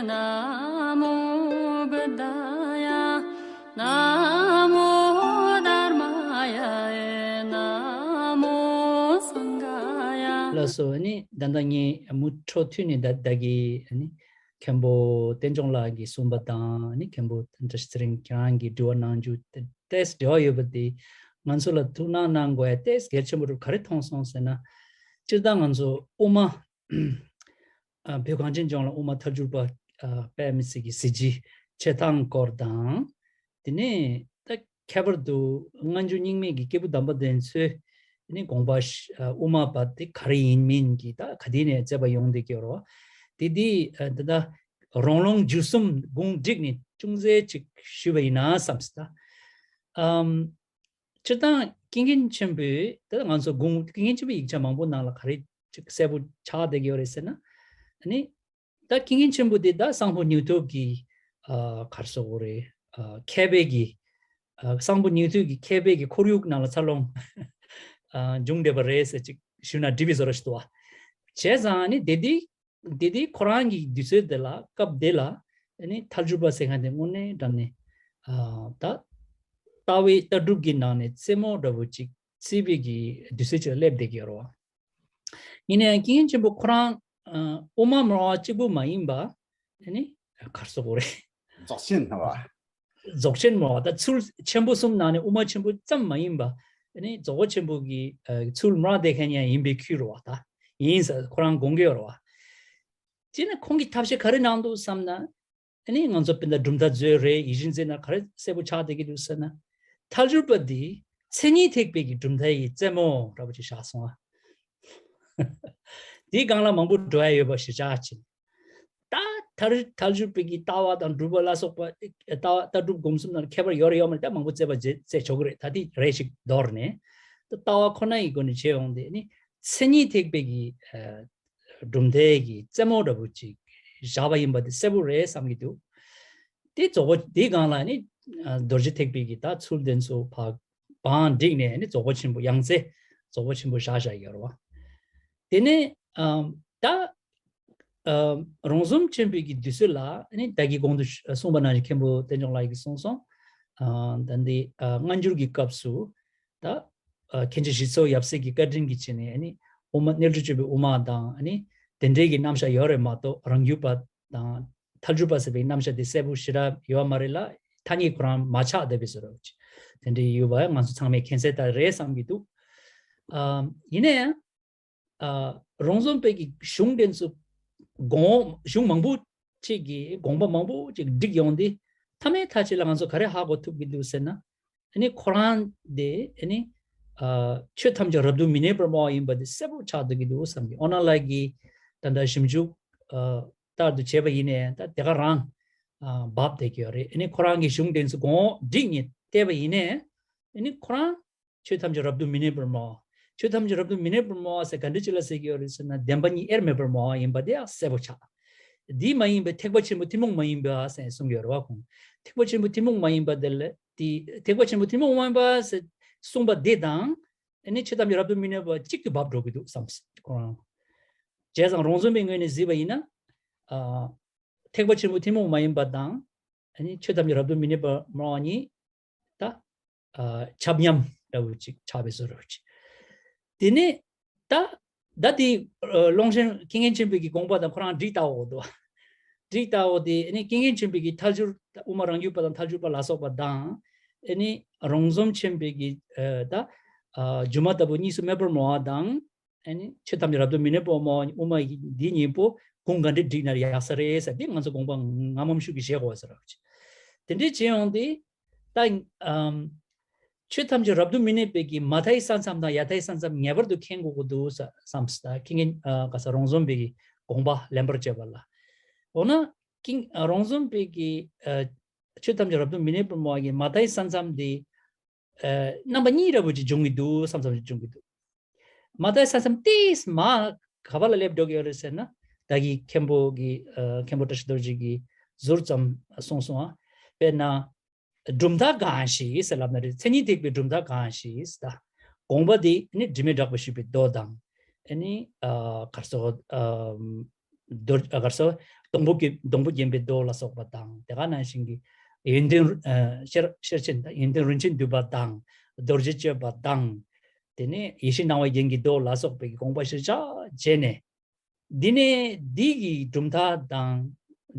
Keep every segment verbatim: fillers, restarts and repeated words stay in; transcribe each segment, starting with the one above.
Namo Buddhāya, Namo Dharmāya, Namo Saṅghāya. ལགས་སོ། ཨ་ནི་ད་ལྟ་ངས་མུ་འཕྲོ་མཐུད་ནས་ད་ད་གི་ཨ་ནི་མཁན་པོ་བསྟན་སྐྱོང་ལགས་ཀྱིས་གསུངས་པ་དང་། ཨ་ནི་མཁན་པོ་བཀྲ་ཤིས་ཚེ་རིང་ཁྱེད་རང་གིས་དྲི་བ་གནང་རྒྱུ་དེ་ཏོག་ཙམ་འབྲེལ་བ་ཡོད་པ་དེ་ང་ཚོ་ལ་ཐུགས་སྣང་གནང་དགོས་ཡ་ཏོག་ཙམ་གལ་ཆེན་པོ་རུ་ག་རེ་མཐོང་སོང་ཟེར་ན། སྤྱིར་བཏང་ང་ཚོ་དབུ་མ། ཨ། བོད་གངས་ཅན་ལྗོངས་ལ་དབུ་མ་ཐལ་འགྱུར་བ། ཨ། དཔལ་མི་སྲིད་ཀྱི་གཟི་བརྗིད་ཆེ་ཐང་སྐོར་དང་། དེ་ནས་ད་ཁྱད་པར་དུ་སྔ་འགྱུར་རྙིང་མའི་གི་སྐྱེས་བུ་དམ་པ་དེ་ཚོའི་ནི་དགོངས་པ་ཞིག་ཨ། དབུ་མ་པ་དེ་ག་རེ་ཡིན་མིན་གྱི་ད་ག་དུས་ནས་མཛད་པ་ཡོང་བསྡད་ཀྱི་ཡོད་རེད་བ། དེ་དེ་ཨ། ད་ལྟ་རོང་ལུང་བསྒྱུར་གསུམ་གུང་བསྒྲིགས་ནས་ཅུང་ཟད་ཅིག་ཞུས་པ་ཡིན་ན་བསམ་སྲིད་ད། ཨམ། སྤྱིར་བཏང་ཀུན་མཁྱེན་ཆེན་པོས་ད་ང་ཚོ་གུང་ཀུན་མཁྱེན་ཆེན་པོའི་ཡིག་ཆ་མང་པོ་ནང་ལ་ག་རེ་ཅིག་གསལ་པོ་ཆགས་བསྡད་ཀྱི་ཡོད་རེད་ཟེར་ན། ཨ་ནི་ད་ཀུན་མཁྱེན་ཆེན་པོ་དེ་ད་གསང་ཕུ་ཉིའུ་ཐུབ་ཀྱི་ཨ། ག་རེ་ཟེར་དགོས་རེད། ཨ། མཁས་པའི་གི་ཨ། གསང་ཕུ་ཉིའུ་ཐུབ་ཀྱི་མཁས་པའི་གི་ཁོར་ཡུག་ནང་ལ་འཚར་ལོངས་ཨ། བྱུང་བསྡད་པ་རེད་ཟེར་ཅིག་ཞུས་ན་འགྲིག་པའི་བཟོ་འདྲ་ཞིག་འདུག་བ། བྱས་ཙང་ནི་དེ་དེ་དེ་དེ་ཁོ་རང་གི་དུས་ཚོད་དེ་ལ་སྐབས་དེ་ལ་ཨ་ནི་ཐལ་འགྱུར་བ་ཟེར་མཁན་དེ་དངོས་གནས་དྲང་གནས་ཨ། ད་ལྟ་བའི་ལྟ་གྲུབ་ཀྱི་ནང་ནས་རྩེ་མོ་འདྲ་བོ་ཅིག་བརྩིས་པའི་གི་དུས་ཚོད་ཅིག་ལ་སླེབས་བསྡད་ཀྱི་ཡོད་རེད་བ། ཡིན་ནའང་ཀུན་མཁྱེན་ཆེན་པོ་ཁོ་རང་ཨ། དབུ་མ་སྨྲ་བ་གཅིག་པུ་མ་ཡིན་པ་ཨ་ནི་ག་རེ་ཟེར་དགོས་རེད། རྫོགས་ཆེན་སྨྲ་བ། རྫོགས་ཆེན་སྨྲ་བ་ད་ཚུལ་ཆེན་པོ་གསུམ་ནང་ནས་དབུ་མ་ཆེན་པོ་ཙམ་མ་ཡིན་པ་ཨ་ནི་རྫོགས་པ་ཆེན་པོ་གི་ཨ། ཚུལ་སྨྲ་བསྡད་མཁན་ཡང་ཡིན་པའི་ཁུལ་རེད་བ། ད་ཡིན་ཟེར་ཁོ་རང་དགོངས་ཀྱི་ཡོད་རེད་བ། དེ་ནས་ཁོང་གིས་ཐབས་ཤེས་ག་རེ་གནང་འདུག་བསམ་ན། ཨ་ནི་ང་ཚོ་དཔེར་ན་གྲུབ་མཐའ་མཛོད་རེད། ཡིད་བཞིན་མཛོད་ནང་ག་རེ་གསལ་པོ་ཆགས་བསྡད་ཀྱི་འདུག་ཟེར་ན། ཐལ་འགྱུར་བ་འདི་མཚན་ཉིད་ཐེག་པའི་གི་གྲུབ་མཐའ་ཡི་རྩེ་མོ་འདྲ་པོ་ཅིག་བཞག་སོང་ཨ། དེའི་སྒང་ལ་མང་པོ་འགྲོ་ཡ་ཡོད་པ་ཞིག་བཞག་ཅིང་། ད་ཐལ་ཐལ་འགྱུར་བའི་གི་ལྟ་བ་དང་སྒྲུབ་པ་ལ་སོགས་པ་ལྟ་བ་ལྟ་གྲུབ་སྒོམ་གསུམ་ནང་ཁྱད་པར་ཡོད་རེད་ཡོད་མ་རེད། ད་མང་པོ་རྩོད་པ་རྩོད་ཆོག་གི་རེད། ད་དེ་རེ་ཞིག་དོར་ནས་ད་ལྟ་བ་ཁོ་ན་ཡི་སྒོ་ནས་བྱས་ཡོང་དེ་ནི་མཚན་ཉིད་ཐེག་པའི་གི་གྲུབ་མཐའི་གི་རྩེ་མོ་འདྲ་པོ་ཅིག་བཞག་པ་ཡིན་པ་དེ་གསལ་པོ་རེད་བསམ་གྱི་འདུག་དེ་རྫོགས་པ་དེའི་སྒང་ལ་ནི་རྡོ་རྗེ་ཐེག་པའི་གི་ད་ཚུལ་དེ་ཚོ་བག་བག་བསྒྲིགས་ནས་ནི་རྫོགས་པ་ཆེན་པོ་ཡང་རྩེ་རྫོགས་པ་ཆེན་པོ་བཞག་བཞག་ཡོད་རེད་བ། དེ་ནས་ཨམ། ད་ཨམ། རོང་ཟོམ་ཆེན་པོའི་གི་དུས་ཚོད་ལ་ནི་ད་གི་གོང་དུ་གསུངས་པ་ནང་བཞིན་མཁན་པོ་བསྟན་སྐྱོང་ལགས་ཀྱིས་གསུངས་སོང་། ཨ། ད་འདི་ཨ། སྔ་འགྱུར་གྱི་སྐབས་སུ་ད་ཨ། མཁན་ཆེན་ཞི་འཚོ་ཡབ་སྲས་ཀྱི་བཀའ་དྲིན་གྱིས་བྱས་ནས་ནི་དབུ་མ་རྣལ་འབྱོར་སྤྱོད་པའི་དབུ་མ་དང་ནི་དེ་འདྲའི་གི་རྣམ་གཞག་ཡོད་རེད་མ་གཏོགས་རང་རྒྱུད་པ་དང་ཐལ་འགྱུར་བ་ཟེར་བའི་རྣམ་གཞག་དེ་གསལ་པོ་ཞེ་དྲག་ཡོད་མ་རེད་ལ། ཐ་སྙད་ཁོ་རང་མ་ཆགས་བསྡད་པའི་བཟོ་འདྲ་ཅིག་དེ་འདྲའི་ཡོད་པ་ང་ཚོ་ཚང་མས་མཁྱེན་གསལ་ལྟར་རེད་བསམ་གྱི་འདུག་ཨ། ཡིན་ན་ཡང་། ཨ། རོང་ཟོམ་པའི་གི་གཞུང་དེ་ཚོ་དགོངས་གཞུང་མང་པོ་ཅིག་གི་དགོངས་པ་མང་པོ་ཅིག་བསྒྲིགས་ཡོང་དུས་མཐའ་མའི་མཐའ་ཅིག་ལ་ང་ཚོ་ག་རེ་ཧ་གོ་ཐུབ་ཀྱི་འདུག་ཟེར་ན། ཨ་ནི་ཁོ་རང་དེ་ཨ་ནི་ཨ། ཆོས་ཐམས་ཅད་རབ་ཏུ་མི་གནས་པར་སྨྲ་བ་ཡིན་པ་དེ་གསལ་པོ་ཆགས་བསྡད་ཀྱི་འདུག་བསམ་གྱི། འོ་ན་ལགས་ཀྱིས་ད་ལྟ་ཞིབ་འཇུག་ཨ། ལྟར་དུ་བྱས་པ་ཡིན་ནའི་ད་དེ་ག་རང་ཨ། འབབ་བསྡད་ཀྱི་ཡོད་རེད། ཨ་ནི་ཁོ་རང་གི་གཞུང་དེ་ཚོ་དགོངས་བསྒྲིགས་ནས་བལྟས་པ་ཡིན་ནའི་ཨ་ནི་ཁོ་རང་ཆོས་ཐམས་ཅད་རབ་ཏུ་མི་གནས་པར་སྨྲ་བ། ཆོས་ཐམས་ཅད་རབ་ཏུ་མི་གནས་པར་སྨྲ་བ་ཟེར་ག་འདྲ་ཅིག་ལ་ཟེར་གྱི་ཡོད་རེད་ཟེར་ན། བདེན་པ་གཉིས་དབྱེར་མེད་པར་སྨྲ་བ་ཡིན་པ་དེ་ཡང་གསལ་པོ་ཆགས། འདི་མ་ཡིན་པའི་ཐེག་པ་ཆེན་པོ་ཐུན་མོང་མ་ཡིན་པ་ཟེར་གསུང་གི་ཡོད་རེད་བ་ཁོང་། ཐེག་པ་ཆེན་པོ་ཐུན་མོང་མ་ཡིན་པ་དེ་ལ་དེ་ཐེག་པ་ཆེན་པོ་ཐུན་མོང་མ་ཡིན་པ་ཟེར་གསུངས་པ་དེ་དང་ཨ་ནི་ཆོས་ཐམས་ཅད་རབ་ཏུ་མི་གནས་པ་གཅིག་ཏུ་འབབ་འགྲོ་གི་འདུག་བསམ་ཁོ་རང་། བྱས་ཙང་རོང་ཟོམ་པའི་ངོས་ནས་གཟིགས་པ་ཡིན་ན། ཨ། ཐེག་པ་ཆེན་པོ་ཐུན་མོང་མ་ཡིན་པ་དང་ཨ་ནི་ཆོས་ཐམས་ཅད་རབ་ཏུ་མི་གནས་པར་སྨྲ་བ་གཉིས། ད། ཨ། ཆ་མཉམ་འདྲ་བོ་ཅིག་ཆགས་པའི་བཟོ་འདྲ་བོ་ཅིག་དེ་ནས་ད། ད་དེ་ཨ། ཀློང་ཆེན་ཀུན་མཁྱེན་ཆེན་པོའི་གི་དགོངས་པ་དང་ཁོ་རང་འགྲིག་ལྟ་བུ་འདུག་འགྲིག་ལྟ་བུ་དེ་ཨ་ནི་ཀུན་མཁྱེན་ཆེན་པོའི་གི་ཐལ་འགྱུར་དབུ་མ་རང་རྒྱུད་པ་དང་ཐལ་འགྱུར་བ་ལ་སོགས་པ་དང་། ཨ་ནི་རོང་ཟོམ་ཆེན་པོའི་གི་ཨ། ད། ཨ། སྒྱུ་མ་ལྟ་བུ་གཉིས་སུ་མེད་པར་སྨྲ་བ་དང་། ཨ་ནི་ཆོས་ཐམས་ཅད་རབ་ཏུ་མི་གནས་པར་སྨྲ་བ་དབུ་མ་འདི་གཉིས་པོ་གུང་ག་འདྲ་བསྒྲིགས་ན་ཡག་ས་རེད་ཟེར། འདི་ང་ཚོ་དགོངས་པ་སྔ་མ་ཤུགས་ཀྱིས་བཞེས་དགོས་ཟེར་རོགས། དེ་འདྲའི་བྱས་ཡོང་དུས་ད་ཨམ། ཆོས་ཐམས་ཅད་རབ་ཏུ་མི་གནས་པའི་གི་མ་མཐའི་ས་མཚམས་དང་ཡ་མཐའི་ས་མཚམས་ངེས་པར་དུ་མཁྱེན་དགོས་ཀྱི་འདུག་བསམ་སྟེ། ད་ཀུན་མཁྱེན་ཨ། ག་ས་རོང་ཟོམ་པའི་གི་དགོངས་པ་ལེན་པར་བྱེད་པ་ལ། འོ་ན་ཀུན་ཨ། རོང་ཟོམ་པའི་གི་ཨ། ཆོས་ཐམས་ཅད་རབ་ཏུ་མི་གནས་པར་སྨྲ་བ་གི་མ་མཐའི་ས་མཚམས་དེ། ཨ། རྣམ་པ་གཉིས་འདྲ་བོ་ཅིག་འབྱུང་གི་འདུག་བསམ་བསམ་ཅིག་འབྱུང་གི་འདུག་མ་མཐའི་ས་མཚམས་ཏིས་མ་ག་པ་ལ་སླེབས་འགྲོ་གི་ཡོད་རེད་ཟེར་ན། ད་གི་མཁན་པོ་གི་ཨ། མཁན་པོ་བཀྲ་ཤིས་རྡོ་རྗེ་གིས་ཟུར་ཙམ་གསུངས་སོང་ཨ། དཔེར་ན། གྲུབ་མཐའ་གང་ཞིག་ཟེར་ལབ་ན་རེད། མཚན་ཉིད་ཐེག་པའི་གྲུབ་མཐའ་གང་ཞིག་ཟེར། ད་དགོངས་པ་དེ་ནི་དྲི་མེད་གྲགས་པ་ཞུས་པའི་མདོ་དང་། ཨ་ནི་ཨ། ག་རེ་ཟེར་ཨ། མདོ་ཨ། ག་རེ་ཟེར་ སྡོང་པོ་གི་སྡོང་པོ་བརྒྱན་པའི་མདོ་ལ་སོགས་པ་དང་། དེ་ག་ནང་བཞིན་གྱི་ཡོན་ཏན་ཨ་ཤེར་ཤེར་ཕྱིན་དང་། ཡོན་ཏན་རིན་ཆེན་འདུས་པ་དང་། རྡོ་རྗེ་གཅོད་པ་དང་། དེ་ནས་ཡེ་ཤེས་སྣང་བ་རྒྱན་གྱི་མདོ་ལ་སོགས་པའི་དགོངས་པ་གཞིར་བཞག་བྱས་ནས། འདི་ནས་འདི་གི་གྲུབ་མཐའ་དང་།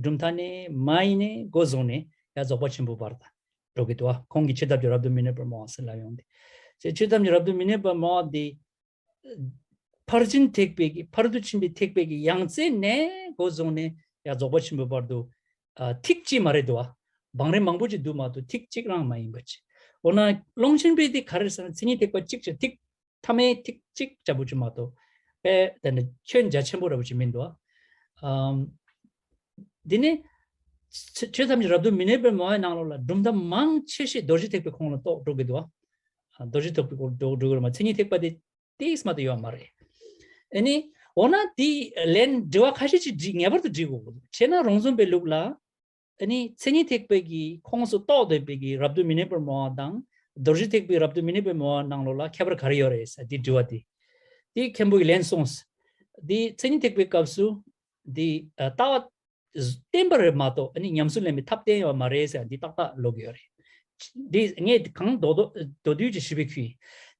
གྲུབ་མཐའ་ནས་མ་ཡིན་ནས་འགོ་བཟུང་ནས་ཡང་རྫོགས་པ་ཆེན་པོའི་བར་དུ་འགྲོ་གི་འདུག་བ། ཁོང་གིས་ཆོས་ཐམས་ཅད་རབ་ཏུ་མི་གནས་པར་སྨྲ་བ་ཟེར་ལབ་ཡོང་དེ། ཆོས་ཐམས་ཅད་རབ་ཏུ་མི་གནས་པར་སྨྲ་བ་འདི། ཕར་ཕྱིན་ཐེག་པའི་གི་ཕར་དུ་ཕྱིན་པའི་ཐེག་པའི་གི་ཡང་རྩེ་ནས་འགོ་བཟུང་ནས་ཡང་རྫོགས་པ་ཆེན་པོའི་བར་དུ། ཨ་ཐིག་གཅིག་མ་རེད་འདུག་བ། བང་རིམ་མང་པོ་ཅིག་འདུག་མ་གཏོགས་ཐིག་གཅིག་རང་མ་ཡིན་པ་ཅིག་འོ་ན་ཀློང་ཆེན་པའི་དེ་ག་རེ་ཟེར་ན། མཚན་ཉིད་ཐེག་པ་གཅིག་བྱས། ཐིག་མཐའ་མའི་ཐིག་གཅིག་ལྟ་བུ་ཅིག་མ་གཏོགས། དཔེ་དེ་འདྲ་ཁྱོན་རྒྱ་ཆེན་པོ་འདྲ་བོ་ཅིག་མི་འདུག་བ། ཨམ། འདི་ནི་ཆོས་ཐམས་ཅད་རབ་ཏུ་མི་གནས་པར་སྨྲ་བའི་ནང་ལོགས་ལ་གྲུབ་མཐའ་མང་ཆེ་ཤོས་རྡོ་རྗེ་ཐེག་པའི་ཁོངས་ལ་གཏོགས་འགྲོ་གི་འདུག་བ། རྡོ་རྗེ་ཐེག་པའི་ཁོངས་འགྲོ་འགྲོ་གི་རེད་མ། མཚན་ཉིད་ཐེག་པ་དེ་ཏིས་མ་གཏོགས་ཡོད་མ་རེད། ཨ་ནི་འོ་ན་དེ་ལན་དྲི་བ་ཁ་ཤས་ཅིག་འདྲི། ངེས་པར་དུ་འདྲི་དགོས། བྱས་ན་རོང་ཟོམ་པའི་ལུགས་ལ། ཨ་ནི་མཚན་ཉིད་ཐེག་པའི་གི་ཁོངས་སུ་གཏོགས་བསྡད་པའི་གི་རབ་ཏུ་མི་གནས་པར་སྨྲ་བ་དང་། རྡོ་རྗེ་ཐེག་པའི་རབ་ཏུ་མི་གནས་པར་སྨྲ་བ་ནང་ལོགས་ལ་ཁྱད་པར་ག་རེ་ཡོད་རེད་ཟེར་དེ་དྲི་བ་དེ། དེ་མཁན་པོ་གིས་ལན་གསུངས། དེ་མཚན་ཉིད་ཐེག་པའི་སྐབས་སུ་དེ་ལྟ་བ་བསྟན་པ་རེད་མ་གཏོགས། ཨ་ནི་ཉམས་སུ་ལེན་པའི་ཐབས་བསྟན་ཡོད་མ་རེད་ཟེར་དེ་ཏག་ཏག་ལབ་ཀྱི་ཡོད་རེད། དེ་ངས་གང་མདོག་མདོག་མདོག་བསྡུས་ཀྱིས་ཞུས་པའི་ཁུལ།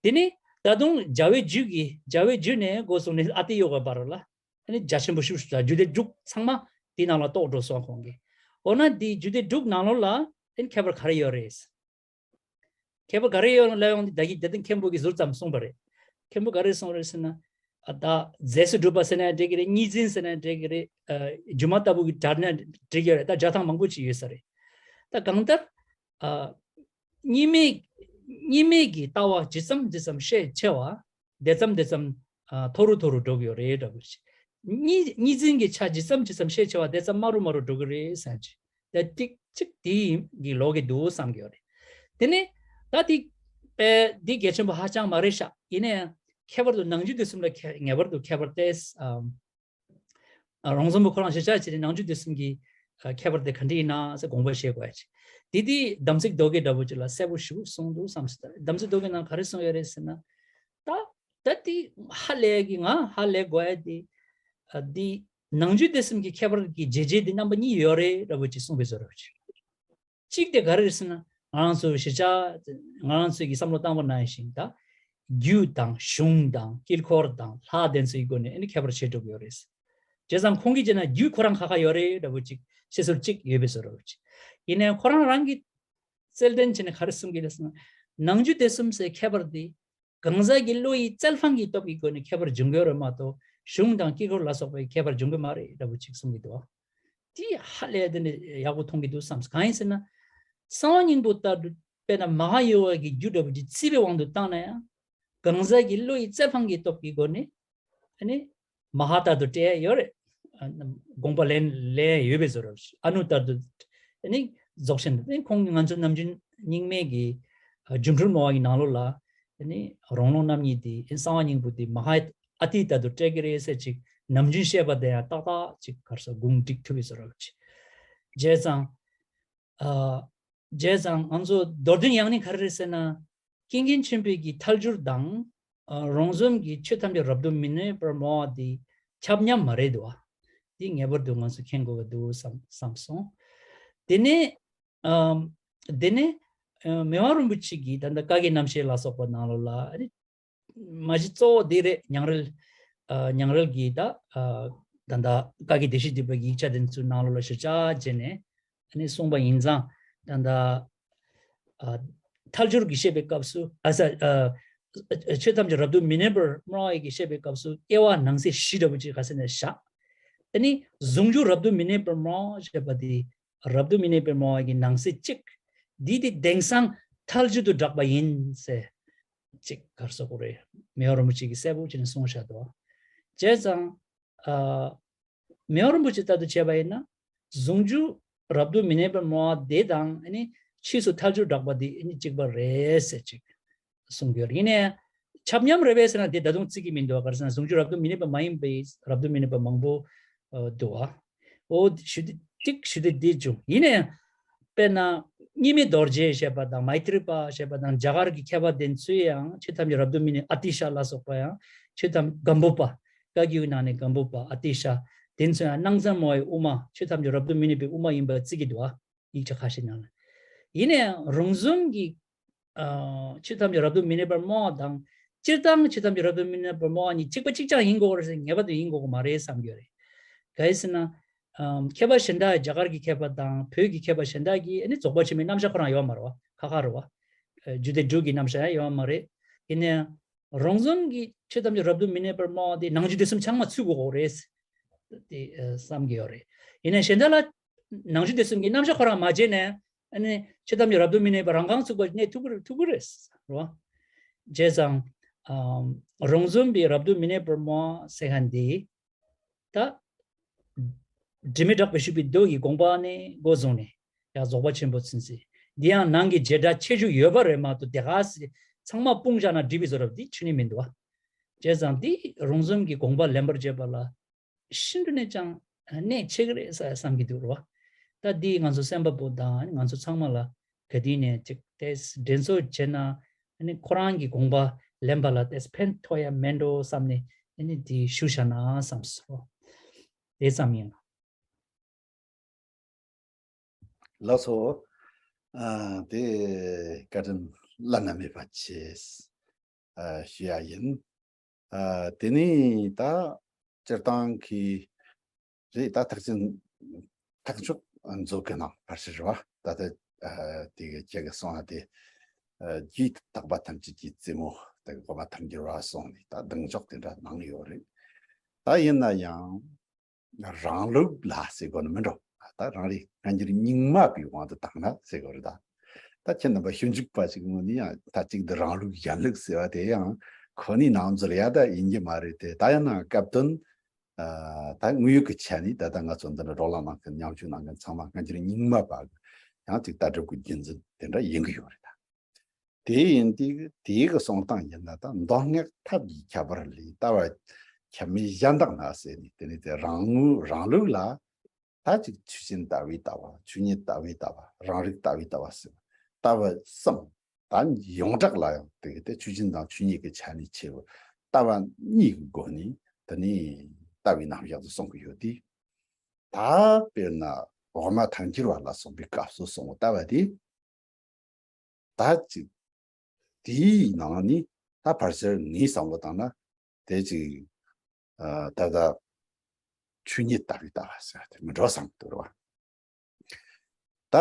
དེ་ནི་ད་དུང་རྒྱལ་བའི་རྒྱུད་ཀྱི་རྒྱལ་བའི་རྒྱུད་ནས་འགོ་བཟུང་ནས་ཨ་ཏི་ཡོ་གའི་བར་ལ། ཨ་ནི་རྒྱ་ཆེན་པོ་ཞུ་ཞུ་རྒྱུད་སྡེ་དྲུག་ཚང་མ་དེའི་ནང་ལ་གཏོགས་འགྲོ་སོང་ཁོང་གིས། འོ་ན་དེའི་རྒྱུད་སྡེ་དྲུག་ནང་ལོགས་ལ་ཨ་ནི་ཁྱད་པར་ག་རེ་ཡོད་རེད། ཁྱད་པར་ག་རེ་ཡོད་ལབ་ཡོང་དུས། ད་གིན་དེ་ད་མཁན་པོ་གིས་ཟུར་ཙམ་གསུངས་པ་རེད། མཁན་པོ་ག་རེ་གསུངས་རེད་ཟེར་ན། ཨ་ད་རྫས་སུ་གྲུབ་པ་ཟེར་ན་འགྲིག་གི་རེད། གཉིས་འཛིན་ཟེར་ན་འགྲིག་གི་རེད། ཨ་སྒྱུ་མ་ལྟ་བུ་གི་དྲ་ན་འགྲིག་གི་རེད། ད་སྒྲ་གདངས་མང་པོ་ཅིག་ཡོད་ས་རེད། ད་གང་ལྟར། ཨ་གཉིས་མེད་གཉིས་མེད་ཀྱི་ལྟ་བ་ཇི་ཙམ་ཇི་ཙམ་ཤས་ཆེ་བ། དེ་ཙམ་དེ་ཙམ་ཨ་མཐོ་རུ་མཐོ་རུ་འགྲོ་གི་ཡོད་རེད་འདྲ་བོ་ཞིག་གཉིས་གཉིས་འཛིན་གྱི་ཆ་ཇི་ཙམ་ཇི་ཙམ་ཤས་ཆེ་བ་དེ་ཙམ་དམའ་རུ་དམའ་རུ་འགྲོ་གི་རེད་བསམ་གྱི། དེ་ཏིག་ཅིག་དེ་ཡིན་གྱི་ལོག་གི་འདུག་བསམ་གྱི་ཡོད་རེད། དེ་ནས་ད་དེ་དཔེ་འདི་གལ་ཆེན་པོ་ཧ་ཅང་མ་རེད་ཤག་ཡིན་ན་ཡང་ཁྱད་པར་དུ་ནང་རྒྱུད་སྡེ་གསུམ་ལ་ཁྱད་ངེས་པར་དུ་ཁྱད་པར་ཏེ། ཨམ། ཨ་རོང་ཟོམ་པོ་ཁོ་རང་གཞིར་བཞག་བྱས་ནས་ནང་རྒྱུད་སྡེ་གསུམ་གྱི་ཨ་ཁྱད་པར་དེ་ག་འདྲ་ཡིན་ན་ཟེར་དགོངས་པ་བཞེས་དགོས་ཡ་ཅིག་དེ་དེ་དམ་ཚིག་མདོ་སྐད་འདྲ་བོ་ཅིག་ལ་གསལ་པོ་ཞིག་གསུངས་འདུག་བསམ་སོང་། དམ་ཚིག་མདོ་སྐད་ནང་ག་རེ་གསུངས་ཡོད་རེད་ཟེར་ན། ད་ད་དེ་ཧ་ལས་ཀྱི་ང་ཧ་ལས་དགོས་ཡ་དེ། ཨ་དེ་ནང་རྒྱུད་སྡེ་གསུམ་གྱི་ཁྱད་པར་གྱི་འབྱེད་བྱེད་དེ་རྣམ་པ་གཉིས་ཡོད་རེད་འདྲ་བོ་ཅིག་གསུངས་པའི་བཟོ་འདྲ་བོ་ཅིག་གཅིག་དེ་ག་རེ་རེད་ཟེར་ན། ང་རང་ཚོ་གཞིར་བཞག་ང་རང་ཚོའི་གི་བསམ་བློ་བཏང་བ་ནང་བཞིན་ད། རྒྱུད་དང་གཞུང་དང་དཀྱིལ་འཁོར་དང་ལྷ་དེ་ཚོའི་སྒོ་ནས་ཨ་ནི་ཁྱད་པར་ཕྱེ་འགྲོ་གི་ཡོད་རེད། བྱས་ཙང་ཁོང་གིས་བྱས་ན་རྒྱུད་ཁོ་རང་ཁ་ཁ་ཡོད་རེད་འདྲ་བོ་ཅིག་བཤད་སྲོལ་ཅིག་ཡོད་པའི་བཟོ་འདྲ་བོ་ཅིག་ཡིན་ནའི་ཁོ་རང་རང་གི་རྩལ་འདོན་བྱས་ནས་ག་རེ་གསུང་གི་རེད་ཟེར་ན། ནང་རྒྱུད་སྡེ་གསུམ་ཟེར་ཁྱད་པར་དེ། གང་ཟག་གི་བློ་ཡི་རྩལ་ཕམ་གྱི་སྟོབས་ཀྱི་སྒོ་ནས་ཁྱད་པར་འབྱུང་གི་ཡོད་རེད་མ་གཏོགས། གཞུང་དང་དཀྱིལ་འཁོར་ལ་སོགས་པའི་ཁྱད་པར་འབྱུང་གི་མ་རེད་འདྲ་བོ་ཅིག་གསུང་གི་འདུག་དེ་ཧ་ལས་དེ་ནས་ཡག་པོ་མཐོང་གི་འདུག་བསམ། གང་ཡིན་ཟེར་ན། གསང་བ་སྙིང་པོ་ལྟར་དུ་དཔེར་ན་མ་ཧཱ་ཡོ་ག་གི་རྒྱུད་འདྲ་བོ་ཅིག་བརྩིས་པའི་དབང་དུ་བཏང་ན་ཡང་། གང་ཟག་གི་བློ་ཡི་རྩལ་ཕམ་གྱི་སྟོབས་ཀྱི་སྒོ་ནས། ཨ་ནི་མ་ཧཱ་ལྟར་དུ་སྤྲད་ཡ་ཡོད་རེད། ཨ་དགོངས་པ་ལེན་ལེན་ཡ་ཡོད་པའི་བཟོ་འདྲ། ཨ་ནུ་ལྟར་དུ་ཨ་ནི་རྫོགས་ཆེན་དུ། ཨ་ནི་ཁོང་གིས་ང་ཚོ་ནམ་རྒྱུན་རྙིང་མའི་གི་ཨ་སྒྱུ་འཕྲུལ་སྨྲ་བ་གི་ནང་ལོགས་ལ། ཨ་ནི་རོང་ལུང་རྣམ་གཉིས་དེ་ཨ་ནི་གསང་བ་སྙིང་པོ་དེ་མ་ཧཱ་ཨ་ཏི་ལྟར་དུ་སྤྲད་ཀྱི་རེད་ཟེར་ཅིག་ནམ་རྒྱུན་བཤད་པ་དེ་ཡང་ཏག་ཏག་ཅིག་ག་རེ་ཟེར་དགོངས་འགྲིག་ཐུབ་པའི་བཟོ་འདྲ་ཅིག་བྱས་ཙང་། ཨ། བྱས་ཙང་ང་ཚོ་མདོར་བསྟན་ཡང་ནི་ག་རེ་རེད་ཟེར་ན། ཀུན་མཁྱེན་ཆེན་པོའི་གི་ཐལ་འགྱུར་དང་། ཨ་རོང་ཟོམ་གྱི་ཆོས་ཐམས་ཅད་རབ་ཏུ་མི་གནས་པར་སྨྲ་བ་དེ་ཁྱབ་མཉམ་མ་རེད་འདུག་བ། དེ་ངེས་པར་དུ་ང་ཚོ་མཁྱེན་དགོས་ཀྱི་འདུག་བསམ་བསམ་སོང་། དེ་ནས། ཨམ། དེ་ནས། ཨ་མི་དབང་རིན་པོ་ཆེ་གིས་ད་ལྟ་བཀའ་བརྒྱད་རྣམ་བཤད་ལ་སོགས་པ་ནང་ལོགས་ལ་ཨ་ནི། མ་གཞི་གཙོ་བོ་འདི་རེད། ཉང་རལ། ཨ་ཉང་རལ་གྱི་ད་ཨ་ད་ལྟ་བཀའ་བརྒྱད་བདེ་གཤེགས་སྡིག་པའི་ཡིག་ཆ་དེ་ཚོའི་ནང་ལོགས་ལ་གཞིར་བཞག་བྱས་ནས་ཨ་ནི་གསུངས་པ་ཡིན་ཙང་། ད་ལྟ་ཨ་ཐལ་འགྱུར་གྱི་བཤད་པའི་སྐབས་སུ། ཨ་ས་ཨ་ཆོས་ཐམས་ཅད་རབ་ཏུ་མི་གནས་པར་སྨྲ་བའི་གི་བཤད་པའི་སྐབས་སུ་དབྱེ་བ་ནང་གསེས་བཞི་འདྲ་པོ་ཅིག་ག་ས་ནས་བཞག་ཨ་ནི་ཟུང་འཇུག་རབ་ཏུ་མི་གནས་པར་སྨྲ་ཞེས་པ་དེ། རབ་ཏུ་མི་གནས་པར་སྨྲ་བ་གི་ནང་གསེས་གཅིག་འདི་དེ་དེང་སང་ཐལ་འགྱུར་དུ་གྲགས་པ་ཡིན་ཟེར། གཅིག་ག་རེ་ཟེར་དགོས་རེད། མི་དབང་རིན་པོ་ཆེ་གིས་གསལ་པོ་བྱས་ནས་གསུངས་བཞག་འདུག་བྱས་ཙང་། ཨ་མི་དབང་རིན་པོ་ཆེ་ལྟར་དུ་བྱས་པ་ཡིན་ན། ཟུང་འཇུག་རབ་ཏུ་མི་གནས་པར་སྨྲ་བ་དེ་དང་ཨ་ནི་ཕྱིས་སུ་ཐལ་འགྱུར་གྲགས་པ་དེ་ཨ་ནི་གཅིག་པ་རེད་ཟེར་གཅིག་གསུང་གི་ཡོད་རེད། ཡིན་ནའི་ཁྱབ་མཉམ་རེད་པས་ཟེར་ན་དེ་ད་དུང་བརྩི་གི་མི་འདུག་ག་རེ་ཟེར་ན་ཟུང་འཇུག་རབ་ཏུ་མི་གནས་པ་མ་ཡིན་པའི་རབ་ཏུ་མི་གནས་པ་མང་པོ་ཨ་འདུག་ག་འོ་ཞུ་དེ་གཅིག་ཞུ་དེ་འདི་བྱུང་། ཡིན་ནའི་དཔེར་ན་གཉིས་མེད་རྡོ་རྗེ་ཞེས་པ་དང་མཻ་ཏྲི་པ་ཞེས་པ་དང་རྒྱ་གར་གྱི་མཁས་པ་དེ་ཚོས་ཡང་ཆོས་ཐམས་ཅད་རབ་ཏུ་མི་གནས། ཨ་ཏི་ཤ་ལ་སོགས་པ་ཡང་ཆོས་ཐམས་སྒམ་པོ་པ། བཀའ་བརྒྱུད་ནང་ནས་སྒམ་པོ་པ་ཨ་ཏི་ཤ། དེ་ཚོ་ཡང་སྣང་ཙམ་སྨྲ་བའི་དབུ་མ། ཆོས་ཐམས་ཅད་རབ་ཏུ་མི་གནས་པའི་དབུ་མ་ཡིན་པར་བརྩི་གི་འདུག་ཨ། ཡིག་ཆ་ཁ་ཤས་ནང་ལ། ཡིན་ནའང་རོང་ཟོམ་གྱི་ཨ་ཆོས་ཐམས་ཅད་རབ་ཏུ་མི་གནས་པར་སྨྲ་བ་དང་། སྤྱིར་བཏང་ཆོས་ཐམས་ཅད་རབ་ཏུ་མི་གནས་པར་སྨྲ་བ་གཉིས་གཅིག་པ་གཅིག་རྐྱང་ཡིན་དགོས་པ་རེད་ཟེར་ངེས་པར་དུ་ཡིན་དགོས་ཀྱི་མ་རེད་བསམ་གྱི་ཡོད་རེད། ག་རེ་ཟེར་ན། ཨམ། མཁས་པ་གཞན་དག་རྒྱ་གར་གྱི་མཁས་པ་དང་བོད་ཀྱི་མཁས་པ་གཞན་དག་གིས་ཨ་ནི་རྫོགས་པ་ཆེན་པོའི་རྣམ་གཞག་ཁོ་རང་ཡོད་མ་རེད་བ། ཁ་ཁ་རེད་བ། ཨ། རྒྱུད་སྡེ་དྲུག་གི་རྣམ་གཞག་ཡང་ཡོད་མ་རེད། ཡིན་ནའང་། རོང་ཟོམ་གྱི་ཆོས་ཐམས་ཅད་རབ་ཏུ་མི་གནས་པར་སྨྲ་བ་དེ་ནང་རྒྱུད་སྡེ་གསུམ་ཚང་མ་ཚུད་དགོས་ཀྱི་རེད། དེ་ཨ་བསམ་གྱི་ཡོད་རེད། ཡིན་ནའང་གཞན་དག་ལ་ནང་རྒྱུད་སྡེ་གསུམ་གྱི་རྣམ་གཞག་ཁོ་རང་མ་བྱས་ནས་ཨ་ནི་ཆོས་ཐམས་ཅད་རབ་ཏུ་མི་གནས་པར་རང་རྐང་ཚུགས་པ་གནས་ཐུབ་ཀྱི་རེད། ཐུབ་ཀྱི་རེད། རེད་བ། བྱས་ཙང་། ཨམ། རོང་ཟོམ་པའི་རབ་ཏུ་མི་གནས་པར་སྨྲ་བ་ཟེར་མཁན་དེ། ད། དྲི་མེད་གྲགས་པས་ཞུས་པའི་མདོ་ཡི་དགོངས་པ་ནས་འགོ་བཟུང་ནས་ཡང་རྫོགས་པ་ཆེན་པོ་ཚུན་ཚོད། འདི་ཡང་ནང་གི་བྱེ་བྲག་ཁྱད་ཆོས་ཡོད་པ་རེད་མ་གཏོགས་དེ་ག་སེ་ཚང་མ་སྤུངས་བཞག་ན་འགྲིག་པའི་བཟོ་འདྲ་འདི་ཆོས་ཉིད་མི་འདུག་བ། བྱས་ཙང་འདི་རོང་ཟོམ་གྱི་དགོངས་པ་ལེན་པར་བྱེད་པ་ལ་ཤིན་ཏུ་ནས་ཀྱང་གནད་ཆེ་གི་རེད་བསམ་གྱི་འདུག་རེད་བ། ད་འདི་ང་ཚོ་གསན་པ་པོ་དང་ང་ཚོ་ཚང་མ་ལ་ག་དུས་ནས་ཅིག་དེ་འགྲན་རྩོད་བྱས་ན་ཨ་ནི་ཁོ་རང་གི་དགོངས་པ་ལེན་པ་ལ་དེ་ཕན་ཐོགས་ཡ་མེད་འགྲོ་བསམ་ནས་ཨ་ནི་འདི་ཞུ་བཞག་ན་བསམ་སོང་། དེ་ཙམ་ཡིན། ལགས་སོ། ཨ། དེ་བཀའ་དྲིན་བླ་ན་མེད་པ་ཆེ། ཨ། ཞུ་ཡ་ཡིན། ཨ། དེ་ནས་ད་སྤྱིར་བཏང་གི་རེད། ད་ཐག་ཆོད་ཐག་ཆོད་མཛོད་ཀྱི་ནང་ཕར་ཕྱིར་རེད་བ། ད་ལྟ་ཨ་དེ་གི་ཁྱེད་ཀྱི་གསུང་བ་དེ་ཨ་རྒྱུད་དག་པ་ཐམས་ཅད་ཀྱི་རྩེ་མོ་དེ་གི་གོང་མ་ཐལ་འགྱུར་བ་སོང་ནས་ད་གདེང་འཇོག་དེ་འདྲ་གནང་ཡོད་རེད། ད་ཡིན་ན་ཡང་རང་ལུགས་ལ་ཟེར་དགོས་ནི་མིན་འགྲོ། ད་རང་རེ་སྔ་འགྱུར་རྙིང་མ་པའི་དབང་དུ་བཏང་ན་ཟེར་དགོས་རེད་ད། ད་ཁྱེད་རྣམ་པ་ཞིབ་འཇུག་པ་ཞིག་ངོས་ནས་ཡང་ད་གཅིག་ཏུ་རང་ལུགས་གཞན་ལུགས་ཟེར་བ་དེ་ཡང་ཁོ་ནའི་ནང་འཛུལ་ཡ་ད་ཡིན་གྱི་མ་རེད་དེ། ད་ཡང་ན་སྐབས་དོན་ཨ་ད་དངོས་ཡོད་ཀྱི་ཆ་ནས་ད་ལྟ་ང་ཚོ་འདི་འདྲ་བགྲོ་གླེང་གནང་མཁན་ཉམ་ཆུང་གནང་མཁན་ཚང་མ་སྔ་འགྱུར་རྙིང་མ་པ་གི་ཡང་ཅིག་ལྟ་གྲུབ་ཀྱི་རྒྱུན་འཛིན་དེ་འདྲ་ཡིན་གྱི་ཡོད་རེད་ད། དེ་ཡིན་དུས་དེའི་གི་གསུང་སྟངས་ཡིན་ན་ད་མདོ་སྔགས་ཐབས་ཀྱི་ཁྱད་པར་ལས་ལྟ་བ་ཁྱད་མེད་གཞན་དག་ན་ཟེར་ནས་དེ་ནི་དེ་རང་ངོས་རང་ལུགས་ལ་ད་ཅིག་ཆོས་ཅན་ལྟ་བའི་ལྟ་བ། ཆོས་ཉིད་ལྟ་བའི་ལྟ་བ། རང་རིག་ལྟ་བའི་ལྟ་བ་ཟེར་ལྟ་བ་གསུམ། ད་ཡོངས་གྲགས་ལ་ཡང་དེ་གི་དེ་ཆོས་ཅན་དང་ཆོས་ཉིད་ཀྱི་ཆ་ནས་ཕྱེ་བའི་ལྟ་བ་གཉིས་ཀྱི་སྒོ་ནས་དེ་ནི་ལྟ་བའི་རྣམ་གཞག་ཏུ་གསུང་གི་ཡོད་དེ། ད་དཔེར་ན་འོག་མ་ཐལ་འགྱུར་བ་ལ་སོགས་པའི་སྐབས་སུ་གསུང་བའི་ལྟ་བ་དེ། ད་ཅིག་དེའི་ནང་ནས་ད་ཕལ་ཆེར་ངའི་བསམ་བློ་བཏང་ན་དེ་ཅིག་ཨ་ད་ལྟ་ཆོས་ཉིད་ལྟ་བུའི་ལྟ་བ་ཟེར་དེ་མི་འགྲོ་བསམ་གྱི་འདུག་རེད་བ། ད་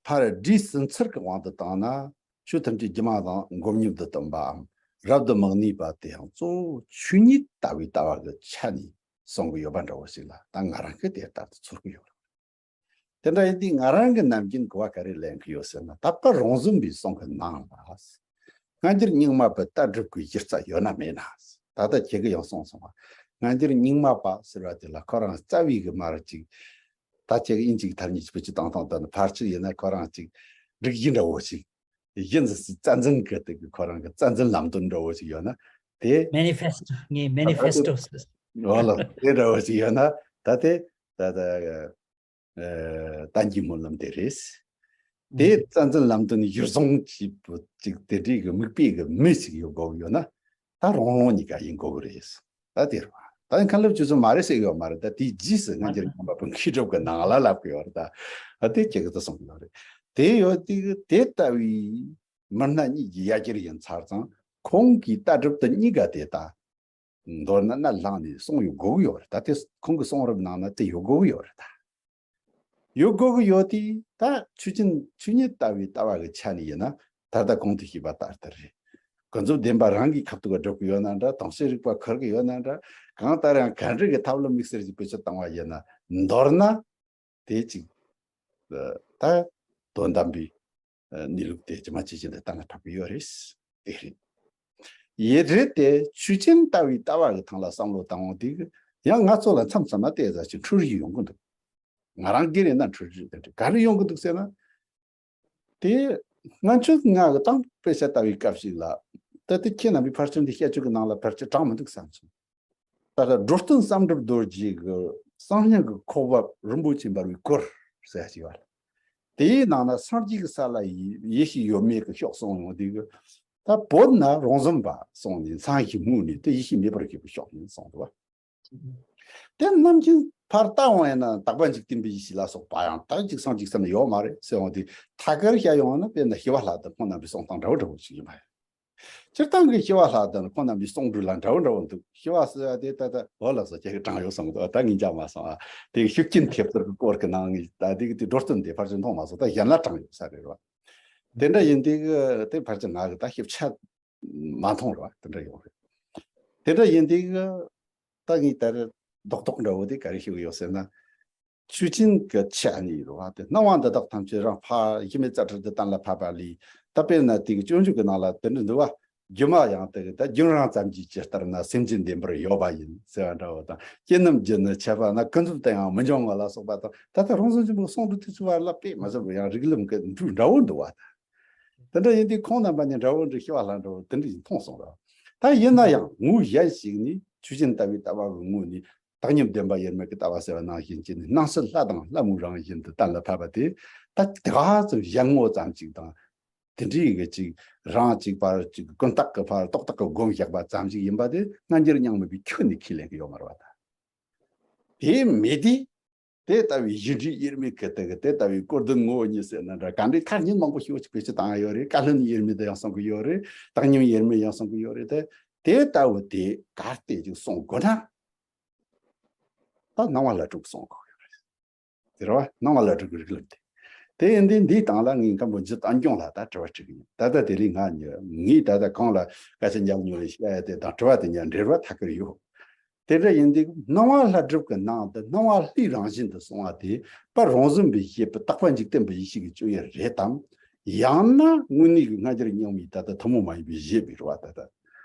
ཕར་སྒྲའི་ཟིན་ཚུལ་གྱི་དབང་དུ་བཏང་ན་ཆོས་ཐམས་ཅད་སྒྱུ་མ་དང་སྒོམ་ཉིད་དུ་སྟོན་པའམ་རབ་ཏུ་མི་གནས་པ་དེའང་གཙོ་བོ་ཆོས་ཉིད་ལྟ་བུའི་ལྟ་བ་གི་ཆ་ནས་གསུང་གི་ཡོད་པ་འདྲ་བོ་ཞིག་ལ་ད་ང་རང་གིས་དེ་ལྟར་དུ་ཚོར་གྱི་ཡོད་རེད། དེ་འདྲ་ཡིན་དུས་ང་རང་གི་ནམ་རྒྱུན་གོ་བ་ག་རེ་ལེན་གྱི་ཡོད་ཟེར་ན། ད་ལྟ་རོང་ཟོམ་པའི་གསུང་གི་ནང་ལ་སྔ་འགྱུར་རྙིང་མ་པའི་ལྟ་གྲུབ་ཀྱི་གཞི་རྩ་ཡོད་ན་མེད་ན། ད་ལྟ་ཁྱེད་ཀྱིས་ཡང་གསུངས་སོང་བ། སྔ་འགྱུར་རྙིང་མ་པ་ཟེར་བ་དེ་ལ་ཁོ་རང་རྩ་བའི་གི་མར་ཅིག་ད་ཁྱེད་ཀྱིས་དབྱིན་ཇིའི་ཐ་སྙད་ཅིག་བེད་སྤྱོད་བཏང་སྟངས་ལྟར་ན་ཕལ་ཆེར་ཡིན་ན་ཁོ་རང་ཅིག་སྒྲིག་གཞི་འདྲ་བོ་ཞིག་གཞི་འཛིན་སའི་རྩ་འཛིན་གྱི་དེ་གི་ཁོ་རང་གི་རྩ་འཛིན་ལམ་སྟོན་འདྲ་བོ་ཞིག་ཡོད་ན་དེ། མེ་ནི་ཕེ་སི་ཊོ། ངས་མེ་ནི་ཕེ་སི་ཊོ་ཟེར། འོ་ལགས། དེ་འདྲ་བོ་ཞིག་ཡོད་ན་ད་དེ་ད་ད། ཨ་བསྟན་རྒྱས་སྨོན་ལམ་དེ་རེད། དེ་རྩ་འཛིན་ལམ་སྟོན་གཞིར་བཟུང་བྱས་པའི་ཅིག་དེ་འདྲའི་གི་མིག་དཔེ་གི་མི་ཞིག་ཡོད་དགོས་ཡོད་ན་ད་རོང་ལུང་གཉིས་ཀ་ཡིན་དགོས་གི་རེད། ད་དེ་རེད་བ། ད་མཁན་སློབ་ཆོས་ཚོ་མ་རེད་ཟེར་གི་ཡོད་མ་རེད། ད་དེའི་རྗེས་སུ་སྔ་འགྱུར་རྙིང་མ་པའི་མཁས་གྲུབ་ཀྱི་ནང་ལ་ལབ་གི་ཡོད་རེད། ད་ཨ་དེ་ཁྱེད་ཀྱིས་ད་གསུང་གི་ཡོད་རེད། དེ་ཡོད་དེ་གི་དེ་ལྟ་བུའི་མི་སྣ་གཉིས་ཀྱི་ཡ་གྱལ་ཡིན་ཚར་ཙང་ཁོང་གི་ལྟ་གྲུབ་དེ་གཉིས་ཀ་དེ་ད། མདོར་ན་སྣ་བླངས་ནས་གསུང་ཡོད་དགོས་ཀྱི་ཡོད་རེད། ད་དེ་ཁོང་གི་གསུང་རབ་ནང་ན་དེ་ཡོད་དགོས་ཀྱི་ཡོད་རེད་ད། ཡོད་དགོས་ཀྱི་ཡོད་དེ་ད་ཆོས་ཅན་ཆོས་ཉིད་ལྟ་བའི་ལྟ་བ་གི་ཆ་ནས་ཡིན་ན་ད་ལྟ་གོང་དུ་ཞུས་པ་ལྟར་དེ་རེད། ཀུན་རྫོབ་བདེན་པ་རང་གི་ཁ་ཐུག་ག་སྒྲུབ་ཀྱི་ཡོད་ན་འདྲ། དོན་བྱེད་རིག་པ་ཁུར་གྱི་ཡོད་ན་འདྲ། གང་ལྟར་ཡང་ག་འདྲ་གི་ཐབས་ལམ་དམིགས་བསལ་ཞིག་བེད་སྤྱོད་བཏང་བ་ཡིན་ན་མདོར་ན། དེ་གཅིག་ད་དོན་དམ་པའི་གནས་ལུགས་དེ་ཇི་མ་ཇི་བཞིན་དུ་གཏན་ལ་ཕབ་ཀྱི་ཡོད་རེད། དེ་རེད། ཡིན་རེད་དེ་ཆོས་ཅན་ལྟ་བའི་ལྟ་བ་གི་ཐང་ལ་བསམ་བློ་བཏང་བ་དེ་གི་ཡང་ང་ཚོ་ལ་མཚམས་མཚམས་ན་བལྟས་ཙང་ཅིག་འཁྲུལ་གཞི་ཡོང་གི་འདུག་ང་རང་སྒེར་ཡིན་ན་འཁྲུལ་གཞི་དེ་འདྲ་ག་རེ་ཡོང་གི་འདུག་ཟེར་ན། དེ་སྔ་ཆོས་ང་གི་དང་དཔེ་ཆ་ལྟ་བའི་སྐབས་ཤིག་ལ་ད་ལྟ་ཁྱེད་རྣམ་པས་ཕར་ཕྱིན་དེ་བཤད་ཆོས་ཀྱི་ནང་ལ་ཕལ་ཆེར་དྲངས་མི་འདུག་བསམ་སོང་། ད་ལྟ་འགྲོ་སྟོན་བསམ་གྲུབ་རྡོ་རྗེ་གི་གསང་སྙིང་གི་ཁོག་འབབ་རིན་པོ་ཆེ་འབར་བའི་གུར་ཟེར་ཞིག་ཡོད་རེད། དེའི་ནང་ན་སངས་རྒྱས་ཀྱི་ས་ལ་ཡེ་ཡེ་ཤེས་ཡོད་མེད་ཀྱི་ཕྱོགས་གསུངས་ཡོང་དུས་ཀྱི་ད་བོད་ན་རོང་ཟོམ་པ་གསུངས་ནས་མཚན་གཞི་སྨོས་ནས་དེ་ཡེ་ཤེས་མེད་པར་གྱུར་པའི་ཕྱོགས་ཡིན་གསུངས་འདུག་བ། དེ་ནམ་རྒྱུན་ཕར་ལྟ་འོང་ཡིན་ན་དག་པ་འཇིག་རྟེན་པའི་ཡེ་ཤེས་ལ་སོགས་པ་ཡང་དག་ཅིག་སང་ཅིག་སང་ཡོད་མ་རེད་ཟེར་འོང་དུས། ཐད་ཀར་བཤད་ཡོང་ན་དཔེར་ན་ཞི་བ་ལྷ་དང་ཁོང་རྣམ་པའི་གསུང་སྟངས་འདྲ་བོ་འདྲ་བོ་ཞིག་ཡིན་པ་རེད། སྤྱིར་བཏང་གི་ཞི་བ་ལྷ་དང་ཁོང་རྣམ་པའི་གསུང་སྒྲོས་ལ་འདྲ་བོ་འདྲ་བོ་འདུག་ཞི་བ་ཟེར་བ་དེ་ད་ལྟ་འོ་ལགས་སོ། ཁྱེད་ཀྱིས་དྲངས་ཡོད་བསམ་གི་འདུག་ད་ངས་མཇལ་མ་སོང་ཨ། དེ་ཤུགས་རྐྱེན་ཐེབས་ཚུལ་གྱི་སྐོར་གྱི་ནང་ངས་ད་དེ་གི་དེ་འགྲོ་སྟངས་དེ་ཕལ་ཆེར་མཐོང་མ་སོང་། ད་གཞན་ལ་དྲངས་ཡོད་ས་རེད་བ། དེ་འདྲ་ཡིན་དུས་གི་དེ་ཕལ་ཆེར་ང་གི་ད་ཞིབ་ཆ་མ་མཐོང་རེད་བ། དེ་འདྲ་ཡོང་རེད། དེ་འདྲ་ཡིན་དུས་གི་ད་ངས་ད་རེས་རྡོག་རྡོག་འདྲ་བོ་དེ་ག་རེ་ཞུ་གི་ཡོད་ཟེར་ན། ཆོས་ཅན་གྱི་ཆོས་ནི་རེད་བ། དེ་སྣང་བ་འདི་དག་ཐམས་ཅད་རང་ཕར་གཞི་མེད་རྩ་བྲལ་དུ་གཏན་ལ་ཕབ་པ་ལས། ད་དཔེར་ན་དེ་གི་སྤྱོད་འཇུག་གི་ནང་ལ་དེ་འདྲ་འདུག་བ། སྒྱུ་མ་ཡང་དེ་གི་ད་རྒྱུན་རིང་ཙམ་གྱིས་ཇི་ལྟར་ན། སེམས་ཅན་བདེན་པར་ཡོད་པ་ཡིན་ཟེར་བ་འདྲ་བོ་དང་། སྐྱེ་རྣམས་རྒྱུ་ནི་ཆད་པ་ན། ཀུན་རྫོབ་ཏུ་ཡང་མི་འབྱུང་ངོ་ལ་སོགས་པ་དང་། ད་ལྟ་རང་བྱུང་ཆེན་པོའི་གསུང་སྒྲོས་དེ་ཚོའི་བར་ལ་དཔེ་མི་སྲིད་པ་ཡང་རིགས་ལམ་གྱི་འབྲུ་འདྲ་བོ་འདུག་བ། དེ་འདྲ་ཡིན་དུས་ཁོང་རྣམ་པ་གཉིས་འདྲ་བོ་འདྲ་ཞི་བ་ལྷ་འདྲ་བོ་དེ་འདྲ་ཞིག་མཐོང་སོང་ར། ད་ཡིན་ན་ཡང་ངོས་གཞན་ཞིག་ནས་ཆོས་ཅན་ལྟ་བུའི་ལྟ་བ་གི་ངོས་ནས། བཏང་སྙོམས་བདེན་པ་དབྱེར་མེད་ཀྱི་ལྟ་བ་ཟེར་བ་ནང་བཞིན་གྱི་ནི། སྣང་སྲིད་ལྷ་དང་ལྷ་མོའི་རང་བཞིན་དུ་གཏན་ལ་ཕབ་པ་དེ། ད་དེ་ག་ཙམ་གཞན་ངོ་ཙམ་ཅིག་དང་། དེ་འདྲའི་གི་ཅིག་རང་གཅིག་པར་ཅིག་ཀུན་བརྟགས་ཀྱི་ཕར་རྡོག་རྡོག་གི་སྒོམ་བཞག་པ་ཙམ་ཞིག་ཡིན་པ་དེ། སྔ་འགྱུར་རྙིང་མ་པས་ཁྱོན་ནས་ཁས་ལེན་གྱི་ཡོད་མ་རེད་བ། ད་དེ་མེད་དུས། དེ་ལྟ་བུའི་གཞི་འབྲས་དབྱེར་མེད་ཀྱི་དེ་གི་དེ་ལྟ་བུའི་སྐུར་འདོན་ངོ་བོ་ཉིད་ཟེར་ན་འདྲ། ག་འདྲའི་ཐ་སྙད་མང་པོ་ཞིག་ཅིག་བེད་སྤྱོད་བཏང་ཡ་ཡོད་རེད། བཀའ་བློན་དབྱེར་མེད་དུ་ཡང་གསུང་གི་ཡོད་རེད། བཏང་སྙོམས་དབྱེར་མེད་ཡང་གསུང་གི་ཡོད་རེད། དེ་དེ་ལྟ་བུ་དེ་གར་བལྟས་ཅིག་གསུང་དགོས་ན། ད་སྣང་བ་བླ་སྒྲུབ་གསུང་དགོས་ཡོད་རེད། དེ་རེད་བ། སྣང་བ་བླ་སྒྲུབ་ཀྱི་རིགས་ལམ་དེ། དེ་ཡིན་དུས་འདིའི་སྟེང་ལ་ངས་མཁན་པོ་འཇུ་བསྟན་སྐྱོང་ལ་ད་དྲི་བ་དྲི་གི་ཡིན། ད་ལྟ་དེ་རིང་ང་ཉོ་ངས་ད་ལྟ་གང་ལ་སྐད་ཆ་རྒྱག་མྱོང་བའི་བཤད་ཡ་དེ་དང་དྲི་བ་དེ་གཉིས་འབྲེལ་བ་ཐད་ཀར་ཡོད། དེ་འདྲ་ཡིན་དུས་སྣང་བ་བླ་སྒྲུབ་ཀྱི་ནང་དུ་སྣང་བ་ལྷའི་རང་བཞིན་དུ་གསུངས་པ་དེ། པར་རོང་ཟོམ་པས་བཞེད་པའི་རྟག་པ་འཇིག་རྟེན་པའི་ཡེ་ཤེས་ཀྱི་སྤྱོད་ཡུལ་རེད་དམ། ཡང་ན་དངོས་གནས་ཀྱི་སྔ་འགྱུར་རྙིང་མའི་ད་ལྟ་ཐུན་མོང་མ་ཡིན་པའི་བཞེད་པའི་རེད་བ། ད་ལྟ་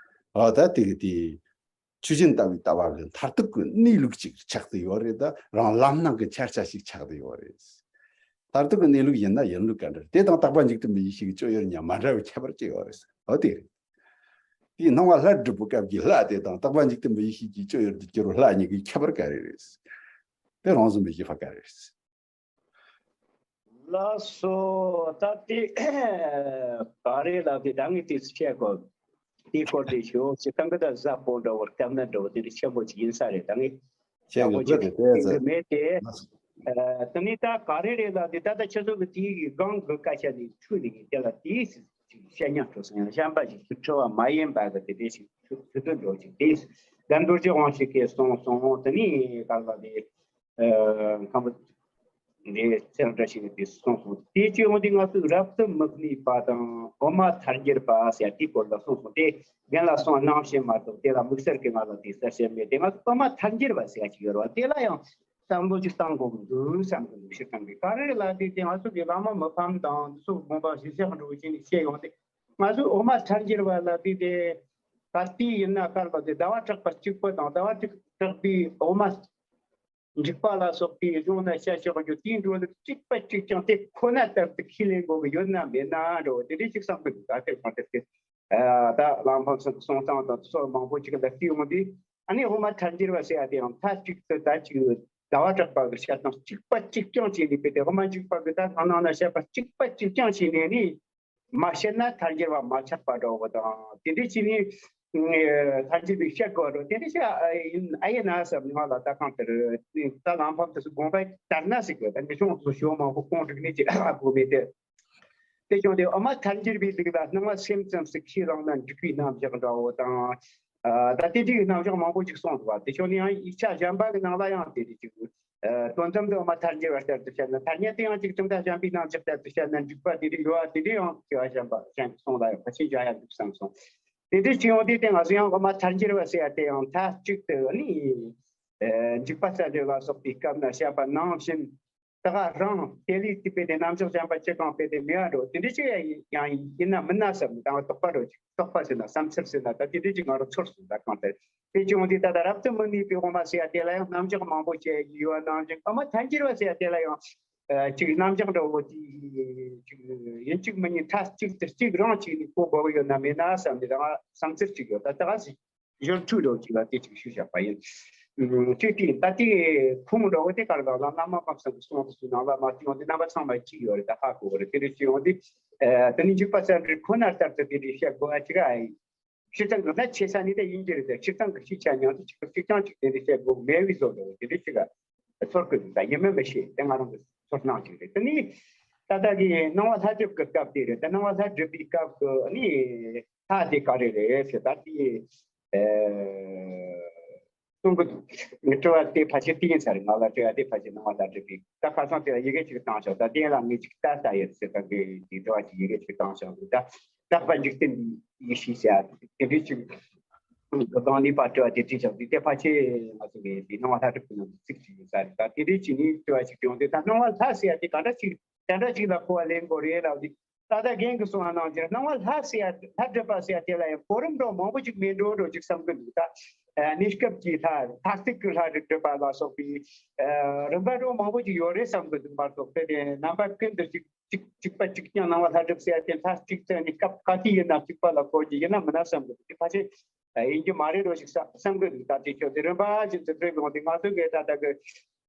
ཨ་ད་དེ་གི་དེ། ཆོས་ཅན་ལྟ་བུའི་ལྟ་བ་གི་མཐར་ཐུག་གི་གནས་ལུགས་ཅིག་ཆགས་ཏེ་ཡོད་རེད། ད་རང་ལམ་སྣ་གི་འཆར་ཆ་ཞིག་ཆགས་ཏེ་ཡོད་རེད། མཐར་ཐུག་གི་གནས་ལུགས་ཡིན་ན་ཡིན་ལུགས་ག་འདྲ་རེད། དེ་དང་རྟག་པ་འཇིག་རྟེན་པའི་ཡེ་ཤེས་ཀྱི་སྤྱོད་ཡུལ་གཉིས་མ་འདྲ་བའི་ཁྱད་པར་ཅི་ཡོད་རེད་ཟེར། འོ་དེ་རེད། དེའི་སྣང་བ་བླ་སྒྲུབ་པའི་སྐབས་ཀྱི་ལྷ་དེ་དང་རྟག་པ་འཇིག་རྟེན་པའི་ཡེ་ཤེས་ཀྱི་སྤྱོད་ཡུལ་དུ་གྱུར་པའི་ལྷ་གཉིས་ཀྱི་ཁྱད་པར་ག་རེ་རེད། དེ་རང་བྱུང་པའི་ཤེས་པ་ག་རེ་རེད། ལགས་སོ། ད་དེ་ག་རེ་ལབ་དེ་ད་ངས་དེ་བཤད་དགོས། དེའི་སྐོར་དེ་ཞུ་ཅི་གང་གི་ད་གཟའ་སྤོ་འདྲ་བོ་སྐབས་ན་འདྲ་བོ་དེ་འདྲ་ཆེན་པོ་ཅིག་ཡིན་ས་རེད། ད་ངས་ཆེན་ཡག་པོ་པོ་ཅིག་དེ་ཡིན་གི་མེད་དེ། ལགས་སོ། ཨ་དེ་ནས་ད་ག་རེ་རེད་ལབ་དེ་ད་ལྟ་ཁྱེད་ཚོ་གི་དེའི་གི་སྒང་གི་སྐད་ཆ་དེ་འཁྲུལ་ནས་གི་དེ་ལ་དེའི་ཅིག་བཤད་ཉག་འགྲོ་སོང་། ཡང་གཞན་པ་ཞིག་ཏུ་འཁྲུལ་བ་མ་ཡིན་པ་གི་དེ་འདྲ་ཞིག་ཚུལ་དུ་འགྲོ་ཅིག་དེ་ད་རྡོ་རྗེ་དབང་ཕྱུག་གིས་གསུངས་སོང་། དེ་ནས་ག་ལ་དེ། ཨ་མཁན་པོ་འདི་ཚེ་རིང་བཀྲ་ཤིས་ཀྱིས་དེ་གསུངས་སོང་། དེ་བཅས་འོང་དུས་ང་ཚོས་རབ་ཏུ་མི་གནས་པ་དང་དབུ་མ་ཐལ་འགྱུར་བ་ཟེར་དེའི་སྐོར་ལ་གསུངས་སོང་། དེ་རྒན་ལགས་གསུངས་གནང་བཞིན་མ་གཏོགས་དེ་ལ་དམིགས་བསལ་གྱི་ང་ལ་དེ་གསལ་བཤད་མེད། དེ་ང་ཚོ་དབུ་མ་ཐལ་འགྱུར་བ་ཟེར་ཡ་ཅིག་ཡོད་རེད་བ། དེ་ལ་ཡང་བསམ་བློ་ཅིག་བཏང་དགོས་ཀྱི་འདུག་བསམ་གྱི་འདུག་སྤྱིར་བཏང་གི་ག་རེ་ལ་དེ་དེ་ང་ཚོ་གི་བླ་མ་མི་ཕམ་དང་འདི་ཚོ་དགོངས་པ་གཞིར་བཞག་འགྲོ་བཞིན་བཤད་ཡོང་དེ། ང་ཚོས་དབུ་མ་ཐལ་འགྱུར་བ་ལ་དེ་དེ་ད་ལྟའི་ཡིན་ན་ག་རེ་ལ་དེ་ཟླ་བ་གྲགས་པ་གཅིག་པུ་དང་ཟླ་བ་གྲགས་པའི་དབུ་མ་འཇུག་པ་ལ་སོགས་པའི་གཞུང་ན་བཤད་ཆོག་རྒྱུ་དེའི་འགྲོ་ལུགས་གཅིག་པ་གཅིག་རྐྱང་དེ་ཁོ་ན་ལྟར་དུ་ཁས་ལེན་དགོས་ཀྱི་ཡོད་ན་མེད་ན་འགྲོ་དེ་འདྲའི་ཅིག་བསམ་གི་འདུག་ད་དེ་གང་ལྟར་དེ་ད་བླ་མ་གསུང་སྟངས་དང་སོགས་མང་པོ་ཅིག་ལ་བལྟས་ཡོང་དུས། ཨ་ནི་དབུ་མ་ཐལ་འགྱུར་བ་ཟེར་ཡ་དེ་ཡང་མཐའ་གཅིག་ཏུ་ད་ཅིག་ཟླ་བ་གྲགས་པ་གི་བཤད་སྟངས་གཅིག་པ་གཅིག་རྐྱང་བྱས་ནས་དཔེ་དེ་དབུ་མ་འཇུག་པ་གི་ད་སྣང་ནང་ན་བཤད་པ་གཅིག་པ་གཅིག་རྐྱང་བྱས་ནས་ནི། མ་བཤད་ན་ཐལ་འགྱུར་བ་མ་ཆགས་པ་འདྲ་བོ་དང་དེ་འདྲ་བྱས་ནས་ཐལ་འགྱུར་བའི་བཤད་དགོས་འགྲོ་དེ་འདྲ་བཤད་ཨ་ཡིན་ཨ་ཡིན་ན་བསམ་ནས་ང་ལ་ད་གང་ལྟར་ད་ལམ་ཕམ་དུ་སུ་དགོངས་པ་ལྟར་ན་ཟིག་གི་ད་འདི་ཆུང་སུ་ཞོ་མང་པོ་ཁོང་རིག་གནས་ཀྱི་ཨ་དགོས་མེད་དེ། དེ་བྱུང་སྟེ་དབུ་མ་ཐལ་འགྱུར་བའི་ལུགས་ལ་སྣང་བ་སེམས་ཙམ་ཞིག་ཁས་བླངས་ན་འགྲིག་པའི་རྣམ་གཞག་འདྲ་བོ་དང་། ད་དེ་འདྲའི་རྣམ་གཞག་མང་པོ་ཞིག་གསུངས་འདུག་བ། དེ་བྱུང་ནས་ཡང་ཡིག་ཆ་གཞན་པ་གི་ནང་ལ་ཡང་དེ་འདྲ་ཅིག་དོན་དམ་དུ་དབུ་མ་ཐལ་འགྱུར་བ་ལྟར་དུ་བཤད་ན་ཐ་སྙད་དུ་ཡང་ཅིག་གྲུབ་མཐའ་གཞན་པའི་རྣམ་གཞག་ལྟར་དུ་བཤད་ན་འགྲིག་པ་དེ་འདྲ་ཡོད་བ། དེ་འདྲ་ཡང་སྐྱེ་བ་གཞན་པ་གཞན་གྱི་གསུང་ལ་ཡང་ཕལ་ཆེར་འཇོག་ཡ་འདུག་བསམ་སོང་། དེ་འདྲ་ཅི་ཡོང་དུས་དེ་ང་ཚོ་ཡང་དབུ་མ་ཐལ་འགྱུར་བ་ཟེར་ཡ་དེ་ཡང་མཐའ་གཅིག་ཏུ་ནི་འཇུག་པ་རྩ་འགྲེལ་ལ་སོགས་པའི་སྐབས་ན་བཤད་པ་ནང་བཞིན། ད་ག་རང་དེ་ལས་དེ་པས་དེ་རྣམ་གཞག་གཞན་པ་ཅི་གང་དཔེ་དེ་མེད་པ་འགྲོ་དེ་འདྲ་ཅིག་ཡང་ཡིན་ན་མིན་ན་བསམ་ནས་ད་ང་རྟོག་པ་རོ་ཅིག་རྟོག་པ་ཟེར་ན་བསམ་ཚུལ་ཟེར་ན་ད་དེ་འདྲ་ཅིག་ང་རང་ཚོར་སོང་། ད་གང་ལྟར་དེ་བྱུང་དུས་ད་ལྟ་རབ་ཏུ་མི་གནས་པའི་དབུ་མ་ཟེར་ཡ་དེ་ལ་ཡང་རྣམ་གཞག་མང་པོ་བྱས་ཡོད་པ་ནང་བཞིན་དབུ་མ་ཐལ་འགྱུར་བ་ཟེར་ཡ་དེ་ལ་ཡང་ཅིག་རྣམ་གཞག་འདྲ་བོ་དེ་ཅིག་ཡིན་གཅིག་མིན་གཉིས་མཐའ་གཅིག་ཏུ་གཅིག་རང་བྱས་ནས་གོ་དགོས་ཀྱི་ཡོད་ན་མེད་ན་བསམ་ནས་ད་ང་བསམ་ཚུལ་ཅིག་ཡོད། ད་ད་ག་ཟིག་སྦྱོར་ཚུལ་འདྲ་བོ་ཅིག་ལ་དེ་ཅིག་ཞུས་བཞག་པ་ཡིན། ཅིག་དེ་ད་ལྟའི་ཁུངས་འདྲ་བོ་དེ་ག་རེ་ལབ་ན་བླ་མ་དམའ་བ་གི་གསུང་དེ་ཚོའི་ནང་ལ་མ་བསྟན་ཡོང་དེ་རྣམ་པ་ཚང་མ་གཅིག་ཡོད་རེད། ད་ཧ་གོ་གི་རེད། དེ་རེད་ཅི་ཡོང་དེ་དེ་ནི་འཇུག་པ་རྩ་འགྲེལ་ཁོ་ན་ལྟར་དུ་དེ་རེད་བཤད་དགོས་ཨ་ཅི་ག་ཨ་ཡིན། སྤྱིར་བཏང་གི་ལྷད་ཆེ་ས་ནི་ད་ཡིན་གྱི་རེད་དེ། སྤྱིར་བཏང་གི་ཤི་ཆ་མྱང་དེ་ཅིག་གཅིག་རྐྱང་ཅིག་དེ་འདྲ་བཤད་དགོས་མེད་པའི་བཟོ་འདྲ་བོ་དེ་འདྲ་ཅིག་ཚོར་གི་འདུག་ད་ཡིན་མིན་མི་ཤེས། དེ་ང་རང་གི་ཚོར་སྣང་ཅིག་རེད། དེ་ནི་ད་ལྟ་གི་སྣང་བ་ལྷ་སྒྲུབ་ཀྱི་སྐབས་དེ་རེད། ད་སྣང་བ་ལྷ་སྒྲུབ་པའི་སྐབས་ཀྱི་ནི་ལྷ་དེ་ག་རེ་རེད་ཟེར་ད་དེ། གསུང་གི་འདུག་ངས་དྲི་བ་དེ་ཕལ་ཆེར་དེ་ཡིན་ས་རེད། ང་ལ་དྲི་བ་དེ་ཕལ་ཆེར་སྣང་བ་ལྷ་སྒྲུབ་པའི་ད་ཁ་སང་དེ་ལ་ཡི་གེ་ཅིག་བཏང་ཤག་ད་དེ་ལ་ངས་ཅིག་ལྟ་ལྟ་ཡོད་ཟེར། ད་དེ་དེ་དྲི་བ་ཅིག་ཡི་གེ་ཅིག་བཏང་ཤག་ད་རྟག་པ་འཇིག་རྟེན་འདིའི་ཡེ་ཤེས་ཟེར་དེ་འདྲའི་ཅིག་གི་སྒང་ནས་པར་དྲི་བ་དེ་དྲིས་ཤག་དེ་དེ་ཕལ་ཆེར་ང་ཚོ་གི་དེ་སྣང་བ་ལྷ་སྒྲུབ་ཀྱི་ནང་དུ་ཚིག་ཅིག་ཡོད་ས་རེད། ད་དེ་འདྲའི་ཅིག་ནས་དྲི་བ་ཅིག་བྱུང་དུས། ད་སྣང་བ་ལྷ་ཟེར་ཡ་དེ་ག་འདྲ་ཅིག་དེ་འདྲ་ཅིག་ལ་གོ་བ་ལེན་དགོས་རེད་ལབ་དུས། ད་ལྟ་རྒན་གྱིས་གསུངས་པ་ནང་བཞིན་སྣང་བ་ལྷ་ཟེར་ཡ་ལྷ་སྒྲུབ་པ་ཟེར་ཡ་དེ་ལ་ཡང་གོ་རིམ་འདྲ་མང་པོ་ཅིག་མེད་འགྲོ་འགྲོ་ཅིག་བསམ་གི་འདུག་ད་གནས་སྐབས་ཀྱི་ལྷ། མཐར་ཐུག་གི་ལྷ་སྒྲུབ་པ་ལ་སོགས་པའི་རིམ་པ་འདྲ་མང་པོ་ཅིག་ཡོད་རེད་བསམ་གི་འདུག་མ་གཏོགས་དེ་ནས་རྣམ་པ་ཀུན་ཏུ་གཅིག་གཅིག་གཅིག་པ་གཅིག་རྐྱང་སྣང་བ་ལྷ་སྒྲུབ་ཟེར་ཡ་དེ་མཐའ་གཅིག་ཏུ་ནི་སྐབས་ག་དུས་ཡིན་ན་གཅིག་པ་ལ་གོ་རྒྱུ་ཡིན་ན་མིན་ན་བསམ་གི་འདུག་དེ་ཕལ་ཆེར་ཡིན་རྒྱུ་མ་རེད་འགྲོ་ཞིག་བསམ་བསམ་གི་འདུག་ད་དེ་ཁྱོད་དེ་རིམ་པ་བཞིན་དུ་འགྲོ་དགོས་འདུག་ང་ཚོ་གི་ད་ལྟ་གི་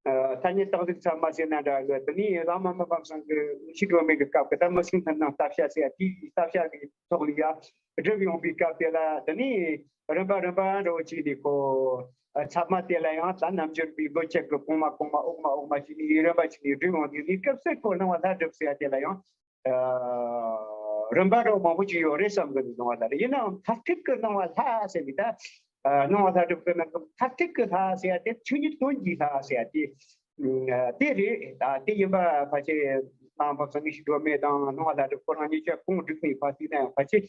ཐ་སྙད་རྟགས་གཟིགས་ཚད་མ་ཟེར་ན་འདྲ་གི། དེ་ནས་བླ་མ་མི་ཕམ་ཚང་གི་ཤི་སྒྲོལ་མའི་གི་སྐབས་ཀྱི་ད་མི་སྲིད་སྨིན་སྣང་བསླབ་བྱ་ཟེར་ཡ་དེའི་བསླབ་བྱ་གི་ཐོག་ལ་ཡ་སྒྲུབ་ཡོང་པའི་སྐབས་དེ་ལ། དེ་ནས་རིམ་པ་རིམ་པ་འདྲ་བོ་བྱས་ནས་ཁོ་ཚད་མ་དེ་ལ་ཡང་ད་རྣལ་འབྱོར་པའི་ལོ་བརྒྱད་ཀྱི་གོང་མ་གོང་མ་འོག་མ་འོག་མ་བྱས་ནས་རིམ་པ་བྱས་ནས་སྒྲུབ་ཡོང་དུས། གནས་སྐབས་སུ་ཁོ་སྣང་བ་ལྷ་སྒྲུབ་ཟེར་ཡ་དེ་ལ་ཡང་རིམ་པ་འདྲ་མང་པོ་ཅིག་ཡོད་རེད་བསམ་གི་འདུག་སྣང་བ་ལྷ་རེད། ཡིན་ནའང་མཐར་ཐུག་གི་སྣང་བ་ལྷ་ཟེར་ནི་ད། སྣང་བ་ལྷ་སྒྲུབ་ཀྱི་ནང་གི་མཐར་ཐུག་གི་ལྷ་ཟེར་ཡ་དེ་ཆོས་ཉིད་དོན་གྱི་ལྷ་ཟེར་ཡ་དེ་དེ་རེད། ད་དེ་ཡིན་པ་ཕལ་ཆེར་སྣང་བ་ཚང་གི་ཤི་སྒྲོལ་མ་དང་སྣང་བ་ལྷ་སྒྲུབ་ཁོ་རང་གཉིས་ཆ་ཁོང་སྒྲུབ་ནས་ཕར་བལྟས་ན་ཡང་ཕལ་ཆེར་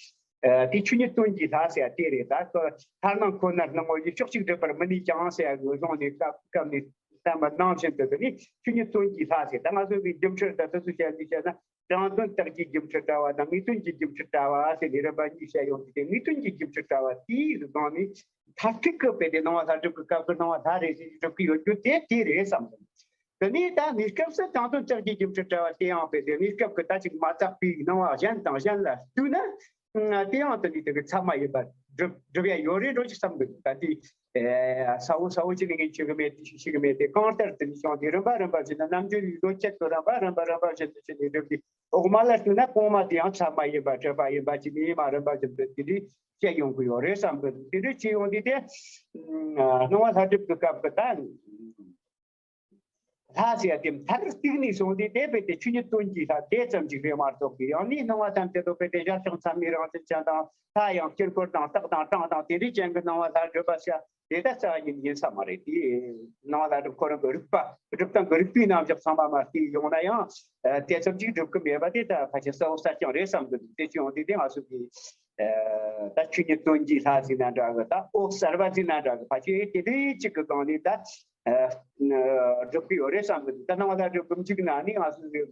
དེ་ཆོས་ཉིད་དོན་གྱི་ལྷ་ཟེར་ཡ་དེ་རེད། ད་ལྷར་སྣང་ཁོ་ནར་སྣང་ངོ་། ཡུལ་ཕྱོགས་གཅིག་སྒྲུབ་པར་མི་ནུས་ཀྱང་ཟེར་ཡ་གི་གཞུང་ནས་སྐབས་སྐབས་ནས་བསྟན་པ་ནང་བཞིན་དུ་དེ་ནི་ཆོས་ཉིད་དོན་གྱི་ལྷ་ཟེར། ད་ང་ཚོ་གི་སྒྱུ་འཕྲུལ་དང་དེ་ཚོ་བཤད་དུས་བཤད་ན། དྲང་དོན་རྟགས་ཀྱི་སྒྱུ་འཕྲུལ་དྲ་བ་དང་ངེས་དོན་གྱི་སྒྱུ་འཕྲུལ་དྲ་བ་ཟེར་ནས་རིམ་པ་གཉིས་བཤད་ཡོང་དུས། དེ་ངེས་དོན་གྱི་སྒྱུ་འཕྲུལ་དྲ་བ་དེའི་སྒང་ནས་མཐར་ཐུག་གི་དཔེ་དེ་སྣང་བ་ལྷ་སྒྲུབ་ཀྱི་སྐབས་སུ་སྣང་བ་ལྷ་རེད་ཟེར་སྒྲུབ་ཀྱི་ཡོད་རྒྱུ་དེ་དེ་རེད་བསམ་སོང་། དེ་ནས་ད་གནས་སྐབས་སུ་དྲང་དོན་རྟགས་ཀྱི་སྒྱུ་འཕྲུལ་དྲ་བ་དེ་ཡང་དཔེ་དེ་གནས་སྐབས་ཀྱི་ད་ཅིག་མ་དག་པའི་སྣང་བ་གཞན་དང་གཞན་ལ་ལྟོས་ན། དེ་ཡང་དེ་ནི་དེ་གི་ཚད་མ་ཡིན་པར་སྒྲུབ་སྒྲུབ་ཡ་ཡོད་རེད་འགྲོ་ཅིག་བསམ་གི་འདུག་ད་དེ་ས་བོ་ས་བོ་ཅི་ནས་ངས་ཤེས་གི་མེད། དེ་ཤེས་ཤེས་གི་མེད་དེ། གང་ལྟར་དེ་ནི་བྱུང་དེ་རིམ་པ་རིམ་པ་བཞིན་དུ་རྣལ་འབྱོར་བའི་ལོ་བརྒྱད་དུ་རིམ་པ་རིམ་པ་རིམ་པ་བཞིན་དུ་བྱས་ནས་སྒྲུབ་དུས། འོག་མ་ལ་ལྟོས་ན་གོང་མ་དེ་ཡང་ཚད་མ་ཡིན་པ་གྲུབ་པ་ཡིན་པ་ཅི་ནས་མ་རིམ་པ་བཞིན་དུ་དེ་འདྲའི་བཤད་ཡོང་གི་ཡོད་རེད་བསམ་གི་འདུག་དེ་འདྲའི་བྱས་ཡོང་དུས་དེ་སྣང་བ་ལྷ་སྒྲུབ་ཀྱི་སྐབས་ཀྱི་ད། ལྷ་ཟེར་ཡ་དེ་མཐར་གཏུགས་ནས་སོང་དུས་དེ་དཔེ་དེ་ཆོས་ཉིད་དོན་གྱི་ལྷ་དེ་ཙམ་ཞིག་རེད་མ་གཏོགས་ཀྱི། ཡང་ནི་སྣང་བ་ཐམས་ཅད་དུ་དཔེ་དེ་བཞག་ཀྱང་མཚན་མའི་རང་བཞིན་ཅན་དང་། ལྷ་ཡང་དཀྱིལ་འཁོར་དང་རྟགས་དང་གྲངས་དང་དེ་འདྲའི་ཅན་གྱི་སྣང་བ་ལྷ་སྒྲུབ་པ་ཟེར་དེ་ད་རྩ་བ་ཉིད་ཡིན་ས་མ་རེད། དེ་སྣང་བ་ལྷ་སྒྲུབ་ཁོ་རང་གི་རིགས་པ་སྒྲུབ་སྟངས་ཀྱི་རིགས་པའི་རྣམ་གཞག་ཚང་མ་མ་བལྟས་ཡོང་ན་ཡང་དེ་ཙམ་ཞིག་སྒྲུབ་ཀྱི་མེད་པ་དེ་ད་ཕལ་ཆེར་གསལ་བོ་གསལ་རྐྱང་རེད་བསམ་གི་འདུག་དེ་ཅི་ཡོང་དུས་དེ་ང་ཚོ་གི་ད་ཆོས་ཉིད་དོན་གྱི་ལྷ་ཟེར་ན་འདྲ་གི། ད་འོད་གསལ་བ་ཟེར་ན་འདྲ་གི། ཕལ་ཆེར་དེ་འདྲའི་གཅིག་གི་སྒང་ནས་ད་སྒྲུབ་ཀྱི་ཡོད་རེད་བསམ་གི་འདུག་ད་སྣང་བ་ལྷ་སྒྲུབ་ཀྱི་མཇུག་ན་ནི་ང་ཚོ་གི་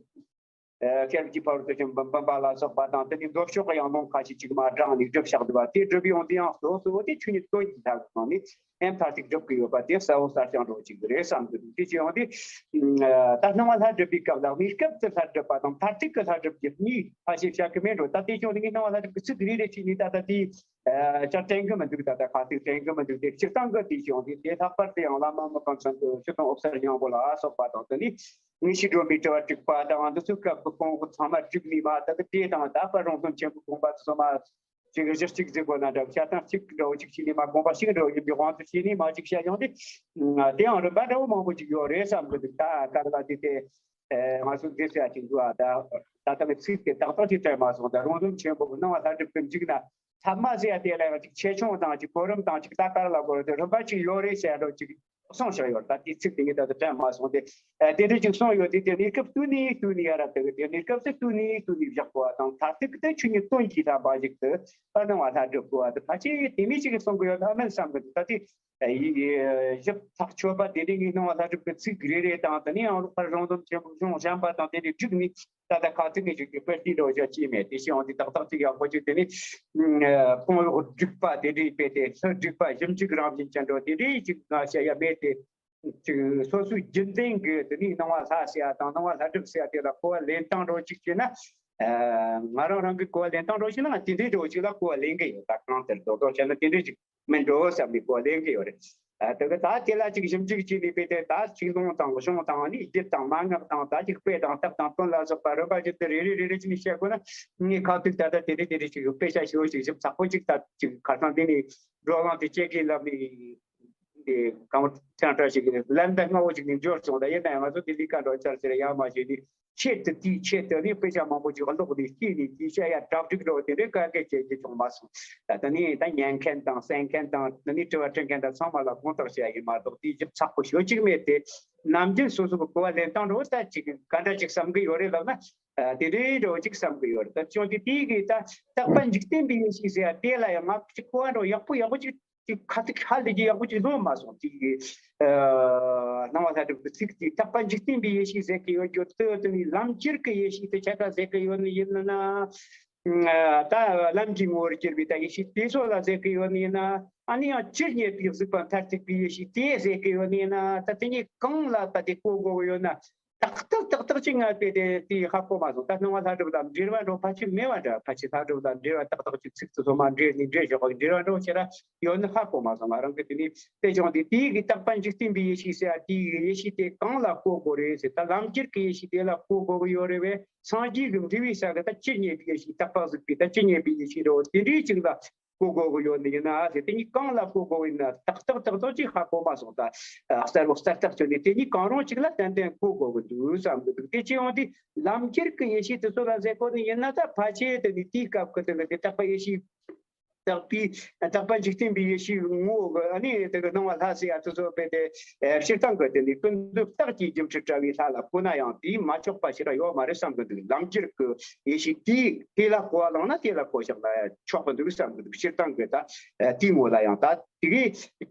ཤེལ་གྱི་ཕ་རོལ་ཏུ་ཕྱིན་པ་འབུམ་པ་ལ་སོགས་པ་དང་། དེ་ནས་མདོ་ཕྱོགས་ཀྱི་ཡང་སློང་ཁ་ཤས་ཅིག་མ་དྲངས་ནས་སྒྲུབ་བཞག་འདུག་པ་དེ་སྒྲུབ་ཡོང་དུས་ཡང་གཙོ་བོ་གཙོ་བོ་དེ་ཆོས་ཉིད་དོན་གྱི་ལྷ་གི་སྒང་ནས་ཨེ་མཐར་ཐུག་སྒྲུབ་ཀྱི་ཡོད་པ་དེ་གསལ་བོ་གསལ་རྐྱང་འགྲོ་གཅིག་རེད་བསམ་གི་འདུག་དེ་བྱས་ཡོང་དུས་ད་སྣང་བ་ལྷ་སྒྲུབ་པའི་སྐབས་ལ་གནས་སྐབས་སུ་ལྷ་སྒྲུབ་པ་དང་མཐར་ཐུག་གི་ལྷ་སྒྲུབ་ཀྱི་གཉིས་ཕལ་ཆེར་བཤད་གི་མེད་འགྲོ། ད་དེ་བྱུང་དུས་ངས་སྣང་བ་ལྷ་སྒྲུབ་ཀྱི་ཚིག་རེ་རེ་བྱས་ནས་ད་ལྟ་དེའི་ཆ་དྲན་གི་མི་འདུག་ད་ལྟ་ཁ་ཐུག་དྲན་གི་མི་འདུག་དེ་སྤྱིར་བཏང་གི་དེ་བྱུང་དུས་དེ་ལྷག་པར་དུ་ཡང་བླ་མ་མི་ཕམ་ཚང་གི་ཆོས་དང་འོད་གསལ་སྙིང་པོ་ལ་སོགས་པ་དང་། དེ་ནས་ངེས་ཤེས་སྒྲོན་མེའི་དྲི་བ་དྲུག་པ་དང་། འདི་ཚོའི་སྐབས་ཀྱི་དགོངས་པ་ཚང་མ་བསྒྲིགས་ནས་མ་ད་གི་དེ་དང་ད་བར་རོང་སྟོན་ཆེན་པོའི་དགོངས་པ་ཚོ་མ་ཅིག་གཞི་གཅིག་ཟེར་དགོས་ན་འདྲ། བཤད་སྟངས་གཅིག་འདྲ་བོ་ཅིག་བྱས་ནས་མ། དགོངས་པ་གཅིག་འདྲ་བོ་ཡིན་པའི་དབང་དུ་བྱས་ནས་མ་ཅིག་བཤད་ཡོང་དུས། དེའང་རིམ་པ་འདྲ་བོ་མང་པོ་ཅིག་ཡོད་རེད་བསམ་གི་འདུག་ད་ག་རེ་ལ་དེ་དེ་ང་ཚོ་འདི་ཟེར་ཡ་ཅིག་འདུག་ཨ། ད་ད་ལྟ་ངས་ཚིག་དེ་ཏག་ཏག་ཅིག་དྲན་མ་སོང་། ད་རོང་སྟོན་ཆེན་པོ་གི་སྣང་བ་ལྷ་སྒྲུབ་ཀྱི་མཇུག་ན་ཚད་མ་ཟེར་ཡ་དེ་ལ་ཡང་ཅིག་ཆེ་ཆུང་དང་ཅིག་གོ་རིམ་དང་ཅིག་ད་ག་རེ་ལ་གོ་རེ་དེ་རིམ་པ་ཅིག་ཡོད་རེད་བཤད་འདྲ་བོ་ཅིག་གསུངས་བཞག་ཡོད། ད་དེའི་ཚིག་དེ་ངས་ད་ལྟ་དྲན་མ་སོང་སྟེ། ཨ། དེ་འདྲ་ཅིག་གསུངས་ཡོད་དེ། དེ་གནས་སྐབས་བསྟུན་ནས་བསྟུན་ནས་ཡ་ར་དེ་གི་དེ་གནས་སྐབས་སུ་བསྟུན་ནས་བསྟུན་ནས་བཞག་དགོས་པ་དང་། མཐར་ཐུག་དེ་ཆོས་ཉིད་དོན་གྱི་ལྷ་འབའ་ཞིག་ཏུ་ཨ་སྣང་བ་ལྷ་སྒྲུབ་དགོས་པ་དེ་ཕལ་ཆེར་དེ་མིན་ཞིག་གིས་གསུང་གི་ཡོད་ན་མིན་བསམ་གི་འདུག་ད་དེ་ཨ་ཡི་ཡི་ཞིབ་ཚགས་ཆོད་པ་དེ་འདྲའི་ངས་སྣང་བ་ལྷ་སྒྲུབ་ཀྱི་ཚིག་རེ་རེ་དང་། དེ་ནས་ཡང་ལོག་པར་རོང་སྟོན་ཆེན་པོ་གཞུང་གཞན་པ་དང་དེ་འདྲའི་བསྒྲིགས་ནས། ད་ལྟ་ཁ་ཐུག་ངས་ཞུ་རྒྱུ་དཔེར་བརྗོད་འདྲ་བོ་ཞིག་བྱས་མེད། དེ་བྱས་ཡོང་དུས་ཏག་ཏག་ཅིག་ཡག་པོ་ཅིག་དེ་ནི་ཨ་གོང་འོག་སྒྲིག་པ་དེ་འདྲའི་དཔེ་དེ། ལྷུ་སྒྲིག་པ་ཞིབ་འཇུག་རང་བཞིན་ཅན་འདྲ་བོ་དེ་འདྲའི་ཅིག་ང་བཤད་ཡ་མེད་དེ། ཅིག་སོ་སོའི་རྒྱུན་ལྡན་གྱི་དེ་ནི་སྣང་བ་ལྷ་ཟེར་ཡ་དང་སྣང་བ་ལྷ་སྒྲུབ་ཟེར་ཡ་དེ་ལ་གོ་བ་ལེན་སྟངས་འདྲ་བོ་ཅིག་བྱས་ན། ཨ་ང་རང་རང་གི་གོ་བ་ལེན་སྟངས་འདྲ་བོ་ཞིག་ན་ང་དེ་འདྲའི་འདྲ་བོ་ཅིག་ལ་གོ་བ་ལེན་གི་ཡོད། ད་གང་ལྟར་རྡོག་རྡོག་བྱས་ན་དེ་འདྲའི་ཅིག་མིན་འགྲོ་བསམ་ནས་གོ་བ་ལེན་གི་ཡོད་རེད། ཨ་དེ་གི་ད་དེ་ལ་ཅིག་ཞིབ་འཇུག་བྱས་ནས་དཔེ་དེ་ད་ཆིག་ལུང་དང་གཞུང་དང་ནི་རྒྱུད་དང་མན་ངག་དང་ད་ཅིག་དཔེ་དང་རྟགས་དང་དོན་ལ་སོགས་པ་རིམ་པ་བཞིན་དུ་རེ་རེ་རེ་རེ་བྱས་ནས་བཤད་དགོས་ན། ངས་ཁ་ཐུག་ད་ལྟ་དེ་རེ་དེ་རེ་ཅིག་དཔེ་ཆ་ཞེ་པོ་ཅིག་ཞིབ་ཚགས་པོ་ཅིག་ད་ཅིག་ཁ་སང་དེ་ནས་བགྲོ་གླེང་དེ་བྱེད་དགོས་ལབ་ནས། འདི་གང་ཐང་བཀྲ་ཤིས་ཀྱི་ལན་དང་སྔ་བོ་ཅིག་ནས་འབྱོར་སོང་། ད་ཡིན་ན་ཡང་ང་ཚོ་དེ་ལས་ཀ་འགྲོ་ཆར་ཟེར་ཡང་མ་བྱས་ནས། ཆེད་དུ་དེའི་ཆེད་དུ་ནི་དཔེ་ཆ་མང་པོ་ཅིག་ཀློག་ནས་ཤེས་ནས་དེའི་བཤད་ཡ་གྲ་སྒྲིག་འགྲོ་དེ་འདྲའི་ག་གེ་བྱེད་རྒྱུ་བྱུང་མ་སོང་། ད་ལྟ་ནི་ད་ཉན་མཁན་དང་གསན་མཁན་དང་ནི་དྲི་བ་དྲི་མཁན་དང་ཚང་མ་ལ་དགོངས་དག་བྱས་ཡིན་མ་གཏོགས། དེའི་ཞིབ་ཚགས་པོ་ཞེ་ཅིག་མེད་དེ། ནམ་རྒྱུན་སོ་སོ་གི་གོ་བ་ལེན་སྟངས་འགྲོ་ད་ཅིག་ག་འདྲ་ཅིག་བསམ་གི་ཡོད་རེད་ལབ་ན། ཨ་དེ་འདྲའི་འགྲོ་ཅིག་བསམ་གི་ཡོད་རེད། ད་ཅུང་དེ་དེའི་གི་ད་རྟག་པ་འཇིག་རྟེན་པའི་ཡེ་ཤེས་ཟེར་ཡ་དེ་ལ་ཡང་ང་ཅིག་གོ་བ་འགྲོ་ཡག་པོ་ཡག་པོ་ཅིག་དེ་ཁ་ཐུག་ཧ་ལས་ཀྱི་ཡག་པོ་ཅིག་ལོན་མ་སོང་། དེ་གི་ཨ་སྣང་བ་ལྷ་སྒྲུབ་ཀྱི་ཚིག་དེ་རྟག་པ་འཇིག་རྟེན་པའི་ཡེ་ཤེས་ཟེར་གི་ཡོད་རྒྱུ་དེ་དེ་ནི་ལམ་གྱེར་གྱི་ཡེ་ཤེས་དེ་ཆ་ཚང་ཟེར་གི་ཡོད་ནི་ཡིན་ན། ཨ་ད་ལམ་གྱི་ངོ་བོར་གྱུར་པའི་ད་ཡེ་ཤེས་དེ་ཚོ་ལ་ཟེར་གི་ཡོད་ནི་ཡིན་ན། ཨ་ནི་ཡང་ཇི་སྙེད་པའི་གཟིགས་པ་མཐར་ཐུག་པའི་ཡེ་ཤེས་དེ་ཟེར་གི་ཡོད་ནི་ཡིན་ན། ད་དེ་གཉིས་གང་ལ་ད་དེ་གོ་དགོས་གི་ཡོད་ན། ཏག་ཏག་ཏག་ཏག་ཅིག་ང་དཔེ་དེ་དེ་ཧ་གོ་མ་སོང་། ད་སྣང་བ་ལྷ་སྒྲུབ་དང་འབྲེལ་བ་འགྲོ་ཕལ་ཆེར་མེད་པ་འདྲ། ཕལ་ཆེར་ལྷ་སྒྲུབ་དང་འབྲེལ་བ་ཏག་ཏག་ཅིག་ཚིག་ཏུ་སོ་མ་འབྲེལ་ནི་འབྲེལ་ཞོག་འབྲེལ་བ་འགྲོ་ཁྱེད་ར་ཡོད་ནི་ཧ་གོ་མ་སོང་། ང་རང་གི་དེ་ནི་དེ་བྱུང་དེ་དེའི་གི་རྟག་པ་འཇིག་རྟེན་པའི་ཡེ་ཤེས་ཟེར་ཡ་དེའི་གི་ཡེ་ཤེས་དེ་གང་ལ་གོ་དགོས་རེད་ཟེར། ད་ལམ་གྱེར་གི་ཡེ་ཤེས་དེ་ལ་གོ་དགོས་གི་ཡོད་རེད་བས། སངས་རྒྱས་གི་འབྲས་བུའི་ས་གི་ད་ཇི་སྙེད་པའི་ཡེ་ཤེས་རྟག་པ་གཟིགས་པའི་ད་ཇི་སྙེད་པའི་ཡེ་ཤེས་རེད་བ། དེ་འདྲའི་ཅིག་ལ་གོ་དགོས་གི་ཡོད་ནི་ཡིན་ན་ཟེར། དེ་གཉིས་གང་ལ་གོ་དགོས་ཡིན་ན་ཏག་ཏག་ཏག་ཏག་ཅིག་ཧ་གོ་མ་སོང་། ད་ཨ་གསལ་བོ་གསལ་ཐག་ཆོད་ནས་དེ་གཉིས་གང་རུང་ཅིག་ལ་ཏན་ཏན་གོ་དགོས་གི་འདུག་བསམ་གི་འདུག་དེ་ཅི་ཡོང་དུས་ལམ་ཁྱེར་གི་ཡེ་ཤེས་དེ་ཚོ་ལ་ཟེར་གོ་ནི་ཡིན་ན། ད་ཕལ་ཆེར་དེ་ནི་དེའི་སྐབས་ཀྱི་དེ་ནི་དེ་རྟག་པ་ཡེ་ཤེས་རྟག་པའི་རྟག་པ་འཇིག་རྟེན་པའི་ཡེ་ཤེས་ངོ་བོ་གི་ཨ་ནི་དེ་གི་སྣང་བ་ལྷ་ཟེར་ཡ་དེ་ཚོ་དཔེ་དེ་ཨེ་སྤྱིར་བཏང་གི་དེ་ནི་ཀུན་རྫོབ་རྟགས་ཀྱི་སྒྱུ་འཕྲུལ་དྲ་བའི་ལྷ་ལ་གོ་ན་ཡང་དེས་མ་ཆོག་པ་ཞིག་ར་ཡོད་མ་རེད་བསམ་གི་འདུག་ལམ་ཁྱེར་གི་ཡེ་ཤེས་དེས་དེ་ལ་གོ་བ་བླངས་ན་དེ་ལ་གོ་བཞག་ན་ཆོག་གི་འདུག་བསམ་གི་འདུག་སྤྱིར་བཏང་གི་ད་ཨ་དེའི་ངོ་ལ་ཡང་ད་དེ་གི་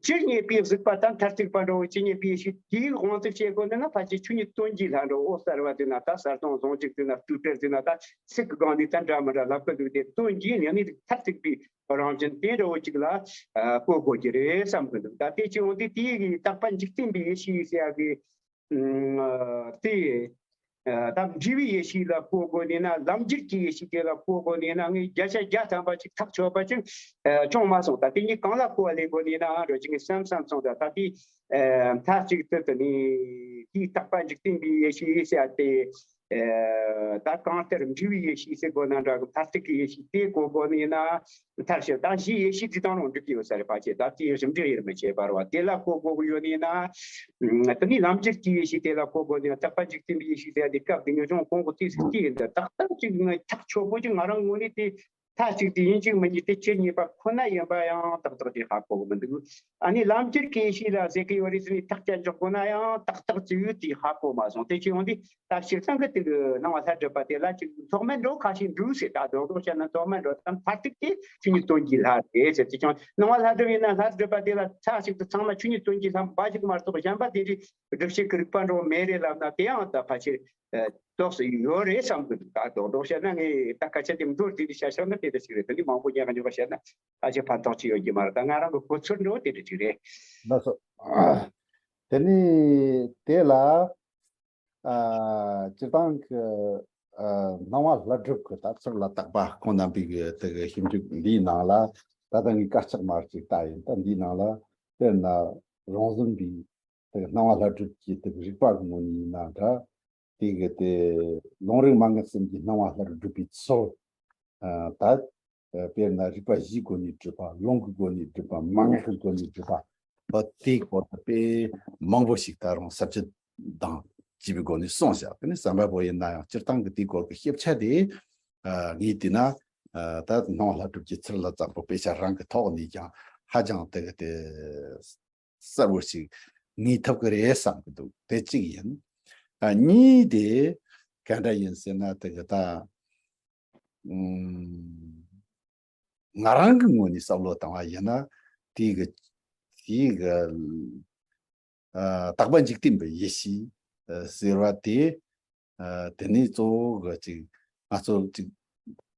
ཇི་སྙེད་པའི་གཟིགས་པ་དང་མཐར་ཐུག་པ་འདྲ་བོ་ཇི་སྙེད་པའི་ཡེ་ཤེས་དེའི་དབང་དུ་བྱེད་དགོས་ན་ན། ཕལ་ཆེར་ཆོས་ཉིད་དོན་གྱི་ལྷ་འདྲ་བོ་གསལ་བ་དེ་ན་ད་གསལ་སྟོང་ཟུང་འཇུག་དེ་ན་སྤྲོས་བྲལ་དེ་ན་ད་ཚིག་གི་སྒང་ནས་ད་འདྲ་མི་འདྲ་ལབ་གི་འདུག་དེ་དོན་གྱི་ཉམས་ལེན་མཐར་ཐུག་པའི་རང་བཞིན་དེ་འདྲ་བོ་ཅིག་ལ་ཨ་གོ་དགོས་ཀྱི་རེད་བསམ་གི་འདུག་ད་དེ་ཅི་ཡོང་དུས་དེའི་གི་རྟག་པ་འཇིག་རྟེན་པའི་ཡེ་ཤེས་ཟེར་ཡ་གི་ཨ་དེ་ཨ་ད་འབྲས་བུའི་ཡེ་ཤེས་ལ་གོ་དགོས་ནས་ན། ལམ་འབྱེད་ཀྱི་ཡེ་ཤེས་དེ་ལ་གོ་དགོས་ནས་ན། ངས་བརྒྱ་ཆ་བརྒྱ་ཐམ་པ་ཅིག་ཐག་ཆོད་པ་ཅིག་ཨ་བྱུང་མ་སོང་། ད་དེ་གཉིས་གང་ལ་གོ་བ་ལེན་དགོས་ནས་ན་འགྲོ་ཅིག་ངས་བསམ་བསམ་སོང་། ད་ད་དེ་ཨ་མཐའ་གཅིག་ཏུ་དེ་ནི་དེའི་རྟག་པ་འཇིག་རྟེན་པའི་ཡེ་ཤེས་ཟེར་ཡ་དེ། ཨ་ད་གང་ལྟར་འབྲས་བུའི་ཡེ་ཤེས་ཟེར་དགོས་ན་འདྲ་གི། མཐར་ཐུག་གི་ཡེ་ཤེས་དེ་གོ་དགོས་ནི་ཡིན་ན། མཐར་ཕྱིན་ད་གཞི་ཡེ་ཤེས་འདི་དང་རུང་འགྲིག་གི་ཡོད་ས་རེད་པ། ཅེས་ད་དེའི་རིམ་འགྲིག་ཡེར་མི་བྱེད་པར་བ་དེ་ལ་གོ་དགོས་ཀྱི་ཡོད་ནི་ཡིན་ན། ཨ་དེ་ནི་ལམ་འབྱེད་ཀྱི་ཡེ་ཤེས་དེ་ལ་གོ་དགོས་ནི་ཡིན་ན། རྟག་པ་འཇིག་རྟེན་པའི་ཡེ་ཤེས་ཟེར་ཡ་དེ་སྐབས་དེ་ངས་ཅུང་གོང་གི་དུས་སུ་བལྟས་ཡིན། ད་ཏག་ཏག་ཅིག་ངས་ཐག་ཆོད་པོ་ཅིག་ང་རང་ངོས་ནས་དེ། མཐའ་གཅིག་ཏུ་ཡིན་གཅིག་མིན་གཅིག་དེ་ཆོས་ཉིད་པ་ཁོ་ན་ཡིན་པ་ཡང་ཏག་ཏག་ཅིག་ཧ་གོ་གི་མི་འདུག་ཨ་ནི་ལམ་འབྱེད་ཀྱི་ཡེ་ཤེས་ལ་ཟེར་གི་ཡོད་རེད་ཟེར་ནས་ཐག་བཅད་འཇོག་དགོས་ན་ཡང་ཏག་ཏག་ཅིག་དེ་ཧ་གོ་མ་སོང་། དེ་ཅི་ཡོང་དུས་ད་སྤྱིར་བཏང་གི་དེ་གི་སྣང་བ་ལྷ་སྒྲུབ་པ་དེ་ལ་ཅིག་མཐོ་དམན་འགྲོ་ཁ་ཤས་འདུག་ཟེར། ད་རྡོག་རྡོག་བཤད་ན་མཐོ་དམན་འགྲོ་དང་མཐར་ཐུག་དེ་ཆོས་ཉིད་དོན་གྱི་ལྷ་རེད་ཟེར། དེ་ཀྱང་སྣང་བ་ལྷ་སྒྲུབ་ཡིན་ན་ལྷ་སྒྲུབ་པ་དེ་ལ་མཐའ་གཅིག་ཏུ་ཚང་མ་ཆོས་ཉིད་དོན་གྱི་ལྷ་འབའ་ཞིག་མ་གཏོགས་གཞན་པ་དེ་འདྲའི་སྒྲུབ་བྱེད་ཀྱི་རིགས་པ་འགྲོ་མེད་རེད་ལབ་ན། དེ་ཡང་ད་ཕལ་ཆེར། ཨ་ཏོག་ཙམ་ཡོད་རེད་བསམ་གི་འདུག་ད་རྡོག་རྡོག་བཤད་ན་ངས་ད་སྐད་ཆ་དེ་མདོར་བསྡུས་ནས་བཤད་བཞག་ན་དེ་འདྲ་ཞིག་རེད། ད་ནི་མང་པོ་ཉན་ག་ཉོ་ག་བཤད་ན་ཕལ་ཆེར་ཕན་ཐོགས་ཅི་ཡོད་ཀྱི་མ་རེད། ད་ང་རང་གི་གོ་ཚུལ་འདྲ་བོ་དེ་འདྲ་ཅིག་རེད། ལགས་སོ། དེ་ནི་དེ་ལ་ཨ་སྤྱིར་བཏང་གི་ཨ་སྣང་བ་ལྷ་སྒྲུབ་ཀྱི་ད་ཚུར་ལ་བཏགས་པ་ཁོང་རྣམ་པའི་གི་དེ་གི་ཞིབ་འཇུག་འདིའི་ནང་ལ་ད་ལྟ་ངས་དཀར་ཆག་མར་ཅིག་ལྟ་ཡིན། ད་འདིའི་ནང་ལ་དཔེར་ན་རང་བཟུམ་པའི་དེ་གི་སྣང་བ་ལྷ་སྒྲུབ་ཀྱི་དེ་གི་རིགས་པ་གི་ངོས་ནས་ཡིན་ན་འདྲ། དེ་གི་དེ་ལུང་རིགས་མན་ངག་གསུམ་གྱི་སྣང་བ་ལྷ་སྒྲུབ་པའི་ཚུལ། ཨ་ད་དཔེར་ན་རིགས་པ་བཞིའི་སྒོ་ནས་སྒྲུབ་པ། ལུང་གི་སྒོ་ནས་སྒྲུབ་པ། མན་ངག་གི་སྒོ་ནས་སྒྲུབ་པ། འོ་དེའི་སྐོར་དུ་དཔེ་མང་པོ་ཞིག་ད་རུང་ཟབ་ཁྲིད་དང་བཅས་པའི་སྒོ་ནས་གསུངས་བཞག་དེ་ནི་བསམ་པ་པོ་ཡིན་ན་ཡང་སྤྱིར་བཏང་གི་དེའི་སྐོར་གྱི་ཤེས་བྱ་དེ་ཨ་ངས་བལྟས་ན་ཨ་ད་སྣང་བ་ལྷ་སྒྲུབ་ཀྱི་ཚུལ་ལ་བརྩམས་པའི་དཔེ་ཆ་རང་གི་ཐོག་ནས་ཀྱང་ཧ་ཅང་དེ་གི་དེ་གསལ་བོ་ཞིག་ངེས་ཐུབ་ཀྱི་རེད་བསམ་གྱི་འདུག་དེ་གཅིག་ཡིན། ཨ་གཉིས་དེ་ག་འདྲ་ཡིན་ཟེར་ན། དེ་གི་ད་ཨུམ་ང་རང་གི་ངོས་ནས་བསམ་བློ་བཏང་བ་ཡིན་ན། དེ་གི་དེ་གི་ཨ་རྟག་པ་འཇིག་རྟེན་པའི་ཡེ་ཤེས་ཨ་ཟེར་བ་དེ། ཨ་དེ་ནས་གཙོ་བོ་གི་ཅིག་ང་ཚོ་ཅིག་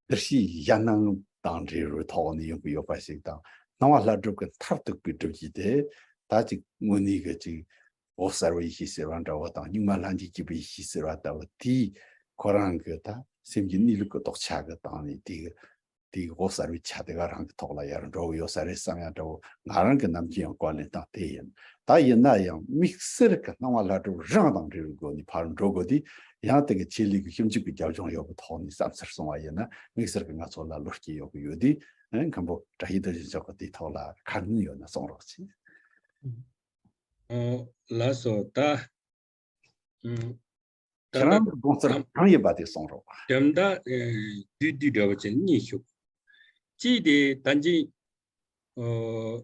བསྡུར་བྱའི་གཞན་སྣང་དང་འབྲེལ་བའི་ཐོག་ནས་ཡོང་གི་ཡོད་པ་ཞིག་དང་། སྣང་བ་ལྷ་སྒྲུབ་ཀྱི་མཐར་ཐུག་པའི་སྒྲུབ་བྱེད་དེ་ད་ཅིག་དངོས་གནས་ཀྱི་ཅིག་འོད་གསལ་བའི་ཡེ་ཤེས་ཟེར་བ་འདྲ་བོ་དང་། གཉུག་མ་ལྷན་སྐྱེས་སྐྱེས་པའི་ཡེ་ཤེས་ཟེར་བ་ལྟ་བུ་དེས་ཁོ་རང་གི་ད་སེམས་ཀྱི་གནས་ལུགས་ཀྱི་ལྡོག་ཆ་གི་སྟེང་ནས་དེ་གི་ དེའི་འོད་གསལ་བའི་ཆ་དེ་ག་རང་གི་ཐོག་ལ་ཡར་འགྲོ་གི་ཡོད་ས་རེད་བསམ་ཡང་འདྲ་བོ། ང་རང་གི་ནམ་རྒྱུན་ཡང་བཀའ་ལན་སྟངས་དེ་ཡིན། ད་ཡིན་ན་ཡང་དམིགས་བསལ་གྱི་སྣང་བ་ལྷ་གྲུབ་རང་དང་འབྲེལ་བའི་སྒོ་ནས་ཕར་འགྲོ་དགོས་དུས། ཡང་དེ་གི་ཆེད་ལས་ཀྱི་ཞིབ་འཇུག་གི་རྒྱབ་ལྗོངས་ཡོད་པའི་ཐོག་ནས་བསམ་ཚུལ་གསུང་བ་ཡིན་ན། དམིགས་བསལ་གྱི་ང་ཚོ་ལ་བློ་སྐྱེད་ཡོད་ཀྱི་ཡོད་དུས། ཨེ། མཁན་པོ་བཀྲ་ཤིས་རྡོ་རྗེ་མཆོག་གིས་དེའི་ཐོག་ལ་ཁ་སྣོན་ཡོད་ན་གསུང་རོགས་གྱིས། ཨོ། ལགས་སོ། ད། ཨུམ། ད་ཁྱེད་རང་གི་དགོངས་ཚུལ་གང་ཡིན་པ་དེ་གསུང་རོགས། དོན་དག་ཨེ། བསྡུས་བསྡུས་འདྲ་བོ་ཅིག་གཉིས་ཞུ། གཅིག་དེ་ད་གིན། ཨོ།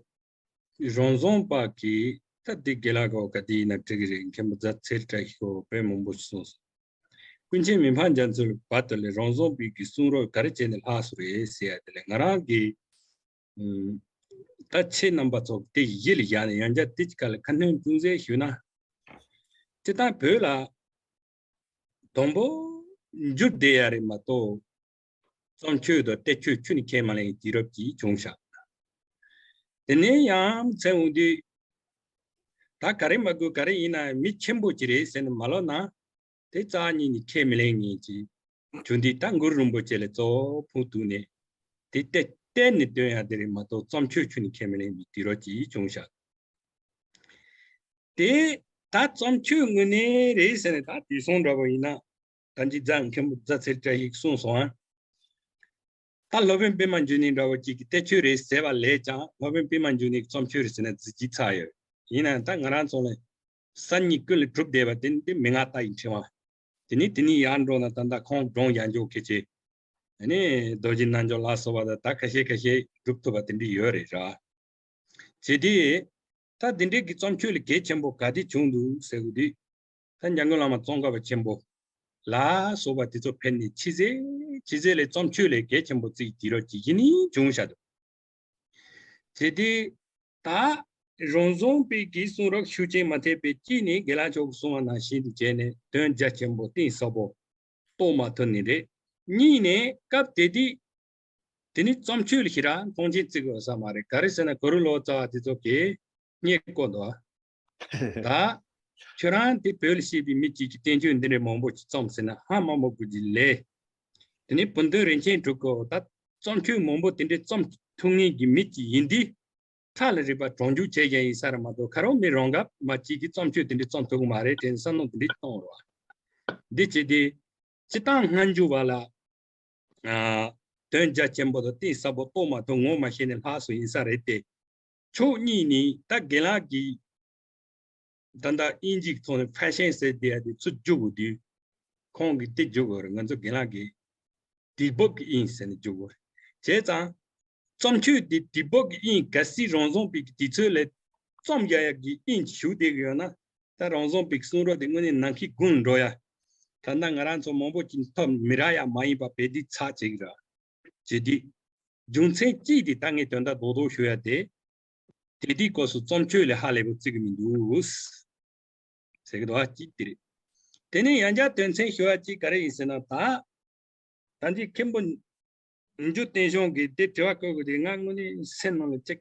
རང་བཟང་པ་གིས་ད་དེ་དགེ་ལགས་ཀྱིས་ག་དེ་ཡིན་ན་འགྲིག་གི་རེད། མཁན་པོ་རྫ་ཚེ་རིང་བཀྲ་ཤིས་ཀྱིས་དཔེ་མང་པོ་ཞིག་གསུངས་སོང་། ཀུན་མཁྱེན་མི་ཕམ་རྒྱ་མཚོའི་བར་དུ་ལས་རང་བཟང་པའི་གི་གསུང་རབ་ག་རེ་བྱས་ནས་ལྷག་སོང་རེད་ཟེར་ཡ་དེ་ལས། ང་རང་གིས། ཨུམ། ད་ཁྱེད་རྣམ་པ་ཚོ་དེ་ཡིད་ལ་བཞག་ནས་ཡང་བསྐྱར་དེ་གཅིག་ཁ་ལ་ཁ་སྣོན་ཅུང་ཟད་ཞུས་ན། སྤྱིར་བཏང་བོད་ལ་དང་པོ་འགྱུར་བསྡད་ཡ་རེད་མ་གཏོགས། རྩོམ་ཆོས་དང་བསྟན་བཅོས་ཁྱོན་ནས་ཁས་མ་ལེན་དུས་རབས་ཅིག་བྱུང་ཤག་དེ་ནས་ཡང་མཚན་འོང་དུས། ད་ག་རེ་མ་དགོས། ག་རེ་ཡིན་ན་མི་ཆེན་པོ་ཅིག་རེད་ཟེར་ནས་མ་ལབ་ན། དེ་རྩ་བ་ཉིད་ནས་ཁས་མི་ལེན་མཁན་ཅིག་བྱུང་དུས། ད་གུ་རུ་རིན་པོ་ཆེ་ལ་གཙོ་བོ་ཕུང་བཏུགས་ནས་དེ་གཏན་གཏན་ནས་སྟོན་ཡ་དེ་རེད་མ་གཏོགས། རྩོམ་ཆོས་ཁྱོན་ནས་ཁས་མི་ལེན་པའི་དུས་རབས་ཅིག་བྱུང་ཤག་དེ་ད་རྩོམ་ཆོས་དངོས་གནས་རེད་ཟེར་ནས། ད་དེང་སང་འདྲ་བོ་ཡིན་ན། ད་གིན་རྫ། མཁན་པོ་རྫ་ཚེ་རིང་བཀྲ་ཤིས་གསུངས་སོང་ཨ། ད་སློབ་དཔོན་པད་མ་འབྱུང་གནས་འདྲ་བོ་ཅིག་གིས་བསྟན་བཅོས་རེད་ཟེར་བ་ལས་ཀྱང་། སློབ་དཔོན་པད་མ་འབྱུང་གནས་ཀྱི་རྩོམ་ཆོས་རེད་ཟེར་ན་རྫུས་ཀྱི་ཚར་ཡོད། ཡིན་ནའང་ད་ང་རང་ཚོ་ལ་སང་ཉིན་ཀུན་ལ་གྲུབ་བསྡད་པ་དེ་འདི་མན་ངག་ལྟ་བའི་ཕྲེང་བ། དེ་ནས་དེ་ནས་ཡར་འགྲོ་ན་ད་ལྟ་ཁོང་སྒྲུང་ཡང་འཇོག་མཁན་ཅིག་ཨ་ནི་རྡོ་རྗེ་རྣལ་འབྱོར་ལ་སོགས་པ་དང་། ད་ཁ་ཤས་ཁ་ཤས་སྒྲུབ་ཐུབ་པ་དེ་འདྲ་ཡོད་རེད་ར། བྱས་དུས་ད་འདི་འདྲའི་གི་རྩོམ་ཆོས་ལ་གལ་ཆེན་པོ་ག་དེ་བྱུང་འདུག་ཟེར་དགོས་དུས། ད་འཇམ་མགོན་བླ་མ་ཙོང་ཁ་པ་ཆེན་པོ་ལ་སོགས་པ་དེ་ཚོ་ཕེབས་ནས་ཕྱི་གསལ་ཕྱི་གསལ་ལས་རྩོམ་ཆོས་ལས་གལ་ཆེན་པོ་བརྩི་བའི་དུས་རབས་ཅིག་གཞི་ནས་བྱུང་བཞག་འདུག་བྱས་དུས་ད་རང་བཟང་པའི་གི་གསུང་རབ་ཤུགས་རྐྱེན་མ་ཐེབས་པའི་གཅིག་ནི་དགེ་ལགས་མཆོག་གིས་གསུངས་པ་ནང་བཞིན་དུ་བྱས་ནས་དོན་རྒྱ་ཆེན་པོ་གཏིང་ཟབ་པོ་རྟོགས་མ་ཐུབ་ནི་རེད། གཉིས་ནས་སྐབས་དེ་དུས་དེ་ནི་རྩོམ་ཆོས་ལ་ཞེ་དྲག་མཐོང་ཆེན་བརྩི་གི་ཡོད་ས་མ་རེད། ག་རེ་ཟེར་ན་གུ་རུ་ལོ་ཙཱ་བ་དེ་ཚོ་གིས་བརྙས་བཀོད་འདུག་ད་ཁྱོད་རང་དེ་བོད་ལ་སྐྱེས་པའི་མི་གཅིག་གིས་བསྟན་བཅོས་འདི་འདྲའི་མང་པོ་ཞིག་རྩོམ་ཟེར་ན་ཧ་མ་མ་གོ་གི་ལས། དེ་ནས་བུ་སྟོན་རིན་ཆེན་གྲུབ་ཀྱིས་ད་རྩོམ་ཆོས་མང་པོ་དེ་འདྲའི་རྩོམ་ཐུབ་མཁན་གྱི་མི་གཅིག་ཡིན་དུས། ཁྲ་ལ་རིག་པ་གྲོང་འཇུག་བྱེད་མཁན་ཡིན་ས་རེད་མ་གཏོགས། ཁ་རོག་མི་རང་ག་མ་གཅིག་གིས་རྩོམ་ཆོས་དེ་འདྲའི་རྩོམ་ཐུབ་ཀྱི་མ་རེད་དྲན་བསམ་བློ་དེ་འདྲའི་གཏོང་རོགས། འདི་བྱས་ཏེ་སྤྱིར་བཏང་སྔ་འགྱུར་བ་ལ། ཨ། དོན་རྒྱ་ཆེན་པོ་དང་གཏིང་ཟབ་པོ་རྟོགས་མ་ཐུབ། ངོ་མ་ཤེས་ནས་ལྷག་སོང་ཡིན་ས་རེད་དེ། ཕྱོགས་གཉིས་ནས་ད་རྒན་ལགས་ཀྱིས་ད་ལྟ་དབྱིན་ཇིའི་ཐོག་ནས་ཕེ་ཤན་ཟེར་བསྡད་ཡ་དེ་ཚུར་བསྒྱུར་དགོས་དུས། ཁོང་གིས་དེ་བསྒྱུར་དགོས་རེད། ང་ཚོ་རྒན་ལགས་ཀྱིས་དུས་བབ་ཀྱི་དབྱིངས་ཟེར་ནས་བསྒྱུར་དགོས་རེད། བྱས་ཙང་། རྩོམ་ཆོས་འདི་དུས་བབ་ཀྱི་དབྱིངས། གལ་སྲིད་རང་བཟང་པོའི་གི་དུས་ཚོད་ལ་རྩོམ་རྒྱག་ཡག་གི་དབྱིངས་ཞུགས་བསྡད་ཀྱི་ཡོད་ན། ད་རང་བཟང་པོའི་གསུང་རབ་དེ་དངོས་གནས་ནམ་མཁའི་དགུང་ལ་འགྲོ་ཡ། ད་ལྟ་ང་རང་ཚོ་མང་པོ་ཅིག་ཐོབ་མི་རག་ཡ་མ་ཡིན་པ་དཔེ་དེ་ཚར་བྱེད་ཀྱི་ར། བྱེད་དུས། རྒྱུ་མཚན་གཅིག་དེ་ད་ངས་དོན་དག་རྡོག་རྡོག་ཞུ་ཡ་དེ། དེ་དུས་སྐབས་སུ་རྩོམ་ཆོས་ལ་ཧ་ལས་པ་བརྩི་གི་མི་འདུག་ཟེར་གི་འདུག་བ། གཅིག་དེ་རེད། དེ་ནས་ཡང་བསྐྱར་དོན་ཚན་ཞུ་བ་གཅིག་ག་རེ་ཡིན་ཟེར་ན། ད་ད་འདི་མཁན་པོ་འཇུ་བསྟན་སྐྱོང་གིས་དེ་དྲི་བ་བཀོད་དགོས་དེ། ང་དངོས་གནས་སེམས་ནང་ལ་ཅིག་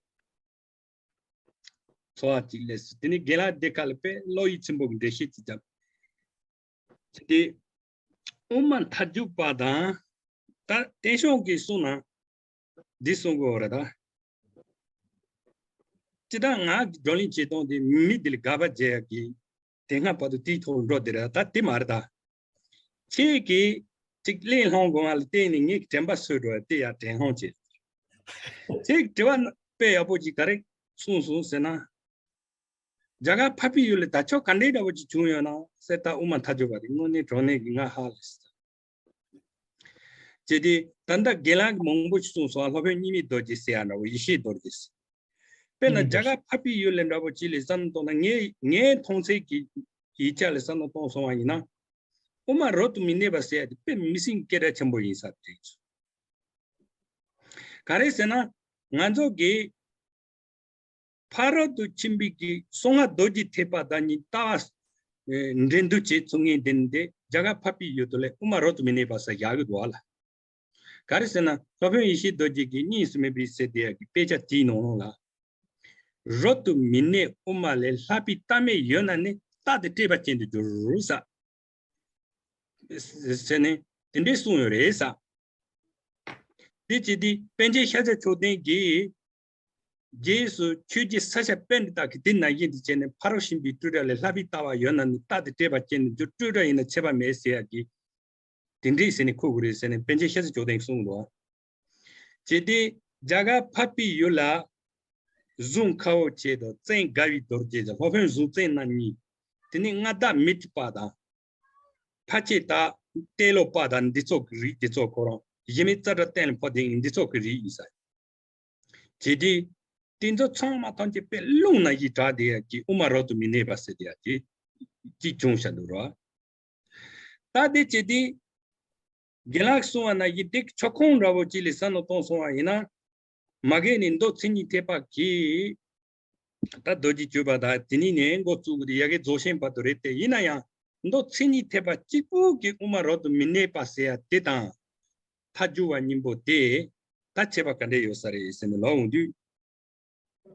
ཚོར་བ་ཅིག་སླེབས་སོང་། དེ་ནས་རྒན་ལགས་དེ་ཁ་ལ་དཔེ་བློ་ཡིད་ཚིམ་པོ་གི་འགྲེལ་བཤད་ཅིག་བརྒྱབ། དེ་དབུ་མ་མཐའ་འཇུག་པ་དང་། ད་བསྟན་སྐྱོང་གིས་གསུངས་ན་འདི་གསུང་དགོས་རེད་ད། སྤྱིར་བཏང་ངག་གི་བགྲོ་གླེང་བྱེད་སྟངས་དེ་མི་འདི་ལ་དགག་པ་བྱེད་ཡག་གི་དེ་སྔ་བར་དུ་དེའི་ཐོག་འགྲོ་བསྡད་རེད། ད་དེ་མ་རེད་ད། ཁྱེད་ཀྱིས་ཅིག་གླེང་སློང་དགོས་པ་ལ་བརྟེན་ནས་ངས་དྲན་པ་གསོས་འགྲོ་བ་དེ་ཡང་དྲན་སློང་བྱེད། ཁྱེད་ཀྱིས་དྲི་བ་དཔེ་ཡག་པོ་ཅིག་ག་རེ་གསུངས་སོང་ཟེར་ན། རྒྱ་གར་འཕགས་པའི་ཡུལ་ལ་དར་ལྕོག་ག་འདྲའི་འདྲ་བོ་ཅིག་བྱུང་ཡོད་ན་ཟེར། ད་དབུ་མ་མཐའ་འཇུག་པ་དེ་དངོས་གནས་དྲང་གནས་ཀྱི་ང་ཧ་ལས་སོང་། བྱས་ཏེ་ད་ལྟ་རྒན་ལགས་ཀྱིས་མང་པོ་ཞིག་གསུངས་སོང་། སློབ་དཔོན་གཉིས་མེད་རྡོ་རྗེ་ཟེར་ཡ་འདྲ་བོ། ཡེ་ཤེས་རྡོ་རྗེ་ཟེར། དཔེར་ན་རྒྱ་གར་འཕགས་པའི་ཡུལ་ལ་འདྲ་བོ་ཅིག་ལ་བསམ་བློ་གཏོང་ན། ངའི་ངའི་མཐོང་ཚད་ཀྱི་ཡིག་ཆ་ལ་བསམ་བློ་གཏོང་སོང་བ་ཡིན་ན། དབུ་མ་རབ་ཏུ་མི་གནས་པ་ཟེར་ཡ་དེ་དཔེ་མི་སྲིད་སྐད་གྲགས་ཆེན་པོ་ཡིན་ས་རེད། ག་རེ་ཟེར་ན། ང་ཚོ་གིས་ཕ་རོལ་ཏུ་ཕྱིན་པའི་གི་གསང་སྔགས་རྡོ་རྗེ་ཐེག་པ་དང་གཉིས་ལྟ་བ་འགྲན་བསྡུར་བྱེད་ཚུགས་མཁན་དེ་ནི་དེ་རྒྱ་གར་འཕགས་པའི་ཡུལ་དུ་ལས་དབུ་མ་རབ་ཏུ་མི་གནས་པ་ཟེར་བཞག་གི་འདུག་བ་ལ། ག་རེ་ཟེར་ན། སློབ་དཔོན་ཡེ་ཤེས་རྡོ་རྗེ་གིས་གཉིས་སུ་མེད་པའི་ཟེར་དེ་ཡ་གི་དཔེ་ཆ་དེའི་ནང་ལོགས་ལ། རབ་ཏུ་མི་གནས་དབུ་མ་ལས། ལྷག་པའི་རྟགས་མེད་ཡོད་ན་ནི། རྟགས་དེ་བཀྲེས་པ་ཅན་དུ་འགྱུར་ཟེར། ཟེར་ནས་དེ་འདྲས་གསུངས་ཡོད་རེད་ཟེར། དེ་བྱས་དུས་པཎ་ཆེན་ཤཱཀྱ་མཆོག་ལྡན་གྱིས་རྗེས་སུ་ཆོས་རྗེ་ས་སྐྱ་པཎྜི་ཏ་གིས་དེ་ནང་བཞིན་དུ་བྱས་ནས། ཕ་རོལ་ཕྱིན་པའི་སྤྲོས་བྲལ་ལས། བསླབ་པའི་ལྟ་བ་ཡོད་ན་ནི། རྟགས་དེ་བྲལ་བར་བྱས་ནས་འགྱུར། སྤྲོས་བྲལ་ཡིན་ན་ཆད་པ་མེད་ཟེར་ཡག་གི་དེ་འདྲས་ཟེར་ནས་འཁོད་དགོས་རེད་ཟེར་ནས་པཎ་ཆེན་ཤཱཀྱ་མཆོག་ལྡན་གྱིས་གསུངས་འདུག། བྱས་ཏེ་རྒྱ་གར་འཕགས་པའི་ཡུལ་ལ། གཟུངས་ཁ་འོག་ཆེ་དང་། བཙན་དགའ་བའི་རྡོ་རྗེ་དང་། སློབ་དཔོན་གཟུངས་བཙན་རྣམ་གཉིས། དེ་ནས་མངའ་བདག་མཻ་ཏྲི་པ་དང་། འཕགས་སྐྱེས་དང་ཏེ་ལོ་པ་དང་། འདི་ཚོ་གི་རིགས་དེ་ཚོ་ཁོ་རང་གཞི་མེད་ཙཀྲ་བརྟན་ལ་ཕོག་དེ་འདི་ཚོ་གི་རིགས་ཡིན་ས། བྱས་ཏེ་དེ་ཚོ་ཚང་མ་ཐམས་ཅད་དཔེ་རླུང་ནང་བཞིན་གྲགས་བསྡད་ཡག་གི་དབུ་མ་རབ་ཏུ་མི་གནས་པ་ཟེར་བསྡད་ཡག་གི་ཅིག་བྱུང་བཞག་འདུག་ར། ད་དེ་བྱས་ཏེ་རྒན་ལགས་གསུངས་པ་ནང་བཞིན་དེ་ཆོག་ཁོང་འདྲ་བོ་ཅིག་ལ་བསམ་བློ་གཏོང་སོང་བ་ཡིན་ན། མ་གི་ནས་མདོ་མཚན་ཉིད་ཐེག་པ་གི་ད་རྡོ་རྗེ་གཅོད་པ་དང་དེ་ནས་ནས་འགོ་བཙུགས་ཏེ་ཡ་གི་རྫོགས་ཆེན་བར་དུ་རེད་དེ། ཡིན་ན་ཡང་མདོ་མཚན་ཉིད་ཐེག་པ་གཅིག་པུ་གི་དབུ་མ་རབ་ཏུ་མི་གནས་པ་ཟེར་ཡ་དེ་དང་། མཐའ་འཇུག་པ་གཉིས་པོ་དེ་ད་ཁྱད་པར་ག་འདྲས་ཡོད་ས་རེད་ཟེར་ནས་ལབ་འོང་དུས།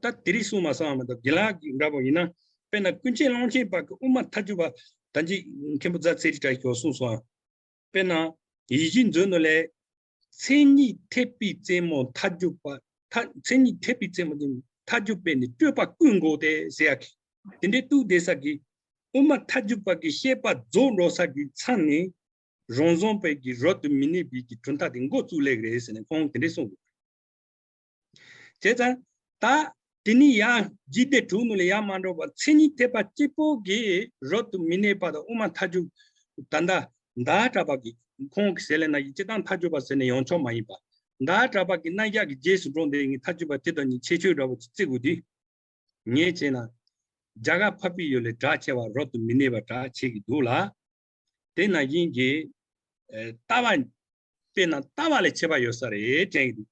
ད་དེ་རིགས་གསུངས་མ་སོང་བ་མ་གཏོགས་རྒན་ལགས་ཀྱི་འདྲ་པོ་ཡིན་ན། དཔེར་ན་ཀུན་མཁྱེན་ཀློང་ཆེན་པ་གི་དབུ་མ་མཐའ་འཇུག་པ། ད་ཅི་མཁན་པོ་རྫ་ཚེ་རིང་གྲགས་ཀྱིས་གསུངས་སོང་། དཔེར་ན་ཡིད་བཞིན་མཛོད་ནོ་ལས། མཚན་ཉིད་ཐེག་པའི་རྩེ་མོ་མཐའ་འཇུག་པ། མཐའ་མཚན་ཉིད་ཐེག་པའི་རྩེ་མོ་མཐའ་འཇུག་པས་ནི། སྤྲོས་པ་ཀུན་འགོག་སྟེ་ཟེར་ཡག་གི་དེ་འདྲའི་གཏུགས་བསྡད་ས་གི། དབུ་མ་མཐའ་འཇུག་པ་གི་བཤད་པ་རྫོགས་འགྲོ་ས་གི་མཚམས་ནས། རང་བྱུང་བའི་གི་རབ་ཏུ་མི་གནས་པའི་གི་གྲུབ་མཐའ་དེ་འགོ་བཙུགས་ལེགས་རེད་ཟེར་ནས་ཁོང་དེ་འདྲས་གསུངས་འདུག། བྱས་ཙང་། ད། དེ་ནས་ཡང་རྒྱུད་སྡེ་དྲུག་ནང་ལ་ཡར་མ་འགྲོ་བར་མཚན་ཉིད་ཐེག་པ་གཅིག་པོ་གིས་རབ་ཏུ་མི་གནས་པ་དང་དབུ་མ་མཐའ་འཇུག་ད་ལྟ་ཟླ་བ་གྲགས་པ་གིས་ཁོང་གི་ཟེར་ལེ་ན་ཡི་སྤྱིར་བཏང་མཐའ་འཇུག་པ་ཟེར་ནས་ཡོངས་ཆོག་མ་ཡིན་པ། ཟླ་བ་གྲགས་པ་གི་རྣམ་གཞག་གི་རྗེས་སུ་འགྲོ་འདི་ངས་མཐའ་འཇུག་པ་དེ་དང་གཉིས་ཁྱད་ཆོས་འདྲ་བོ་ཅིག་བརྩི་དགོས་དུས། ངས་བྱས་ན། རྒྱ་གར་འཕགས་པའི་ཡུལ་ལས་གྲགས་ཆེ་བ་རབ་ཏུ་མི་གནས་པ་གྲགས་ཆེ་གི་འདུག་ལ། དེ་ནང་བཞིན་གྱི། ལྟ་བ། དཔེར་ན་ལྟ་བ་ལས་ཁྱད་པར་ཡོད་ས་རེད་དྲན་གྱི་འདུག།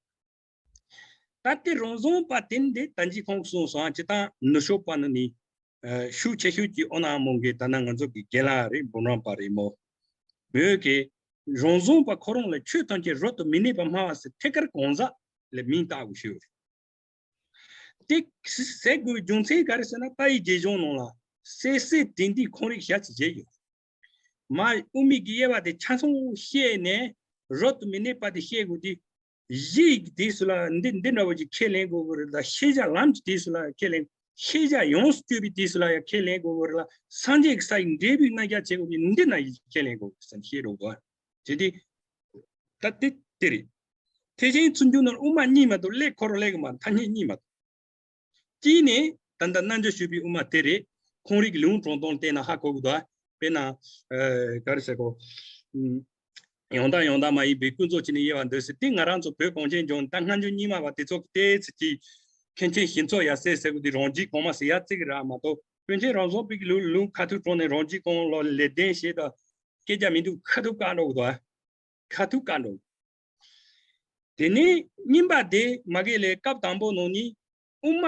ད་ལྟའི་རང་བྱུང་པ་དེ་འདི་ད་ཅི་ཁོང་གསུངས་སོང་། སྤྱིར་བཏང་ནུབ་ཕྱོགས་པ་ནི་ནི། ཤུགས་ཆེ་ཤོས་ཀྱི་ཨོ་ན་མོ་གི་ད་ནང་ང་ཚོ་གི་རྒན་ལགས་རེད། འབུམ་རམས་པ་རེད་མོ། མོས་གི། རང་བྱུང་པ་ཁོ་རང་ལ་ཆོས་ཐམས་ཅད་རབ་ཏུ་མི་གནས་པར་སྨྲ་བ་ཟེར་ཐད་ཀར་གང་ཟག་ལ་མིང་བཏགས་དགོས་ཞུ། དེ་ཟེར་དགོས་རྒྱུ་མཚན་ག་རེ་ཟེར་ན། ཏཱ་ཡི་རྗེས་གཞུང་ནང་ལ་སད་སེར་དྲན་རྟེན་ཁོང་རིགས་ཞལ་གྱིས་བཞེས་ཡོད། མ་དབུ་མའི་གི་དབྱེ་བ་དེ་ཆ་ཚང་བཤད་ནས་རབ་ཏུ་མི་གནས་པ་དེ་བཤད་དགོས་དུས། གཞི་ཡི་གི་དུས་སུ་ལ་འདི་འདི་འདྲ་བོ་ཅིག་ཁས་ལེན་དགོས་ཀྱི་རེད་ལ། ཤེས་བྱ་ལམ་གྱི་དུས་སུ་ལ་ཁས་ལེན། ཤེས་བྱ་ཡོངས་སུ་གཅོད་པའི་དུས་སུ་ལ་ཡང་ཁས་ལེན་དགོས་ཀྱི་རེད་ལ། སངས་རྒྱས་ཀྱི་ས་ཡི་འབྲས་བུའི་རྣམ་གཞག་བྱེད་དགོས་ཀྱི་འདི་ན་ཡི་ཁས་ལེན་དགོས་ཀྱི་ཟེར་ནས་བཤད་རོགས་གོ། བྱེད་དུས། ད་དེ་དེ་རེད། ཐེག་ཆེན་སུམ་ཅུ་ནང་དབུ་མ་གཉིས་མ་གཏོགས་ཀླད་ཁོ་རང་ཀླད་ཀྱི་མ་ཐ་སྙད་གཉིས་མ་གཏོགས། གཅིག་ནས་ད་ལྟ་རྣལ་འབྱོར་སྤྱོད་པའི་དབུ་མ་དེ་རེད། ཁོང་རིགས་ལུང་དྲངས་སྟངས་བལྟས་ན་ཧ་གོ་གི་འདུག། དཔེར་ན། ཨ། ག་རེ་ཟེར་གོ། ཨུམ། ཡང་དག་ཡང་དག་མ་ཡིན་པའི་ཀུན་རྫོབ་ཅིག་ནི་དབྱེ་བ་འདོད་ཟེར། དེ་ང་རང་ཚོ་བོད་གངས་ཅན་ལྗོངས་ད་སྔ་འགྱུར་རྙིང་མ་བ་དེ་ཚོ་གི་ལྟས་ཚུལ་གྱིས་མཁན་ཆེན་ཞིག་ཚོ་ཡ་ཟེར་ཟེར་གི་དེ་རང་རྒྱུད་གོང་མ་ཟེར་ཡ་བརྩི་གི་ར་མ་གཏོགས། དཔེ་ཆ་རང་བྱུང་པའི་ལུང་ལུང་ཁ་ཐུག་དྲངས་ནས་རང་རྒྱུད་གོང་ལ་ལེགས་ལྡན་ཞེས་དང་སྐད་ཆ་མི་འདུག། ཁ་ཐུག་བཀག་འགྲོ་གི་འདུག། ཁ་ཐུག་བཀག་འགྲོ། དེ་ནས་རྙིང་པ་དེ་མ་གི་ལས་སྐབས་དང་པོ་ནང་ནས་དབུ་མ།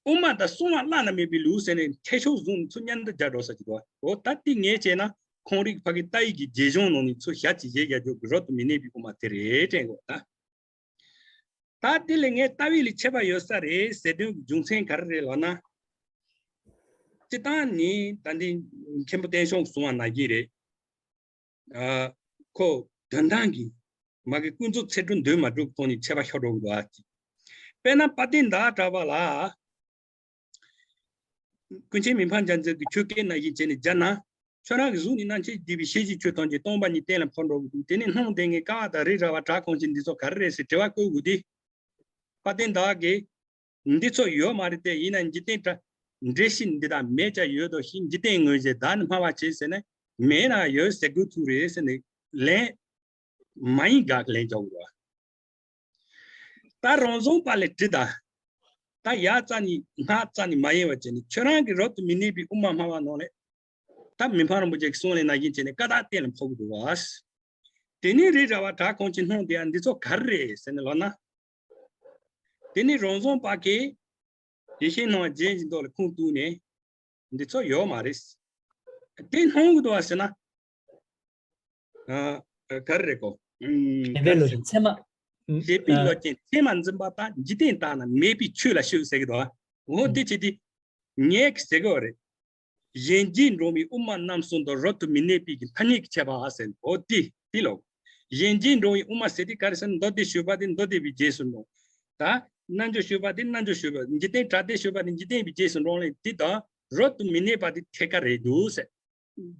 ཨུམ། དབུ་མ་དང་གསུང་བ་བླ་ན་མེད་པའི་ལུགས་ཟེར་ནས་ཐེག་མཆོག་བཟུང་ནས་ཚུར་མཉམ་དུ་སྦྱར་འགྲོ་ས་ཅིག་འདུག། འོ་ད་དེ་ངས་བྱས་ན་ཁོང་རིགས་ཕ་གི་ཏཱ་ཡི་གི་རྗེས་གཞུང་ནང་ནས་ཚུར་ཞལ་གྱིས་བཞེས་རྒྱག་རྒྱུ་གི་རབ་ཏུ་མི་གནས་པའི་དབུ་མ་དེ་རེད་དྲན་དགོས་ད། ད་དེ་ལས་ངས་ལྟ་བའི་ལས་ཁྱད་པར་ཡོད་ས་རེད་ཟེར་དོན་གྱི་རྒྱུ་མཚན་ག་རེ་རེད་ལབ་ན། སྤྱིར་བཏང་ནི་ད་འདི་མཁན་པོ་བསྟན་སྐྱོང་གསུང་བ་ནང་བཞིན་རེད། ཨ། ཁོ་དོན་དམ་གྱི་མ་གི་ཀུན་རྫོབ་ཚད་གྲུབ་འདོད་མ་གྲུབ་ཐོག་ནས་ཁྱད་པར་ཤོར་འགྲོ་གི་འདུག་ཨ། དཔེར་ན་དཔལ་ལྡན་ཟླ་བ་གྲགས་པ་ལ། ཀུན་མཁྱེན་མི་ཕམ་རྒྱལ་མཚན་གྱི་ཆོས་སྐད་ནང་བཞིན་བྱས་ནས་སྦྱར་ན། ཁྱོད་རང་གི་གཟུགས་ནི་རྣམ་ཤེས་བསྡུས་པའི་ཤེས་བྱའི་ཆོས་ཐམས་ཅད་སྟོང་པ་ཉིད་གཏན་ལ་ཕབ་འགྲོ་གི་འདུག། དེ་ནས་སྣང་ལྡན་ངས་ཀ་བ་དང་རི་ར་བ་དྲག་གང་ཅི་འདི་ཚོ་ག་རེ་རེད་ཟེར་དྲི་བ་བཀོད་དགོས་དུས། དཔལ་ལྡན་ཟླ་བ་གིས། འདི་ཚོ་ཡོད་མ་རེད་དེ། ཡིན་ན་འཇིག་རྟེན་དྲ། འདྲེ་ཤི་འདི་དག་མེད་ཀྱང་ཡོད་དོ་ཞེས། འཇིག་རྟེན་མངོན་ཞེན་བདག་ནི་སྨྲ་བར་བྱེད་ཟེར་ནས། མེད་ན་ཡོད་ཟེར་དགོས་ཐུག་རེད་ཟེར་ནས་ལན། མ་ཡིན་དགག་ལན་རྒྱག་དགོས། ད་རང་བྱུང་པ་ལས་དྲི་ད། ད་ཡ་རྩ་ནི་སྔགས་རྩ་ནི་མ་ཡིན་པ་བྱས་ནས་ཁྱོད་རང་གི་རབ་ཏུ་མི་གནས་པའི་དབུ་མ་སྨྲ་བ་ནང་ལས། ད་མི་ཕམ་རིན་པོ་ཆེ་གི་གསུང་ལས་ན་བཞིན་བྱས་ནས་ཀ་དག་གཏན་ལ་ཕབ་དགོས་པ། དེ་ནས་རི་ར་བ་དྲག་གང་ཅི་སྣང་དེ་ཡང་འདི་ཚོ་ག་རེ་རེད་ཟེར་ནས་ལབ་ན། དེ་ནས་རང་བྱུང་པ་གིས་ཡེ་ཤེས་སྣང་བ་རྗེན་གྱི་མདོ་ལ་ཁུངས་གཏུགས་ནས་འདི་ཚོ་ཡོད་མ་རེད། དེ་སྣང་གི་འདུག་བ་ཟེར་ན། ཨ། ག་རེ་རེད་གོ། ཨུམ། ཞེན་པའི་བློ་ཅན་ཚད་མ། ཞེན་པའི་བློ་ཅན་ཚད་མར་འཛིན་པ་དང་འཇིག་རྟེན་དག་ན་མེད་པའི་ཆོས་ལ་ཞུགས་ཟེར་གི་འདུག་བ། འོ་དེ་བྱེད་དུས། ངས་ཟེར་གི་བ་རེད། གཞན་རྗེས་འགྲོ་བའི་དབུ་མ་རྣམ་གསུམ་དང་རབ་ཏུ་མི་གནས་པའི་གི་ཐ་སྙད་ཀྱི་ཁྱད་པར་ཨ་ཟེར་འོ་དེ་དེ་ལོ། གཞན་རྗེས་འགྲོ་བའི་དབུ་མ་ཟེར་དེ་ག་རེ་ཟེར་ན། མདོ་སྡེ་ཞུས་པ་དེ་མདོ་སྡེ་པའི་རྗེས་སུ་འགྲོ། ད་རྣལ་འབྱོར་ཞུས་པ་དེ་རྣལ་འབྱོར་ཞུས་པ། འཇིག་རྟེན་གྲགས་སྡེ་ཞུས་པ་དེ་འཇིག་རྟེན་པའི་རྗེས་སུ་འགྲོ་ལེ། དེ་དང་རབ་ཏུ་མི་གནས་པ་དེ་ཐད་ཀར་རེད་འདུག་ཟེར།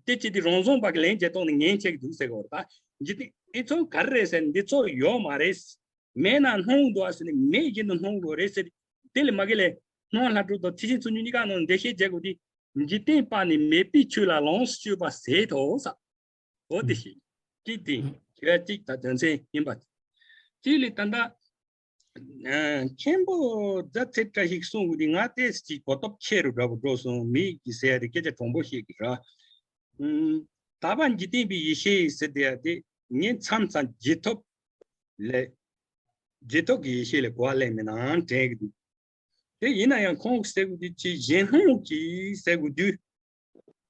དེ་ཅི་སྟེ་རང་བཟུང་པ་གི་ལན་བྱེད་སྟངས་ནི་ངན་བྱེད་ཀྱི་འདུག་ཟེར་གོ་རེད། ད་འཇིག་རྟེན་འདི་ཚོ་ག་རེ་རེད་ཟེར་ན། འདི་ཚོ་ཡོད་མ་རེད། མེད་ན་སྣང་འདུག་ཟེར་ནས་མེད་བཞིན་དུ་སྣང་དགོས་རེད་ཟེར། དེ་ལས་མ་གི་ལས་སྣང་བ་ལྷ་སྒྲུང་དང་ཐེག་ཆེན་ཚུལ་གཉིས་གཉིས་ཀ་ནང་འགྲེལ་བཤད་བྱེད་དགོས་དེ། འཇིག་རྟེན་པ་ནི་མེད་པའི་ཆོས་ལ་ལོངས་སུ་སྤྱོད་པ་ཟད་དོ་ཟེར། འོ་དེ་ཞིག་གཅིག་དེ་ཁྱོད་གཅིག་ད་དོན་ཚན་ཡིན་པ། གཅིག་ལས་ད་ལྟ་མཁན་པོ་རྫ་ཚེ་བཀྲ་ཤིས་གསུང་གི་འདུག། ང་ཏོག་ཙམ་གོ་སྟོབས་ཆེ་རུ་འདྲ་པོ་འགྲོ་སོང་། མི་གི་ཟེར་ཡ་དེ་སྐད་ཆ་དྲང་པོ་བཤད་ཀྱི་ར། ཨུམ། དག་པ་འཇིག་རྟེན་པའི་ཡེ་ཤེས་ཟེར་དེ་ཡ་དེ་ངས་མཚམས་མཚམས་རྗེས་ཐོབ་ལས་རྗེས་ཐོབ་ཀྱི་ཡེ་ཤེས་ལས་གོ་བ་ལེན་མིན་ནའང་དྲན་གྱི་འདུག། དེ་ཡིན་ན་ཡང་ཁོང་གིས་ཟེར་དགོས་དུས་ཅི་གཞན་སྣང་གིས་ཟེར་དགོས་དུས།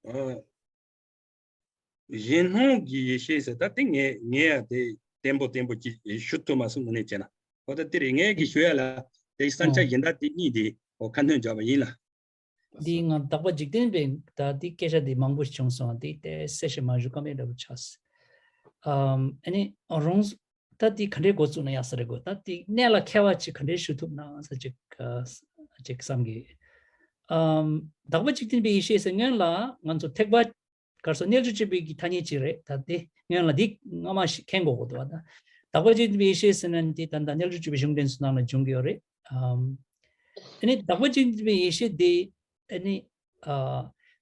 ཨ། གཞན་སྣང་གི་ཡེ་ཤེས་ཟེར། ད་དེ་ངས་ངས་ཡང་དེ་བརྟན་པོ་བརྟན་པོ་ཅིག་ཞུ་ཐུབ་མ་སོང་། དངོས་གནས་བྱས་ན། འོ་ད་དེ་རེད། ངས་ཀྱི་ཞུ་ཡ་ལ་དེ་བསམ་འཆར་ཨོ། གཞན་དག་དེ་གཉིས་དེ་འོ་ཁ་སྣོན་བརྒྱབ་པ་ཡིན་ལ། འདི་ང་དག་པ་འཇིག་རྟེན་པའི་ད་འདི་སྐད་ཆ་འདི་མང་པོ་བྱུང་སོང་། འདི་དེ་གསལ་བཤད་མ་ཞུ་ཀ་མེད་འདྲ་པོ་ཆགས། ཨམ། ཨ་ནི་རོང་ད་འདི་ག་འདྲའི་འགོ་བཙུགས་ན་ཡག་ས་རེད་གོ། ད་འདི་གནད་ལ་འཁེལ་བ་ཅིག་ག་འདྲའི་ཞུ་ཐུབ་ན་ས་ཅིག་ཅིག་བསམ་གི། ཨམ། དག་པ་འཇིག་རྟེན་པའི་ཡེ་ཤེས་ཟེར་སྔོན་ལ་ང་ཚོ་ཐེག་པ་གར་སོགས་རྣལ་འབྱོར་སྤྱོད་པའི་གི་ཐ་སྙད་ཅིག་རེད། ད་དེ་སྔོན་ལ་འདི་སྔ་མ་ཞིག་མཁྱེན་དགོས་གོ་འདུག་བ། ད་དག་པ་འཇིག་རྟེན་པའི་ཡེ་ཤེས་ཟེར་ན་འདི་ད་ལྟ་རྣལ་འབྱོར་སྤྱོད་པའི་གཞུང་འགྲེལ་ཚོ་ནང་ལ་འབྱུང་གི་ཡོད་རེད། ཨམ། ཨ་ནི་དག་པ་འཇིག་རྟེན་པའི་ཡེ་ཤེས་འདི་ཨ་ནི་ཨ་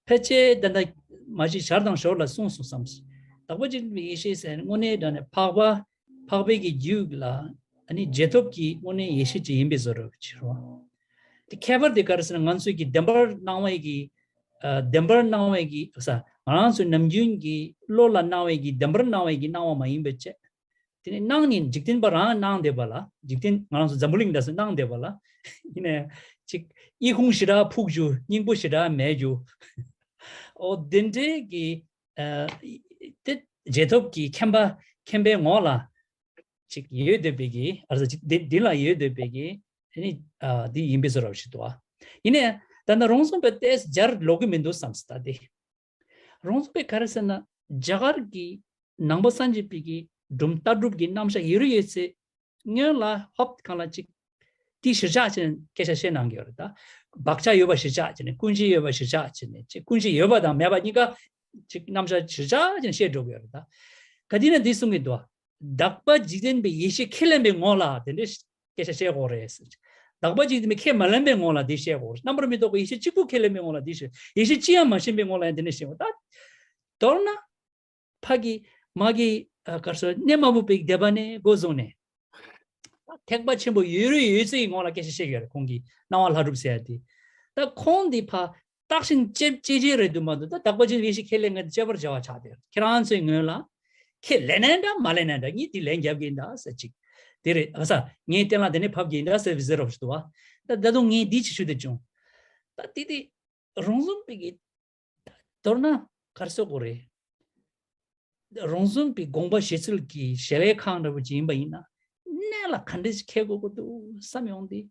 ཕལ་ཆེར་ད་ལྟ་མ་གཞི་ཞར་དང་ཞོར་ལ་གསུངས་སོང་བསམ། དག་པ་འཇིག་རྟེན་པའི་ཡེ་ཤེས་ཟེར་ན་དངོས་གནས་དྲང་གནས་འཕགས་པ་འཕགས་པའི་གི་རྒྱུད་ལ་ཨ་ནི་རྗེས་ཐོབ་ཀྱི་དངོས་གནས་ཡེ་ཤེས་ཅིག་ཡིན་པའི་བཟོ་འདྲ་ཅིག་རེད་བ། དེ་ཁྱད་པར་དེ་ག་རེ་ཟེར་ན་ང་ཚོའི་གི་བདེན་པར་སྣང་བའི་གི་ཨ་བདེན་པར་སྣང་བའི་གི་ས་ང་རང་ཚོའི་ནམ་རྒྱུན་གྱི་བློ་ལ་སྣང་བའི་གི་བདེན་པར་སྣང་བའི་གི་སྣང་བ་མ་ཡིན་པའི་ཆེད། དེ་ནི་སྣང་ནི་འཇིག་རྟེན་པ་རང་སྣང་བསྡད་པ་ལ། འཇིག་རྟེན་ང་རང་ཚོ་འཛམ་བུ་གླིང་འདྲ་སེ་སྣང་བསྡད་པ་ལ། ཡིན་ནའི་ཅིག་ཨི་ཁུང་ཞེ་དྲག་ཕུག་རྒྱུ། སྙིང་པོ་ཞེ་དྲག་མེད་རྒྱུ། ཨོ་དེ་འདྲའི་གི་ཨ་དེ་རྗེས་ཐོབ་ཀྱི་མཁྱེན་པ་མཁྱེན་པའི་ངོགས་ལ་ཅིག་ཡོད་བསྡད་པའི་གི་ཨ་ར་ཅིག་དེ་འདི་ལ་ཡོད་བསྡད་པའི་གི་ཨ་ནི་ཨ་འདི་ཡིན་པའི་བཟོ་འདྲ་ཞིག་འདུག་ཨ། ཡིན་ནའི་ད་ལྟ་རོང་ཟོམ་པས་ཏོག་ཙམ་སྦྱར་ལོག་གི་མི་འདུག་བསམ་སོང་ད་དེ། རོང་ཟོམ་པས་ག་རེ་ཟེར་ན་རྒྱ་གར་གྱི་ནང་པ་སངས་རྒྱས་པའི་གི་སྒྲུང་ལྟ་གྲུབ་ཀྱི་རྣམ་གཞག་ཡོད་རེད་ཡོད་ཚད་སྔོན་ལ་ཧོབ་གང་ལ་ཅིག་དེ་གཞིར་བཞག་བྱས་ནས་སྐད་ཆ་བཤད་གནང་གི་ཡོད་རེད་ད། བག་ཆགས་ཡོད་པ་གཞིར་བཞག་བྱས་ནས། ཀུན་རྒྱ་ཡོད་པ་གཞིར་བཞག་བྱས་ནས་ཅིག་ཀུན་རྒྱ་ཡོད་པ་དང་མེད་པ་གཉིས་ཀ་ཅིག་རྣམ་གཞག་གཞིར་བཞག་བྱས་ནས་བཤད་འགྲོ་གི་ཡོད་རེད་ད། ག་དུས་ན་འདི་གསུང་གི་འདུག་བ། དག་པ་འཇིག་རྟེན་པའི་ཡེ་ཤེས་ཁས་ལེན་པའི་ངོ་ལ་དེ་འདྲའི་སྐད་ཆ་བཤད་དགོས་རེད་ཟེར། དག་པ་འཇིག་རྟེན་པའི་ཁས་མ་ལེན་པའི་ངོ་ལ་འདི་བཤད་དགོས་རེད། རྣམ་པར་མི་རྟོག་པའི་ཡེ་ཤེས་གཅིག་པུ་ཁས་ལེན་པའི་ངོ་ལ་འདི་བཤད། ཡེ་ཤེས་ཅི་ཡང་མ་ཤེས་པའི་ངོ་ལ་ཡང་དེ་འདྲ་བཤད་དགོས་ད། མདོར་ན་ཕ་གི་མ་གི་ཨ་གར་སོ་གནས་མ་བུ་པའི་སྡེ་པ་ནས་འགོ་བཟུང་ནས་ཐེག་པ་ཆེན་པོ་ཡོད་རེད་ཡོད་ཚད་ཀྱི་ངོ་ལ་སྐད་ཆ་བཤད་ཀྱི་ཡོད་རེད། ཁོང་གིས་སྣང་བ་ལྷ་གྲུབ་ཟེར་ཡ་དེ། ད་ཁོང་འདི་ཕ་བརྟག་ཤིང་དཔྱད་དཔྱད་བྱེད་རེད་འདུག་མ་འདུག་ད་དག་པ་ཅན་ཡེ་ཤེས་ཁས་ལེན་ངེས་དཔྱད་པར་བྱ་བ་ཆགས་བསྡད་ཡོད། ཁྱེད་རང་ཚོའི་ངོས་ལ་ཁས་ལེན་ནའི་འདྲ་མ་ལེན་ནའི་འདྲ་གཉིས་དེ་ལན་རྒྱབ་ཀྱི་ཡིན་ད་ཟེར་ཅིག་དེ་རེད། ཨ་ས་ངའི་རྟེན་ལ་དེ་ནས་ཕབ་ཀྱི་ཡིན་ད་ཟེར་ཟེར་རོགས་ཞུ་འདུག་བ། ད་ད་དུང་ངས་འདི་ཅིག་ཞུ་བསྡད་བྱུང་། ད་དེ་དེ་རོང་ཟོམ་པའི་གི་མདོར་ན་གར་སོ་གོ་རེད། རོང་ཟོམ་པའི་དགོངས་པ་བཞེད་ཚུལ་གྱི་ཞལ་ལས་ཁང་འདྲ་པོ་ཅིག་ཡིན་པ་ཡིན་ན་གནད་ལ་ག་འདྲ་ཞིག་འཁེལ་དགོས་ཀྱི་འདུག་བསམ་ཡོང་དུས།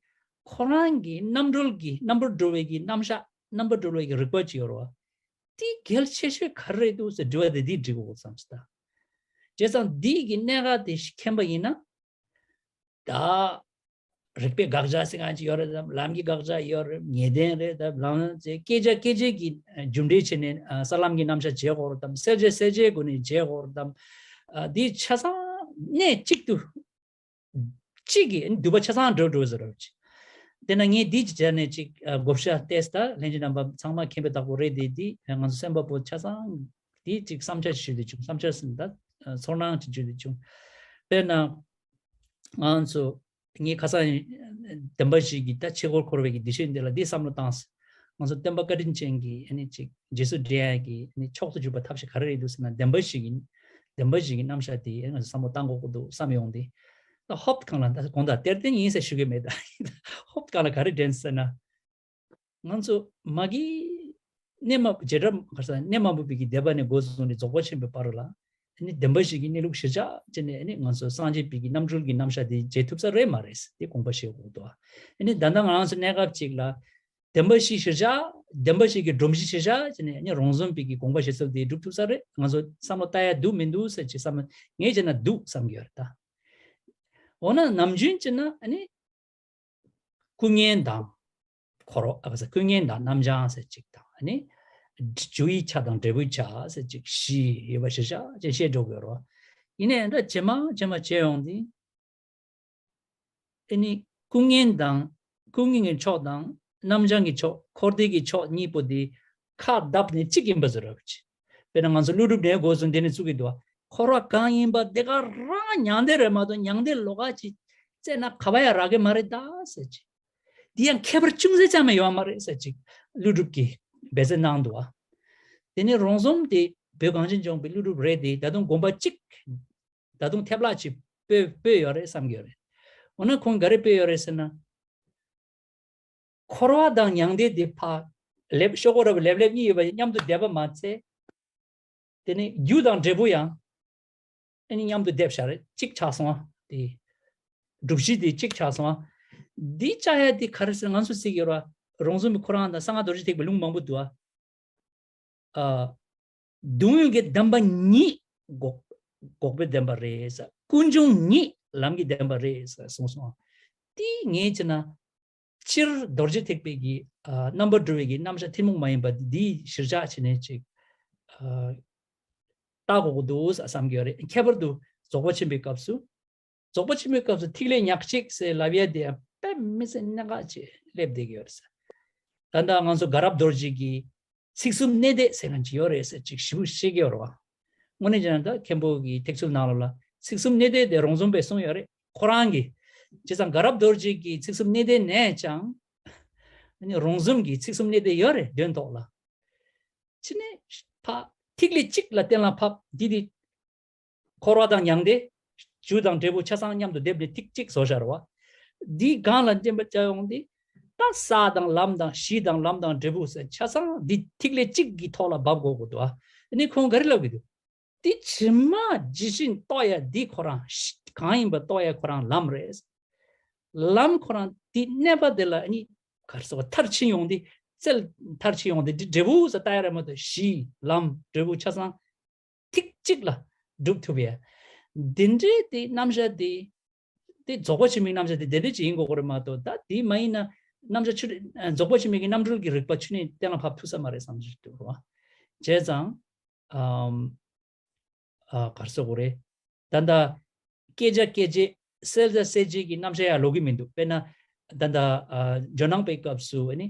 ཁོ་རང་གི་རྣམ་གྲོལ་གྱི་རྣམ་པར་གྲོལ་བའི་གི་རྣམ་གཞག་རྣམ་པར་གྲོལ་བའི་གི་རིག་པ་ཅིག་ཡོད་རེད་བ། དེ་གལ་ཆེ་ཤོས་ག་རེ་རེད་འདུག་ཟེར་དྲི་བ་དེ་འདི་འདྲི་དགོས་བསམ་སོང་ད། བྱས་ཙང་འདི་གི་གནད་འགག་དེ་ཞིག་མཁྱེན་པ་ཡིན་ན། ད་རིག་པའི་དགག་བྱ་ཟེར་མཁན་ཅིག་ཡོད་རེད་དམ། ལམ་གྱི་དགག་བྱ་ཡོད་རེད། ངེས་གཏན་རེད་དམ། ལམ་ཚེ་སྐད་ཆ་སྐད་ཆ་གི་རྒྱུ་འབྲས་བྱས་ནས་ས་ལམ་གྱི་རྣམ་གཞག་བྱེད་དགོས་རེད་དམ། གསལ་བྱེད་གསལ་བྱེད་སྒོ་ནས་བྱེད་དགོས་རེད་དམ། འདི་ཆ་ཚང་གནད་གཅིག་ཏུ་གཅིག་གིས་མདུད་པ་ཆ་ཚང་འགྲོ་འགྲོ་ཟེར་རོ། དེ་ན་ངས་འདི་ཅི་བྱས་ནས་ཅིག་བགོ་བཤའ་བལྟས་ད་ལྷན་རྒྱས་རྣམ་པ་ཚང་མ་མཁྱེན་པའི་བདག་པོ་རེད། དེ་འདི་ང་ཚོ་སེམས་པ་པོ་ཆ་ཚང་འདི་ཅིག་བསམ་འཆར་ཞུ་དེ་བྱུང་། བསམ་འཆར་ཟིན་ད་ཚོར་སྣང་ཅིག་ཞུ་དེ་བྱུང་། དཔེར་ན་ང་ཚོ་ངའི་ཁ་སང་བདེན་པ་བཞི་གི་ད་ཕྱི་སྐོར་འཁོར་བའི་གི་འདི་ཤོད་འདི་ལ་འདི་བསམ་བློ་བཏང་། ང་ཚོ་སྟོན་པ་བཀའ་དྲིན་ཅན་གྱི་ཨ་ནི་ཅིག་རྗེས་སུ་འབྲེལ་ཡ་གི་ཨ་ནི་མཆོག་ཏུ་གྱུར་པ་ཐབས་ཤེས་ག་རེ་རེད་འདུག་ཟེར་ན་བདེན་པ་བཞི་གི་བདེན་པ་བཞི་གི་རྣམ་གཞག་དེ་ཨ་ནི་ང་ཚོ་བསམ་བློ་བཏང་དགོས་ཀྱི་འདུག་བསམ་ཡོང་དེ། ད་ཧོབ་གང་ལ་ད་དགོངས་དག་གཏེར་སྟོན་ཡིན་ཟེར་ཞུ་གི་མེད། ད་ཧོབ་གང་ལ་ག་རེ་དྲན་ཟེར་ན། ང་ཚོ་མ་གི་གནས་མ་བྱེ་བྲག་ག་ས་གནས་མ་བུ་པའི་གི་སྡེ་པ་ནས་འགོ་བཟུང་ནས་རྫོགས་པ་ཆེན་པོའི་བར་ལ་ཨ་ནི་བདེན་པ་བཞི་གི་གནས་ལུགས་གཞིར་བཞག་བྱས་ནས་ཨ་ནི་ང་ཚོ་སངས་རྒྱས་པའི་གི་རྣམ་གྲོལ་གྱི་རྣམ་གཞག་དེ་མཇལ་ཐུབ་ས་རེད་མ་རེད་དེ་དགོངས་པ་བཞེས་དགོས་འདུག། ཨ་ནི་ད་ལྟ་ང་རང་ཚོ་གནས་སྐབས་ཅིག་ལ་ བདེན་པ་བཞི་གཞིར་བཞག་བདེན་པ་བཞི་གི་སྒྲོམ་གཞི་གཞིར་བཞག་བྱས་ནས་ཨ་ནི་རོང་ཟོམ་པའི་གི་དགོངས་པ་བཞེས་ཚུལ་དེ་སྒྲུབ་ཐུབ་ས་རེད། ང་ཚོ་བསམ་བློ་བཏང་ཡ་འདུག་མི་འདུག་ཟེར་ཅིག་བསམ་བློ་ངས་བྱས་ན་འདུག་བསམ་གྱི་ཡོད་རེད་ད། འོ་ན་ནམ་རྒྱུན་བྱས་ན་ཨ་ནི་སྐུ་བརྙན་དང་འཁོར་བ་ཨ་ཁ་ས་སྐུ་བརྙན་དང་རྣམ་བྱང་ཟེར་ཅིག་དང་ཨ་ནི་རྒྱུ་ཡི་ཆ་དང་འབྲས་བུའི་ཆ་ཟེར་ཅིག་བཞི་ཡོད་པ་གཞིར་བཞག་ཅེས་བཤད་འགྲོ་དགོས་རོ། ཡིན་ནའི་ད་ཇེ་མང་ཇེ་མང་བྱས་ཡོང་དུས། ཨ་ནི་སྐུ་བརྙན་དང་སྐུ་བརྙན་གྱི་ཕྱོགས་དང་རྣམ་བྱང་གི་ཕྱོགས་འཁོར་འདས་ཀྱི་ཕྱོགས་གཉིས་པོ་དེ་ཁ་བརྡབས་ནས་གཅིག་ཡིན་པ་བཟོ་རབས་ཀྱི། དཔེར་ན་ང་ཚོ་ཀླུ་སྒྲུབ་ནས་འགོ་བཟུང་དེ་ནས་བཙུགས་ཀྱི་འདུག་འཁོར་བ་གང་ཡིན་པ་དེ་ག་རང་མྱང་འདས་རེད་མ་གཏོགས་མྱང་འདས་ལོགས་ཀ་ཅིག་བཙལ་ན་ག་བ་ཡང་རག་གི་མ་རེད་ད་ཟེར་ཅིག་དེ་ཡང་ཁྱད་པར་ཅུང་ཟད་ཙམ་ཡང་ཡོད་མ་རེད་ཟེར་ཅིག་ཀླུ་སྒྲུབ་ཀྱིས་འབད་བརྩོན་གནང་འདུག་དེ་ནས་རོང་ཟོམ་དེ་བོད་གངས་ཅན་ལྗོངས་པའི་ཀླུ་སྒྲུབ་རེད་དེ་ད་དུང་དགོངས་པ་གཅིག་ད་དུང་ཐེབས་ལག་ཅིག་སྤོས་སྤོས་ཡོད་རེད་བསམ་གྱི་ཡོད་རེད། འོ་ན་ཁོང་ག་རེ་སྤོས་ཡོད་རེད་ཟེར་ན། འཁོར་བ་དང་མྱང་འདས་དེ་ཕ་ལེབ་ཤོག་གུ་ར་བ་ལེབ་ལེབ་གཉིས་ཡོད་པ་མཉམ་དུ་བསྡེབས་པ་མ་ཚད། དེ་ནི་རྒྱུ་དང་འབྲས་བུ་ཡང་ཨ་ནི་མཉམ་དུ་བསྡེབས་བཞག་རེད་གཅིག་ཆགས་སོང་ཨ་དེ། སྒྲུབ་གཞི་དེ་གཅིག་ཆགས་སོང་ཨ། འདི་བཅའ་ཡ་དེ་ག་རེ་ཟེར་ང་ཚོ་ཟེར་གྱི་ཡོད་ར་རོང་ཟོམ་པའི་ཁོ་རང་དང་གསང་སྔགས་རྡོ་རྗེ་ཐེག་པའི་ལུང་མང་པོ་འདུག་ཨ། ཨ། སྡུག་བསྔལ་གྱི་བདེན་པ་ཉིད་འགོག་འགོག་པའི་བདེན་པ་རེད་ཟེར། ཀུན་འབྱུང་ཉིད་ལམ་གྱི་བདེན་པ་རེད་ཟེར་གསུངས་སོང་། དེ་ངས་བྱས་ན་སྤྱིར་རྡོ་རྗེ་ཐེག་པའི་གི་ཨ་རྣམ་པར་གྲོལ་བའི་གི་རྣམ་གཞག་ཐུན་མོང་མ་ཡིན་པ་འདི་གཞིར་བཞག་བྱས་ནས་ཅིག་ཨ་ལྟ་དགོས་ཀྱི་འདུག་བསམ་གྱི་ཡོད་རེད། ཁྱད་པར་དུ་རྫོགས་པ་ཆེན་པོའི་སྐབས་སུ། རྫོགས་པ་ཆེན་པོའི་སྐབས་སུ་ཐིག་ལེ་ཉག་གཅིག་ཟེར་ལབ་ཡ་དེ་ཡང་དཔེ་མི་སྲིད་གནད་འགག་ཅིག་སླེབས་བསྡད་ཀྱི་ཡོད་རེད་ཟེར། ད་ལྟ་ང་ཚོ་དགའ་རབ་རྡོ་རྗེ་གིས་ཚིག་གསུམ་གནད་བརྡེག་ཟེར་མཁན་ཅིག་ཡོད་རེད་ཟེར་ཅིག་ཞིབ་བཤད་ཀྱི་ཡོད་རེད་བ། དངོས་གནས་བྱས་ན་ད་མཁན་པོ་གི་ཐེག་མཆོག་ནང་ལོགས་ལ་ཚིག་གསུམ་གནད་བརྡེག་དེ་རོང་ཟོམ་པས་གསུངས་ཡོད་རེད་ཁོ་རང་གིས། བྱས་ཙང་དགའ་རབ་རྡོ་རྗེ་གིས་ཚིག་གསུམ་གནད་བརྡེག་ནས་ཀྱང་ཨ་ནི་རོང་ཟོམ་གྱིས་ཚིག་གསུམ་གནད་བརྡེག་ཡོད་རེད་དོན་ཐོག་ལ། ཕྱི་ནས་ཕ་ཐིག་ལེ་གཅིག་ལ་གཏན་ལ་ཕབ་འདི་དེ། འཁོར་བ་དང་མྱང་འདས། རྒྱུ་དང་འབྲས་བུ་ཆ་ཚང་མཉམ་དུ་སྡེབ་ནས་ཐིག་གཅིག་བཟོ་བཞག་རེད་བ། འདི་གང་ལ་བརྟེན་པ་བྱ་ཡོང་འདི། ད་ས་དང་ལམ་དང་གཞི་དང་ལམ་དང་འབྲས་བུ་ཟེར་ཆ་ཚང་འདི་ཐིག་ལེ་གཅིག་གི་ཐོག་ལ་འབབ་དགོས་ཀྱི་འདུག་ཨ། ནི་ཁོང་ག་རེ་ལབ་ཀྱི་འདུག་འདི་ཇི་མ་ཇི་བཞིན་རྟོགས་ཡ་འདི་ཁོ་རང་གང་ཡིན་པ་རྟོགས་ཡ་ཁོ་རང་ལམ་རེད། ལམ་ཁོ་རང་འདི་གནས་པ་དེ་ལ་ནི་གར་སོགས་མཐར་ཕྱིན་ཡོང་འདི་རྩལ་མཐར་ཕྱིན་ཡོང་འདི་འདི་འབྲས་བུ་ཟེར་ལྟ་ཡ་རེད་མ་གཏོགས་གཞི་ལམ་འབྲས་བུ་ཆ་ཚང་ཐིག་གཅིག་ལ་སྒྲུབ་ཐུབ་ཡ། འདི་འདྲའི་དེ་རྣམ་གཞག་དེ་དེ་རྫོགས་པ་ཆེན་པོའི་རྣམ་གཞག་དེ་དེ་འདྲ་ཅིག་ཡིན་དགོས་ཀྱི་རེད་མ་གཏོགས་ད་དེ་མ་ཡིན་ན་རྣམ་གཞག་ཆུ་རྫོགས་པ་ཆེན་པོའི་གི་རྣམ་གྲོལ་གྱི་རིགས་པ་ཆུ་ནས་གཏན་ལ་ཕབ་ཐུབ་ས་མ་རེད་བསམ་གྱི་འདུག་བ། བྱས་ཙང་ཨམ་ཨ་གར་སོགས་རེད། ད་ལྟ་བསྐྱེད་བྱ་སྐྱེད་བྱེད་གསལ་བྱ་གསལ་བྱེད་ཀྱི་རྣམ་གཞག་ཡང་ལོག་གི་མི་འདུག་དཔེར་ན་ད་ལྟ་ཨ་ཇོ་ནང་པའི་སྐབས་སུ་ནི་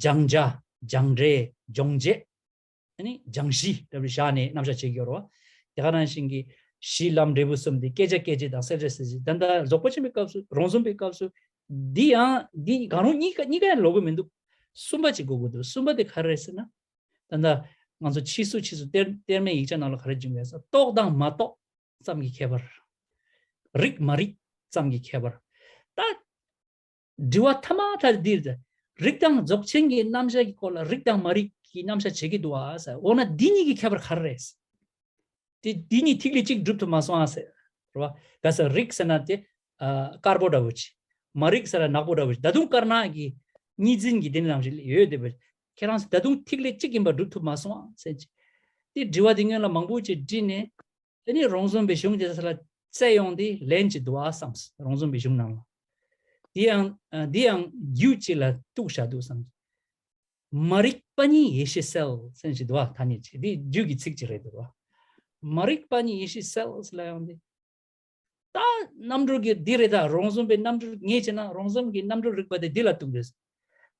སྦྱང་བྱ་སྦྱངས་འབྲས་སྦྱོང་བྱེད། ཨ་ནི་སྦྱང་གཞི་ལྟ་བུ་བཞག་ནས་རྣམ་གཞག་བྱེད་ཀྱི་ཡོད་རེད་བ། དེ་ག་ནང་བཞིན་གྱི་གཞི་ལམ་འབྲས་བུ་གསུམ་དེ་བསྐྱེད་བྱ་སྐྱེད་བྱེད་དང་གསལ་བྱ་གསལ་བྱེད་ད་ལྟ་རྫོགས་པ་ཆེན་པོའི་སྐབས་སུ་རོང་ཟོམ་པའི་སྐབས་སུ་འདི་ཡང་འདི་གང་རུང་གཉིས་ཀ་གཉིས་ཀ་ཡང་ལོག་གི་མི་འདུག་གསུམ་པ་ཅིག་དགོས་ཀྱི་འདུག་གསུམ་པ་དེ་ག་རེ་རེད་ཟེར་ན། ད་ལྟ་ང་ཚོ་ཕྱིས་སུ་ཕྱིས་སུ་གཏེར་གཏེར་མའི་ཡིག་ཆ་ནང་ལ་ག་རེ་བྱུང་ཡོད་ཟེར་རྟོགས་དང་མ་རྟོགས་ཙམ་གྱི་ཁྱད་པར། རིག་མ་རིག་ཙམ་གྱི་ཁྱད་པར། ད་དྲི་བ་ཐ་མ་ཐ་འདིར་རིགས་དང་རྫོགས་ཆེན་གྱི་རྣམ་གཞག་གི་སྐོར་ལ་རིགས་དང་མ་རིགས་ཀྱི་རྣམ་གཞག་བྱེད་ཀྱི་འདུག་ཨ་ཟེར། འོ་ན་འདི་གཉིས་ཀྱི་ཁྱད་པར་ག་རེ་རེད། དེ་འདི་གཉིས་ཐིག་ལེ་གཅིག་སྒྲུབ་ཐུབ་མ་སོང་ཨ་ཟེར། རེད་བ། ག་ཟེར་རིགས་ཟེར་ན་དེ་ཨ་དཀར་པོ་འདྲ་བོ་ཅིག་མ་རིགས་ཟེར་ན་ནག་པོ་འདྲ་བོ་ཅིག་ད་དུང་དཀར་ནག་གི་གཉིས་འཛིན་གྱི་དེ་འདྲ་ནང་བཞིན་ཡོད་དེ་བས། ཁྱེད་རང་ཚོ་ད་དུང་ཐིག་ལེ་གཅིག་ཡིན་པ་སྒྲུབ་ཐུབ་མ་སོང་ཨ་ཟེར་ཅིག་དེ་དྲི་བ་དེ་སྔོན་ལ་མང་པོ་ཅིག་དྲིས་ནས། དེ་ནི་རོང་ཟོམ་པའི་གཞུང་དེ་ཚོ་ལ་བཙལ་ཡོང་དུས་ལན་ཅིག་འདུག་ཨ་བསམས། རོང་ཟོམ་པའི་གཞུང་ནང་ལ། དེ་ཡང་ཨ་དེ་ཡང་རྒྱུད་ཅིག་ལ་གཏུགས་བཞག་འདུག་བསམས། མ་རིག་པ་ཉིད་ཡེ་ཤེས་གསལ་ཟེར་ཞིག་འདུག་ཨ། ད་ནི་ཅིག་དེ་རྒྱུད་ཀྱི་ཚིག་ཅིག་རེད་འདུག་ཨ། མ་རིག་པ་ཉིད་ཡེ་ཤེས་གསལ་ཟེར་ལ་ཡང་དེ། ད་རྣམ་གྲོལ་གྱི་འདི་རེད་ད། རོང་ཟོམ་པའི་རྣམ་གྲོལ་ངས་བྱས་ན་རོང་ཟོམ་གྱི་རྣམ་གྲོལ་རིག་པ་དེ་འདི་ལ་གཏུགས་འདུག་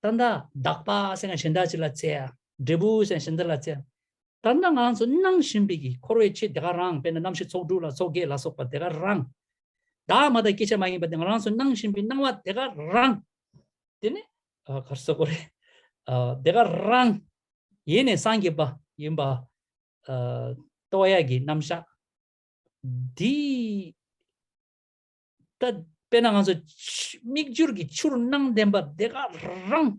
ད་ལྟ་དག་པ་ཟེར་ན་གཞན་དག་ཅིག་ལ་བཙལ་ཡ། འབྲས་བུ་ཟེར་ན་གཞན་དག་ལ་བཙལ་ཡ། ད་ལྟ་ང་ཚོ་སྣང་བཞིན་པའི་གི་འཁོར་བའི་ཆོས་དེ་ག་རང་། དཔེར་ན་རྣམ་ཤེས་ཚོགས་དྲུག་ལ་ཚོགས་བརྒྱད་ལ་སོགས་པ་དེ་ག་རང་། བདག་མ་དག་སྐྱེ་འཆི་མ་ཡིན་པ་དེ་ང་རང་ཚོ་སྣང་བཞིན་པའི་སྣང་བ་དེ་ག་རང་། དེ་ནི་ཨ་གར་སོགས་རེད། ཨ་དེ་ག་རང་ཡེ་ནས་སངས་རྒྱས་པ་ཡིན་པ་ཨ་རྟོགས་ཡ་གི་རྣམ་གཞག་འདི། ད་དཔེར་ན་ང་ཚོ་ཆུ་མིག་སྒྱུར་གྱི་ཆུར་སྣང་ལྡན་པ་དེ་ག་རང་།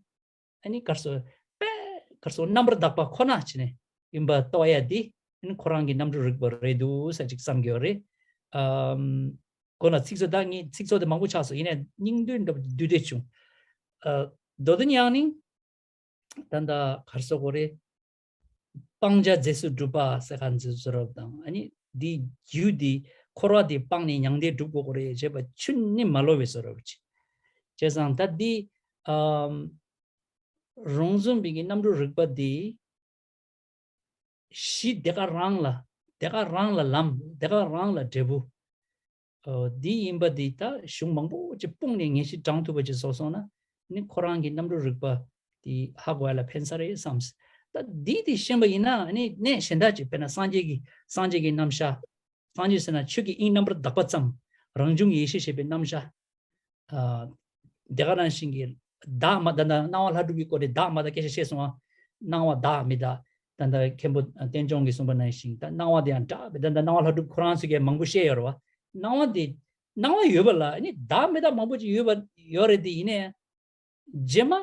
ཨ་ནི་གར་སོགས་དཔེ་གར་སོགས་རྣམ་པར་དག་པ་ཁོ་ན་བྱས་ནས་ཡིན་པ་རྟོགས་ཡ་འདི། ཨ་ནི་ཁོ་རང་གི་རྣམ་གྲོལ་རིག་པ་རེད་འདུག་ས་ཅིག་བསམ་གྱི་ཡོད་རེད། ཨམ། ཁོ་ན་ཚིག་མཛོད་ད་ངས་ཚིག་མཛོད་དེ་མང་པོ་ཆགས་སོང་། ཡིན་ནའི་སྙིང་བསྡུས་འདྲ་པོ་བསྡུས་བསྡད་བྱུང་། ཨ། མདོ་དོན་ཡང་ནི། ད་ལྟ་གར་སོ་གོ་རེ། སྤང་བྱ་རྫས་སུ་གྲུབ་པ་ཟེར་ཁ་འཛིན་བཟོ་རབ་དང་ཨ་ནི་འདི་རྒྱུ་འདི་འཁོར་བ་འདི་སྤངས་ནས་མྱང་འདས་སྒྲུབ་དགོས་གོ་རེ་བྱས་པ་ཆུ་ནི་མ་ལོ་བའི་བཟོ་རབ་ཅིག་བྱས་ཙང་ད་འདི་ཨམ། རོང་ཟོམ་པའི་གི་རྣམ་གྲོལ་རིག་པ་འདི་གཞི་དེ་ག་རང་ལ་དེ་ག་རང་ལ་ལམ་དེ་ག་རང་ལ་འབྲས་བུ། འདི་ཡིན་པ་འདི་ད་གཞུང་མང་པོ་ཅིག་སྤུངས་ནས་ངེས་ཤེས་དྲངས་ཐུབ་པ་ཅིག་བཟོ་སོང་ན་ནི་ཁོ་རང་གི་རྣམ་གྲོལ་རིག་པ་འདི་ཧ་གོ་ཡ་ལ་ཕན་ས་རེད་བསམ། ད་འདི་དེ་ཤེས་པ་ཡིན་ན་ནི་གནས་གཞན་དག་ཅིག་དཔེར་ན་སངས་རྒྱས་ཀྱི་སངས་རྒྱས་ཀྱི་རྣམ་གཞག་སངས་རྒྱས་ཟེར་ན་ཆོས་ཀྱི་དབྱིངས་རྣམ་པར་དག་པ་ཙམ། རང་བྱུང་ཡེ་ཤེས་ཞེས་པའི་རྣམ་གཞག་ཨ། དེ་ག་ནང་བཞིན་གྱི་བདག་མ་ད་ལྟ་སྣང་བ་ལྷ་སྒྲུབ་ཀྱི་སྐོར་དེ་བདག་མ་ད་སྐད་ཆ་བཤད་སོང་ང་། སྣང་བ་བདག་མི་བདག་ད་ལྟ་མཁན་པོ་བསྟན་སྐྱོང་གིས་གསུངས་པ་ནང་བཞིན་ད་སྣང་བ་དེ་ཡང་འདྲ་བའི་ད་ལྟ་སྣང་བ་ལྷ་སྒྲུབ་ཁོ་རང་ཚོས་ཀྱང་མང་པོ་བཤད་ཡོད་རེད་བ། སྣང་བ་དེ་སྣང་བ་ཡོད་པ་ལ་ནི་བདག་མི་བདག་མང་པོ་ཅིག་ཡོད་པ་ཡོད་རེད་དེ་ཡིན་ནའི། རྗེས་མ།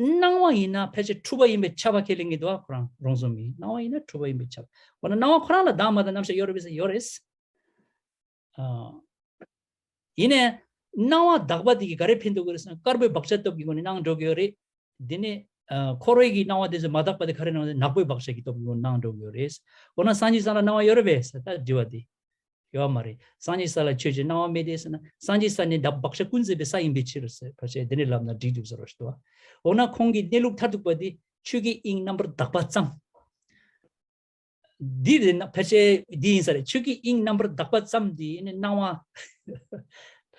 སྣང་བ་ཡིན་ན་ཕལ་ཆེར་འཁྲུལ་པ་ཡིན་པས་ཁྱབ་པ་ཁས་ལེན་གྱི་འདུག་ཨ། ཁོ་རང་རོང་ཟོམ་མིས་སྣང་བ་ཡིན་ན་འཁྲུལ་པ་ཡིན་པས་ཁྱབ། འོ་ན་སྣང་བ་ཁོ་རང་ལ་བདག་མ་བདག་རྣམ་གཞག་ཡོད་རེད་པས་ཟེར་ཡོད་རེད། ཨ། ཡིན་ནའི། སྣང་བ་དག་པ་དེ་གིས་ག་རེ་ཕན་ཐོགས་ཀྱི་རེད་ཟེར་ན་དཀར་པོའི་བག་ཆགས་སྟོབས་ཀྱི་སྒོ་ནས་སྣང་འགྲོ་གི་ཡོད་རེད། དེ་ནས། ཨ། འཁོར་བའི་གི་སྣང་བ་དེ་ཚོ་མ་དག་པ་དེ་ག་རེ་སྣང་ཟེར་ནག་པོའི་བག་ཆགས་ཀྱི་སྟོབས་ཀྱི་སྒོ་ནས་སྣང་འགྲོ་གི་ཡོད་རེད། འོ་ན་སངས་རྒྱས་ས་ལ་སྣང་བ་ཡོད་རེད་པས་ཟེར་ད་དྲི་བ་དེ། ཡོད་མ་རེད། སངས་རྒྱས་ས་ལ་ཆོས་ཀྱི་སྣང་བ་མེད་དེ་ཟེར་ན་སངས་རྒྱས་ས་ནི་བདག་བག་ཆགས་ཀུན་ཟད་པའི་ས་ཡིན་པའི་ཕྱིར་ཟེར་ཕལ་ཆེར་དེ་འདྲའི་ལབ་ན་འགྲིག་འདུག་ཟེར་བ་ཞིག་འདུག་འོ་ན་ཁོང་གི་གནས་ལུགས་མཐར་ཐུག་པ་འདི་ཆོས་ཀྱི་དབྱིངས་རྣམ་པར་དག་པ་ཙམ། འདི་རེད་ན་ཕལ་ཆེར་འདི་ཡིན་ས་རེད། ཆོས་ཀྱི་དབྱིངས་རྣམ་པར་དག་པ་ཙམ་འདི་ནི་སྣང་བ་ལྷ་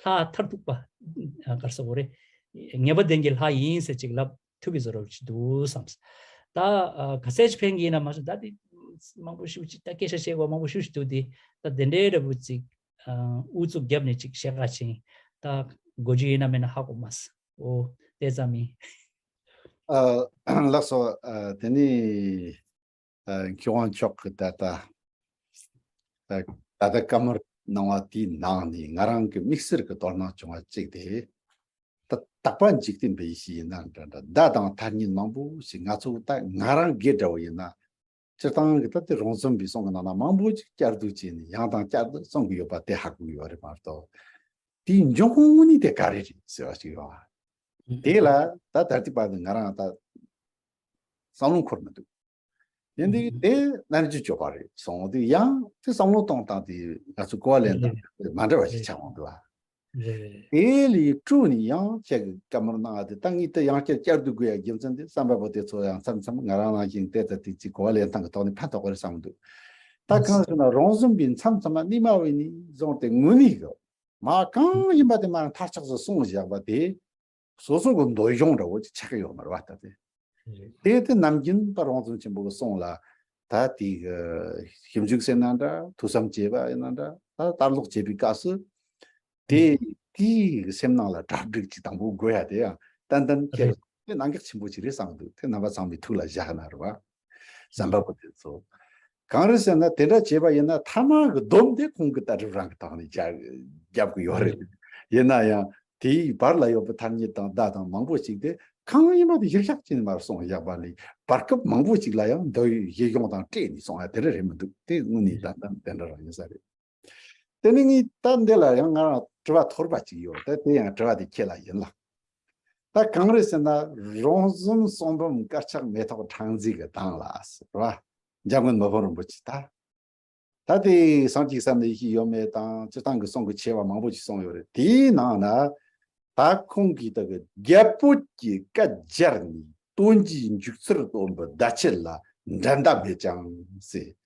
མཐར་ཐུག་པ་གར་ས་འོ་རེད། ངེས་པ་ལྡན་གྱི་ལྷ་ཡིན་ཟེར་ཅིག་ལབ། ཐུག་གི་བཟོ་འདྲ་ཅིག་འདུག་བསམ། ད་ཨ་ག་ཚད་ཅིག་ཕན་གྱི་ཡིན་ན་མ་གཞི་ད་དེ་མང་པོ་ཞིག་ཅིག་ད་སྐད་ཆ་བཤད་དགོས་མང་པོ་ཞིག་ཞིག་འདུག་དེ་ད་དེ་འདྲའི་འདྲ་བོ་ཅིག་ཨ་ཨུ་ཚུགས་བརྒྱབ་ནས་ཅིག་བཤད་ག་ཕྱིན་ད་གོ་རྒྱུ་ཡིན་ན་མེད་ན་ཧ་གོ་མ་སོང་། འོ་དེ་ཙམ་ཡིན། ཨ་ལགས་སོ། ཨ་དེ་ནི་ཨ་མཁས་དབང་མཆོག་གི་ད་ལྟ་ད་ད་ལྟ་བཀའ་མོལ་གནང་བ་དེའི་ནང་ནས་ང་རང་གི་དམིགས་བསལ་གྱི་དོ་སྣང་བྱུང་བ་གཅིག་དེ། ད་དག་པ་འཇིག་རྟེན་པའི་ཡེ་ཤེས་ཡིན་ན་འདྲ་འདྲ་བརྡ་དང་ཐ་སྙད་མང་པོ་ཞིག་ང་ཚོ་ད་ང་རང་སྒེར་འདྲ་བོ་ཡིན་ན། སྤྱིར་བཏང་གི་ད་དེ་རོང་ཟོམ་པའི་གསུང་གི་ནང་ན་མང་པོ་ཅིག་བསྐྱར་ཟློས་བྱས་ནས་ཡང་དང་བསྐྱར་ཟློས་གསུང་གི་ཡོད་པ་དེ་ཧ་གོ་གི་ཡོད་རེད་མ་གཏོགས། དེའི་འབྱུང་ཁུངས་དངོས་གནས་དེ་ག་རེ་རེད་ཟེར་བ་ཞིག་ཡོད་པ། དེ་ལ་ད་ད་ལྟའི་བར་དུ་ང་རང་ད་བསམ་བློ་འཁོར་མི་འདུག་ཡིན་དུས་དེ་རྣལ་འབྱོར་སྤྱོད་པ་རེད་སོང་དུས་ཡང་དེ་བསམ་བློ་གཏོང་སྟངས་དེ་ང་ཚོ་གོ་བ་ལེན་སྟངས་མ་འདྲ་བ་ཞིག་ཆགས་འོང་འདུག་བ། དེ་ལས་སྤྲོས་ནས་ཡང་ཁྱེད་ཀྱི་བཀའ་མོལ་གནང་བ་དེ་ད་ངས་དེ་ཡང་བསྐྱར་བསྐྱར་ཟློས་དགོས་ཡ་རྒྱུ་མཚན་དེ་བསམ་པ་པོ་དེ་ཚོ་ཡང་མཚམས་མཚམས་ང་རང་ནང་བཞིན་དེ་ལྟ་དེ་ཅིག་གོ་བ་ལེན་སྟངས་ཀྱི་ཐོག་ནས་ཕན་ཐོགས་པ་རེད་བསམ་འདུག་ད་གང་ཟེར་ན་རོང་ཟོམ་པའི་མཚམས་མཚམས་མ་གནས་མ་བས་ནས་བཟུང་སྟེ་དངོས་གནས་ཀྱི་མ་གང་ཡིན་པ་དེ་མ་མཐར་ཆགས་སུ་གསུངས་བཞག་པ་དེ། སོ་སོ་གི་འདོད་གཞུང་འདྲ་བོ་ཅིག་ཆགས་ཀྱི་ཡོད་མ་རེད་བ་ད་དེ། དེ་དེ་ནམ་རྒྱུན་པ་རོང་ཟོམ་ཆེན་པོ་གི་གསུང་ལ་ད་དེ་གི་ཞིབ་འཇུག་ཟེར་ན་འདྲ་ཐོས་བསམ་བྱེད་པ་ཡིན་ན་འདྲ་ད་ལྟ་ཀློག་བྱེད་པའི་སྐབས་སུ་དེ་དེའི་སེམས་ནང་ལ་གྲ་སྒྲིག་ཅིག་དང་པོ་དགོས་ཡ་དེ་ཡང་ཏན་ཏན་ཁྱེད་རེད། དེ་གནད་འགག་ཆེན་པོ་ཅིག་རེད་བསམ་འདུག་དེ་རྣམ་པ་ཚང་མའི་ཐུགས་ལ་བཞག་ན་རེད་བ། བསམ་པ་པོ་དེ་ཚོ། གང་རེད་ཟེར་ན་དེ་འདྲ་བྱས་པ་ཡིན་ན་ཐ་མ་གི་སྡོམ་དེ་ཁོང་གི་ལྟ་གྲུབ་རང་གི་ཐོག་ནས་རྒྱབ་རྒྱབ་གི་ཡོད་རེད། ཡིན་ན་ཡང་དེའི་བར་ལ་ཡོད་པའི་ཐ་སྙད་དང་བརྡ་དང་མང་པོ་ཞིག་དེ་གང་ཡིན་པ་དེ་གཞིར་བཞག་བྱས་ནས་མར་གསུངས་བཞག་པ་ལས་བར་སྐབས་མང་པོ་ཞིག་ལ་ཡང་འདོད་ཡོན་གཞི་གཞུང་དང་སྤྲད་ནས་གསུངས་ཡ་དེ་འདྲ་རེད་མི་འདུག་དེ་དངོས་གནས་ད་ལྟ་དེ་འདྲ་རང་ཡིན་ས་རེད། དེ་ནས་ངས་ད་འདི་ལ་ཡང་ང་རང་དྲི་བ་ཐོར་པ་ཅིག་ཡོད་དེ་དེ་ཡང་དྲི་བ་དེ་ཁྱེད་ལ་ཡིན་ལ། ད་གང་རེད་ཟེར་ན་རོང་ཟོམ་གསུང་འབུམ་དཀར་ཆག་མེ་ཏོག་ཕྲེང་མཛེས་ཀྱི་གདངས་ལ་ཟེར་བ། འཇམ་མགོན་མི་ཕམ་རིན་པོ་ཆེ་ད། ད་དེ་སངས་རྒྱས་བསམ་ཡས་ཤིག་ཡོད་མེད་དང་སྤྱིར་བཏང་གི་གསུང་གི་ཆེ་བ་མང་པོ་ཞིག་གསུངས་ཡོད་རེད། དེའི་ནང་ན་ད་ཁོང་གིས་ད་གི་རྒྱལ་པོ་གྱི་བཀའ་སྦྱར་ནས་དོན་གྱི་འཇུག་ཚུལ་སྟོན་པའི་བརྡ་ཆད་ལ་འགྲན་ཟླ་མེད་ཅིང་ཟེར།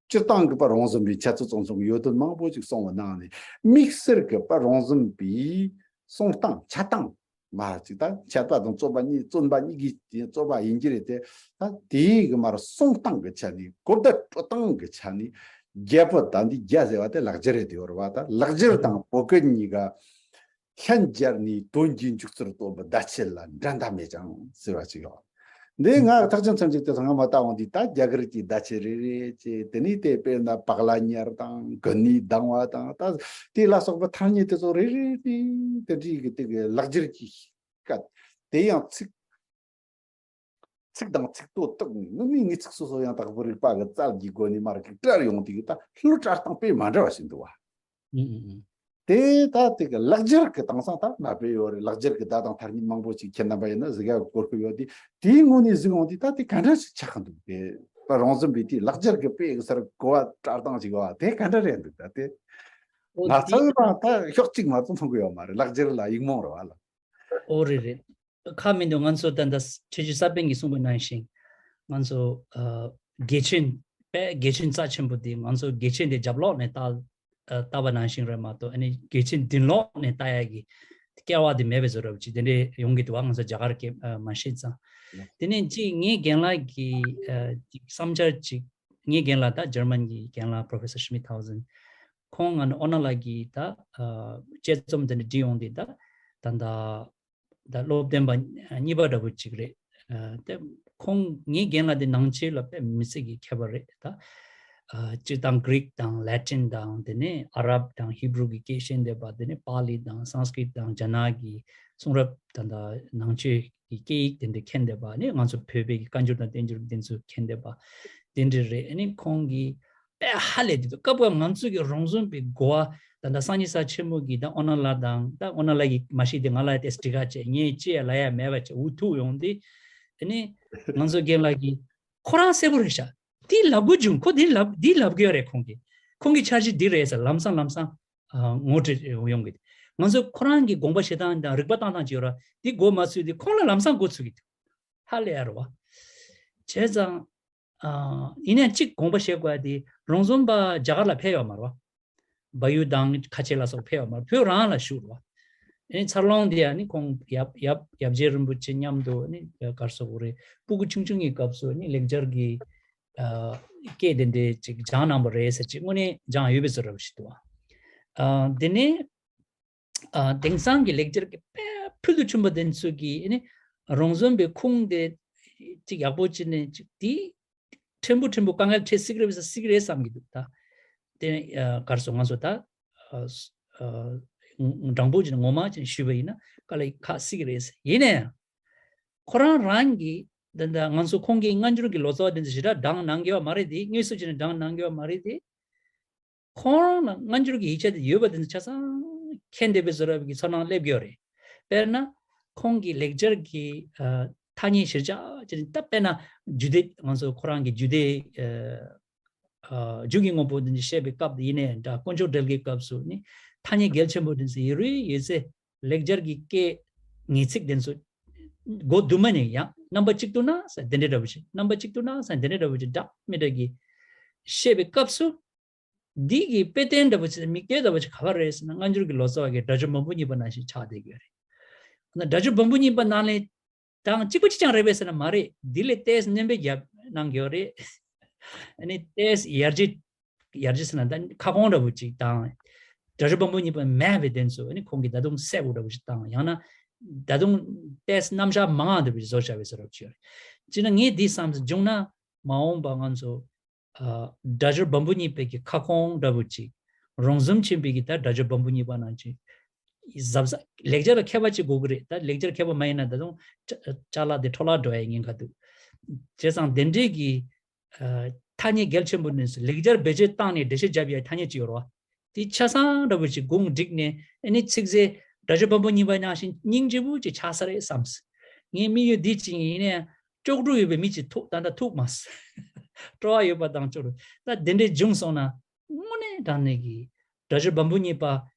སྤྱིར་བཏང་གི་པ་རོང་ཟོམ་པའི་འཆད་རྩོད་རྩོམ་གསུམ་གྱི་ཡོད་དོན་མང་པོ་ཞིག་གསུངས་པ་ནང་ནས་དམིགས་བསལ་གྱི་པ་རོང་ཟོམ་པའི་གསུང་སྟངས་འཆད་སྟངས་མ་ཅིག་ད་འཆད་པ་དང་རྩོད་པ་གཉིས་རྩོད་པ་གཉིས་ཀྱི་རྩོད་པ་ཡིན་གྱི་རེད་དེ། ད་དེའི་གི་མར་གསུང་སྟངས་ཀྱི་ཆ་ནས་གོ་བརྡ་སྤྲོད་སྟངས་ཀྱི་ཆ་ནས་རྒྱལ་པོ་ད་འདི་རྒྱ་ཟེར་བ་དེ་ལག་སྦྱར་རེད་དེ་ཡོད་རེད་བ། ད་ལག་སྦྱར་དང་བོད་སྐད་གཉིས་ཀ་ལྷན་སྦྱར་ནས་དོན་གྱི་འཇུག་ཚུལ་སྟོན་པའི་བརྡ་ཆད་ལ་འགྲན་ཟླ་མེད་ཅིང་ཟེར་བ་ཅིག་ཡོད། འདི་ང་ཐག་ཆོད་ཚན་གཅིག་དེ་ཚོ་ང་མ་བལྟ་འོང་དུས་ད་རྒྱ་གར་གྱི་བརྡ་ཆད་རེ་རེ་བྱས། དེ་ནས་དེ་དཔེར་ན་བག་ལ་ཉལ་དང་གོ་གནས་ལྡང་བ་དང་ད་དེ་ལ་སོགས་པ་ཐ་སྙད་དེ་ཚོ་རེ་རེ་རེ་དེ་འདྲའི་གི་དེ་གི་ལག་སྦྱར་གྱི་སྐད་དེ་ཡང་ཚིག་ཚིག་དང་ཚིག་ཏོ་བཏགས་ནས་དངོས་གནས་ངེས་ཚིག་སོ་སོ་ཡང་དག་པོ་རིག་པ་གི་རྩལ་གྱི་སྒོ་ནས་མར་གི་བཀྲལ་ཡོང་དུས་ད་ལྷུ་བཀྲལ་སྟངས་དཔེ་མ་འདྲ་བ་ཞིག་འདུག་བ། ཨུ་ཨུ་ཨུ། དེ་ད་དེ་གི་ལག་འཁྱེར་གི་དེང་སང་ད་ན་པའི་ཡོད་རེད། ལག་འཁྱེར་གི་བརྡ་དང་ཐ་སྙད་མང་པོ་ཅིག་ཁྱེད་རྣམ་པ་ཡིན་ན་གཟིགས་ཡག་གི་གོ་སྐབས་ཡོད་དེ། དེའི་ངོས་ནས་གཟིགས་འོང་དུས་ད་དེ་ག་འདྲ་ཞིག་ཆགས་ཀྱི་འདུག་དེ་ད་རང་བཙན་པའི་དེ་ལག་འཁྱེར་གི་དཔེ་གི་སར་གོ་བ་སྤྲོད་སྟངས་ཅིག་བ་དེ་ག་འདྲ་རེད་འདུག་ད་དེ་ང་ཚོ་རང་ད་ཕྱོགས་གཅིག་མ་གཏོགས་མཐོང་གི་ཡོད་མ་རེད། ལག་འཁྱེར་ལ་ཡིག་རྨོངས་རེད་བ་ལ། ཨོ་རེད་རེད། ཁ་མི་འདུག་ང་ཚོ་ད་ལྟ་ཁྲི་ཆུ་གསར་པན་གྱིས་གསུངས་པ་ནང་བཞིན། ང་ཚོ་ཨ་དགེ་ཆོས་དཔེ་དགེ་ཆོས་རྩ་ཆེན་པོ་འདི་ང་ཚོ་དགེ་ཆོས་འདི་རྒྱབ་ལོགས་ནས་ལྟ་ཨ་ལྟ་བ་ནང་བཞིན་རེད་མ་གཏོགས། ཨ་ནི་དགེ་ཆོས་མདུན་ལོགས་ནས་ལྟ་ཡ་གི་སྐལ་བ་དེ་མེད་པའི་བཟོ་འདྲ་བོ་ཅིག་དེ་འདྲས་ཡོང་གི་འདུག་བ། ང་ཚོ་རྒྱ་གར་སྐད་ཨ་མ་ཤེས་ཙང་། དེ་ནས་གཅིག་ངའི་རྒན་ལགས་ཀྱི་ཨ་ཅིག་བསམ་འཆར་ཅིག་ངའི་རྒན་ལགས་ད་འཇར་མན་གྱི་རྒན་ལགས་Professor Schmithausen། ཁོང་ང་ནི་ཨོ་ན་ལ་གི་ད་ཨ་དཔྱད་རྩོམ་དེ་འདྲ་བྲིས་ཡོང་དུས་ད་ད་ད་ད་སློབ་སྟོན་པ་གཉིས་པ་འདྲ་བོ་ཅིག་རེད། ཨ་དེ་ཁོང་ངའི་རྒན་ལགས་དེ་ནང་ཆོས་ལ་དཔེ་མི་སྲིད་ཀྱི་མཁས་པ་རེད་ད། ཨ་སྤྱིར་བཏང་Greek་དང་Latin་དང་དེ་ནས་Arab་དང་Hebrew་གི་སྐད་ཤེས་བསྡད་པ། དེ་ནས་Pali་དང་Sanskrit་དང་རྒྱ་ནག་གི་གསུང་རབ་ད་ད་ནང་ཆོས་ཀྱི་སྐད་ཡིག་དེ་འདྲ་མཁྱེན་བསྡད་པ། ནས་ང་ཚོ་བོད་པའི་གི་བཀའ་འགྱུར་དང་བསྟན་འགྱུར་དེ་ཚོ་མཁྱེན་བསྡད་པ་དེ་འདྲ་རེད། ཨ་ནི་ཁོང་གིས་དཔེ་ཧ་ལས་དེ་ཚོ་སྐབས་སྐབས་ང་ཚོ་གི་རང་བཙན་པའི་གོ་བ་ད་ལྟ་སངས་རྒྱས་ས་ཆེན་མོ་གི་ད་ཨོ་ན་ལ་དང་ད་ཨོ་ན་ལ་གི་མ་ཤེས་དེ་ང་ལ་དེ་སྤྲི་ཁ་བྱས་ངས་ཅི་ཡ་ལ་ཡ་མེད་པ་བྱས་འུ་ཐུག་ཡོང་དེ། ཨ་ནི་ང་ཚོ་རྒན་ལགས་ཀྱིས་ཁོ་རང་གསལ་པོ་རེད་ཤག་དེ་ལབ་དགོས་བྱུང་། ཁོ་དེ་ལབ་དེ་ལབ་དགོས་རེད། ཁོང་གིས་ཁོང་གི་འཆར་གཞི་འདི་རེད་ཟེར་ལམ་སང་ལམ་སང་ངོ་སྤྲོད་ཡོང་གི། ང་ཚོ་ཁོ་རང་གི་དགོངས་པ་བཞེས་སྟངས་དང་རིག་པ་བཏང་སྟངས་ཅིག་ཡོད་ར། འདི་མགོ་མ་ཚོས་ཏེ་ཁོང་ལ་ལམ་སང་མགོ་ཚོས་ཀྱི་འདུག་ཧ་ལས་ཡ་རེད་བ། བྱས་ཙང་། ཨ་ཡིན་ནའང་གཅིག་དགོངས་པ་བཞེས་དགོས་ཡ་དེ་རང་བཙན་པ་རྒྱ་གར་ལ་ཕེབས་ཡོད་མ་རེད་བ། བལ་ཡུལ་དང་ཁ་ཆེ་ལ་སོགས་ཕེབས་ཡོད་མ་རེད། བོད་རང་ལ་བཞུགས་རེད་བ། ཨ་ནི་འཚར་ལོངས་དེ་ཡ་ནི་ཁོང་ཡབ་ཡབ་ཡབ་རྗེ་རིན་པོ་ཆེ་མཉམ་དུ་ནི་གར་སོགས་རེད། སྤུ་གུ་ཆུང་ཆུང་གི་སྐབས་སུ་ནི་ལེགས་སྦྱར་གྱི་ཨ་སྐད་དེ་འདྲའི་ཅིག་སྦྱངས་གནང་བ་རེད་ཟེར་ཅིག་དངོས་གནས་སྦྱངས་ཡོད་པའི་བཟོ་འདྲ་བོ་ཞིག་འདུག་བ། ཨ་དེ་ནས་ཨ་དེང་སང་གི་ལེགས་སྦྱར་གྱི་དཔེ་ཕུལ་དུ་བྱུང་བ་དེ་ཚོ་གི་ནི་རང་བཙན་པའི་ཁུངས་དེ་ཅིག་ཡག་པོ་བྱས་ནས་ཅིག་དེ་ཕྲན་བུ་ཕྲན་བུ་དཀའ་ངལ་འཕྲད་སྲིད་ཀྱི་རེད་པས་སྲིད་ཀྱི་རེད་བསམ་གྱི་འདུག་ད་དེ་ཨ་གར་སོང་ང་ཚོ་ད་ཨ་ཨ་དྲང་པོ་བྱས་ནས་ངོ་མ་བྱས་ནས་ཞུས་པ་ཡིན་ན་དཀའ་ལས་ཁག་སྲིད་ཀྱི་རེད། ཡིན་ན་ཡང་ཁོ་རང་རང་གི་ད་ད་ང་ཚོ་ཁོང་གི་སྔ་འགྱུར་གྱི་ལོ་ཙཱ་བ་དེ་ཚོ་ཞེ་དྲག་བགྲང་གནང་གི་ཡོད་མ་རེད་དེ། དངོས་སུ་བྱས་ནས་བགྲང་གནང་གི་ཡོད་མ་རེད་དེ། ཁོང་རང་ལ་སྔ་འགྱུར་གྱི་ཡིག་ཆ་དེ་ཡོད་པ་དེ་ཚོ་ཆ་ཚང་མཁྱེན་བསྡད་པའི་བཟོ་འདྲ་གི་ཚོར་སྣང་སླེབས་ཡོད་རེད། དཔེར་ན་ཁོང་གི་ལེགས་སྦྱར་གྱི་ཨ་ཐ་སྙད་གཞིར་བཞག་བྱས་ནས་ད་དཔེར་ན་རྒྱུད་སྡེ་ང་ཚོ་ཁོ་རང་གི་རྒྱུད་སྡེ་ཨ་ཨ་རྒྱུད་ཀྱི་དངོས་པོ་དེ་ཚོ་བཤད་པའི་སྐབས་དེ་ཡིན་ནའི་འདྲ། དཀོན་མཆོག་འགྲེལ་གྱི་སྐབས་སུ་ནི་ཐ་སྙད་གལ་ཆེན་པོ་དེ་ཚོ་ཡིག་རུས་ཡོད་ཚད་ལེགས་སྦྱར་གྱི་སྐད་ངེས་ཚིག་དེ་ཚོ་མགོ་དུ་མ་ནས་ཡང་རྣམ་པ་གཅིག་ཏུ་ན་ཟེར་དེ་འདྲ་འདྲ་བོ་ཞིག་རྣམ་པ་གཅིག་ཏུ་ན་ཟེར་དེ་འདྲ་འདྲ་བོ་ཞིག་འདྲ་མི་འདྲ་གི་བཤད་པའི་སྐབས་སུ། འདི་གི་དཔེ་སྟོན་འདྲ་བོ་ཅིག་དམིགས་གཏད་འདྲ་བོ་ཅིག་ག་པར་རེད་ཟེར་ན། སྔ་འགྱུར་གྱི་ལོ་ཙཱ་བ་གི་སྒྲ་སྦྱོར་འབུམ་པོ་གཉིས་པ་ནང་བཞིན་ཆགས་བསྡད་ཀྱི་ཡོད་རེད། ན་སྒྲ་སྦྱོར་འབུམ་པོ་གཉིས་པ་ནང་ལས་དང་གཅིག་པ་གཅིག་རྐྱང་རེད་པས་ཟེར་ན་མ་རེད། འདི་ལས་ཏོག་ཙམ་སྣོན་པ་བརྒྱབ་གནང་གི་ཡོད་རེད། ཨ་ནི་ཏོག་ཙམ་ཡར་རྒྱས་ཡར་རྒྱས་ཟེར་ན་ད་ཁ་སྐོང་འདྲ་བོ་ཅིག་དང་། སྒྲ་སྦྱོར་འབུམ་པོ་གཉིས་པ་མེད་པའི་དོན་ཚོ་ཨ་ནི་ཁོང་གིས་ད་དུང་གསལ་པོ་འདྲ་བོ་ཅིག་དང་། ཡང་ན་ད་དུང་ཏོག་ཙམ་རྣམ་གཞག་མང་བ་འདྲ་བོ་ཅིག་བཟོ་བྱ་བའི་བཟོ་འདྲ་བོ་ཅིག་ཡོད་རེད། ཅེ་ན་ངས་འདི་བསམ་སོང་། བྱུང་ན་མ་འོངས་པ་ང་ཚོ་ཨ་སྒྲ་སྦྱོར་འབུམ་པོ་གཉིས་པའི་གི་ཁ་སྐོང་འདྲ་བོ་ཅིག་རོང་ཟོམ་ཆེན་པོའི་གི་ད་སྒྲ་སྦྱོར་འབུམ་པོ་གཉིས་པ་ནང་ཅིག་གཟབ་གཟབ་ལེགས་སྦྱར་ལ་མཁས་པ་ཅིག་དགོས་ཀྱི་རེད། ད་ལེགས་སྦྱར་མཁས་པ་མ་ཡིན་ན་ད་དུང་ཅ་ཅ་ལག་དེ་འཕྲོ་བརླག་འགྲོ་ཡའི་ཉེན་ཁ་འདུག་བྱས་ཙང་དེ་འདྲའི་གི་ཨ་ཐ་སྙད་གལ་ཆེན་པོ་ནི་ལེགས་སྦྱར་བེད་སྤྱོད་བཏང་ནས་འགྲེལ་བཤད་བརྒྱབ་ཡའི་ཐ་སྙད་ཅིག་ཡོད་རེད་བ། དེ་ཆ་ཚང་འདྲ་བོ་ཅིག་གུང་བསྒྲིགས་ནས་ཨ་ནི་ཚིག་མཛོད་སྒྲ་སྦྱོར་འབུམ་པོ་གཉིས་པ་ནང་བཞིན་སྙིང་རྗེ་པོ་ཅིག་ཆགས་ས་རེད་བསམས། ངའི་དམིགས་ཡུལ་འདི་ཅིག་ཡིན་ནའི་ལྕོགས་གྲུབ་ཡོད་པའི་མི་ཅིག་ཐུག་ད་ལྟ་ཐུག་མ་སོང་། སྤྲོ་བ་ཡོད་པ་དང་ལྕོགས་གྲུབ་ད་དེ་འདྲའི་བྱུང་སོང་ན་དངོས་གནས་དྲང་གནས་ཀྱི་སྒྲ་སྦྱོར་འབུམ་པོ་གཉིས་པ་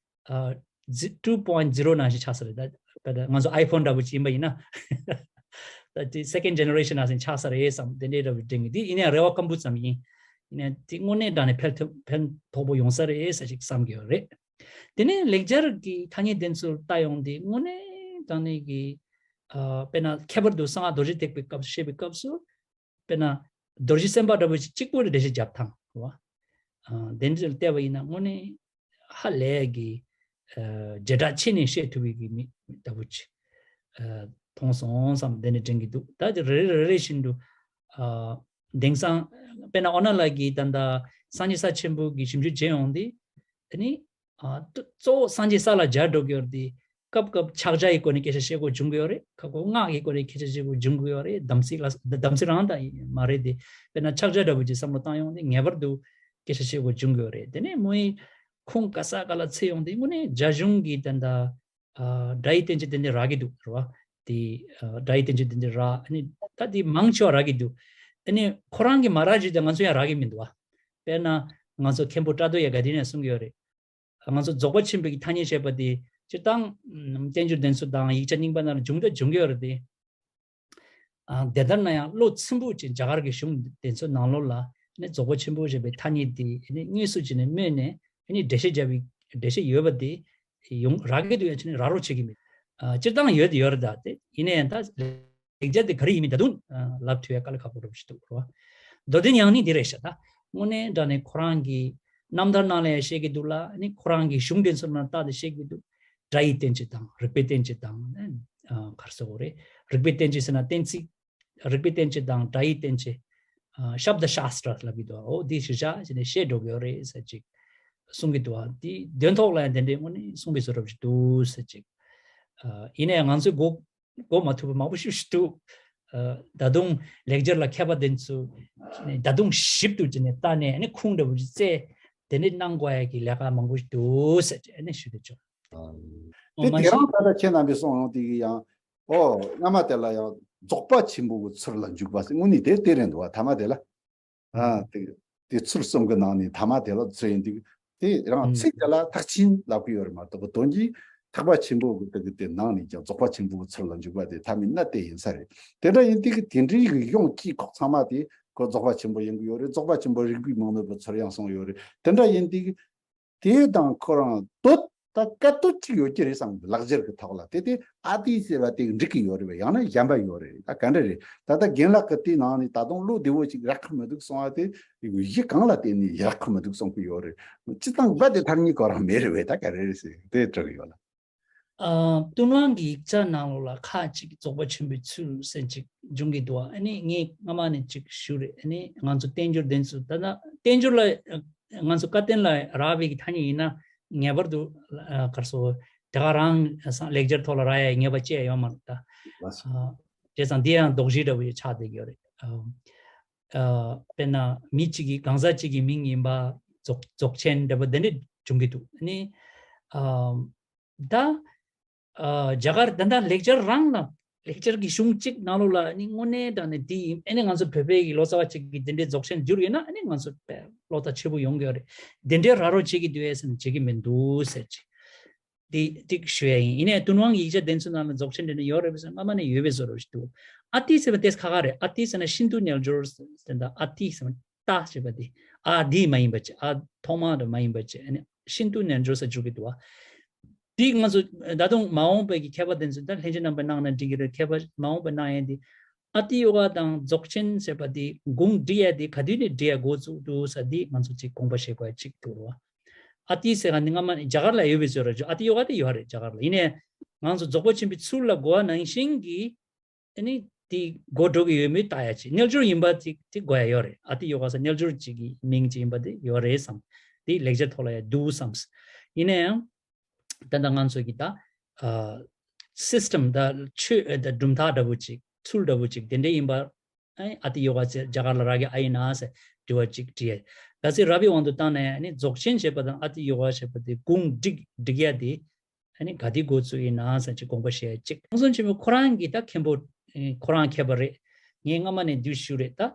ཨ་two point zero ནང་བཞིན་ཆགས་ས་རེད། ད་ད་ང་ཚོ་iPhone་འདྲ་བོ་ཅིག་ཡིན་པ་ཡིན་ན་ད་དེ་second generation་ནང་བཞིན་ཆགས་ས་རེད་བསམ། དེ་འདྲའི་འདྲ་བོ་དྲན་གི། དེ་ཡིན་ནའི་རེ་བ་སྐམ་པོ་ཙམ་ཡིན། ཡིན་ནའི་དེ་དངོས་གནས་དྲང་གནས་ཕན་ཐོགས་ཕན་ཐོགས་པོ་ཡོང་ས་རེད་ཟེར་ཞིག་བསམ་གི་ཡོད་རེད། དེ་ནས་ལེགས་སྦྱར་གྱི་ཐ་སྙད་དེ་ཚོར་ལྟ་ཡོང་དུས་དངོས་གནས་དྲང་གནས་ཀྱི་ཨ་དཔེར་ན་ཁྱད་པར་དུ་གསང་སྔགས་རྡོ་རྗེ་ཐེག་པའི་སྐབས་སུ་བཤད་པའི་སྐབས་སུ་དཔེར་ན་རྡོ་རྗེ་སེམས་དཔའ་འདྲ་བོ་ཞིག་གཅིག་པུ་ལ་འགྲེལ་བཤད་བརྒྱབ་ཐང་རེད་བ། ཨ་དེ་འདྲ་བལྟས་པ་ཡིན་ན་དངོས་གནས་ཧ་ལས་ཀྱི་ཨ་བྱེ་བྲག་ཕྱེ་ནས་བཤད་ཐུབ་པའི་གི་མི་ལྟ་བུ་ཅིག་ཨ་མཐོང་སོང་བསམ་དེ་འདྲ་དྲན་གྱི་འདུག་ད་དེ་རེ་རེ་རེ་རེ་བཞིན་དུ་ཨ་དེང་སང་དཔེར་ན་ཨོ་ན་ལགས་ཀྱིས་ད་ལྟ་སངས་རྒྱས་ས་ཆེན་པོ་གི་ཞིབ་འཇུག་བྱས་ཡོང་དུས་ཨ་ནི་ཨ་གཙོ་བོ་སངས་རྒྱས་ས་ལ་སྦྱར་འགྲོ་གི་ཡོད་རེད་དེ། སྐབས་སྐབས་ཕྱག་རྒྱ་ཡི་སྒོ་ནས་སྐད་ཆ་བཤད་དགོས་བྱུང་གི་ཡོད་རེད། ཁ་སྐོང་སྔགས་ཀྱི་སྒོ་ནས་སྐད་ཆ་བཤད་དགོས་བྱུང་གི་ཡོད་རེད། དམ་ཚིག་ལ་དམ་ཚིག་རང་ད་མ་རེད་དེ། དཔེར་ན་ཕྱག་རྒྱ་འདྲ་བོ་ཅིག་བསམ་བློ་བཏང་ཡོང་དུས་ངེས་པར་དུ་སྐད་ཆ་བཤད་དགོས་བྱུང་གི་ཡོད་རེད། དེ་ནས་མོ་ཡིས་ ཁུངས་ག་ས་ག་ལ་འཚོལ་ཡོང་དུས་དངོས་གནས་རྒྱ་གཞུང་གི་ད་ལྟ་ཨ་སྒྲ་ཡི་བསྟན་བཅོས་དེ་འདྲ་རག་གི་འདུག་རེད་བ། དེ་ཨ་སྒྲ་ཡི་བསྟན་བཅོས་དེ་འདྲ་རག་ཨ་ནི་ད་དེ་མང་ཆེ་བ་རག་གི་འདུག་ཨ་ནི་ཁོ་རང་གི་མ་རག་རྒྱུ་དེ་ང་ཚོ་ཡང་རག་གི་མི་འདུག་བ། དཔེར་ན་ང་ཚོ་མཁན་པོ་བཀྲ་རྡོ་ཡ་ག་དེ་ནས་གསུང་གི་ཡོད་རེད། ང་ཚོ་རྫོགས་པ་ཆེན་པོའི་ཐ་སྙད་བཤད་པ་དེ་སྤྱིར་བཏང་ཨམ་བསྟན་འགྱུར་བདེན་འཚོལ་དང་ཡིག་ཆ་རྙིང་པ་ནང་ལ་བྱུང་དང་འབྱུང་གི་ཡོད་རེད་དེ། ཨ་དེ་ལྟར་ན་ཡང་བློ་ཚིམ་པོ་ཅིག་རྒྱ་གར་གྱི་གཞུང་དེ་ཚོའི་ནང་ལོགས་ལ་ནི་རྫོགས་པ་ཆེན་པོ་ཞེས་པའི་ཐ་སྙད་དེ་ནི་དངོས་སུ་ཅིག་ནས་སྨོས་ནས་ནི་འགྲེལ་བཤད་བརྒྱབ་པའི་འགྲེལ་བཤད་ཡོད་པ་དེ་ཡོང་རག་གི་འདུག་ཡང་ཅིག་ནས་རག་རོགས་བྱེད་ཀྱི་མེད། ཨ་སྤྱིར་བཏང་ཡོད་དེ་ཡོད་རེད་ད་དེ་ཡིན་ན་ཡང་ད། ལེགས་སྦྱར་དེ་ག་རེ་ཡིན་མིན་ད་དུང་ལབ་ཐུབ་ཡ་དཀའ་ལས་ཁག་པོ་རབ་ཞིག་འདུག་རོ། མདོ་དོན་ཡང་ནི་འདི་རེད་ཤག་ད། དངོས་གནས་དྲང་གནས་ཁོ་རང་གི་རྣམ་ཐར་ནང་ལ་ཡང་བཤད་ཀྱི་འདུག་ལ་ནི་ཁོ་རང་གི་གཞུང་དེ་ཚོ་ནང་ལྟ་དེ་བཤད་ཀྱི་འདུག་སྒྲ་ཡི་བསྟན་བཅོས་དང་རིགས་པའི་བསྟན་བཅོས་དང་ནི་གར་སོགས་རེད། རིགས་པའི་བསྟན་བཅོས་ཟེར་ན་གཏན་ཚིགས། རིགས་པའི་བསྟན་བཅོས་དང་སྒྲ་ཡི་བསྟན་བཅོས། ཤབ་དཱ་ཤཱསྟྲ་ལབ་ཀྱི་འདུག་འོ་འདི་ཞིག་བཞག་ཅེས་ནས་བཤད་འགྲོ་གི་ཡོད་རེད་ཟེར་ཅིག་གསུང་གི་འདུག་བ། འདི་དོན་ཐོག་ལ་ཡང་དེ་འདྲའི་དངོས་གནས་གསུང་པའི་བཟོ་འདྲ་ཞིག་འདུག་ཟེར་ཅིག་ཡིན་ནའི་ང་ཚོས་གོ་གོ་མ་ཐུབ་པ་མང་པོ་ཞིག་ཞིག་འདུག་ད་དུང་ལེགས་སྦྱར་ལ་མཁས་པ་དེ་ཚོས་ད་དུང་ཞིབ་ཏུ་བྱས་ནས་ལྟ་ནས་ནི་ཁུངས་འདྲ་བོ་ཞིག་བཙལ་དེ་འདྲའི་གནང་དགོས་ཡ་གི་ལས་ཀ་མང་པོ་ཞིག་འདུག་ཟེར་ནས་ཞུ་དེ་བྱུང་། དེ་དེ་རང་ད་ལྟ་ཁྱེད་རྣམ་པས་གསུངས་ཡོང་དེ་གི་ཡང་ཨོ་སྔ་མ་དེ་ལ་ཡང་རྫོགས་པ་ཆེན་པོ་གི་ཚུལ་ལ་འཇུག་པ་ཟེར་དངོས་གནས་དེ་དེ་རེད་འདུག་བ། ཐ་མ་དེ་ལ། ཨ་དེ་དེ་ཚུལ་གསུམ་གྱི་ནང་ནས་ཐ་མ་དེ་ལ་ཚུལ་ཡིན་དུས་དེ་རང་ཚིག་དེ་ལ་ཐེག་ཆེན་ལབ་ཀྱི་ཡོད་རེད་མ་གཏོགས་དོན་གྱིས་ཐེག་པ་ཆེན་པོ་གི་དེ་གི་དེ་ནང་ནས་ཀྱང་རྫོགས་པ་ཆེན་པོ་གི་ཚུལ་ལ་འཇུག་པ་དེ་ཐ་མའི་གནད་དེ་ཡིན་ས་རེད། དེ་འདྲ་ཡིན་དུས་ཀྱི་དེ་འདྲའི་གི་ཡོང་གི་ཁོག་ཚང་མ་དེ་ཁོ་རྫོགས་པ་ཆེན་པོ་ཡིན་གྱི་ཡོད་རེད། རྫོགས་པ་ཆེན་པོ་རིགས་པའི་མང་ནོར་བུ་ཚུལ་ཡང་གསུངས་ཡོད་རེད། དེ་འདྲ་ཡིན་དུས་ཀྱི་དེ་དང་ཁོ་རང་འདོད་ད་སྐད་དོད་ཅིག་ཡོད་ཀྱི་རེད་བསམ་གི། ལེགས་སྦྱར་གྱི་ཐོག་ལ་དེ་དེ་ཨ་ཏི་ཟེར་བ་དེ་འགྲིག་གི་ཡོད་རེད་པས། ཡང་ན་གཞན་པ་ཡོད་རེད། ད་ག་འདྲ་རེད། ད་ལྟ་རྒན་ལགས་ཀྱི་དེའི་ནང་ནས་ད་དུང་བློ་བདེ་བོ་ཅིག་རག་གི་མི་འདུག་གསུང་བ་དེ་གཞི་གང་ལ་བརྟེན་ནས་རག་གི་མི་འདུག་གསུང་གི་ཡོད་རེད། སྤྱིར་བཏང་རྦད་དེ་ཐར་ངེས་ཁོ་རང་མེད་རེད་པས། ད་ག་རེ་རེད་ཟེར་དེ་དྲི་གི་ཡོད་ལ། ཨ་ཏུན་ཝང་གི་ཡིག་ཆ་ནང་ལོགས་ལ་ཁ་ཅིག་རྫོགས་པ་ཆེན་པོའི་ཚུལ་ཟེར་ཅིག་འབྱུང་གི་འདུག་ཨ་ནི་ངས་སྔ་མ་ནས་ཅིག་ཞུ་རེད། ཨ་ནི་ང་ཚོ་བསྟན་འགྱུར་དེ་ཚོ་ད་ལྟ་བསྟན་འགྱུར་ལ་ང་ཚོ་བཀའ་བསྟན་ལ་རག་པའི་གི་ཐ་སྙད་ཡིན་ན་ངེས་པར་དུ་ཨ་ག་རེ་ཟེར་དེ་ག་རང་ལེགས་སྦྱར་ཐོག་ལ་རག་ཡའི་ངེས་པ་ཅི་ཡང་ཡོད་མ་རེད་ད། ལགས་སོ། ཨ་བྱས་ཙང་འདི་ཡང་དོགས་གཞི་འདྲ་བོ་ཡི་ཆགས་བསྡད་ཀྱི་ཡོད་རེད། ཨ་ཨ་དཔེར་ན་མི་གཅིག་གི་གང་ཟག་གཅིག་གི་མིང་ཡིན་པ་རྫོགས་རྫོགས་ཆེན་འདྲ་པོ་དེ་འདྲ་འབྱུང་གི་འདུག་ཨ་ནི་ཨ་ད་ཨ་རྒྱ་གར་ད་ལྟ་ལེགས་སྦྱར་རང་ལ་ལེགས་སྦྱར་གྱི་གཞུང་གཅིག་ནང་ལོགས་ལ་ནི་དངོས་གནས་དྲང་གནས་འདི་ཡིན། ཨ་ནི་ང་ཚོ་བོད་པའི་གི་ལོ་ཙཱ་བ་གཅིག་གིས་འདི་འདྲའི་རྫོགས་ཆེན་བསྒྱུར་ཡོད་ན་ཨ་ནི་ང་ཚོ་བོད་བློ་ཐག་ཆོད་པོ་ཡོང་གི་ཡོད་རེད། འདི་འདྲའི་ར་རོ་བྱེད་ཀྱི་འདུག་ཨེ་ཟེར་ན་བྱེད་ཀྱི་མི་འདུག་ཟེར་ཅིག་འདི་གཅིག་ཞུ་ཡ་ཡིན། ཡིན་ནའི་ཏུན་ཝང་གི་ཡིག་ཆ་དེ་ཚོའི་ནང་ལ་རྫོགས་ཆེན་འདྲ་འདྲ་ཡོད་རེད་པས་ཟེར་ན་སྔ་མ་ནས་ཡོད་པའི་བཟོ་འདྲ་ཞིག་འདུག་ཨ་ཏི་ཟེར་བ་དེ་ཁ་ཁ་རེད། ཨ་ཏི་ཟེར་ན་ཤིན་ཏུ་རྣལ་འབྱོར་ཟེར་ད་ཨ་ཏི་ཟེར་བ། ཏ་ཞེས་པ་དེ། ཨ་དེ་མ་ཡིན་པ་ཅིག་ཨ་ཐོག་མ་དེ་མ་ཡིན་པ་ཅིག་ཨ་ནི་ཤིན་ཏུ་རྣལ་འབྱོར་ཟེར་བཅུག་གི་འདུག་བ། དེ་ང་ཚོ་ད་དུང་མ་འོངས་པའི་གི་མཁས་པ་དེ་ཚོ་ད་ལྷན་རྒྱས་རྣམ་པས་གནང་ན་འགྲིག་གི་རེད། མཁས་པ་མ་འོངས་པའི་གནང་ཡས་དེ། ཨ་ཏི་ཡོ་ག་དང་རྫོགས་ཆེན་ཟེར་བ་དེ་དགུང་འགྲིག་ཡས་དེ་ག་དུས་ནས་འགྲིག་ཡས་འགོ་བཙུགས་འདུག་ཟེར་དེ་ང་ཚོ་ཅིག་དགོངས་པ་བཞེས་དགོས་ཡས་ཅིག་འདུག་རོ། ཨ་ཏི་ཟེར་ག་ནི་སྔ་མ་ནས་རྒྱ་གར་ལ་ཡོད་པའི་བཟོ་འདྲ་ཅིག་ཨ་ཏི་ཡོ་ག་དེ་ཡོད་རེད་རྒྱ་གར་ལ། ཡིན་ནའི་ང་ཚོ་རྫོགས་པ་ཆེན་པོའི་ཚུལ་ལ་གོ་བ་ནང་བཞིན་གྱི། ཨ་ནི་དེ་གོ་འགྲོ་གི་ཡོད་མེད་ལྟ་ཡ་ཅིག་རྣལ་འབྱོར་ཡིན་པ་ཅིག་དེ་གོ་ཡ་ཡོད་རེད། ཨ་ཏི་ཡོ་ག་ཟེར་རྣལ་འབྱོར་ཅིག་གི་མིང་ཅིག་ཡིན་པ་དེ་ཡོད་རེད་བསམ། དེ་ལེགས་སྦྱར་ཐོག་ལ་ཡ་འདུག་བསམ། ཡིན་ན་ཡང་ད་ལྟ་ང་ཚོ་གི་ད་ཨ་སིས་ཊམ་ད་ཆོས་ད་གྲུབ་མཐའ་འདྲ་བོ་ཅིག་ཚུལ་འདྲ་བོ་ཅིག་དེ་འདྲ་ཡིན་པ། ཨ་ནི་ཨ་ཏི་ཡོ་ག་ཟེར་རྒྱ་གར་ལ་རག་གི་ཨ་ཡིན་ན་ཟེར་དྲི་བ་ཅིག་དྲིས་ཡ། ག་ཚོད་རག་པའི་དབང་དུ་བཏང་ན་ཡང་ཨ་ནི་རྫོགས་ཆེན་ཞེས་པ་དང་ཨ་ཏི་ཡོ་ག་ཞེས་པ་དེ་དགུང་འགྲིག་འགྲིག་ཡ་དེ། ཨ་ནི་ག་དེ་འགོ་བཙུགས་ཡིན་ན་ཟེར་ཅིག་དགོངས་པ་བཞེས་ཅིག་རོང་ཟོམ་ཆེན་པོ་ཁོ་རང་གིས་ད་མཁན་པོ་ཨེ་ཁོ་རང་མཁས་པ་རེད། ངས་སྔ་མ་ནས་འདུག་ཞུས་རེད་ད།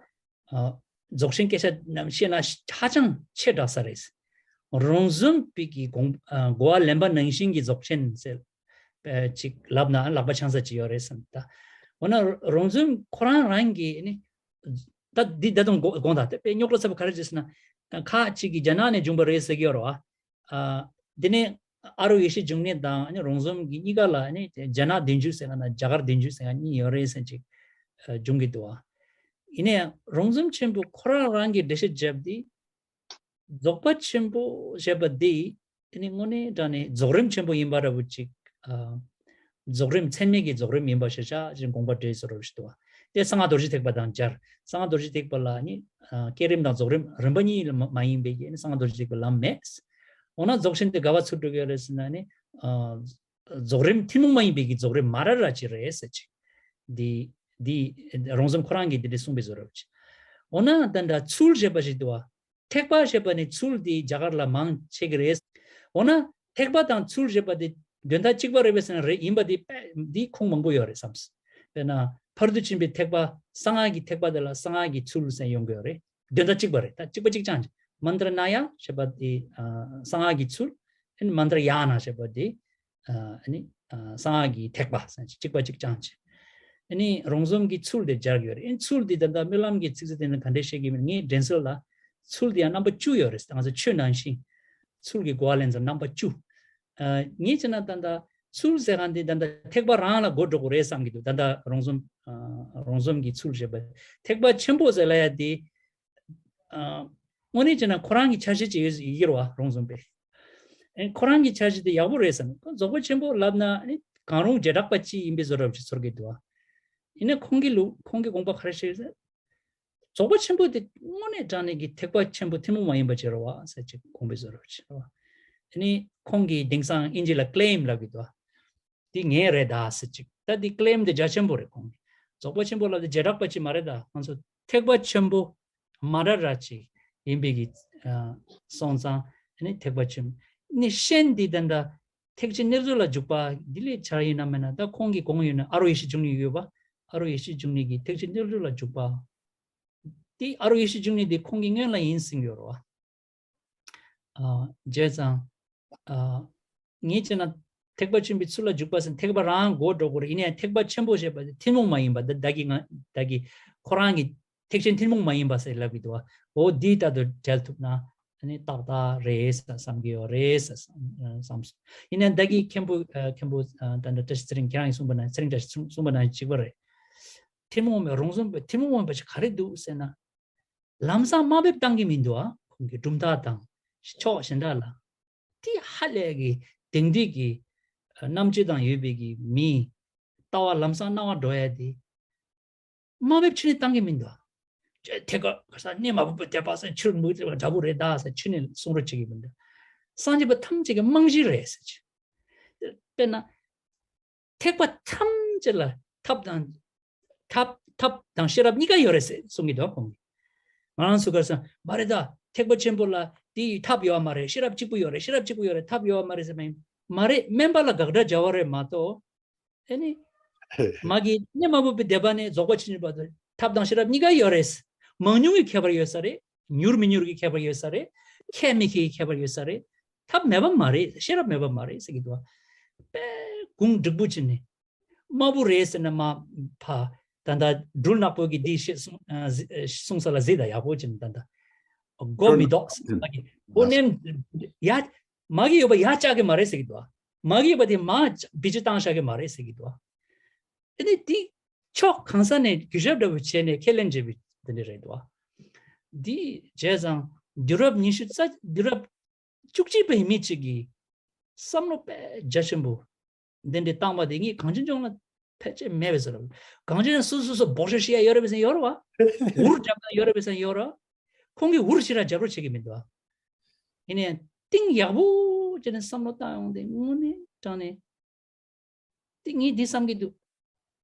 ཨ་རྫོགས་ཆེན་སྐད་ཆ་རྣམས་བཤད་ན་ཧ་ཅང་ཆེ་དྲགས་ས་རེད། རོང་ཟོམ་པའི་གི་དགོངས་ཨ་གོ་བ་ལེན་པ་ནང་བཞིན་གྱི་རྫོགས་ཆེན་ཟེར་ཨེ་ཅིག་ལབ་ན་ལག་པ་འཆང་ས་ཅིག་ཡོད་རེད་བསམ་ད། འོ་ན་རོང་ཟོམ་ཁོ་རང་རང་གིས་ནི་ད་འདི་ད་དུང་དགོངས་དགོངས་དག་དེ་དཔེ་རྙོག་དྲ་ཚ་པོ་ག་རེ་བྱས་ཟེར་ན། ཁ་ཅིག་གིས་རྒྱ་ནག་ནས་བྱུང་བ་རེད་ཟེར་གྱི་ཡོད་རེད་བ། ཨ་དེ་ནས་ཨ་རུ་ཡེ་ཤེས་འབྱུང་གནས་དང་ཨ་ནི་རོང་ཟོམ་གྱི་གཉིས་ཀ་ལ་ཨ་ནི་རྒྱ་ནག་བདུན་ཅུ་ཟེར་ན་རྒྱ་གར་བདུན་ཅུ་ཟེར་ན་གཉིས་ཡོད་རེད་ཟེར་ཅིག་ཨ་འབྱུང་གི་འདུག་བ། ཡིན་ན་ཡང་རོང་ཟོམ་ཆེན་པོ་ཁོ་རང་རང་གིས་འགྲེལ་བཤད་བརྒྱབ་དེ། རྫོགས་པ་ཆེན་པོ་ཞེས་པ་དེ་དེ་ནི་དངོས་གནས་དྲང་གནས་རྫོགས་རིམ་ཆེན་པོ་ཡིན་པ་འདྲ་བོ་ཅིག་ཨ་རྫོགས་རིམ་ཚད་མེད་ཀྱི་རྫོགས་རིམ་ཡིན་པ་ཞེས་བྱ་ཞེས་དགོངས་པ་འགྲེལ་བཟོ་འདྲ་བོ་ཞིག་འདུག་བ། དེ་གསང་སྔགས་རྡོ་རྗེ་ཐེག་པ་དང་སྦྱར། གསང་སྔགས་རྡོ་རྗེ་ཐེག་པ་ལ་ནི་ཨ་བསྐྱེད་རིམ་དང་རྫོགས་རིམ་རིམ་པ་གཉིས་ལ་མ་མ་ཡིན་པའི་གི་ནི་གསང་སྔགས་རྡོ་རྗེ་ཐེག་པའི་ལམ་མེད། འོ་ན་རྫོགས་ཆེན་དེ་ག་བ་ཚུར་འགྲོ་གི་ཡོད་རེད་ཟེར་ན་ནི་ཨ་རྫོགས་རིམ་ཐུན་མོང་མ་ཡིན་པའི་གི་རྫོགས་རིམ་མ་ར་ར་ཅིག་རེད་ཟེར་ཅིག་འདི་འདི་རོང་ཟོམ་ཁོ་རང་གིས་འདི་འདྲ་གསུངས་པའི་བཟོ་འདྲ་བོ་ཅིག་འོ་ན་ད་འདྲ་ཚུལ་ཞེས་པ་ཞིག་འདུག་བ། ཐེག་པ་ཞེས་པ་ནི་ཚུལ་དེ་རྒྱ་གར་ལ་མང་ཆེ་གི་རེད། འོ་ན་ཐེག་པ་དང་ཚུལ་ཞེས་པ་དེ་དོན་དག་གཅིག་པ་རེད་པས་ཟེར་ན་རེད། ཡིན་པ་དེ་དཔེ་འདི་ཁུངས་མང་པོ་ཡོད་རེད་བསམ། དཔེར་ན་ཕར་དུ་ཕྱིན་པའི་ཐེག་པ། གསང་སྔགས་ཀྱི་ཐེག་པ་དེ་ལ་གསང་སྔགས་ཀྱི་ཚུལ་ཟེར་ཡོང་གི་ཡོད་རེད། དོན་དག་གཅིག་པ་རེད། ད་གཅིག་པ་གཅིག་རྐྱང་རེད། མནྟྲ་ན་ཡ་ཞེས་པ་དེ་ཨ་གསང་སྔགས་ཀྱི་ཚུལ། ཨ་ནི་མནྟྲ་ཡ་ན་ཞེས་པ་དེ་ཨ་ནི་ཨ་གསང་སྔགས་ཀྱི་ཐེག་པ་ཟེར་གཅིག་པ་གཅིག་རྐྱང་བྱས། ཨ་ནི་རོང་ཟོམ་གྱི་ཚུལ་དེ་སྦྱར་གྱི་ཡོད་རེད། ཨ་ནི་ཚུལ་དེ་ད་ལྟ་སྨོན་ལམ་གྱི་ཚིག་མཛོད་དེ་ནི་ག་འདྲས་བཤད་ཀྱི་མིན། ངས་དྲན་གསོ་ལ་ཚུལ་དེ་ཡང་རྣམ་པ་བཅུ་ཡོད་རེད། ང་ཚོ་ཆོས་ནང་བཞིན་ཚུལ་གྱི་གོ་བ་ལེན་ཙམ་རྣམ་པ་བཅུ། ཨ་ངས་བྱས་ན་ད་ལྟ་ཚུལ་ཟེར་གང་དེ་ད་ལྟ་ཐེག་པ་རང་ལ་གོ་འགྲོ་དགོས་རེད་བསམ་གྱི་འདུག་ད་ལྟ་རོང་ཟོམ་ཨ་རོང་ཟོམ་གྱི་ཚུལ་ཞེས་པ། ཐེག་པ་ཆེན་པོ་ཟེར་ལ་ཡ་དེ། ཨ་དངོས་གནས་བྱས་ན་ཁོ་རང་གི་འཆར་གཞི་ཅིག་ཡོད་ཡོད་ཀྱི་རེད་བ། རོང་ཟོམ་པས། ཨེ་ཁོ་རང་གི་འཆར་གཞི་དེ་ཡག་པོ་རེད་བསམ། ཁོ་རྫོགས་པ་ཆེན་པོ་ལབ་ན་ཨ་ནི་གང་རུང་བྱེ་བྲག་པ་གཅིག་ཡིན་པའི་བཟོ་འདྲ་ཅིག་ཚོར་གྱི་འདུག་བ། ཡིན་ན་ཁོང་གི་ལུགས་ཁོང་གི་དགོངས་པ་ག་རེ་བཤད་ཟེར། རྫོགས་པ་ཆེན་པོ་དེ་དངོས་གནས་དྲང་གནས་ཀྱི་ཐེག་པ་ཆེན་པོ་ཐུན་མོང་མ་ཡིན་པ་ཅིག་རེད་བ་ཟེར་ཅིག་དགོངས་པའི་བཟོ་འདྲ་ཅིག་རེད་བ། ཨ་ནི་ཁོང་གིས་དེང་སང་ཨིན་ཇི་ལ་ཀི་ལེམ་ལབ་ཀྱི་འདུག་བ། འདི་ངའི་རེད་ད་ཟེར་ཅིག་ད་འདི་ཀི་ལེམ་འདི་རྒྱ་ཆེན་པོ་རེད། ཁོང་གིས་རྫོགས་པ་ཆེན་པོ་ལབ་དེ་བྱེ་བྲག་པ་ཅིག་མ་རེད་ད། ང་ཚོ་ཐེག་པ་ཆེན་པོ་མ་ར་ར་ཅིག་ཡིན་པའི་གི་ཨ་སོང་ཙང་ཨ་ནི་ཐེག་པ་ཆེན་པོ་ནི་ཤན་འདི་ད་ད་ཐེག་ཆེན་གནས་ལུགས་ལ་འཇུག་པ་འདི་ལས་ཆ་ཡིན་ན་མེད་ན། ད་ཁོང་གིས་དགོངས་ཡོད་ན་ཨ་རོ་ཡེ་ཤེས་འབྱུང་གནས་ཡོད་པ། ཨ་རོ་ཡེ་ཤེས་འབྱུང་གནས་ཀྱི་ཐེག་ཆེན་གནས་ལུགས་ལ་འཇུག་པ་འདི་ཨ་རོ་ཡེ་ཤེས་འབྱུང་གནས་འདི་ཁོང་གིས་སྔོན་ལ་ཡིན་ཟིན་ཡོད་རེད་བ། ཨ་བྱས་ཙང་ཨ་ངས་བྱས་ན་ཐེག་པ་ཆེན་པོའི་ཚུལ་ལ་འཇུག་པ་ཟེར་ཐེག་པ་རང་གོ་འགྲོ་དགོས་རེད། ཡིན་ནའི་ཐེག་པ་ཆེན་པོ་ཞེས་པ་དེ་ཐུན་མོང་མ་ཡིན་པ་ད་བདག་གིས་ང་བདག་གིས་ཁོ་རང་གི་ཐེག་ཆེན་ཐུན་མོང་མ་ཡིན་པ་ཟེར་ལབ་ཀྱི་འདུག་བ། འོ་འདི་ལྟར་དུ་འབྲེལ་ཐུབ་ན་ཨ་ནི་ཏག་ཏག་རེད་ཟེར་བསམ་གྱི་ཡོད་རེད་ཟེར་བསམ་སོང་། ཡིན་ནའི་བདག་གིས་མཁན་པོ་ཨ་མཁན་པོ་ཨ་ད་ལྟ་བཀྲ་ཤིས་ཚེ་རིང་ཁྱེད་རང་གིས་གསུངས་པ་ན་ཚེ་རིང་བཀྲ་ཤིས་གསུངས་པ་ན་གཅིག་པ་རེད། ཐུན་མོང་མ་རོང་ཟོམ་པའི་ཐུན་མོང་མ་ཡིན་པ་ཞིག་ག་རེ་འདུག་ཟེར་ན། ལམ་སང་དམའ་འབེབས་བཏང་གི་མི་འདུག་ཨ། ཁོང་གི་གྲུབ་མཐའ་དང་ཕྱོགས་གཞན་དག་ལ། དེ་ཧ་ལས་ཀྱི་དེང་དུས་ཀྱི་རྣམ་དཔྱོད་དང་ཡོད་པའི་གི་མིའི་ལྟ་བ་ལམ་སང་སྣང་བ་འགྲོ་ཡ་དེ་དམའ་འབེབས་ཆུ་ནས་བཏང་གི་མི་འདུག་ཨ། ཅེ་ཐེག་པ་ག་ས་གནས་མ་བབས་པའི་དད་པ་ཟེར་ཆུར་མུ་འདྲ་པོ་རེད་ད་ཟེར་ཆུ་ནས་གསུང་རོགས་བྱེད་ཀྱི་མི་འདུག་སངས་རྒྱས་པ་ཐམས་ཅད་ཀྱི་རྨང་གཞི་རེད་ཟེར་གྱི། དཔེར་ན། ཐེག་པ་ཐམས་ཅད་ལ་ཐབས་དང་། ཐབས་ཐབས་དང་ཤེས་རབ་གཉིས་ཀ་ཡོད་རེད་ཟེར་གསུང་གི་འདུག་ཁོང་གིས། ང་རང་ཚོ་ག་རེ་ཟེར་མ་རེད་ད། ཐེག་པ་ཆེན་པོ་ལ་དེ་ཡི་ཐབས་ཡོད་མ་རེད། ཤེས་རབ་གཅིག་པུ་ཡོད་རེད། ཤེས་རབ་གཅིག་པུ་ཡོད་རེད། ཐབས་ཡོད་མ་རེད་ཟེར་མ་ཡིན། མ་རེད། དམན་པ་ལ་དགག་སྒྲ་སྦྱར་བ་རེད་མ་གཏོགས། ཨེ་ནི། མ་གི་གནས་མ་བབས་པའི་སྡེ་པ་ནས་རྫོགས་པ་ཆེན་པོའི་བར་དུ་ཐབས་དང་ཤེས་རབ་གཉིས་ཀ་ཡོད་རེད། མང་ཉུང་གི་ཁྱད་པར་ཡོད་ས་རེད། མྱུར་མི་མྱུར་གྱི་ཁྱད་པར་ཡོད་ས་རེད། ཁྱད་མི་ཁྱད་ཀྱི་ཁྱད་པར་ཡོད་ས་རེད། ཐབས་མེད་པ་མ་རེད། ཤེས་རབ་མེད་པ་མ་རེད་ཟེར་གྱི་འདུག་བ། དཔེ་གུང་འགྲིག་པོ་བྱས་ནས། དམའ་བོ་རེད་ཟེར་ན་མ་ཕ། ད་ལྟ་སྦྲུལ་ནག་པོ་གིས་འདི་བཤད་གསུང་ཨ་གཟི་ཨ་གསུང་ས་ལ་གཟིགས་དང་ཡག་པོ་བྱས་ནས་ད་ལྟ་མགོ་མི་ལྡོག་ཟེར་མ་གི་འོ་ནེམ་ཡ་མ་གི་ཡོད་པ་ཡ་བཅག་གི་མ་རེད་ཟེར་གྱི་འདུག་བ། མ་གི་ཡོད་པ་དེ་མ་བི་ཅི་བཏང་བཞག་གི་མ་རེད་ཟེར་གྱི་འདུག་བ། ཨ་ནི་འདི་ཕྱོགས་གང་ས་ནས་གུས་ཞབས་འདྲ་བོ་བྱས་ནས་ཁས་ལེན་བྱས་པའི་དེ་འདྲ་རེད་འདུག་བ། འདི་བྱས་ཙང་དུས་རབས་ཉི་ཤུ་རྩ་དུས་རབས་བཅུ་གཅིག་པའི་མི་གཅིག་གིས་བསམ་བློ་དཔེ་རྒྱ་ཆེན་པོ་འདི་འདྲ་བཏང་བ་དེ་ངས་གངས་ཅན་ལྗོངས་ལ་ཕལ་ཆེར་མེད་པས་ཟེར། གངས་ཅན་སོ་སོ་སོ་སྦོག་ཤོག་ཤི་ཡ་ཡོད་རེད་པས་ཟེར་ཡོད་རེད་བ། འུར་རྒྱབ་ན་ཡོད་རེད་པས་ཟེར་ཡོད་རེད། ཁོང་གིས་འུར་ཞེ་དྲག་རྒྱབ་རོགས་བྱེད་ཀྱི་མི་འདུག་བ། ཡིན་ནའི་གཏིང་ཡག་པོ་བྱས་ནས་བསམ་བློ་བཏང་ཡོང་དེ་དངོས་གནས་དྲང་གནས། དེ་ངས་འདི་བསམ་གྱི་འདུག་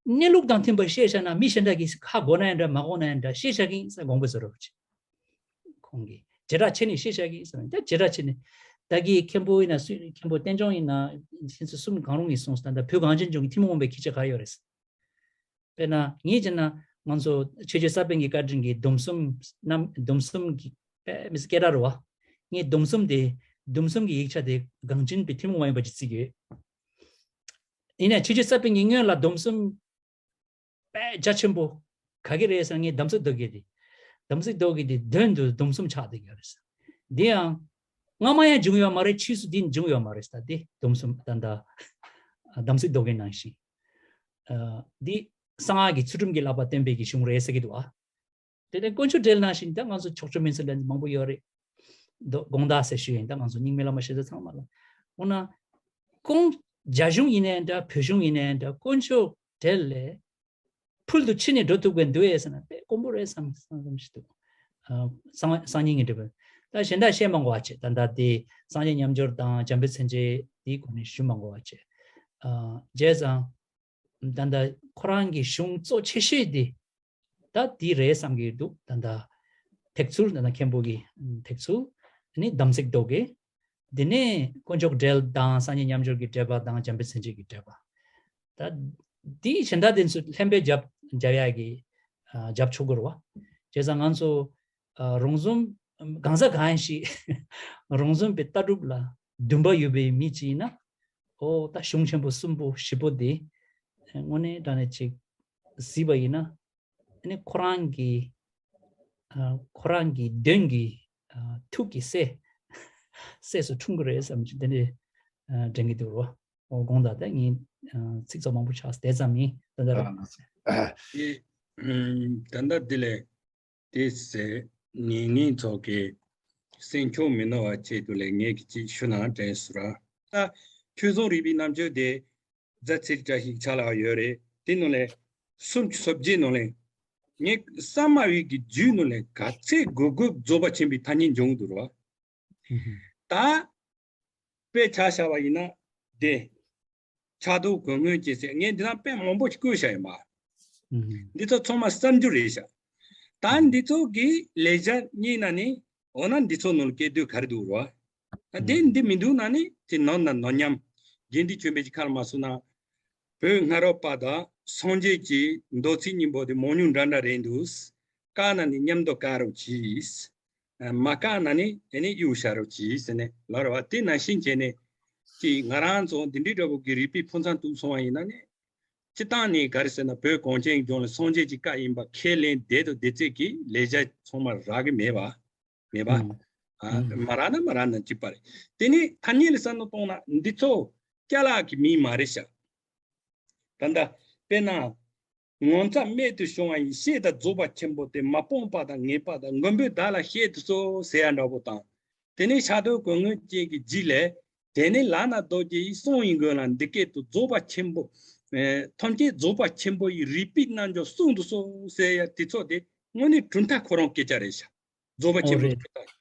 གནས་ལུགས་དང་མཐུན་པར་བཤད་བཞག་ན་མི་གཞན་དག་གིས་ཧ་གོ་ན་ཡང་འདྲ་མ་གོ་ན་ཡང་འདྲ་བཤད་བཞག་གི་ཡིན་ཟེར་དགོངས་པ་ཟེར་རོགས་བྱེད། ཁོང་གིས་བྱེ་བྲག་ཕྱེ་ནས་བཤད་བཞག་གི་ཡིན་ཟེར་ན་ད་བྱེ་བྲག་ཕྱེ་ནས་ད་གི་མཁན་པོ་ཡིན་ན་སུ་མཁན་པོ་བསྟན་སྐྱོང་ཡིན་ན་ཁྱེད་ཚོ་གསུམ་གང་རུང་གིས་གསུངས་སོང་། ད་ལྟ་བོད་གངས་ཅན་ལྗོངས་ཀྱི་ཐུན་མོང་མ་ཡིན་པའི་ཁྱད་ཆོས་ག་རེ་ཡོད་རེད་ཟེར། དཔེར་ན་ངས་བྱས་ན་ང་ཚོ་ཆོས་རྗེ་ས་པཎ་གྱི་བཀའ་དྲིན་གྱིས་སྡོམ་གསུམ་རྣམ་སྡོམ་གསུམ་གྱི་དཔེ་མི་སྲིད་སྐད་གྲགས་རེད་བ། ངས་སྡོམ་གསུམ་དེ་སྡོམ་གསུམ་གྱི་ཡིག་ཆ་དེ་གངས་ཅན་པའི་ཐུན་མོང་མ་ཡིན་པ་ཅིག་བརྩི་གི་ཡོད། ཡིན་ནའི་ཆོས་རྗེ་ས་པཎ་གྱི་སྔོན་ལ་སྡོམ་གསུམ་དཔེ་རྒྱ་ཆེན་པོ་ག་གི་རེད་ཟེར་ན་ངས་དམ་ཚིག་རྡོ་རྗེ་དེ། དམ་ཚིག་རྡོ་རྗེ་དེ་དོན་དུ་སྡོམ་གསུམ་ཆགས་བསྡད་ཀྱི་ཡོད་རེད་ཟེར། འདི་ཡང་སྔ་མ་ཡང་བྱུང་ཡོད་མ་རེད། ཕྱིས་སུ་འདི་བྱུང་ཡོད་མ་རེད་ཟེར། ད་དེ་སྡོམ་གསུམ་ད་ལྟ་དམ་ཚིག་རྡོ་རྗེ་ནང་བཞིན། ཨ་འདི་གསང་སྔགས་ཀྱི་ཚུལ་ཁྲིམས་ཀྱི་བསླབ་པ་བསྟན་པའི་གི་གཞུང་རེད་ཟེར་གྱི་འདུག་ཨ། དེ་ནས་དཀོན་མཆོག་འགྲེལ་ནང་བཞིན་ད་ང་ཚོ་ཕྱོགས་བཅུའི་སྨན་རྩིས་ལ་མང་པོ་ཡོད་རེད། མདོ་དགོངས་དག་ཟེར་ཞུ་ཡིན། ད་ང་ཚོ་རྙིང་མའི་བླ་མ་ཞེ་ས་ཚང་མ་ལ། འོ་ན་ཁོང་རྒྱ་གཞུང་ཡིན་ནའི་འདྲ་བོད་གཞུང་ཡིན་ནའི་འདྲ་དཀོན་མཆོག་འགྲེལ་ལས་ཕུལ་དུ་ཕྱིན་ནས་འགྲོ་ཐུབ་མཁན་འདུག་ཨེ་ཟེར་ན་དཔེ་དཀོན་པོ་རེད་བསམ་བསམ་བསམ་ཞིག་འདུག་ཨ་གསང་གསང་སྙིང་གི་འགྲེལ་པ། ད་གཞན་དག་བཤད་མ་དགོས་པ་བྱས། ད་ལྟ་དེ་སངས་རྒྱས་མཉམ་སྦྱོར་དང་འཇམ་དཔལ་མཚན་བཅས་དེའི་སྒོ་ནས་ཞུ་མ་དགོས་པ་བྱས། ཨ་བྱས་ཙང་། ད་ལྟ་ཁོ་རང་གི་གཞུང་གཙོ་ཆེ་ཤོས་དེ་ད་དེ་རེད་བསམ་གྱི་འདུག་ད་ལྟ་ ཐེག་ཚུལ་ད་ན་མཁན་པོ་གི་ཐེག་ཚུལ། ཨ་ནི་དམ་ཚིག་རྡོ་རྗེ། དེ་ནས་དཀོན་མཆོག་འགྲེལ་དང་སངས་རྒྱས་མཉམ་སྦྱོར་གྱི་འགྲེལ་པ་དང་འཇམ་དཔལ་མཚན་བཅས་ཀྱི་འགྲེལ་པ། ད་དེའི་གཞན་དག་དེ་ཚོ་ལྷན་པའི་རྒྱབ་རྒྱབ་ཡག་གི་རྒྱབ་ཆོག་གི་རེད་བ། བྱས་ཙང་ང་ཚོ་རོང་ཟོམ་གང་ཟག་གང་ཞིག་རོང་ཟོམ་པའི་ལྟ་གྲུབ་ལ་འདུན་པ་ཡོད་པའི་མི་གཅིག་ཡིན་ན། ཨོ་ད་གཞུང་ཆེན་པོ་གསུམ་པོ་བཞི་པོ་དེ་དངོས་གནས་དྲང་གནས་ཅིག་གཟིགས་པ་ཡིན་ན། ཨ་ནི་ཁོ་རང་གི་ཨ་ཁོ་རང་གི་དོན་གྱི་ཨ་ཐུགས་ཀྱི་སྲས་སྲས་སུ་འཁྲུངས་ཀྱི་རེད་བསམ་གྱི་དེ་འདྲའི་ཨ་དྲན་གྱི་འདུག་རོ། ཨོ་དགོངས་དག་ད་ངས་ཨ་ཚིག་ཚོགས་མང་པོ་ཆགས་དེ་ཙམ་ཡིན་ད་ལྟ་རོ། ཨ་ཨ་ད་ལྟ་འདི་ལས་དེ་ཟེར་ངེས་ངེས་ཚོགས་ཀྱི་སེམས་ཁྱོད་མི་ནོར་བ་ཆེད་དུ་ལས་ངས་ཀྱི་ཅིག་ཞུ་ན་དྲན་སོང་ར། ད་ཆོས་སྲུང་རིག་པའི་རྣམ་དཔྱོད་དེ་རྫ་ཚེ་བཀྲ་ཤིས་ཆ་ལག་ཡོད་རེད། དེ་ནང་ལས་སུམ་ཅུ་སོ་བརྒྱད་ནང་ལས་ངས་ས་མ་ཝི་གི་རྒྱུད་ནང་ལས་ག་ཚད་དགོས་དགོས་རྫོགས་པ་ཆེན་པོའི་ཐ་སྙད་འབྱུང་འདུག་ར། ད་དཔེ་ཆ་བཞག་པ་ཡིན་ན་དེ་ཕྱག་རྡོར་གོ་སྔོན་གྱི་ཟེར་ངས་འདི་ན་དཔེ་མང་པོ་ཞིག་བཀོད་བཞག་ཡོད་མ། འདི་ཚོ་ཚང་མ་གསར་འགྱུར་རེད་ཤག་ད་འདི་ཚོ་གི་ལེགས་སྦྱར་གཉིས་ན་ནི་འོ་ན་འདི་ཚོ་ནང་ལ་སྐད་དོད་ག་རེ་འདུག་རོ། ད་དེ་འདི་མི་འདུག་ན་ནི་དེ་ནོར་ན་ནོར་མཉམ། རྗེ་འདི་ཆོས་འཕེལ་གྱི་ཁར་མ་སོང་ན། བོད་སྔ་རབས་པ་དང་སངས་རྒྱས་ཀྱི་མདོ་ཚིག་གཉིས་པོ་དེ་མང་ཉུང་འདྲ་འདྲ་རེད་འདུག་བཀག་ན་ནི་མཉམ་དུ་བཀག་རོགས་གྱིས། མ་བཀག་ན་ནི་དེ་ནི་གཡུག་བཞག་རོགས་གྱིས་ཟེར་ནས་ལབ་རེད་བ། དེ་ནང་བཞིན་བྱས་ནས་ཀྱི་ང་རང་ཚོ་འདི་འདྲའི་འདྲ་པོ་གི་རིག་པའི་ཕུན་ཚོགས་ཐུག་སོང་བ་ཡིན་ན་ནི། སྤྱི་བཏང་ནས་ག་རེ་ཟེར་ན་བོད་གངས་ཅན་ལྗོངས་ལ་སངས་རྒྱས་ཀྱི་བཀའ་ཡིན་པ་ཁས་ལེན་བསྡད་དང་བསྡད་ཚད་ཀྱི་ལེགས་སྦྱར་ཚང་མ་རག་གི་མེད་པ། མེད་པ། ཨ་མ་རག་ན་མ་རག་ན་གཅིག་པ་རེད། དེ་ནི་ཐ་སྙད་ལ་བསམ་བློ་གཏོང་ན་འདི་ཚོ་ཅ་ལག་གི་མིང་མ་རེད་ཤག་ད་ལྟ་དཔེར་ན། ངོ་མཚར་རྨད་དུ་བྱུང་བ་ཡི་བཤད་དང་རྫོགས་པ་ཆེན་པོ་སྟེ་མ་སྤངས་པ་དང་ངེས་པ་དང་མགོན་པོས་བདག་ལ་བཤད་དུ་གསོལ་ཟེར་ཡ་འདྲ་པོ་དང་། དེ་ནས་ཕྱག་རྡོར་གོ་སྔོན་ཅན་གྱི་རྗེས་ལས། དེ་ནས་ལག་ན་རྡོ་རྗེ་ཡི་གསུང་ཡི་མགོན་ལ་འདི་སྐད་དུ་རྫོགས་པ་ཆེན་པོ། ཨེ་ཐམས་ཅད་རྫོགས་པ་ཆེན་པོ་ཡི་རིག་པའི་རྣལ་འབྱོར་གསུང་དུ་གསོལ་ཟེར་ཡ་དེ་ཚོ་དེ་དངོས་གནས་གྲུབ་མཐའ་ཁོ་རང་སྐད་ཆ་རེད་ཤག་རྫོགས་པ་ཆེན་པོ་ཨོ་རེད། གྲུབ་མཐའ།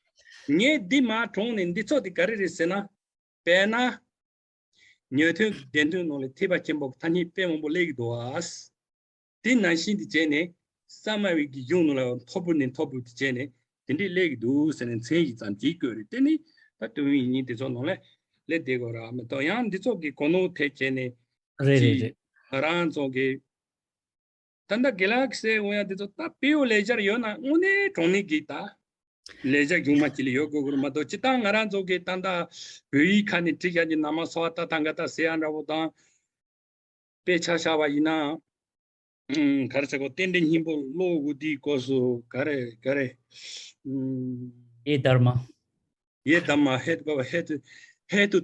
ངས་འདི་མ་དྲངས་ནས་འདི་ཚོ་དེ་ག་རེ་རེད་ཟེར་ན། དཔེར་ན། ཉན་ཐོས་ཀྱི་སྡེ་མཐུན་ནང་ལ་ཐེག་པ་ཆེན་པོ་གི་ཐ་སྙད་དཔེ་མང་པོ་སླེབས་ཀྱི་འདུག་ཨ། དེ་ནང་བཞིན་དུ་བྱས་ནས་ས་མ་ཝི་གི་གཞུང་ནང་ལ་མཐོ་པོ་ནས་མཐོ་པོ་དུ་བྱས་ནས་དེ་འདྲས་སླེབས་ཀྱི་འདུག་ཟེར་ནས་མཚན་ཞིག་ཙམ་གྱིས་བཀོད་རེད། དེ་ནི་ད་དུས་ཡུན་ཉིན་དེ་ཚོ་ནང་ལ་སླེབས་བསྡད་དགོས་ར་མི་གཏོགས་ཡང་འདི་ཚོ་གི་གོ་ནོར་ཐེབས་བྱས་ནས་རེད་རེད་ཅི་རེད། ང་རང་ཚོ་གི་ད་ལྟ་དགེ་ལགས་ཀྱིས་ཟེར་འོང་ཡ་དེ་ཚོ་ད་དཔེ་ཡོད་ལེགས་སྦྱར་ཡོད་ན་དངོས་གནས་དྲང་གནས་ཀྱི་ད་ལེགས་སྦྱར་གཞུང་མ་ཅིག་ལ་ཡོད་དགོས་ཀྱི་རེད་མ་གཏོགས་སྤྱིར་བཏང་ང་རང་ཚོ་གི་ད་ལྟ་བོད་ཡིག་ཁ་ནས་བྲིས་བཞག་གི་ན་མ་སོ་ཨ་ཏ་ཐ་ག་ཏ་ཟེར་ཡ་འདྲ་པོ་དང་། དཔེ་ཆ་བཞག་པ་ཡིན་ན། ཨུམ། ག་རེ་ཟེར་གོ་རྟེན་འབྲེལ་སྙིང་པོ་ཀློག་དགོས་དུས་སྐབས་སུ་ག་རེ་ག་རེ། ཨུམ། ཡེ་དྷརྨ། ཡེ་དྷརྨ་ཧེ་ཏུ་ཧེ་ཏུ་ཧེ་ཏུ་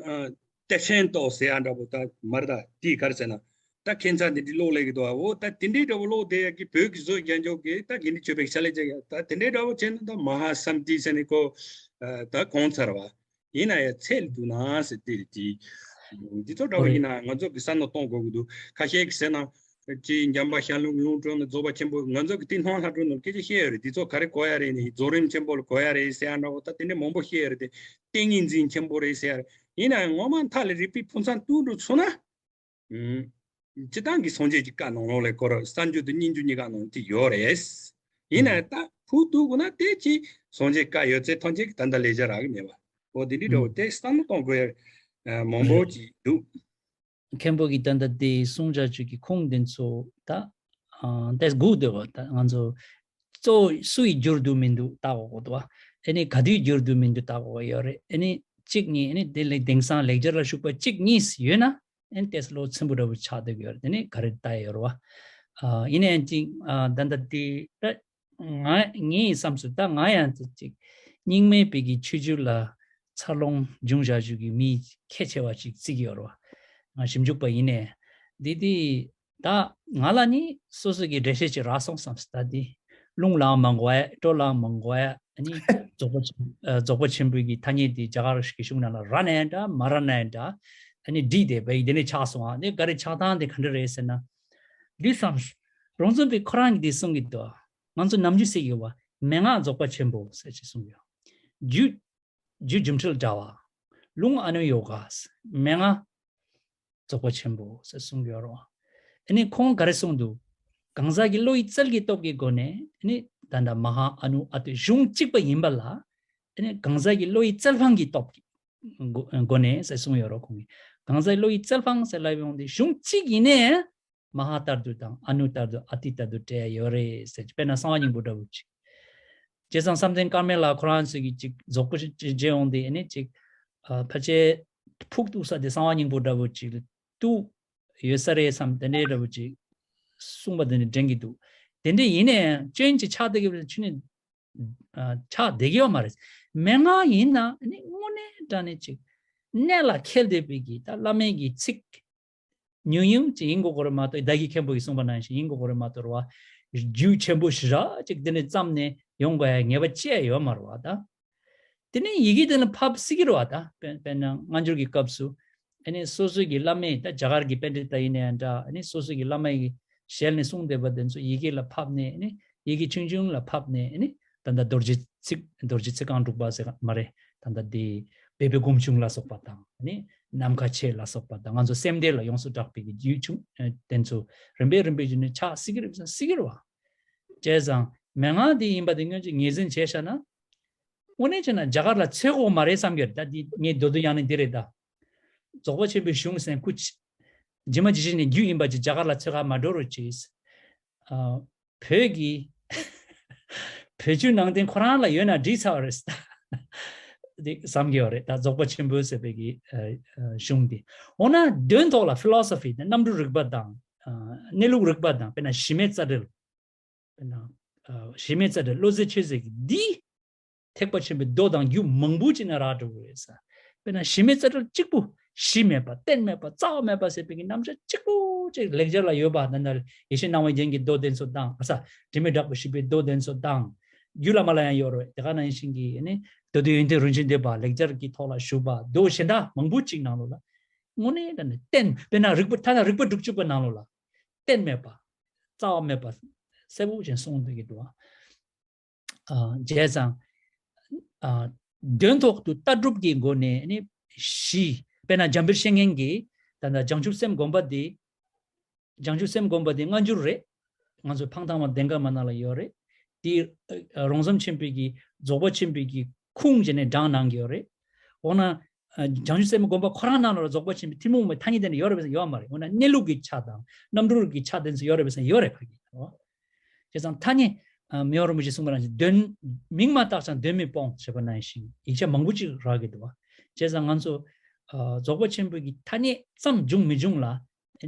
ཨ་ཏེ་ཤན་ཏོ་ཟེར་ཡ་འདྲ་པོ་ད་མར་ད་དེ་ག་རེ་ཟེར་ན། ད་ཁྱད་མཚར་འདི་འདྲའི་ཀློག་ལེགས་ཀྱི་འདུག་ཨ། འོ་ད་དེ་འདྲའི་འདྲ་པོ་ཀློག་བསྡད་ཡ་གི་བོད་ཀྱི་བཟོ་རྒྱན་འཇོག་གི་ད་དགེ་འདུན་ཆོས་འཕེལ་ཕྱག་ལེན་བྱེད་ཡ་ད་དེ་འདྲའི་འདྲ་པོ་བྱས་ན་ད་མ་ཧཱ་སམ་ཏི་ཟེར་ནས་ཁོ་ད་གོང་ཚར་བ། ཡིན་ན་ཡང་ཚད་ལ་འདུག་ན་ཟེར་ཏེ་དེ། འདི་ཚོ་འདྲ་པོ་ཡིན་ན་ང་ཚོ་གི་བསམ་བློ་གཏོང་དགོས་ཀྱི་འདུག་ཁ་ཤས་ཀྱིས་ཟེར་ན། ཅིག་འཇམ་དཔལ་ཞལ་ལུང་ལུང་དྲངས་ནས་རྫོགས་པ་ཆེན་པོ་ང་ཚོ་གི་ཏིང་ནག་ལྷ་སྒྲུང་ནང་སྐད་ཆ་བཤད་ཡོད་རེད། འདི་ཚོ་ག་རེ་གོ་ཡ་རེད་ནི་རྫོགས་རིམ་ཆེན་པོ་ལ་གོ་ཡ་རེད་ཟེར་ཡ་འདྲ་པོ་ད་དེ་འདྲ་མང་པོ་བཤད་ཡོད་རེད་དེ། ཏིང་ངེ་འཛིན་ཆེན་པོ་རེད་ཟེར་ཡ་རེད། ཡིན་ན་ཡང་ངོ་མ་མཐའ་ལ་རིག་པའི་ཕུན་ཚོགས་བཏུས་འགྲོ་ཚུགས་ན། སྤྱིར་བཏང་གི་སངས་རྒྱས་ཀྱི་བཀའ་ནང་ལོགས་ལས་སྐོར་གསར་འགྱུར་དང་སྙན་འགྱུར་གཉིས་ཀ་ནང་དེ་ཡོད་རེད། ཡིན་ན་ད་ཕུགས་གཏུགས་དགོས་ན་དེ་ཅི་སངས་རྒྱས་བཀའ་ཡོད་ཚད་ཐམས་ཅད་ཀྱི་ད་ལྟ་ལེགས་སྦྱར་རག་གི་མེད་པ། འོ་དེ་འདྲའི་འདྲ་བོ་དེ་བསམ་བློ་གཏོང་དགོས་ཡ་མང་པོ་ཅིག་འདུག་མཁན་པོ་གི་ད་ལྟ་དེ་གསུང་བྱ་ཆོས་ཀྱི་ཁུངས་དེ་ཚོ་ད་དེ་སྒུག་སྡོད་པ་ད་ང་ཚོ། གཙོ་བོ་སུ་ཡིས་བསྒྱུར་འདུག་མི་འདུག་ལྟ་དགོས་ཀྱི་འདུག་བ། ཨ་ནི་ག་དུས་བསྒྱུར་འདུག་མི་འདུག་ལྟ་དགོས་ཀྱི་ཡོད་རེད། ཨ་ནི་གཅིག་གཉིས་ཨ་ནི་དེ་ལས་དེང་སང་ལེགས་སྦྱར་ལ་ཞུགས་པ་གཅིག་གཉིས་ཡོད་ན་ཨ་ནི་ཏོག་ཙམ་བློ་ཚིམ་པོ་འདྲ་བོ་ཆགས་བསྡད་ཀྱི་ཡོད་རེད། དེ་ནི་ག་རེ་ལྟ་ཡ་ཡོད་རེད་བ། ཨ་ཡིན་ན་ཡང་གཅིག་ཨ་ད་ལྟ་དེ་ད་ང་ངའི་བསམ་ཚུལ་ད་ང་ཡང་ཅིག་རྙིང་མའི་བོད་ཀྱི་ཆོས་བརྒྱུད་ལ་འཚར་ལོངས་བྱུང་བཞག་བཞུགས་ཀྱི་མི་ཁྱད་ཆེ་བ་ཅིག་བརྩི་གི་ཡོད་རེད་བ། ང་ཞིབ་འཇུག་པ་ཡིན་ནའི་འདི་དེ། ད་ང་ལ་ནི་སོ་སོ་གི་འགྲེལ་བཤད་ཅིག་རག་སོང་བསམ་སྲིད་ད་འདི། རླུང་ལའང་མ་འགོ་ཡ་སྤྲོ་ལའང་མ་འགོ་ཡ་ཨ་ནི་རྫོགས་པ་ཆེན་ཨ་རྫོགས་པ་ཆེན་པོའི་གི་ཐ་སྙད་འདི་རྒྱ་གར་གྱི་གཞུང་ནང་ལ་རག་ནའི་འདྲ་མ་རག་ནའི་འདྲ་ཨ་ནི་བྲིས་ཏེ་བས་འདི་ནས་ཆགས་སོང་ཨ་ནི་ག་རེ་ཆགས་སྟངས་དེ་ག་འདྲ་རེད་ཟེར་ན། འདི་བསམ། རོང་ཟོམ་པས་ཁོ་རང་གི་འདི་གསུང་གི་འདུག་ང་ཚོ་ནམ་རྒྱུན་ཟེར་གི་ཡོད་བ་མན་ངག་རྫོགས་པ་ཆེན་པོ་ཟེར་ཅིག་གསུང་གི་ཡོད། རྒྱུད། རྒྱུད་སྒྱུ་འཕྲུལ་དྲ་བ། ལུང་ཨ་ནུ་ཡོ་ག་མན་ངག་རྫོགས་པ་ཆེན་པོ་ཟེར་གསུང་གི་ཡོད་རེད། ཨ་ནི་ཁོང་ག་རེ་གསུངས་འདུག་གང་ཟག་གི་བློ་ཡི་རྩལ་གྱི་སྟོབས་ཀྱི་སྒོ་ནས་ཨ་ནི་ ད་ལྟ་མ་ཧཱ་ཨ་ནུ་ཨ་ཏི་གཞུང་གཅིག་པ་ཡིན་པ་ལ། ཨ་ནི་གང་ཟག་གི་བློ་ཡི་རྩལ་ཕམ་གྱི་སྟོབས་ཀྱི་སྒོ་སྒོ་ནས་ཟེར་གསུངས་ཡོད་རོ། ཁོང་གིས་གང་ཟག་གི་བློ་ཡི་རྩལ་ཕམ་ཟེར་ལབ་ཡོང་དུས་གཞུང་གཅིག་ཡིན་ནའི་མ་ཧཱ་ལྟར་དུ་དང་ཨ་ནུ་ལྟར་དུ་ཨ་ཏི་ལྟར་དུ་སྤྲད་ཡ་ཡོད་རེད་ཟེར། དཔེར་ན་གསང་བ་སྙིང་པོ་འདྲ་བོ་ཅིག་བྱས་ཙང་བསམ་གཏན་དཀར་མེ་ལ་ཁོ་རང་ཚོས་ཀྱི་ཅིག་རྫོགས་པ་ཅིག་བྱས་ཡོང་དུས་ཨ་ནི་ཅིག་ཨ་ཕལ་ཆེར་ཕུག་གཏུགས་ས་དེ་གསང་བ་སྙིང་པོ་འདྲ་བོ་ཅིག་ལ་གཏུགས་ཡོད་ས་རེད་བསམ། དེ་འདྲའི་འདྲ་བོ་ཅིག་གསུངས་པ་དེ་འདྲ་དྲན་གྱི་འདུག་དེ་འདྲ་ཡིན་ནའི་སྐྱོན་ཅིག་ཆགས་བསྡད་ཀྱི་ཆུ་ནི་ཨ་ཆགས་བསྡད་ཀྱི་ཡོད་མ་རེད། མན་ངག་ཡིན་ན་ཨ་ནི་དངོས་གནས་དྲང་གནས་ཅིག་གནད་ལ་འཁེལ་བསྡད་པའི་གི་ད་བླ་མའི་གི་ཚིག་ཉུང་ཉུང་ཅིག་ཡིན་དགོས་ཀྱི་རེད་མ་གཏོགས། བདག་གིས་མཁན་པོ་ཡིས་གསུངས་པ་ནང་བཞིན་ཡིན་དགོས་ཀྱི་རེད་མ་གཏོགས་རེད་བ། རྒྱུད་ཆེན་པོ་ཞེ་དྲག་ཅིག་དེ་ནས་བརྩམས་ནས་ཡོང་དགོས་ཡ་ངེས་པ་ཅི་ཡང་ཡོད་མ་རེད་བ་ད། དེ་ནས་ཡི་གེ་དེ་ལ་ཕབ་སྲིད་ཀྱི་རེད་བ་ད། དཔེར་དཔེར་ན་སྔ་འགྱུར་གྱི་སྐབས་སུ་ཨ་ནི་སོ་སོ་གི་བླ་མས་ད་རྒྱ་གར་གྱི་པཎྜི་ཏ་ཡིན་ན་ཡང་འདྲ། ཨ་ནི་སོ་སོ་གི་བླ་མ་ཡི་ཞལ་ནས་གསུངས་བསྡད་པ་དེ་ཚོ་ཡི་གེ་ལ་ཕབ་ནས། ཨ་ནི་ཡི་གེ་ཆུང་ཆུང་ལ་ཕབ་ནས། ཨ་ནི་ད་ལྟ་རྡོ་རྗེ་ཚིག་རྡོ་རྗེ་ཚིག་རྐང་དྲུག་པ་ཟེར་མ་རེད། ད་ལྟ་དེ་བོད་པའི་སྒོམ་བྱུང་ལ་སོགས་པ་དང་། ཨ་ནི་ནམ་མཁའ་ཆེ་ལ་སོགས་པ་དང་། ང་ཚོ་སེམས་སྡེ་ལ་ཡོངས་སུ་གྲགས་པའི་གི་རྒྱུད་ཆུང་ཨ་དེ་ཚོ་རིམ་པས་རིམ་པས་བརྒྱུད་ནས་ཆགས་སྲིད་ཀྱི་རེད་བསམ། སྲིད་ཀྱི་རེད་བ། བྱས་ཙང་མན་ངག་འདི་ཡིན་པ་དེ་སྔོན་ཆད་ངོས་འཛིན་བྱས་བཞག་ན། དངོས་གནས་བྱས་ན་རྒྱ་གར་ལ་འཚོལ་དགོས་མ་རེད་བསམ་གྱི་རེད། ད་འདི་ངས་མདོར་བསྡུས་ཡང་ནི་འདི་རེད་ད། རྫོགས་པ་ཆེན་པོའི་གཞུང་ཟེར་ཁུ་ཅི་ཇི་མ་ཇི་བཞིན་ནས་རྒྱུད་ཡིན་པ་ཅིག་རྒྱ་གར་ལ་འཚོལ་ག་མ་འགྲོ་རོགས་གྱིས། ཨ་བོད་ཀྱི་བོད་བརྒྱུད་ནང་བསྟན་ཁོ་རང་ལ་ཡོད་ན་འགྲིག་ཚར་བ་རེད། འདི་བསམ་གྱི་ཡོད་རེད། ད་རྫོགས་པ་ཆེན་པོ་ཟེར་བའི་གི་ཨ་ཨ་གཞུང་འདི། འོ་ན་དོན་ཐོག་ལ་ཕི་ལོ་སོ་ཕི་དང་རྣམ་འགྲེལ་རིག་པ་དང་། ཨ་གནས་ལུགས་རིག་པ་དང་། དཔེར་ན་གཞི་མེད་རྩ་འགྲེལ། དཔེར་ན་ཨ་གཞི་མེད་རྩ་འགྲེལ། བློ་རྩེ་ཆོས་མཛད་ཀྱི་འདི་ཐེག་པ་ཆེན་པོའི་མདོ་དང་རྒྱུད་མང་པོ་ཅིག་ན་རག་འགྲོ་གི་རེད་ཟེར། དཔེར་ན་གཞི་མེད་རྩ་འགྲེལ་གཅིག་པུ་གཞི་མེད་པ་རྟེན་མེད་པ་རྩ་བ་མེད་པ་ཟེར་བའི་གི་རྣམ་གཞག་གཅིག་པུ་ཅིག་ལེགས་སྦྱར་ལ་ཡོད་པ། ད་ནི་ཡེ་ཤེས་སྣང་བའི་རྒྱན་གྱི་མདོ་དེ་ཚོ་དང་། ཨ་ས་དྲི་མེད་བྲག་པ་བཞི་པའི་མདོ་དེ་ཚོ་དང་། རྒྱུད་བླ་མ་ལ་ཡང་ཡོད་རེད། དེ་ག་ནང་བཞིན་གྱི་ནི་མདོ་སྡེ་ཡོན་ཏན་རིན་ཆེན་ལྡན་པ་ལེགས་སྦྱར་གྱི་ཐོག་ལ་བཞུགས་པ་མདོ་གཞན་དག་མང་པོ་ཅིག་ནང་ལོགས་ལ་དངོས་གནས་ད་ནི་རྟེན། དཔེར་ན་རིགས་པ། ཐ་ན་རིགས་པ་དྲུག་ཅུ་པ་ནང་ལོགས་ལ་རྟེན་མེད་པ་རྩ་བ་མེད་པ་གསལ་པོ་ཅིག་གསུངས་འདུག་གི་འདུག་ཨ། བྱས་ཙང་། ཨ། དོན་ཐོག་ཏུ་ལྟ་གྲུབ་ཀྱི་སྒོ་ནས་ནི་གཞི། དཔེར་ན་འཇམ་དཔལ་བཤེས་གཉེན་གྱིས་ད་ལྟ་བྱང་ཆུབ་སེམས་སྒོམ་པ་འདི། བྱང་ཆུབ་སེམས་སྒོམ་པ་འདི་སྔ་འགྱུར་རེད། ང་ཚོ་འཕང་ཐང་མ་དེང་སྐབས་མ་ནང་ལ་ཡོད་རེད། དེ་ཨ་རོང་ཟོམ་ཆེན་པོའི་གི་རྫོགས་པ་ཆེན་པོའི་གི་ཁུངས་བྱས་ནས་དྲངས་གནང་གི་ཡོད་རེད། འོ་ན་ཨ་བྱང་ཆུབ་སེམས་སྒོམ་པ་ཁོ་རང་ནང་ལ་རྫོགས་པ་ཆེན་པོའི་ཐུན་མོང་མའི་ཐ་སྙད་དེ་འདྲ་ཡོད་རེད་པས་ཡོད་མ་རེད། འོ་ན་གནས་ལུགས་ཀྱི་ཆ་དང་རྣམ་གྲོལ་གྱི་ཆ་དེ་ཚོ་ཡོད་རེད་པས་ཡོད་རེད་ཁ་གི་རེད། བྱས་ཙང་ཐ་སྙད་ཨ་མི་དབང་རིན་པོ་ཆེས་གསུངས་པ་ནང་བཞིན་དོན་མིང་མ་བཏགས་ཀྱང་དོན་མི་སྤོང་ཞེས་པ་ནང་བཞིན་ཡིག་ཆ་མང་པོ་ཅིག་རག་གི་འདུག་བ། བྱས་ཙང་ང་ཚོ་ཨ་རྫོགས་པ་ཆེན་པོའི་གི་ཐ་སྙད་ཙམ་འབྱུང་མི་འབྱུང་ལ་ཨ་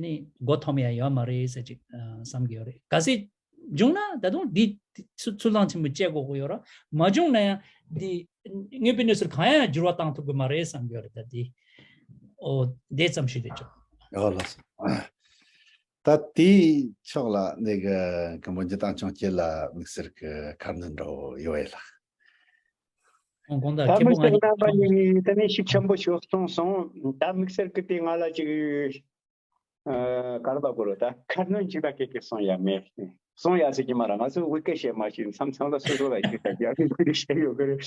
ནི་མགོ་འཐོམ་ཡ་ཡོད་མ་རེད་ཟེར་ཅིག་ཨ་བསམ་གྱི་ཡོད་རེད། གལ་སྲིད་བྱུང་ན་ད་དུང་འདི་ཚུ་ཚུལ་ལྡང་ཆེན་པོ་བཅས་དགོས་ཀྱི་ཡོད་ར། མ་བྱུང་ན་ཡང་འདི་དངོས་པོའི་གནས་ཚུལ་གང་ཡང་འགྱུར་བ་བཏང་ཐུབ་ཀྱི་མ་རེད་བསམ་གྱི་ཡོད་རེད། ད་འདི་ཨོ་དེ་ཙམ་ཞིག་རེད་ཅོ། ཡོད་ལགས་སོ། ད་དེའི་ཕྱོགས་ལ་ནས་གི་མགོན་པོ་འཇིགས་དང་འཕྲིན་ལས་ལ་དམིགས་བསལ་གྱི་ཁ་སྣོན་འདྲ་བོ་ཡོད་ཡ་ལགས། ཨོ་དགོངས་དག་ད་མཁན་པོ་དམིགས་བསལ་རྣམ་པ་གཉིས་ཀྱིས་ད་ནི་ཤུགས་ཆེན་པོ་ཞིག་གསུངས་སོང་། ད་དམིགས་བསལ་གྱི་དེ་ང་ལ་ཅིག་ཨ་ག་རེ་ལབ་དགོས་རེད། ད་ཁ་སྣོན་ཅིག་ད་སྐད་ཀྱིས་གསུང་ཡ་མེད། གསུང་ཡ་ཟེར་གྱི་མ་རེད། ང་ཚོས་དབུས་སྐད་བཤད་མ་ཤེས་མཚམས་མཚམས་ལ་སོ་སོ་ལ་ཤེས་ད་རྒྱ་རིགས་ཀྱི་བཤད་ཡོད་གི་རེད།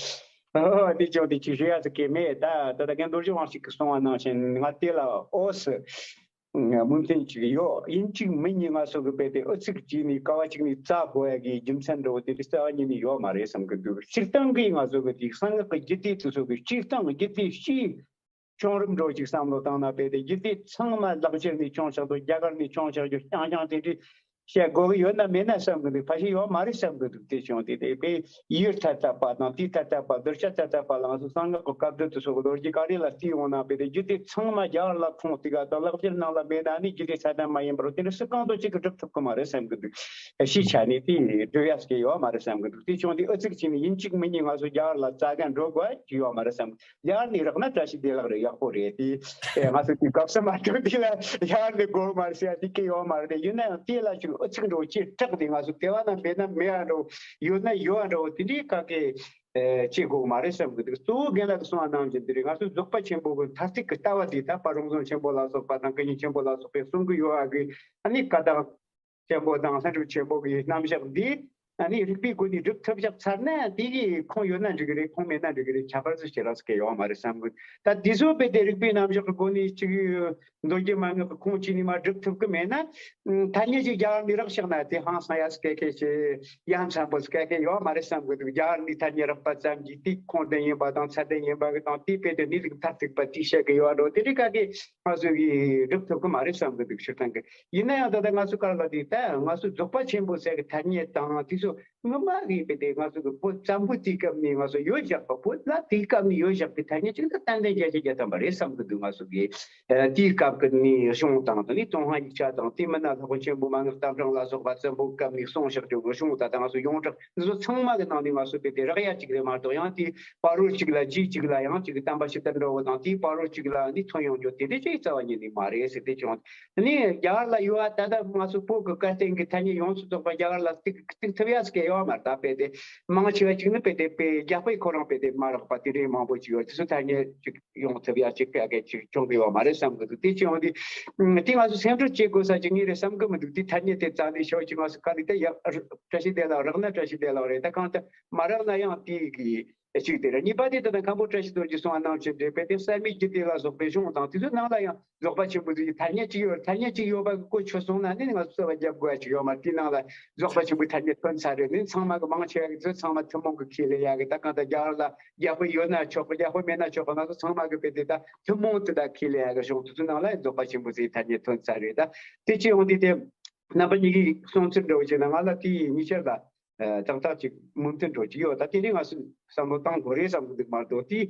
ཨོ་དེ་ཅོག་དེ་ཅིག་བཤད་ཡ་ཟེར་གྱི་མེད། ད་ད་ད་རྒན་རྡོ་རྗེ་དབང་ཕྱུག་གིས་གསུང་བ་ནང་བཞིན་ང་དེ་ལ་ཨོ་སི་མོས་མཐུན་ཅིག་ཡོད། ཡིན་གཅིག་མིན་གཉིས་ང་ཚོ་གི་དཔེ་དེ་ཨུ་ཚུགས་བྱས་ནས་ཀ་བ་གཅིག་ནས་བཙལ་དགོས་ཡ་གི་རྒྱུ་མཚན་འདྲ་བོ་དེ་འདྲ་རྩ་བ་ཉིད་ནས་ཡོད་མ་རེད་བསམ་གི་འདུག་སྤྱིར་བཏང་གི་ང་ཚོ་གི་དེ་གསང་སྔགས་ཀྱི་རྒྱུད་སྡེ་དེ་ཚོ་གི་སྤྱིར་བཏང་གི་རྒྱུད་སྡེ་སྤྱིའི་བྱུང་རིམ་འདྲ་བོ་ཅིག་བསམ་བློ་བཏང་ན་དཔེ་དེ་རྒྱུད་སྡེ་ཚང་མ་ལེགས་སྦྱར་ནས་བྱུང་ཆོག་འདུག་རྒྱ་གར་ནས་བྱུང་ཆོག་རྒྱུ་རྐྱང་རྐྱང་དེ་འདྲ་བཤད་དགོས་གི་ཡོད་ན་མེད་ན་བསམ་གི་འདུག་ཕལ་ཆེར་ཡོད་མ་རེད་བསམ་གི་འདུག་དེ་བྱུང་དེ་དེ་དཔེ་ཡུལ་ཐ་དད་པ་དང་དུས་ཐ་དད་པ་གདུལ་བྱ་ཐ་དད་པ་ལ་ང་ཚོ་གསང་སྔགས་ཀྱི་སྐབས་འདི་དུ་སོགས་ཀྱི་ལོ་རྒྱུས་ག་རེ་ལ་བལྟས་ཡོང་ན་དཔེ་དེ་རྒྱུད་སྡེ་ཚང་མ་རྒྱ་གར་ལ་ཁུངས་གཏུགས་ག་དང་ལེགས་སྦྱར་ནང་ལ་མེད་ན་ནི་རྒྱུད་སྡེ་ཚད་ལྡན་མ་ཡིན་པར་དེ་འདྲ་སུ་གང་དུ་གཅིག་གིས་སྒྲུབ་ཐུབ་གི་མ་རེད་བསམ་གི་འདུག་ཕྱིའི་ཆ་ནས་དེ་སྒྲུབ་ཡ་ཟེར་གི་ཡོད་མ་རེད་བསམ་གི་འདུག་དེ་བྱུང་དེ་ཨུ་ཚུགས་བྱས་ནས་ཡིན་གཅིག་མིན་གཉིས་ང་ཚོ་རྒྱ་གར་ལ་བཙལ་མཁན་འགྲོ་དགོས་ཀྱི་ཡོད་མ་རེད་བསམ་གི། ཡར་ནས་རག་ན་བཀྲ་ཤིས་བདེ་ལེགས་རེད། ཡག་པོ་རེད་དེ། ཨེ་ང་ཚོ་དེ་སྐབས་སུ་མ་ཐོན་དུས་ལ་ཡར་ནས་དགོས་མ་རེད་ཟེར་ཡ་དེ་སྐད་ཡོད་མ་རེད་དེ། ཡིན་ན་ཡང་དེ་ལ་ཅིག་ཨུ་ཚུགས་འགྲོ་ཅིག་སྐྲག་དེ་ང་ཚོ་དེ་བ་ན་མེད་ན་མེད་ཡ་འགྲོ། ཡོད་ན་ཡོད་ཡ་འགྲོ། དེ་འདྲའི་ག་གེ་ཨེ་བྱེད་དགོས་མ་རེད་བསམ་གི་འདུག་གཙོ་བོ་རྒན་ལགས་ཀྱིས་གསུངས་པ་ནང་བཞིན་དེ་རེད། ང་ཚོ་རྫོགས་པ་ཆེན་པོ་གི་མཐར་ཐུག་གི་ལྟ་བ་དེ་ད་ཕར་རོང་ཟོམ་ཆེན་པོ་ལ་སོགས་པ་དང་ཀུན་མཁྱེན་ཆེན་པོ་ལ་སོགས་པས་གསུང་གི་ཡོད་ཡ་གི་ཨ་ནི་ཀ་དག་ཆེན་པོ་དང་ལྷུན་གྲུབ་ཆེན་པོ་གི་རྣམ་གཞག་འདི་ ཨ་ནི་རིག་པའི་སྒོ་ནས་སྒྲུབ་ཐུབ་ཡག་ཚར་ན་དེ་གི་ཁུངས་ཡོད་ན་འགྲིག་གི་རེད། ཁུངས་མེད་ན་འགྲིག་གི་རེད། ཁྱད་པར་ཚོ་ཞེ་དྲག་ཟེར་གི་ཡོད་མ་རེད་བསམ་གི། ད་དེ་ཚོ་དཔེ་དེ་རིག་པའི་རྣམ་གཞག་གི་སྒོ་ནས་ཅིག་མདོ་རྒྱུད་མན་ངག་གི་ཁུངས་ཅིག་ནས་མ་སྒྲུབ་ཐུབ་གི་མེད་ན། ཐ་སྙད་ཅིག་རྒྱ་གར་ནས་རག་ཤག་ན་དེ་ཧང་སང་ཡ་སྐད་ཁེ་ཆེ། ཡ་མཚན་པོ་སྐད་ཁེ་ཡོད་མ་རེད་བསམ་གི་འདུག་རྒྱ་གར་ནས་ཐ་སྙད་རག་པ་ཙམ་གྱིས་དེ་ཁུངས་ལྡན་ཡིན་པ་དང་ཚད་ལྡན་ཡིན་པ་གི་དང་དེ་དཔེ་དེ་གནས་ལུགས་མཐར་ཐུག་པ་དེ་བཤད་གི་ཡོད་འགྲོ། དེ་རིགས་ག་གི་ང་ཚོ་གིས་སྒྲུབ་ཐུབ་གི་མ་རེད་བསམ་གི་འདུག་སྤྱིར་བཏང་གི། ཡིན་ན་ཡང་ད་ལྟ་ང་ཚོ་ག་ལ་དེ་ད་ང་ཚོ་རྫོགས་པ་ཆེན་པོ་ཟེར་གི་ཐ་སྙད་དང་དེ་ཚོ་སྔོན་མ་གི་དཔེ་དེ་ང་ཚོ་གི་བོད་བཙན་པོ་དེའི་སྐབས་ནས་ང་ཚོ་ཡོད་བཞག་པ། བོད་ལ་དེའི་སྐབས་ནས་ཡོད་བཞག་པའི་ཐ་སྙད་ཅིག་ད་ཏན་ཏན་བརྒྱ་ཆ་བརྒྱ་ཐམ་པ་རེད་བསམ་གི་འདུག་ང་ཚོ་གི། ཨ་དེའི་སྐབས་ཀྱི་ནས་གཞུང་དང་དེ་ནས་ཀྲུང་ཧྭ་ཡིག་ཆ་དང་དེ་མིན་ན་སློབ་དཔོན་ཆེན་པོ་མན་ངག་རྟ་གྲངས་ལ་སོགས་པ་བཙན་པོའི་སྐབས་ནས་གསུངས་བཞག་རྒྱུ་གི་གཞུང་ད་ལྟ་ང་ཚོ་ཡོངས་གྲགས་འདི་ཚོ་ཚང་མ་གི་ནང་ནས་ང་ཚོ་དཔེ་དེ་རག་ཡ་གཅིག་རེད་མ་གཏོགས། ཡང་དེ་བར་རོ་གཅིག་ལ་རྗེས་གཅིག་ལ་ཡང་གཅིག་གི་བསྟན་པ་ཕྱི་དར་འགྲོ་བ་དང་དེའི་བར་རོ་གཅིག་ལ་ནི་ཐོན་ཡོང་རྒྱུ་དེ་འདྲ་ཅིག་རྩ་བ་ཉིད་ནས་མ་རེད་ཟེར་དེ་བྱུང་། དེ་ནས་རྒྱ་གར་ལ་ཡོད་པ་ད་ལྟ་ང་ཚོ་བོད་ཀྱི་བཀའ་བསྟན་གྱི་ཐ་སྙད་ཡོངས་སུ་རྫོགས་པ་རྒྱ་གར་ལ་གཏུག་གཏུག་ཐུབ་ཡ་ཟེར་གྱི་ཡོད་མ་རེད། ད་དཔེ་དེ་མང་ཆེ་བ་གཅིག་ནི་དཔེ་དེ་དཔེ་རྒྱ་དཔེ་ཁོ་རང་དཔེ་དེ་མ་རག་པ་དེ་འདྲའི་མང་པོ་ཅིག་ཡོད། དེ་ཚོ་ཐ་སྙད་ཅིག་ཡོང་ཐུབ་ཡ་ཅིག་ག་གེ་ཅིག་བྱུང་གི་ཡོད་མ་རེད་བསམ་གི་འདུག་དེ་བྱུང་དུས་དེ་ང་ཚོ་སེམས་ཁྲལ་བྱེད་དགོས་ས་ཅིག་ངས་རེད་བསམ་གི་མི་འདུག་དེ་ཐ་སྙད་དེ་རྩ་ནས་ཤོག་ཅིག་ང་ཚོ་ག་ལེ་ད་ཡ་བཀྲ་ཤིས་བདེ་ལེགས་རག་ན་བཀྲ་ཤིས་བདེ་ལེགས་རེད། ད་གང་ལྟར་མ་རག་ན་ཡང་དེ་གི་གཅིག་དེ་རེད། གཉིས་པ་དེ་ད་ལྟ་མཁན་པོ་བཀྲ་ཤིས་རྡོ་རྗེས་གསུངས་པ་ནང་བཞིན་རེད། དཔེ་དེ་གསར་མའི་རྒྱུད་སྡེ་ལ་སོགས་པའི་གཞུང་དང་དེ་ཚོའི་ནང་ལ་ཡང་རྫོགས་པ་ཆེན་པོ་ཟེར་གྱི་ཐ་སྙད་གཅིག་ཡོད་རེད། ཐ་སྙད་གཅིག་ཡོད་པ་གི་གོ་ཆོད་སོང་ན་ནི་ང་ཚོ་རྩ་བ་རྒྱབ་དགོས་ཡ་ཅིག་ཡོད་མ་རེད། དེའི་ནང་ལ་རྫོགས་པ་ཆེན་པོའི་ཐ་སྙད་ཐོན་ཚར་རེད། ནི་ཚང་མ་གི་མང་ཆེ་བ་གི་ཚོ་ཚང་མ་ཐུན་མོང་གི་ཁས་ལེན་ཡ་གི། ད་གང་ལྟར་རྒྱ་གར་ལ་རྒྱ་དཔེ་ཡོད་ན་ཆོག་གི། རྒྱ་དཔེ་མེད་ན་ཆོག་གི། ང་ཚོ་ཚང་མ་གི་དཔེ་དེ་ད་ཐུན་མོང་དུ་ད་ཁས་ལེན་ཡ་གི་གཞུང་དེ་ཚོའི་ནང་ལ་རྫོགས་པ་ཆེན་པོ་ཟེར་ཐ་སྙད་ཐོན་ཚར་རེད། ད་དེ་ཅི་ཡོང་དུས་དེ་རྣམ་པ་གཉིས་ཀྱི་གསུང་ཚུལ་འདྲ་བོ་བྱས་ན་ང་ལ་དེ་ཡི་གཉིས་ཆར་ལ་ཏག་ཏག་ཅིག་མོས་མཐུན་འགྲོ་གི་ཡོད། ད་དེ་ནས་ང་ཚོས་བསམ་བློ་བཏང་དགོས་རེད་བསམ་གི་འདུག་མ་གཏོགས་དེ་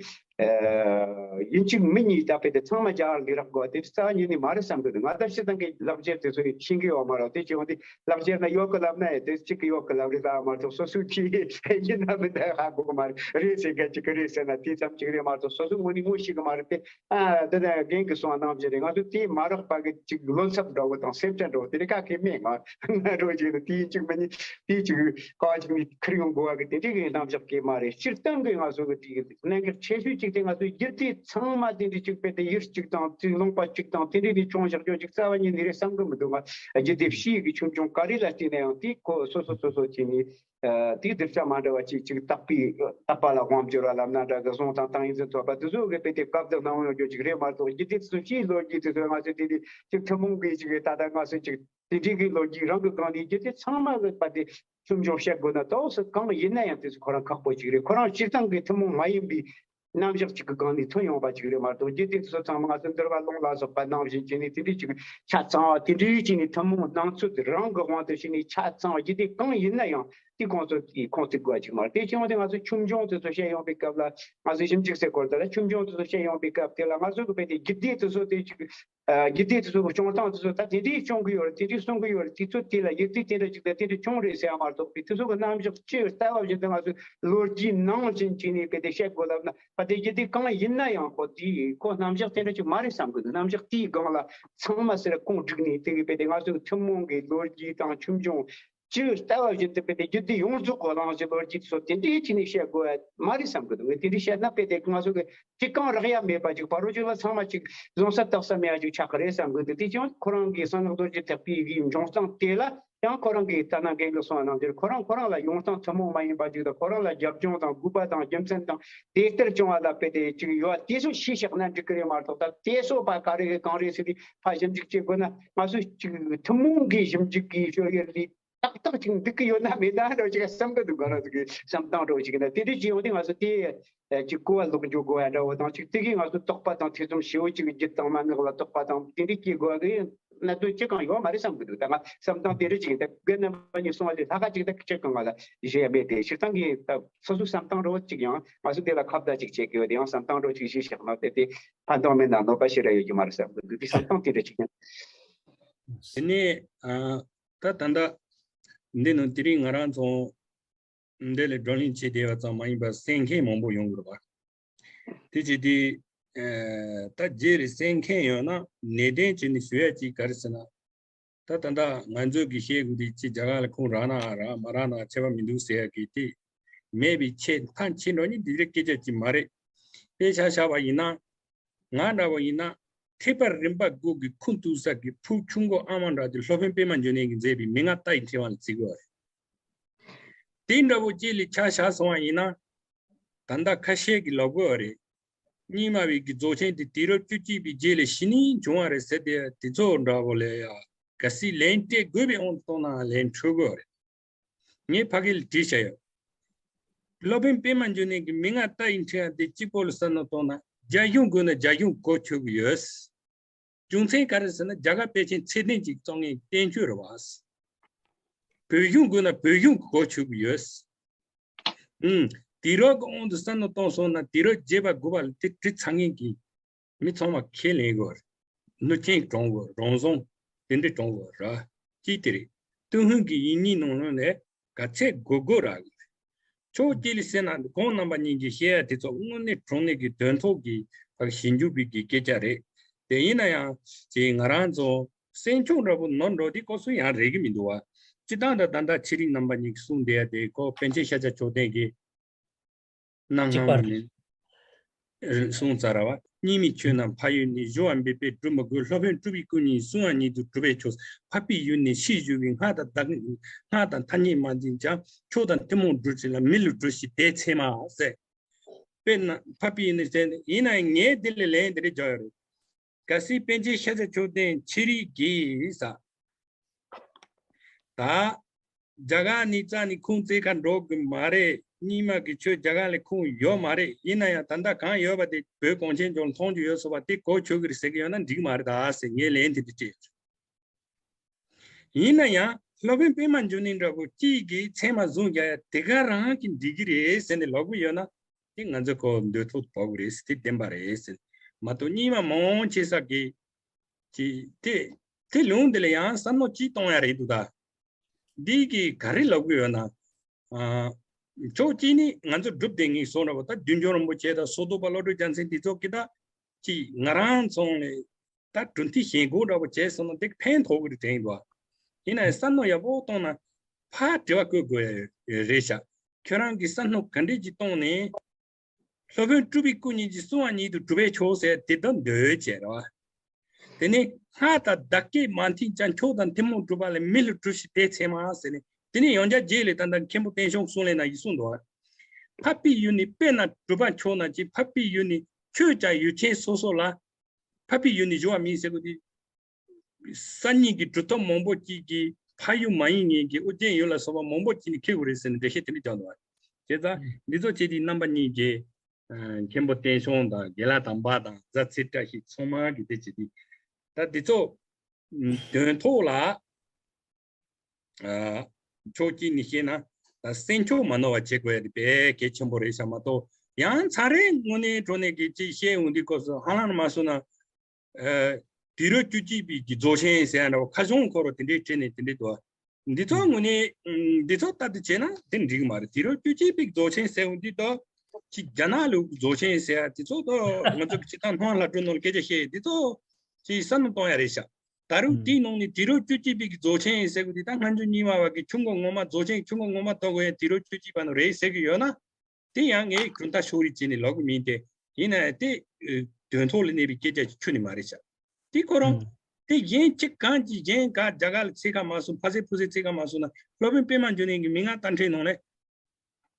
ཡིན་གཅིག་མིན་གཉིས་ད་དཔེ་དེ་ཚང་མ་རྒྱ་གར་ལས་རག་དགོས་དེ་རྩ་བ་ཉིད་ནས་མ་རེད་བསམ་གི་འདུག་ང་ད་སྤྱིར་བཏང་གི་ལག་འཁྱེར་དེ་ཚོ་ཤེས་ཀྱི་ཡོད་མ་རེད། དེ་བྱས་ཡོང་དུས་ལག་འཁྱེར་ན་ཡོད་གི་ལབ་ན་ཡང་དེ་གཅིག་གི་ཡོད་གི་ལབ་རེད་ལབ་མ་གཏོགས་སོ་སོའི་ཁྱི་ཡིན་ན་མིན་ན་ཧ་གོ་གི་མ་རེད། རེད་ཟེར་མཁན་གཅིག་གི་རེད་ཟེར་ན་དེ་ཙམ་གཅིག་རེད་མ་གཏོགས་སོ་སོ་ངོས་ནས་ངོ་ཤེས་གི་མ་རེད་དེ། ཨ་འདི་ནས་རྒན་གྱིས་གསུངས་པ་ནང་བཞིན་རེད། ང་ཚོ་དེ་མ་རག་པ་གི་ཅིག་བློ་འཚབ་འདྲ་བོ་དང་སེམས་ཁྲལ་འདྲ་བོ་དེ་རིགས་ག་གེ་མེད། ང་ང་རོ་ཅིག་ནི་དེའི་ཅིག་མི་ཉིད་དེའི་ཅིག་ཀ་བ་ཅིག་ནི་ཁུར་ཡོང་དགོས་པ་གི་དེ་འདྲའི་གི་རྣམ་གཞག་གི་མ་རེད། སྤྱིར་བཏང་གི་ང་ཚོ་གི་དེ་གི་གནད་འགག་ཆེ་ཤོས་ཅིག་དེ་ང་ཚོའི་རྒྱུད་སྡེ་ཚང་མ་དེ་འདྲའི་ཅིག་དཔེ་དེ་ཡུལ་གཅིག་དང་དེ་ལུང་པ་གཅིག་དང་དེ་འདྲའི་ནས་སྐྱོང་བཞག་རྒྱུ་ཅིག་རྩ་བ་ཉིད་ནས་རེད་བསམ་གི་མི་འདུག་ང་རྒྱུད་སྡེ་བཞི་ཡི་གི་ཆོས་འབྱུང་ག་རེ་ལ་བལྟས་ན་ཡང་དེ་ཁོ་སོ་སོ་སོ་སོ་བྱས་ནས། དེའི་གདུལ་བྱ་མ་འདྲ་བ་ཅིག་ཅིག་བརྟག་པའི་བརྟག་པ་ལ་དབང་བསྒྱུར་བ་ལབ་ན་འདྲ་གི་གསུང་དང་ཏིང་ངེ་འཛིན་ཐོབ་པ་དེ་ཚོ་གི་དཔེ་དེ་སྐབས་དང་སྣང་བ་ཡོད་རྒྱུ་ཅིག་རེད་མ་གཏོགས་རྒྱུད་སྡེ་དེ་ཚོ་ཕྱིའི་ལོ་རྒྱུས་དེ་ཚོ་ང་ཚོ་དེ་དེ་ཅིག་ཐུན་མོང་གི་ཅིག་ད་ལྟ་ང་ཚོ་ཅིག་དེ་འདྲའི་གི་ལོ་རྒྱུས་རང་གི་སྒང་ནས་རྒྱུད་སྡེ་ཚང་མ་གི་བར་དེ་ཆོས་འབྱུང་བཤད་དགོས་ན་ཏོག་ཙམ་གང་ཡིན་ན་ཡང་དེ་ཚོ་ཁོ་རང་ཁག་པོ་ཅིག་རེད། ཁོ་རང་སྤྱིར་བཏང་གི་ཐུན་མོང་མ་ཡིན་པའི་རྣམ་གཞག་ཅིག་གི་སྒང་ནས་ཐོན་ཡོང་བ་ཅིག་རེད་མ་གཏོགས་རྒྱུད་སྡེ་དེ་ཚོ་ཚང་མ་ང་ཚོ་འདུལ་བ་ལུང་ལ་སོགས་པ་ནང་བཞིན་བྱས་ནས་དེ་འདྲའི་ཅིག་ཆ་ཚང་བ་དེ་འདྲའི་བྱས་ནས་ཐུན་མོང་སྣང་ཚུལ་རང་གི་དབང་དུ་བྱས་ནས་ཆ་ཚང་བ་རྒྱུད་སྡེ་གང་ཡིན་ན་ཡང་། དེ་ཁོང་ཚོ་དེ་ཁོང་ཚོའི་དགོས་ཅིག་མ་རེད། དེ་བྱུང་སྟེ་ང་ཚོ་ཆོས་འབྱུང་དེ་ཚོ་བཤད་ཡོང་པའི་སྐབས་ལ་ང་ཚོ་ཞིབ་འཇུག་ཟེར་སྐོར་དེ་ལ་ཆོས་འབྱུང་དེ་ཚོ་བཤད་ཡོང་པའི་སྐབས་དེ་ལ་ང་ཚོ་གི་དཔེ་དེ་རྒྱུད་སྡེ་དེ་ཚོ་དེ་ཅིག་རྒྱུད་སྡེ་དེ་ཚོ་གི་སྐྱོང་སྟངས་དེ་ཚོ་ད་དེ་འདྲས་སྐྱོང་གི་ཡོད་རེད། དེ་འདྲས་གསུང་གི་ཡོད་རེད། དེ་ཚོ་དེ་ལ་ཡུལ་དེ་དེ་འདྲ་ཅིག་དང་དེ་འདྲ་བྱུང་རེད་ཟེར་ཡ་མ་གཏོགས་པའི་དེ་ཚོ་གི་རྣམ་གཞག་སྤྱི་ལྟ་བ་བཞིན་དུ་ང་ཚོ་ལོ་རྒྱུས་ནང་བཞིན་བྱས་ནས་དཔེ་དེ་བཤད་དགོས་ལབ་ན་ཕ་དེ་རྒྱུད་སྡེ་གང་ཡིན་ན་ཡང་ཁོ་དེ་ཁོ་རྣམ་གཞག་དེ་འདྲ་ཅིག་མ་རེད་བསམ་གི་འདུག་རྣམ་གཞག་དེའི་སྒང་ལ་ཚང་མ་ཟེར་ཁུངས་བསྒྲིགས་ནས་དེ་གི་དཔེ་དེ་ང་ཚོ་གི་ཐུན་མོང་གི་ལོ་རྒྱུས་དང་ཆོས་འབྱུང་སྤྱི་ལྟ་བ་བཞིན་དུ་དཔེ་དེ་རྒྱུད་སྡེ་ཡོངས་རྫོགས་གོ་རང་བཞིན་ལོ་རྒྱུས་སོགས་དེ་འདྲའི་ཅི་ནས་བཤད་དགོས་མ་རེད་བསམ་གི་འདུག་དེ་འདྲའི་བཤད་ན་དཔེ་དེ་ང་ཚོ་གི་ཅི་གང་རག་ཡ་མེད་པ་ཅིག་ཕ་རོལ་ཅིག་ལ་ཚང་མ་ཅིག་བཟང་ས་བཏགས་ས་མེད་ཡ་ཅིག་ཆགས་ཀྱི་རེད་བསམ་གི་འདུག་དེ་ཀྱང་ཁོ་རང་གི་གསང་སྔགས་རྡོ་རྗེ་ཐེག་པའི་གི་འབྱུང་སྟངས་དེ་ལ་ཡང་ཁོ་རང་གི་ལྟ་ན་རྒན་གྱི་གསུང་བ་ནང་དེར་ཁོ་རང་ཁོ་རང་ལ་ཡོང་སྟངས་ཐུན་མོང་མ་ཡིན་པ་ཅིག་དང་ཁོ་རང་ལ་རྒྱབ་ལྗོངས་དང་དགོས་པ་དང་རྒྱུ་མཚན་དང་དེ་ལྟར་བྱུང་བ་ལ་དཔེ་དེ་ཅིག་ཡོད་དེ་ཚོ་ཤེས་བཞག་ན་འགྲིག་གི་རེད་མ་གཏོགས་ད་དེ་སོགས་པ་ག་རེ་གང་རེད་ཟེར་ཏེ་ཕ་ཞིབ་འཇུག་བྱེད་དགོས་ན་ང་ཚོས་ཅིག་ཐུན་མོང་གི་ཞིབ་འཇུག་གི་ཤོད་ཡོད་ལས། ཏག་ཏག་ཅིག་འདུག་གི་ཡོད་ན་མེད་ན་འདྲ་ཅིག་བསམ་གི་འདུག་ག་རང་ཚོ་གི་བསམ་སྟངས་འདྲ་ཅིག་ཡིན་ན་དེ་འདྲ་ཅིག་ཡོང་དུས་ང་ཚོ་དེ་ཅིག་གོ་བ་ལོག་འཇོག་དགོས་ཡ་འདྲ་བོ་དང་ཅིག་དེ་གིས་ང་ཚོ་དོགས་པ་དང་ཐེ་ཚོམ་ཞེ་བོ་ཅིག་རྒྱུད་དང་མན་ངག་ལ་དོགས་པ་དང་དེ་འདྲ་སྐྱེ་དགོས་གི་གནད་དོན་ཅི་གང་ཡོད་མ་རེད་བསམ་གི་འདུག་ད་ང་བསམ་སྟངས་དེ་འདྲ་ཅིག་ཡིན། ད་རྒན་རྣམ་པ་གཉིས་གསུངས་པ་ལས་ལྷག་ག་ཅིག་ད་ཅི་གང་ང་ལ་བཤད་ཡ་མེད་དེ་སྤྱིར་བཏང་གི་ད་སོ་སོའི་བསམ་སྟངས་འདྲ་བོ་ཅིག་ཡང་ང་ཚོ་དེ་ལ་ཁ་བརྡ་ཅིག་བྱེད་དགོས་དེ་ཡང་བསམ་སྟངས་འདྲ་བོ་ཅིག་བཤད་བཞག་ན་དེ་དེ་ཕན་ཐོགས་མེད་ན་གནོད་པ་ཞེ་དྲག་ཡོད་ཀྱི་མ་རེད་བསམ་གི་འདུག་དེ་བསམ་སྟངས་དེ་འདྲ་ཅིག་ཡང་། དེ་ནས་ཨ། ད་ད་ལྟ་འདི་ནང་དེ་རིང་ང་རང་ཚོ་འདི་ལ་བགྲོ་གླེང་བྱེད་བསྡད་པ་ཙམ་མ་ཡིན་པར་གསན་མཁན་མང་པོ་ཡོང་གི་རེད་པ། དེ་བྱས་ཏེ་ཨ་ད་རྗེས་ལ་གསན་མཁན་ཡོད་ན་ནན་ཏན་བྱས་ནས་ཞུ་ཡ་ཅིག་ག་རེ་ཟེར་ན། ད་ད་ལྟ་ང་ཚོས་ཀྱི་བཤད་དགོས་དེ་ཅི་རྒྱ་གར་ལ་ཁུངས་རག་ན་རག་མ་རག་ན་ཁྱད་པར་མི་འདུག་ཟེར་ཡ་གི་དེ་མེད་པའི་ཆེད་མཐའ་ཕྱིན་འགྲོ་ནི་འདི་འདྲའི་སྐད་ཆ་ཅིག་མ་རེད། དཔེ་ཆ་བཞག་པ་ཡིན་ན། ང་འདྲ་བོ་ཡིན་ན་ཐེག་པ་རིམ་པ་དགུ་གི་ཁུངས་གཏུགས་ས་གི་ཕུགས་ཆུང་ཀུ་ཨ་མ་འདྲ་དེ་སློབ་དཔོན་པད་མ་འབྱུང་གནས་ཀྱིས་མཛད་པའི་མན་ངག་ལྟ་ཡི་ཕྲེང་བ་ལ་བརྩི་དགོས་པ་རེད། དེ་འདྲ་བོ་ཅིག་ལ་ཆ་བཞག་སོང་བ་ཡིན་ན། ད་ལྟ་ཁ་ཤས་ཀྱིས་ལབ་དགོས་པ་རེད། རྙིང་མ་བའི་གི་རྫོགས་ཆེན་དེ་དུས་རབས་བཅུ་གཅིག་པའི་རྗེས་ལ་གཞི་ནས་བྱུང་བ་རེད་ཟེར་ཏེ། དེ་ཚོ་འདྲ་བོ་ལ་ཡ་གལ་སྲིད་ལན་སྤྲད་དགོས་པའི་དབང་དུ་བཏང་ན་ལན་འཕྲོད་དགོས་པ་རེད། ངས་ཕ་གི་ལ་དྲིས་བྱས་ཡོད། སློབ་དཔོན་པད་མ་འབྱུང་གནས་ཀྱི་མན་ངག་ལྟ་བའི་ཕྲེང་བ་དེ་གཅིག་པོ་ལ་བསམ་བློ་བཏང་ན། རྒྱ་གཞུང་དགོས་ན་རྒྱ་གཞུང་གོ་ཆོད་ཀྱི་ཡོད། རྒྱུ་མཚན་ག་རེ་ཟེར་ན། རྒྱ་གར་དཔེ་ཆའི་ཚད་ལྡན་ཅིག་བཙོང་མཁན་གྱི་བསྟན་བཅོས་རེད་བ། བོད་གཞུང་དགོས་ན་བོད་གཞུང་གི་གོ་ཆོད་ཀྱི་ཡོད། ཨུམ། དུས་རབས་ཀྱི་དབང་དུ་བསམ་བློ་གཏོང་སོང་ན། དུས་རབས་བརྒྱད་པ་དགུ་པ་ལ་དེ་བྲིས་ཚར་མཁན་གྱི་མི་ཚང་མ་ཁས་ལེན་དགོས། ནུ་ཅན་གྲོང་དགོས། རང་བཟང་དེ་འདྲ་གྲོང་དགོས་ར། ཅིའི་དེ་རེད། ཏུན་ཧོང་གི་ཡིག་རྙིང་ནང་ལོགས་ནས་ག་ཚད་དགོས་དགོས་ར། ཕྱོགས་གཅིག་ལ་བཤད་ན། ཁོང་རྣམ་པ་གཉིས་ཀྱིས་བཤད་ཡ་དེ་ཚོ་དངོས་གནས་དྲང་གནས་ཀྱི་དོན་ཐོག་གི་ཕར་ཞིབ་འཇུག་པའི་གི་སྐད་ཆ་རེད། དེ་ཡིན་ན་ཡང་ཅིག་ང་རང་ཚོ་སེམས་ཆུང་འདྲ་པོ་ནོར་འགྲོ་དེ་སྐབས་སུ་ཡང་རེག་གི་མི་འདུག་བ། སྤྱིར་བཏང་ད་ད་ལྟ་ཚེ་རིང་རྣམ་པ་གཉིས་ཀྱིས་གསུངས་བསྡད་ཡ་དེ་ཁོ་པཎ་ཆེན་ཤཱཀྱ་མཆོག་ལྡན་གྱིས་གནའ་སྔ་མོ་ནས་གསུངས་ཚར་བ། རྙིང་མའི་ཆོས་རྣམས་ཕ་ཡུལ་ནས། གཞུང་བ་འབད་པས་སྒྲུབ་མི་དགོས། སློབ་དཔོན་སྤྲུལ་པའི་སྐུ་ཉིད་གསུང་བ་ཉིད་དུ་གྲུབ་པས་ཆོག་འཕགས་པའི་ཡུལ་ནས་ཕྱིར་བཞུགས་པའི། སྔགས་དང་བདག་སྔགས་དང་ཐ་སྙད་མ་འཛིན་ཀྱང་། མཆོག་དང་ཐུན་མོང་སྒྲུབ་བྱེད་ལ། མི་ལུས་སྒྲུབ་ཕྱིར་དེ་ཚད་མ་ཟེར། དཔེར་ན་འཕགས་པའི་ཡུལ་ནས་ཟེར་ནས། ཡིན་ནའང་ངས་འདི་ལ་ལན་འདི་འདྲ་རྒྱག་ཡོད་རེད། གལ་སྲིད་པཎ་ཆེན་ཤཱཀྱ་མཆོག་ལྡན་ཕྱི་རིགས་ཀྱིས་ཟེར། ད་རྒྱ་གར་ནས་རྩ་ནས་ཁུངས་བཙན་ཁ་འགྲོ་གི་མ་རེད། རྙིང་མ་གི་ཆོས་རྒྱ་གར་ལ་ཁུངས་ཡོད་མ་རེད། ཡིན་ན་ཡང་ད་ལྟ་གང་ཡོད་པ་དེ་བོད་གངས་ཅན་ལྗོངས་ལ་མཐོང་རྒྱུ་ཡོད་སོང་བ་དེ་གོ་ཆོད་ཀྱི་རེད་ཟེར་གྱི་ཡོད་ན་འགྲིག་མ་རེད་ད་ཟེར། ངས་ལན་དེ་འདྲ་སྤྲད་ཡོད། ཡིན་ན་ཡང་སློབ་དཔོན་པད་མ་འབྱུང་གནས་འདྲ་པོ་གཅིག་གིས་ཚད་མ་བཟུང་རྒྱག་ཡ་དེ་ག་རང་གིས་འགྲིག་གི་རེད་ཟེར་ནས་ལབ་གི་ཡོད་ན། དེ་ང་ཚོ་ཁོ་འདོད་ཐོག་ཏུ་བབས་གི་རེད། དེ་བདེན་པ་རེད་ཟེར། མ་གཏོགས་རྙིང་མ་མང་ཆེ་ས་གི་ཅི་དེ་དེ་ལུང་དེ་ལ་ཡང་བསམ་བློ་ཅིག་གཏོང་ཡ་རེད་འདུག་ད། འདི་གིས་ག་རེ་ལབ་གི་ཡོད་ན། ཨ། ཕྱོགས་གཅིག་ནས་ང་ཚོ་སྒྲུབ་བསྡད་མཁན་སོགས་འདྲ་པོ། ད་བདུད་འཇོམས་རིན་པོ་ཆེ་དང་སོ་ཐོག་པ་བློ་གྲོས་རྒྱལ་མཚན་དེ་ཚོ་གིས་ད་ཅིག་ང་རང་ཚོ་ལ་ད་གྲུབ་མཐའ་ཞེན་ཁོག་འདྲ་པོ་བྱས་སོང་ན་དེ་ཕན་ཐོགས་ཀྱི་རེད་དྲན་འདུག། ཡིན་ནའང་བསམ་བློ་ཡག་པོ་བཏང་ན་ཕར་དྲི་བ་བཀོད་དགོས་ཡ་རེད་ཤག་ཁྱོད་རང་གིས་བསམ་བློ་ག་འདྲས་ཅིག་བཏང་ནས། སློབ་དཔོན་སྤྲུལ་པའི་སྐུ་ཉིད་ཀྱིས་གསུང་བ་ཉིད་དུ་གྲུབ་པས་ཆོག་ཟེར་དེ་ལྟར་འདོད་བྱས་རེད་བ། དེ་ནས་སྔགས་དང་བདག་བསྐྱེད་མ་མཐུན་ཀྱང་། མཆོག་དང་ཐུན་མོང་སྒྲུབ་པ་ལ། མི་ལུས་སྒྲུབ་ཕྱིར་དེ་ཚད་མ་ཟེར་ནས། དེ་ནས་ཡང་བསྐྱར་རྗེས་ལ་ད་ལྟ་མཁན་པོ་བསྟན་སྐྱོང་གསུང་ལས་ནང་གསུངས་འདུག། འཕགས་པའི་ཡུལ་ནས། དཔེར་ན་གྲུབ་པ་མཆོག་རྣམས་ཀྱི། འཕགས་པའི་ཡུལ་ནས་ཆོས་ཀྱང་ཡུལ་ཅན་སོ་སོ་ལ། འཕགས་པའི་ཡུལ་ནས་སྦྱོར་བ་མིན་ཟེར་གོ་དེ། སང་ཉིན་གྱི་གྲུབ་ཐོབ་མང་པོ་ཅིག་གིས་འཕགས་ཡུལ་མ་ཡིན་མཁན་གྱི་ཨོ་རྒྱན་ཡུལ་ལ་སོགས་པ་མང་པོ་ཅིག་ནས་ཁེལ་དགོས་རེད་ཟེར་ནས་འགྲེལ་བཤད་དེ་འདྲ་རྒྱག་འདུག་བ། བྱས་ཙང་འདི་ཚོ་བྱས་དུས་རྣམ་པ་གཉིས་ཀྱིས་མཁན་པོ་བསྟན་སྐྱོང་དང་དགེ་ལགས་དམ་པ་དང་རྫ་ཚེ་བཀྲ་ཤིས་ཚང་མ་གིས་དེ་བྱས་དུས། ད་འདི་ཚོ་དོན་ཐོག་ལ། ཨ། ཕྱོགས་གཅིག་ནས་བཤད་ན་ད་སེམས་ཕྱོགས་མ་ནོར་བ་བྱེད་དགོས་ཡ་དེ་དཔེ་གལ་ཆེན་པོ་རེད་ཤག་མ་གཏོགས་ཡང་ཚ་རེ་དངོས་གནས་དྲང་གནས་ཀྱི་ཅིག་བཤད་འོང་དུས་སྐབས་སུ་ཧ་ལམ་མ་སོང་ན། ཨ། དུས་རབས་བཅུ་གཅིག་པའི་གི་རྫོགས་ཆེན་ཟེར་ཡ་འདྲ་བོ་ཁ་བྱང་ཁོ་རང་དེ་འདྲའི་བྲིས་ནས་དེ་འདྲའི་འདུག། འདི་ཚོ་དངོས་གནས་འདི་ཚོ་ལྟ་དུ་བྱས་ན་དེ་འགྲིག་གི་མ་རེད། དུས་རབས་བཅུ་གཅིག་པའི་གི་རྫོགས་ཆེན་ཟེར་འོང་དུས་ད་ཅིག་རྒྱ་ནག་ལུགས་རྫོགས་ཆེན་ཟེར་ཡ་དེ་ཚོ་ད་ང་ཚོ་གི་སྤྱིར་བཏང་སྔགས་ལྷ་སྒྲུང་ནང་ལ་སྐད་ཆ་བཤད་ཡ་དེ་ཚོ་ཅིག་བསམ་བློ་གཏོང་ཡ་རེད་ཤག་ད་རུང་དེའི་ནང་ནས་དུས་རབས་བཅུ་གཅིག་པའི་གི་རྫོགས་ཆེན་ཟེར་དགོས་དེ་ད་སྔ་འགྱུར་རྙིང་མ་བ་གི་ཆུ་འགོ་ངོ་མ་རྫོགས་ཆེན་ཆུ་འགོ་ངོ་མ་ལྟ་དགོས་ཡ་དུས་རབས་བཅུ་གཅིག་པ་ནང་རེད་ཟེར་གི་ཡོད་ན། དེ་ཡང་ངས་གྲུབ་མཐའ་ཕྱོགས་རིས་བྱས་ནས་ལབ་གི་མིན་ཏེ། ཡིན་ན་ཡང་དེ་དོན་ཐོག་ལ་གནས་པའི་སྐད་ཆ་ཅིག་ཁྱོན་ནས་མ་རེད་ཤག་དེ་ཁོ་རང་དེ་གཞན་གཅིག་གང་གིས་གཞན་ག་རྒྱ་གར་ལ་ཚད་ཁ་མ་སོང་། ཕ་ཟེ་ཕུ་ཟེ་ཚད་ཁ་མ་སོང་ན། སློབ་དཔོན་པད་མ་འབྱུང་གནས་ཀྱི་མན་ངག་ལྟ་ཕྲན་ནང་ལས།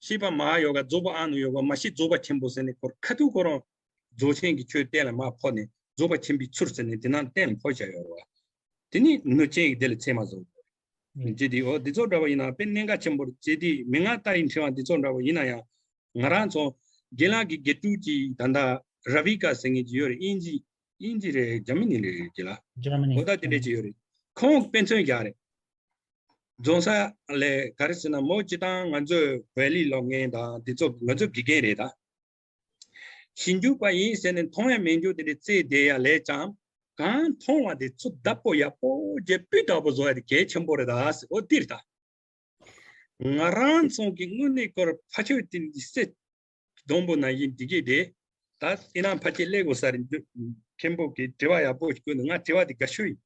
ཤེས་པ་མ་ཡོ་ག་རྫོགས་པ་ཨ་ནུ་ཡོ་ག་མ་ཤེས་རྫོགས་པ་ཆེན་པོ་ཟེར་ནས་ཁོར་ཁ་ཐུག་ཁོ་རང་རྫོགས་ཆེན་གྱི་ཆོས་གཏན་ལ་མ་ཕབ་ནས་རྫོགས་པ་ཆེན་པོའི་ཚུལ་ཟེར་ནས་དེ་ནང་གཏན་ལ་ཕབ་བཞག་ཡོད་རེད་བ། དེ་ནི་ནུ་ཅན་གྱི་དེ་ལ་ཚད་མ་བཟོ་དགོས་རེད། ཅེས་དེ་འོ་དེ་ཚོ་འདྲ་བ་ཡིན་ན་དཔེ་གནད་འགག་ཆེན་པོ་རེད། ཅེས་དེ་མན་ངག་ལྟ་བའི་ཕྲེང་བ་དེ་ཚོ་འདྲ་བ་ཡིན་ན་ཡང་ང་རང་ཚོ་རྒན་ལགས་ཀྱི་དགེ་ཕྲུག་ཅིག་ད་ལྟ་ར་བི་ཀ་ཟེར་མཁན་ཅིག་ཡོད་རེད། དབྱིན་ཇི་དབྱིན་ཇི་རེད། འཇར་མ་ནི་ལ་རེད་རྒན་ལགས། འཇར་མ་ནི། འོ་ད་དེ་འདྲས་ཅིག་ཡོད་རེད། ཁོང་དཔེ་མཚོན་རྒྱག་རེད། རྫོང་ས་ལས་ག་རེ་ཟེར་ན་མོ་སྤྱིར་བཏང་ང་ཚོས་བོད་ཡིག་སློབ་མཁན་དང་དེ་ཚོ་ང་ཚོ་དགེ་རྒན་རེད་ད། ཞིབ་འཇུག་པ་ཡིན་ཟེར་ནས་མཐོང་ཡ་མེད་འཇུག་དེ་འདྲའི་རྩེད་བསྡད་ཡ་ལས་ཀྱང་གང་མཐོང་བ་དེ་ཚུར་བདག་པོ་ཡག་པོ་བྱས་སྤུས་དག་པོ་བཟོ་ཡ་དེ་གལ་ཆེན་པོ་རེད་ད་ཟེར། འོ་འདིར་ད། ང་རང་ཚོ་གི་དངོས་གནས་ཁོ་རང་ཕ་ཆོས་དེ་འདི་སེ་སྡོང་པོ་ན་ཡིན་འདི་གས་དེ་ད་ཨི་ནང་ཕ་ཆེ་ལས་གོ་ས་རེད། མཁན་པོ་གི་དྲི་བ་ཡག་པོ་ཞིག་བཀོད་འདུག་ང་དྲི་བ་དེ་དགའ་ཤོས་ཡིན།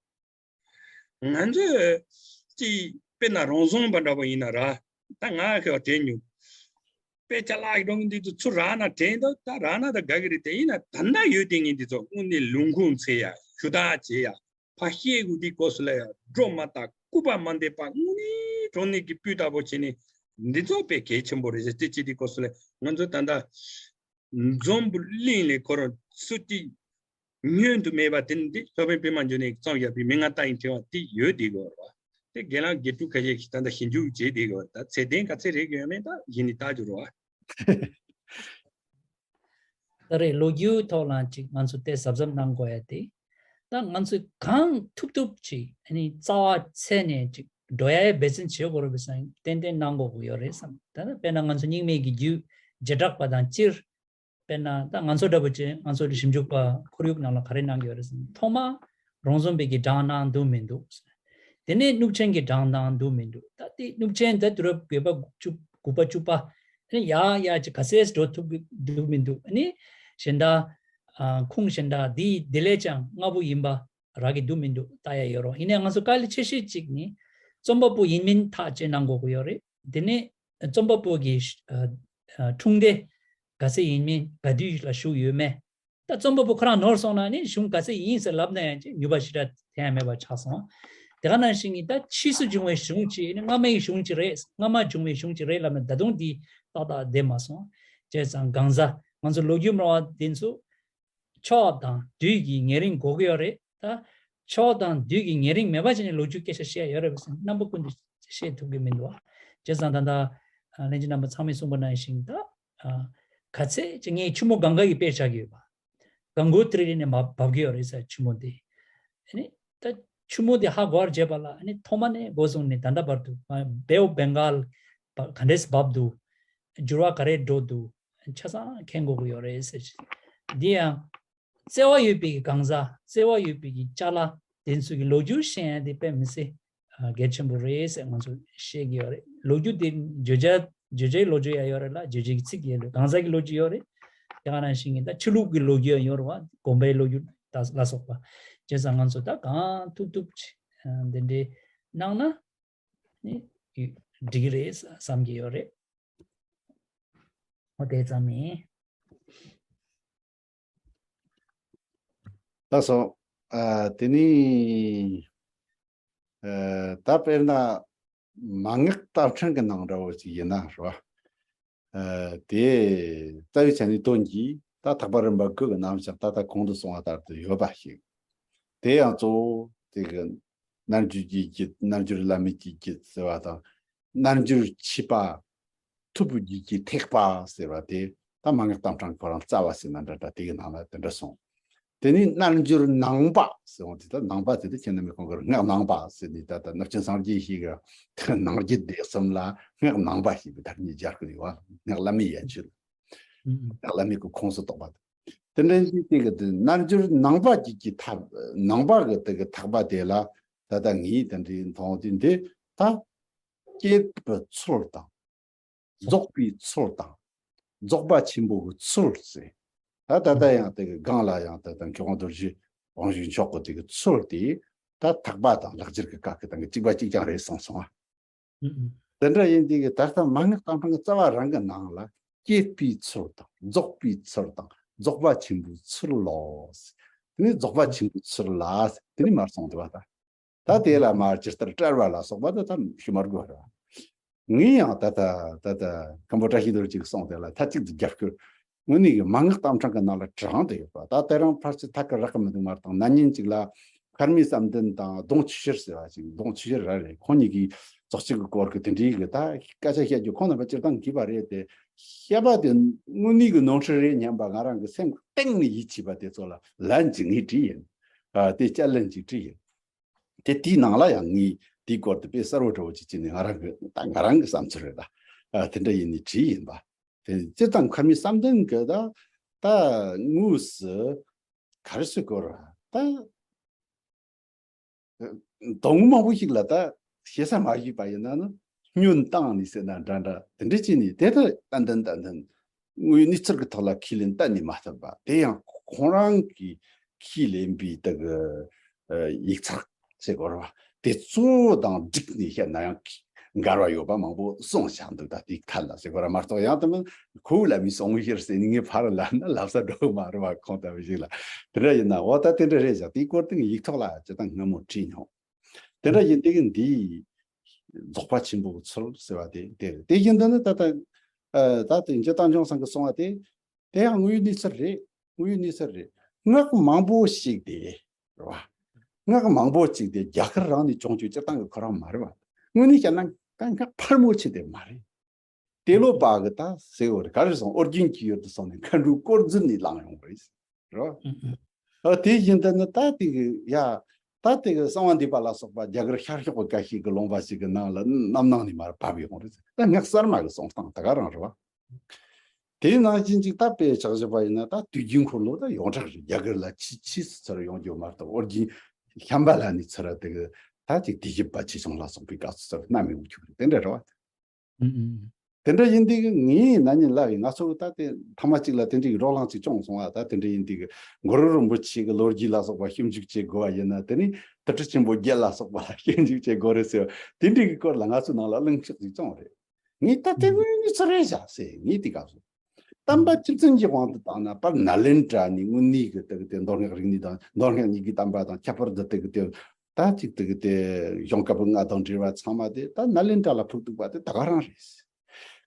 ང་ཚོས་ཅིག་དཔེར་ན་རང་བཟུང་པ་འདྲ་པོ་ཡིན་ན་ར། ད་ང་གི་བ་དྲན་མྱོང་། དཔེ་ཆ་ལག་གི་འགྲོ་གི་འདུག་ཚུར་རག་ན་དྲན་འདུག་ད་རག་ན་ད་དགའ་གི་རེད། དེ་ཡིན་ན་ད་ལྟ་ཡོད་དེ་ངས་འདི་ཚོ་དངོས་གནས་ལུང་ཁུངས་འཚོལ་ཡ་ཞུ་དག་བྱེད་ཡ་ཕ་ཤེས་དགོས་དེ་སྐོར་སུ་ལ་ཡ་སྒྲོ་མ་བཏགས་སྐུར་པ་མ་འདེབས་པ་དངོས་གནས་དྲང་གནས་ཀྱི་སྤུས་དག་པོ་བྱས་ནས་ འདི་ཚོ་དཔེ་གལ་ཆེན་པོ་རེད་ཟེར་ཏེ། ཅི་དེ་སྐོར་སུ་ལས་ང་ཚོ་ད་ལྟ་འཛོམས་པོ་གླིང་ལས་ཁོ་རང་སུ་གཅིག་བསྙོན་དུ་མེད་པ་དེ་ནི་འདི་སློབ་དཔོན་པད་མ་འབྱུང་གནས་ཀྱིས་བརྩམས་བཞག་པའི་མན་ངག་རྟ་ཡི་ཕྲེང་བ་དེ་ཡོད་བསྡད་ཀྱི་ཡོད་རེད་བ། དེ་རྒན་ལགས་དགེ་ཕྲུག་ཁ་ཤས་ཀྱིས་ད་ལྟ་ཞིབ་འཇུག་བྱས་བསྡད་ཀྱི་ཡོད་རེད། ད་ཚད་ལྡན་ག་ཚད་རེད་ཀྱི་ཡོད་མེད་ད་གཞི་ནས་བལྟ་རྒྱུ་རེད་བ། ད་རེས་ལོ་རྒྱུས་ཐོག་ལ་ཅིག་ང་ཚོ་དེ་གཟབ་གཟབ་གནང་དགོས་ཡ་དེ། ད་ང་ཚོས་གང་ཐུབ་ཐུབ་ཅིག་ཨ་ནི་རྩ་བ་འཚལ་ནས་ཅིག་འགྲོ་ཡའི་འབད་བརྩོན་བྱེད་དགོས་རེད་པས་ཏན་ཏན་གནང་དགོས་ཀྱི་ཡོད་རེད་བསམ། ད་དཔེར་ན་ང་ཚོ་རྙིང་མའི་གི་རྒྱུད་བྱེ་བྲག་པ་དང་སྤྱིར། དཔེར་ན་ད་ང་ཚོ་འདྲ་པོ་ཅིག་ང་ཚོ་ཞིབ་འཇུག་པ་ཁོར་ཡུག་ནང་ལ་ག་རེ་གནང་གི་ཡོད་རེད་ཟེར་ན། ཐོག་མ་རོང་ཟོམ་པའི་གི་གྲངས་ནང་འདུག་མི་འདུག། དེ་ནས་གནུབས་ཆེན་གྱི་གྲངས་ནང་འདུག་མི་འདུག། ད་དེ་གནུབས་ཆེན་ད་དུས་རབས་བརྒྱད་པ་དགུ་པ་བཅུ་པ་དེ་ནས་ཡར་ཡར་ཅིག་ག་ཚད་འགྲོ་ཐུབ་ཀྱི་འདུག་མི་འདུག། ཨ་ནི་གཞན་དག་ཨ་ཁུངས་གཞན་དག་འདི་དེ་ལས་ཀྱང་སྔ་པོ་ཡིན་པ་རག་གི་འདུག་མི་འདུག་ལྟ་ཡ་ཡོད་རེད། ཡིན་ནའི་ང་ཚོ་དཀའ་ལས་ཆེ་ཤོས་གཅིག་ནི་རྩོམ་པ་པོ་ཡིན་མིན་ཐག་བཅད་གནང་དགོས་ཀྱི་ཡོད་རེད། དེ་ནས་རྩོམ་པ་པོ་གི་ཨ་ཨ་འཁྲུངས་འདས་ག་ཚད་ཡིན་མིན་ག་དུས་ལ་བཞུགས་ཡོད་མེད། ད་རྩོམ་པ་པོ་ཁོ་རང་ནོར་སོང་ན་ནི་གཞུང་ག་ཚད་ཡིན་ཟེར་ལབ་ན་ཡང་ཅིག་ནུས་པ་ཞེ་དྲག་ཐོན་ཡ་མེད་པ་ཆགས་སོང་། དེ་ག་ནང་བཞིན་གྱི་ད་ཕྱིས་སུ་བྱུང་བའི་གཞུང་ཅིག་ནི་སྔ་མའི་གཞུང་ཅིག་རེད། སྔ་མ་བྱུང་བའི་གཞུང་ཅིག་རེད་ལབ་ན་ད་དུང་འདི་ཏག་ཏག་བསྡད་མ་སོང་། བྱས་ཙང་གང་ཟག་ང་ཚོ་ལོ་རྒྱུས་སྨྲ་བ་འདི་ཚོ་ཕྱོགས་དང་དུས་ཀྱི་ཉེ་རིང་དགོས་ཀྱི་ཡོད་རེད། ད་ཕྱོགས་དང་དུས་ཀྱི་ཉེ་རིང་མེད་པ་བྱས་ནས་ལོ་རྒྱུས་སྐད་ཆ་བཤད་ཡོད་རེད་པས་རྣམ་པ་ཀུན་ཏུ་བཤད་ཐུབ་ཀྱི་མི་འདུག་བ། བྱས་ཙང་ད་ལྟ་ལྷན་རྒྱས་རྣམ་པ་ཚང་མས་གསུངས་པ་ནང་བཞིན་ད་ག་ཚད་ཅིག་ངས་ཆུ་མོ་གང་ག་གི་དཔེ་བཞག་གི་ཡོད་པ། གང་གོ་ཏྲི་རི་ནས་མ་བབས་ཀྱི་ཡོད་རེད་ཟེར་ཆུ་མོ་དེ། ཨ་ནི་ད་ཆུ་མོ་དེ་ཧ་གོ་བར་བྱས་པ་ལ་ཨ་ནི་ཐོག་མ་ནས་འགོ་བཟུང་ནས་ད་ལྟ་བར་དུ་བེ་ཨོ་བེང་གལ་ག་འདྲས་བབས་འདུག། འགྱུར་བ་ག་རེ་འགྲོ་འདུག། ཆ་ཚང་མཁྱེན་དགོས་ཀྱི་ཡོད་རེད་ཟེར། འདི་ཡང་བརྩེ་བ་ཡོད་པའི་གང་ཟག་བརྩེ་བ་ཡོད་པའི་ཅ་ལག་དེ་ཚོ་གི་ལོ་རྒྱུས་ཤེས་ཡ་དེ་དཔེ་མི་སྲིད་གལ་ཆེན་པོ་རེད་ཟེར་ང་ཚོ་ཤེས་ཀྱི་ཡོད་རེད། ལོ་རྒྱུས་དེ་བརྗོད་བྱ་བརྗོད་བྱའི་ལོ་རྒྱུས་ཡང་ཡོད་རེད་ལ། བརྗོད་བྱའི་ཚིག་ཡང་ཡོད་རེད། གང་ཟག་གི་ལོ་རྒྱུས་ཡོད་རེད། དེ་ག་ནང་བཞིན་གྱི་ད་ཆོས་ལུགས་ཀྱི་ལོ་རྒྱུས་ཡང་ཡོད་རེད་བ། དགོན་པའི་ལོ་རྒྱུས་ད་ལ་སོགས་པ། བྱས་ཙང་ང་ཚོ་ད་གང་ཐུབ་ཐུབ་ཅིག་འདི་འདྲའི་གནང་ན་ནི་འགྲིག་གི་རེད་བསམ་གྱི་ཡོད་རེད། འོ་དེ་ཙམ་ཡིན། ལགས་སོ། ཨ་དེ་ནི་ཨ་ད་དཔེར་ན་མན་ངག་རྟ་ཕྲེང་གི་ནང་འདྲ་བོ་ཅིག་ཡིན་ན་རེད་བ། ཨ་དེ་རྩ་བའི་ཆ་ནས་དོན་གྱིས་ད་ཐེག་པ་རིམ་པ་དགུ་གི་རྣམ་གཞག་ད་ལྟ་གོང་དུ་སོང་བ་ལྟར་དུ་ཡོད་པ་ཞིག། དེ་ཡང་གཙོ་བོ་དེ་གི་རྣལ་འབྱོར་གྱི་རྒྱུད། རྣལ་འབྱོར་བླ་མེད་ཀྱི་རྒྱུད་ཟེར་བ་དང་། རྣལ་འབྱོར་མཆིས་པ་ཐོབ་པའི་རྒྱུད་ཀྱི་ཐེག་པ་ཟེར་བ་དེ་ད་མན་ངག་རྟ་ཕྲེང་ཁོ་རང་རྩ་བ་ཟེར་ན་འདྲ་འདྲ་དེ་གི་ནང་ལ་དེ་འདྲ་སོང་། དེ་ནས་རྣལ་འབྱོར་ནང་པ་ཟེར་བ་དེ། ད་ནང་པ་ཟེར་དུས་ཁྱེད་རྣམ་པས་ཁོང་གི་སྔགས་ནང་པ་ཟེར་ནས། ད་ལྟ་ནུབ་ཆེན་སངས་རྒྱས་ཤིག་གི་ནང་རྒྱུད་སྡེ་གསུམ་ལ་སྔགས་ནང་པ་ཞེས་པའི་ཐ་སྙད་སྦྱར་གི་ཡོད་བ། སྔགས་བླ་མེད་ཡན་ཆོད། ཨུ་ཨུ། སྔགས་བླ་མེད་ཀྱི་ཁོངས་སུ་གཏོགས་པ་དེ། དེ་འདྲ་ཅིག་དེ་གི་དེ་རྣལ་འབྱོར་ནང་པ་ཅིག་གི་ཐབས། ནང་པ་གི་དེ་གི་ཐེག་པ་དེ་ལ་ད་ལྟ་ངས་དེ་འདྲའི་མཐོང་དུས་འདི་ད་བསྐྱེད་པའི་ཚུལ་དང་། རྫོགས་པའི་ཚུལ་དང་། རྫོགས་པ་ཆེན་པོ་གི་ཚུལ་ཟེར། ད་ད་ལྟ་ཡང་དེ་གི་སྒང་ལ་ཡང་ད་ལྟ་མཁས་དབང་རྡོ་རྗེ་དབང་ཕྱུག་མཆོག་གི་དེ་གི་ཚུལ་དེ་ད་ཐེག་པ་དང་ལྷག་སྦྱར་གྱི་སྐབས་ཀྱི་སྟེང་གི་གཅིག་པ་གཅིག་རྐྱང་རེད་གསུངས་སོང་ཨ། ཨུ་ཨུ། དེ་འདྲ་ཡིན་དུས་ཀྱི་ད་ལྟ་མན་ངག་རྟ་ཕྲེང་གི་རྩ་བ་རང་གི་ནང་ལ་བསྐྱེད་པའི་ཚུལ་དང་། རྫོགས་པའི་ཚུལ་དང་། རྫོགས་པ་ཆེན་པོའི་ཚུལ་ལོ། དེ་ནས་རྫོགས་པ་ཆེན་པོའི་ཚུལ་ལ་དེ་ནས་མར་སོང་དུས་པ་ད། ད་དེ་ལ་མར་ཇི་ལྟར་བཀྲལ་བ་ལ་སོགས་པ་དེ་ད་ཞུ་མ་དགོས་ར། ངས་ཡང་ད་ལྟ་ད་ལྟ་མཁན་པོ་བཀྲ་ཤིས་རྡོ་རྗེ་གིས་གསུངས་དེ་ལ་མཐའ་གཅིག་ཏུ་རྒྱབ་སྐྱོར། དངོས་གནས་ཀྱི་མན་ངག་རྟ་ཕྲེང་གི་ནང་ལ་དྲངས་ཏེ་ཡོད་པ། ད་དེ་རིང་ཕལ་ཆེར་ཐད་ཀར་རག་གི་མི་འདུག་མ་གཏོགས་ན་ནིང་ཅིག་ལ་མཁར་རྨེའུ་བསམ་གཏན་དང་ལྡོང་ཆུ་ཤེར་ཟེར་བ་ཅིག། ལྡོང་ཆུ་ཤེར་ར་རེད། ཁོང་གཉིས་ཀྱིས་རྫོགས་ཆེན་གྱི་སྐོར་གྱི་དེ་འདྲའི་གི་ད་སྐད་ཆ་བཤད་རྒྱུ་ཁོང་རྣམ་པ་སྤྱིར་བཏང་གིས་པ་རེད་དེ། བཤད་པ་དེ་དངོས་གནས་ཀྱི་ནོར་འཁྲུལ་རེད་སྙམ་པ་ང་རང་གི་སེམས་གཏིང་ནས་ཡིད་ཆེས་པ་དེ་ཚོ་ལ་ལན་ཅིག་ངས་བྲིས་ཡིན། ཨ་དེ་བསྐྱར་ལན་ཅིག་བྲིས་ཡིན། དེ་དེའི་ནང་ལ་ཡང་ངས་དེའི་སྐོར་དུ་དཔེ་གསལ་བོ་འདྲ་བོ་ཅིག་བྱས་ནས་ང་རང་གི་ད་ང་རང་གི་བསམ་ཚུལ་རེད་ད། ཨ་དེ་འདྲ་ཡིན་ནས་བྲིས་ཡིན་པ། དེ་སྤྱིར་བཏང་མཁར་རྨེའུ་བསམ་གཏན་གྱི་ད་ད་དངོས་སུ་ག་རེ་ཟེར་དགོས་རེད་ད། དོན་མང་པོ་ཞིག་ལ་ད་བཤད་ས་མ་ཞུས་པ་ཡིན་ན་ནི་སྨྱོན་བཏང་ནས་ཟེར་ན་འདྲ་འདྲ་དེ་འདྲ་བྱས་ནས། དེ་ལྟར་ཏན་ཏན་ཏན་ཏན་དངོས་ཡོད་གནས་ཚུལ་གྱི་ཐོག་ལ་ཁས་ལེན་གཏན་ནས་མ་ཐུབ་པ། དེ་ཡང་ཁོང་རང་གིས་ཁས་ལེན་པའི་དེ་གི་ཡིག་ཚགས་ཟེར་དགོས་རེད་བ། དེ་གཙོ་བོ་དང་བསྒྲིགས་ནས་བཤད་ན་ཡང་འགལ་བ་ཡོད་པ་མང་པོ་གསུངས་བཞག་འདུག་ད་དེའི་ཐད་ལ་ཟེར་དགོས་རེད་མ་གཏོགས། ཡང་དེ་མིན་ཁོ་བོ་ལ་མི་གསུང་ཤེར་ཟེར་ནས་ངས་ཕར་ལབ་ན་ལབ་ས་འགྲོ་གི་མ་རེད་བ། ཁོང་ལྟ་བུ་ཞིག་ལ། དེ་འདྲ་ཡིན་ན་འོ་ད་དེ་འདྲ་རེད་བཞག། དེའི་སྐོར་དེ་ངས་ཡིག་ཐོག་ལ་ཇི་ལྟར་སྔ་མོ་བྲིས་མྱོང་། དེ་འདྲ་ཡིན་དེ་གི་འདི་ རྫོགས་པ་ཆེན་པོའི་ཚུལ་ཟེར་བ་དེ་དེ་རེད། དེ་བཞིན་དུ་ནི་ད་ལྟ་ཨ་ད་དེ་འཇིག་རྟེན་འབྱུང་སངས་རྒྱས་གསུངས་པ་དེ་དེ་ཡང་དངོས་ཡོད་གནས་ཚུལ་རེད། དངོས་ཡོད་གནས་ཚུལ་རེད། སྔགས་མང་པོ་ཞིག་དེ་རེད་བ། སྔགས་མང་པོ་ཅིག་དེ་རྒྱ་གར་རང་ནས་བྱུང་རྒྱུ་སྤྱིར་བཏང་གི་ཁོ་རང་མ་རེད་བ། དངོས་གནས་བཤད་ན་ད་སྔགས་ཕལ་མོ་ཆེ་དེ་མ་རེད། ཏེ་ལོ་པ་གི་ད་ཟེར་བ་རེད། ག་རེ་སོང་ཨོ་རྒྱན་གྱི་ཡུལ་དུ་སོང་ནས་མཁའ་འགྲོའི་དཀོར་མཛོད་ནས་བླངས་ཡོང་བ་རེད། རེད་བ། ཨ་དེ་བཞིན་དུ་ནི་ད་དེ་གི་ཡ་ད་དེ་གི་གསང་བ་འདུས་པ་ལ་སོགས་པ་རྒྱ་གར་ཤར་ཕྱོགས་ཀྱི་བཀའ་བཞིན་གྱི་ལུང་པ་ཞིག་གི་ནང་ལ་རྣམ་སྣང་ནས་མར་བབས་ཡོང་བ་རེད། ད་སྔགས་གསར་མ་གི་གསུང་སྟངས་ད་ག་རང་རེད་བ། དེའི་ནང་བཞིན་ཅིག་ད་དཔེ་ཆ་བཞག་པ་ཡིན་ན་ད་དུས་རྒྱུན་འཁོར་ལོ་ད་ཡོངས་གྲགས་རེད། རྒྱ་གར་ལ་ཆེས་ཆེས་སུ་ཚུར་ཡོང་རྒྱུ་མ་གཏོགས་ཨོ་རྒྱན་ཤམྦྷ་ལ་ནས་ཚུར་དེ་གི་ད་ཅིག་དུས་བཞི་པ་ཆོས་སྐྱོང་ལ་སོགས་པའི་སྐབས་སུ་ཚུར་སྣང་མི་འོང་རྒྱུ་རེད། དེ་འདྲ་རེད་བ། ཨུ་ཨུ། དེ་འདྲ་ཡིན་དུས་ངས་ན་ནིང་ལབ་ཡིན། ང་ཚོ་གི་ད་དེ་ཐ་མ་གཅིག་ལ་དེ་འདྲའི་རོགས་རམ་ཅིག་བྱུང་སོང་བ། ད་དེ་འདྲ་ཡིན་དུས་གི་གུ་རུ་རིན་པོ་ཆེ་གི་ལོ་རྒྱུས་ལ་སོགས་པ་ཞིབ་འཇུག་བྱེད་དགོས་པ་ཡིན་ན། དེ་ནི་དུར་ཁྲོད་ཆེན་པོ་བརྒྱད་ལ་སོགས་པ་ལ་ཞིབ་འཇུག་བྱེད་དགོས་རེད་ཟེར་བ་དེ་འདྲའི་གི་སྐོར་ལ་ང་ཚོའི་ནང་ལ་གླེང་ཕྱོགས་ཅིག་བྱུང་རེད། ངས་ད་དེ་དངོས་གནས་ཚུལ་རེད་བཞག་ཟེར། ངས་དེ་སྐབས་སུ་བསྟན་པ་སྤྱི་མཚན་གྱི་དབང་དུ་བཏང་ན་དཔལ་ནཱ་ལེནྡྲ་ནས་དངོས་གནས་ཀྱི་དེ་གི་དེ་མདོ་སྔགས་རིག་གནས་དང་མདོ་སྔགས་གཉིས་ཀྱི་བསྟན་པ་དང་ཁྱད་པར་དུ་དེ་གི་དེ་ད་ཅིག་དེ་གི་དེ་གཞུང་བཀའ་པོད་ལྔ་དང་འབྲེལ་བ་ཚང་མ་དེ་ད་ནཱ་ལེནྡྲ་ལ་ཕུག་འདུག་པ་དེ་ད་ག་རང་རེད།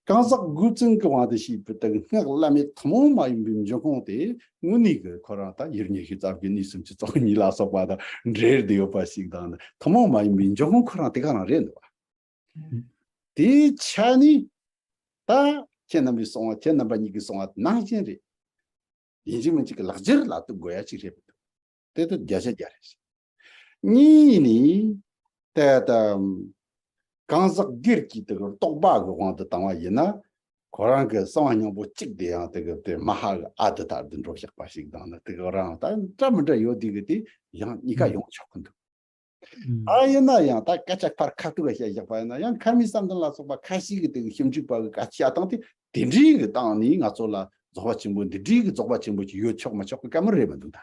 གང་ཟག་དགུ་བཙུན་གྱི་དབང་དུ་བྱས་པའི་དེ་གི་སྔགས་བླ་མེད་ཐུན་མོང་མ་ཡིན་པའི་འབྱུང་ཁུངས་དེ་དངོས་གནས་ཀྱི་ཁོ་རང་ད་ཡུལ་ཉི་ཤུ་རྩ་བརྒྱད་གནས་སུམ་ཅུ་རྩ་གཉིས་ལ་སོགས་པ་དང་འབྲེལ་བསྡད་ཡོད་པ་ཞིག་དང་། ཐུན་མོང་མ་ཡིན་པའི་འབྱུང་ཁུངས་ཁོ་རང་དེ་ག་རང་རེད་འདུག་བ། དེའི་ཆ་ནས་ད་ཁྱེད་རྣམ་པས་གསུངས་པ། ཁྱེད་རྣམ་པ་གཉིས་ཀྱིས་གསུངས་པ་ནང་བཞིན་རེད། ཡིན་གཅིག་མིན་གཅིག་གི་ལག་འཁྱེར་ལ་གཏུག་དགོས་ཡ་གཅིག་རེད། དེ་དུ་བརྒྱ་ཆ་བརྒྱ་རེད། གཉིས་ནི་ད་ལྟ་གང་ཟག་སྒེར་གྱི་དེ་གི་རྟོག་པ་གི་དབང་དུ་བཏང་བ་ཡིན་ན། ཁོ་རང་གི་གསང་བ་སྙིང་པོ་གཅིག་དེ་ཡང་དེ་གི་དེ་མ་ཧཱ་གི་ཨ་དི་ཐ་དུ་འགྲོ་བཞག་པ་ཞིག་དང་ནི། དེ་གི་རང་ད་འདྲ་མི་འདྲ་ཡོད་དེ་གི་དེ་ཡང་གཉིས་ཀ་ཡོང་ཆོག་གི་འདུག་ཨ་ཡིན་ན་ཡང་ད་སྐད་ཆ་ཕར་ཁ་ཐུག་ག་བཤད་བཞག་པ་ཡིན་ན་ཡང་ཁ་མི་བསམ་གཏན་ལ་སོགས་པ་ཁ་ཤས་ཀྱི་དེ་གི་ཞིབ་འཇུག་པ་གི་སྐད་ཆ་བཏང་སྟེ་དེ་འདྲའི་གི་སྟེང་ནས་ང་ཚོ་ལ་རྫོགས་པ་ཆེན་པོ་འདི་འདྲའི་གི་རྫོགས་པ་ཆེན་པོ་ཅིག་ཡོད་ཆོག་མ་ཆོག་གི་བཀའ་མོལ་རེད་མི་འདུག་ད།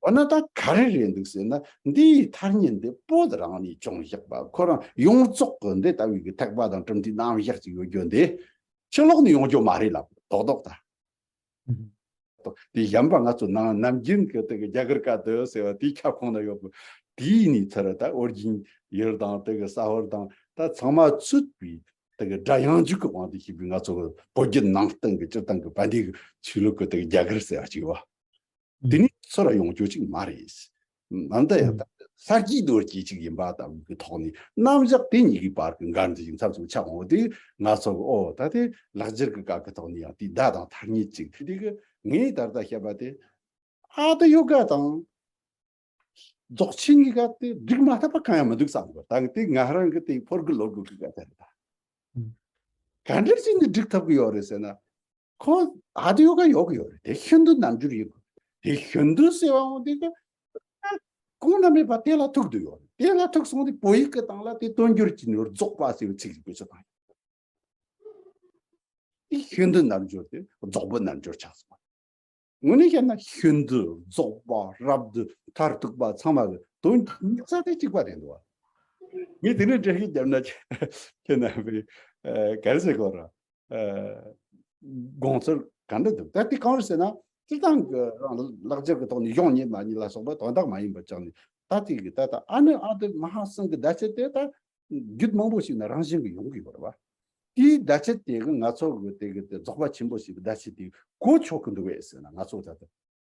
འོ་ན་ད་ག་རེ་རེད་འདུག་ཟེར་ན། འདིའི་ཐ་སྙད་འདི་བོད་རང་ནས་བྱུང་བཞག་པ། ཁོ་རང་ཡོངས་རྫོགས་ཀྱི་འདི་ལྟ་བུའི་གི་ཐེག་པ་དང་གྲུབ་མཐའི་རྣམ་གཞག་ཅིག་ཡོད་རྒྱུ་འདི་ཕྱི་ལོགས་ནས་ཡོང་རྒྱུ་མ་རེད་ལབ་རྡོག་རྡོག་ད། དེ་གཞན་པ་ང་ཚོ་ནང་ནམ་རྒྱུན་གྱི་དེ་གི་རྒྱ་གར་སྐད་དུ་ཟེར་བ་དེའི་ཁྱབ་ཁོངས་ན་ཡོད་པ་དེའི་ནས་ཚུར་ད་ཨོ་རྒྱན་ཡུལ་དང་དེ་གི་ས་ཧོར་དང་ད་ཚང་མ་ཚུད་པའི་དེ་གི་སྒྲ་ཡངས་འཇུག་གི་དབང་དུ་བྱས་པའི་ང་ཚོ་གི་བོད་བརྒྱུད་ནང་བསྟན་གྱི་སྤྱིར་བཏང་གི་བན་དེ་གི་ཆོས་ལུགས་ཀྱི་དེ་གི་རྒྱ་གར་ཟེར་བ་ཅིག་ཡོད་པ། དེ་ནི་ཚུར་ར་ཡོང་རྒྱུ་ཅིག་མ་རེད། ཨ་ནི་ད་ཡང་ད་ས་སྐྱིད་རྡོ་སྐྱིད་ཅིག་ཡིན་པ་ལྟ་བུ་གི་ཐོག་ནས་རྣམ་གཞག་དེ་གཉིས་ཀྱི་བར་གྱི་འགལ་འདུ་ཞིག་མཚམས་མཚམས་ཆགས་འོང་དུས། ང་ཚོ་གི་ཨོ་ད་དེ་ལག་འཁྱེར་གྱི་སྐབས་ཀྱི་ཐོག་ནས་ཡང་དེའི་བརྡ་དང་ཐ་སྙད་ཅིག་དེ་གི་ངས་ད་ལྟ་བཤད་པ་དེ་ཨ་ཏི་ཡོ་ག་དང་རྫོགས་ཆེན་གཉིས་ཀ་དེ་འགྲིག་མ་ཐུབ་པ་གང་ཡང་མི་འདུག་བསམ་གི། ད་གི་དེ་ང་རང་གི་དེ་ཕོར་གི་ལོ་དགུ་གི་ག་ད་རེད་ད། ག་འདྲ་ཞིག་ནས་འགྲིག་ཐུབ་གི་ཡོད་རེད་ཟེར་ན། ཁོ་ཨ་ཏི་ཡོ་ག་ཡོད་གི་ཡོད་རེད། དེ་ཤིན་ཏུ་རྣལ་འབྱོར་ཡིན་དགོས། དེ་ཤིན་ཏུ་ཟེར་བ་འོང་དེ་གི་གོང་ན་མེད་པ་དེ་ལ་ཐུག་འདུག་ཡོད་རེད། དེ་ལ་ཐུག་སོང་དེ་བོད་ཡིག་གི་སྟེང་ལ་དེ་དོན་སྒྱུར་གྱི་ནོར་རྫོགས་པ་ཟེར་བའི་ཚིག་ཅིག་བེད་སྤྱོད་བཏང་ཡོད། དེ་ཤིན་ཏུ་རྣལ་འབྱོར་དེ་རྫོགས་པའི་རྣལ་འབྱོར་ཆགས་སོང་། དངོས་གནས་བཤད་ན་ཤིན་ཏུ་རྫོགས་པ་རབ་ཏུ་མཐར་ཐུག་པ་ཚང་མ་གི་དོན་དམིགས་བསལ་དེ་གཅིག་པ་རེད་འདུག་བ། ངས་དེ་ནས་འགྲེལ་བཤད་བརྒྱབ་ན་ཁྱེད་རྣམ་པས་ག་རེ་ཟེར་དགོས་ར། དགོངས་ཚུལ་ག་འདྲ་འདུག་ད་དེ་གང་རེད་ཟེར་ན། སྤྱིར་བཏང་གི་རང་ལག་འཁྱེར་གི་ཐོག་ནས་གཞུང་རྙེད་མ་རྙེད་ལ་སོགས་པ་དོན་དག་མ་ཡིན་པ་ཅང་ནས། ད་དེ་གི་ད་ལྟ་ཨ་ནི་ཨ་ཏི་མ་ཧཱ་གསུམ་གི་བརྡ་ཆད་དེ་ད་རྒྱུད་མང་པོ་ཞིག་ན་རང་བཞིན་གྱིས་ཡོང་གི་ཡོད་རེད་བ། དེའི་བརྡ་ཆད་དེ་གི་ང་ཚོ་གི་དེ་གི་དེ་རྫོགས་པ་ཆེན་པོ་ཞིག་གི་བརྡ་ཆད་དེ་གོ་ཆོག་གི་འདུག་བས་ཟེར་ན། ང་ཚོ་ད་ལྟ་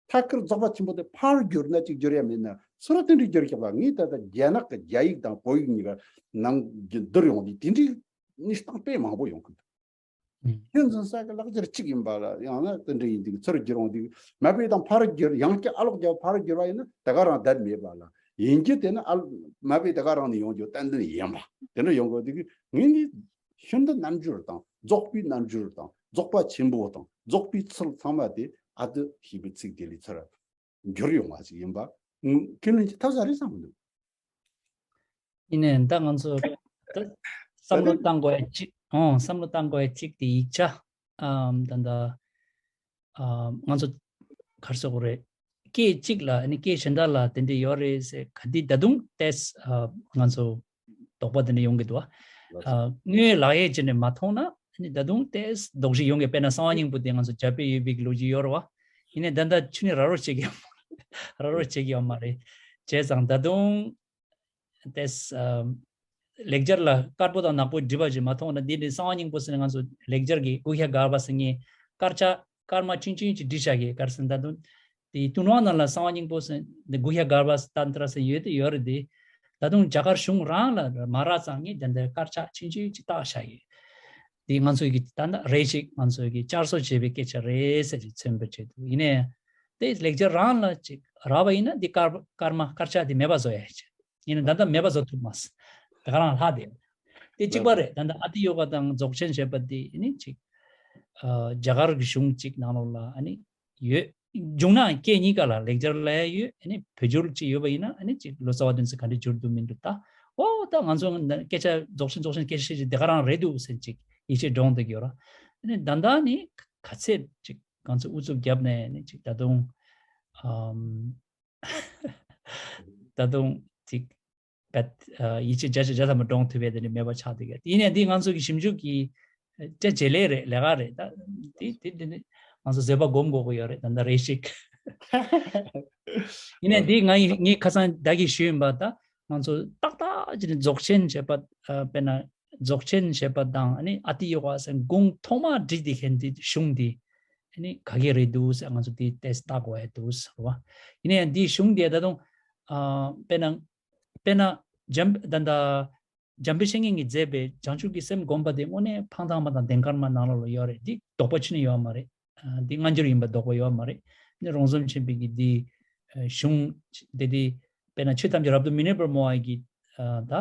ཐད་ཀར་རྫོགས་པ་ཆེན་པོ་དེ་ཕར་བསྒྱུར་ན་གཅིག་བསྒྱུར་ཡ་མེད་ན་ཚུར་དེ་འདྲ་བསྒྱུར་བཞག་པ། ངས་ད་ལྟ་རྒྱ་ནག་གི་རྒྱ་ཡིག་དང་བོད་ཡིག་གཉིས་ཀ་ནང་བསྡུར་ཡོང་དུས་དེ་འདྲའི་གནས་སྟངས་དཔེ་མང་པོ་ཡོང་གི་འདུག་ཁྱོད་འཛིན་ས་གི་ལག་འཁྱེར་གཅིག་ཡིན་པ་ལ་ཡང་ན་དེ་འདྲ་ཡིན་དུས་ཚུར་བསྒྱུར་འོང་དུས་མ་དཔེ་དང་ཕར་བསྒྱུར། ཡང་བསྐྱར་ཨ་ལོག་རྒྱབ་ཕར་བསྒྱུར་བ་ཡིན་ན་དེ་ག་རང་བསྡད་མེད་པ་ལ། ཡིན་གྱི་དེ་ནི་ཨ་མ་དཔེ་དེ་ག་རང་ནས་ཡོང་རྒྱུ་ཏན་ཏན་ཡིན་པ་དེ་འདྲ་ཡོང་དགོས་དུས་ངས་ནི་ཤིན་ཏུ་རྣལ་འབྱོར་དང་རྫོགས་པའི་རྣལ་འབྱོར་དང་རྫོགས་པ་ཆེན་པོ་དང་རྫོགས་པའི་ཚུལ་ཚང་མ་དེ་ཨ་ཏི་ཞེས་པའི་ཚིག་དེ་ལས་ཚུར་འགྱུར་ཡོང་བ་ཞིག་ཡིན་པ་ཁས་ལེན་བྱེད་ཐུབ་ས་རེད་བསམ་གི་འདུག་ཡིན་ནའི་ད་ང་ཚོ་ད་བསམ་བློ་བཏང་དགོས་ཡ་གཅིག་ཨོ་བསམ་བློ་བཏང་དགོས་ཡ་གཅིག་དེ་ཡིག་ཆ་ཨམ་ད་ད་ཨམ་ང་ཚོ་ག་རེ་ཟེར་དགོས་རེད། སྐད་གཅིག་ལ་ཨ་ནི་སྐད་གཞན་དག་ལ་དེ་འདྲ་ཡོད་རེད་ཟེར་ག་དེ་ད་དུང་ཏེས་ཨ་ང་ཚོ་དོགས་པ་དེ་འདྲ་ཡོང་གི་འདུག་ཨ། ཨ་དངོས་ཡོད་ལག་ཡོད་བྱས་ནས་མ་མཐོང་ན་ཨ་ནི་ད་དུང་ཏེས་དོགས་གཞི་ཡོང་གི། དཔེར་ན་གསང་བ་སྙིང་པོ་དེ་ང་ཚོ་རྒྱ་དཔེ་ཡོད་པའི་ལོ་རྒྱུས་ཡོད་རེད་བ། ཡིན་ནའི་ད་ལྟ་ཆུ་ནི་ར་རོ་བྱེད་ཀྱི་ཡོད་མ་རེད། བྱས་ཙང་ད་དུང་ཏེས་ཨ་ ལེགས་སྦྱར་ལ་དཀར་པོ་དང་ནག་པོ་སྒྲིག་པ་ཅིག་མ་མཐོང་ན། འདི་ནི་གསང་བ་སྙིང་པོ་ཟེར་ནས་ང་ཚོ་ལེགས་སྦྱར་གྱི་ཀུ་ཤ་གརྦྷ་ཟེར་མཁན་དཀར་ཆག་དཀར་དམར་ཆུང་ཆུང་ཅིག་བསྒྲིགས་བཞག་གི། ག་རེ་ཟེར་ན་ད་དུང་དེའི་ལྟུང་བ་རྣམས་ལ་གསང་བ་སྙིང་པོ་ཟེར་འདི་ཀུ་ཤ་གརྦྷ་ཏན་ཏྲ་ཟེར་ཡོད་དེ་ཡོད་རེད་དེ། ད་དུང་རྒྱ་གར་གཞུང་རང་ལ་མ་རག་ཙང་ངས་དེ་འདྲ་དཀར་ཆག་ཆུང་ཆུང་ཅིག་བཏགས་བཞག་ཡོད། དེ་ང་ཚོའི་གི་ད་ལྟ་རེ་ཞིག་ང་ཚོའི་གི་བསྐྱར་གསོ་བྱས་པའི་སྐད་ཆ་རེད་ཟེར་ཅིག་མཚོན་པའི་ཆེད་དུ། ཡིན་ནའི་དེ་ལེགས་སྦྱར་རང་ལ་ཅིག་རག་པ་ཡིན་ན་འདི་དཀར་དཀར་དམར་དཀར་ཆག་དེ་མེད་པ་བཟོ་ཡ་ཅིག་ཡིན་ན་ད་ལྟ་མེད་པ་བཟོ་ཐུབ་མ་སོང་། དེ་ག་རང་ལྷག་དེ་དེ་གཅིག་པ་རེད། ད་ལྟ་ཨ་ཏི་ཡོ་ག་དང་རྫོགས་ཆེན་ཞེས་པ་དེ་ནི་ཅིག་ཨ་རྒྱ་གར་གྱི་གཞུང་གཅིག་ནང་ལོགས་ལ་ཨ་ནི་ཡོད། བྱུང་ན་སྐད་གཉིས་ཀ་ལ་ལེགས་སྦྱར་ལ་ཡོད། ཨ་ནི་བོད་བསྒྱུར་ཅིག་ཡོད་པ་ཡིན་ན་ཨ་ནི་ཅིག་ལོ་ཙཱ་བ་དོན་ཚན་ག་འདྲ་བསྒྱུར་འདུག་མི་འདུག་ད། ཨོ་ད་ང་ཚོ་སྐད་ཆ་རྫོགས་ཆེན་རྫོགས་ཆེན་སྐད་ཆ་བཤད་ཅིག་དེ་ག་རང་རེད་འདུག་ཟེར་ཅིག་ཡིད་ཆེས་འདྲོངས་བསྡད་ཀྱི་ཡོད་ར། ཨ་ནི་ད་ལྟ་ནི་ག་ཚད་ཅིག་ང་ཚོ་ཨུ་ཚུགས་བརྒྱབ་ནས་ནི་ཅིག་ད་དུང་ཨམ། ད་དུང་ཅིག་བད་ཡིད་ཆེས་བརྒྱ་ཆ་བརྒྱ་ཐམ་པ་འདྲོངས་ཐུབ་པའི་དེ་འདྲ་མེད་པ་ཆགས་བསྡད་ཀྱི། ཡིན་ནའི་འདི་ང་ཚོ་གི་ཞིབ་འཇུག་གི་སྐྲ་བྱེད་ལས་རེད། ལས་ཀ་རེད། ད་དེ་དེ་འདི་ནི་ང་ཚོ་བཟོད་པ་སྒོམ་དགོས་ཀྱི་ཡོད་རེད། ད་ལྟ་རེ་ཞིག་ཡིན་ནའི་འདི་ང་ཡི་ངས་ཁ་སང་ད་གི་ཞུས་ཡིན་པ། ད་ང་ཚོ་ཏག་ཏག་ཅིག་ནི་རྫོགས་ཆེན་བྱེད་པ་དཔེར་ན་རྫོགས་ཆེན་བྱེད་པ་དང་ཨ་ནི་ཨ་ཏི་ཡོ་ག་ཟེར་དགུང་ཐོག་མ་བསྒྲིགས་དེ་མཁན་དེ་གཞུང་དེ་ཨ་ནི་ག་གེ་རེད་འདུག་ཟེར་ང་ཚོ་དེ་ཏེས་ལྟ་དགོས་ཡ་འདུག་ཟེར་བ། ཡིན་ནའི་འདི་གཞུང་དེ་ད་དུང་ཨ་དཔེར་ན་དཔེར་ན་འཇམ་ད་ད། འཇམ་དཔལ་བཤེས་གཉེན་གྱིས་མཛད་པའི་བྱང་ཆུབ་ཀྱི་སེམས་བསྒོམ་པ་དེ་དངོས་གནས་འཕང་ཐང་མ་དང་ལྡན་དཀར་མ་ནང་ལོགས་ལ་ཡོད་རེད། འདི་དོགས་པ་ཕྱི་ནས་ཡོད་མ་རེད། ཨ་འདི་སྔ་འགྱུར་ཡིན་པ་དོགས་པ་ཡོད་མ་རེད། ནི་རོང་ཟོམ་ཆེན་པོའི་གི་འདི་གཞུང་དེ་དེ་དཔེར་ན་ཆོས་ཐམས་ཅད་རབ་ཏུ་མི་གནས་པར་སྨྲ་བ་གི་ད་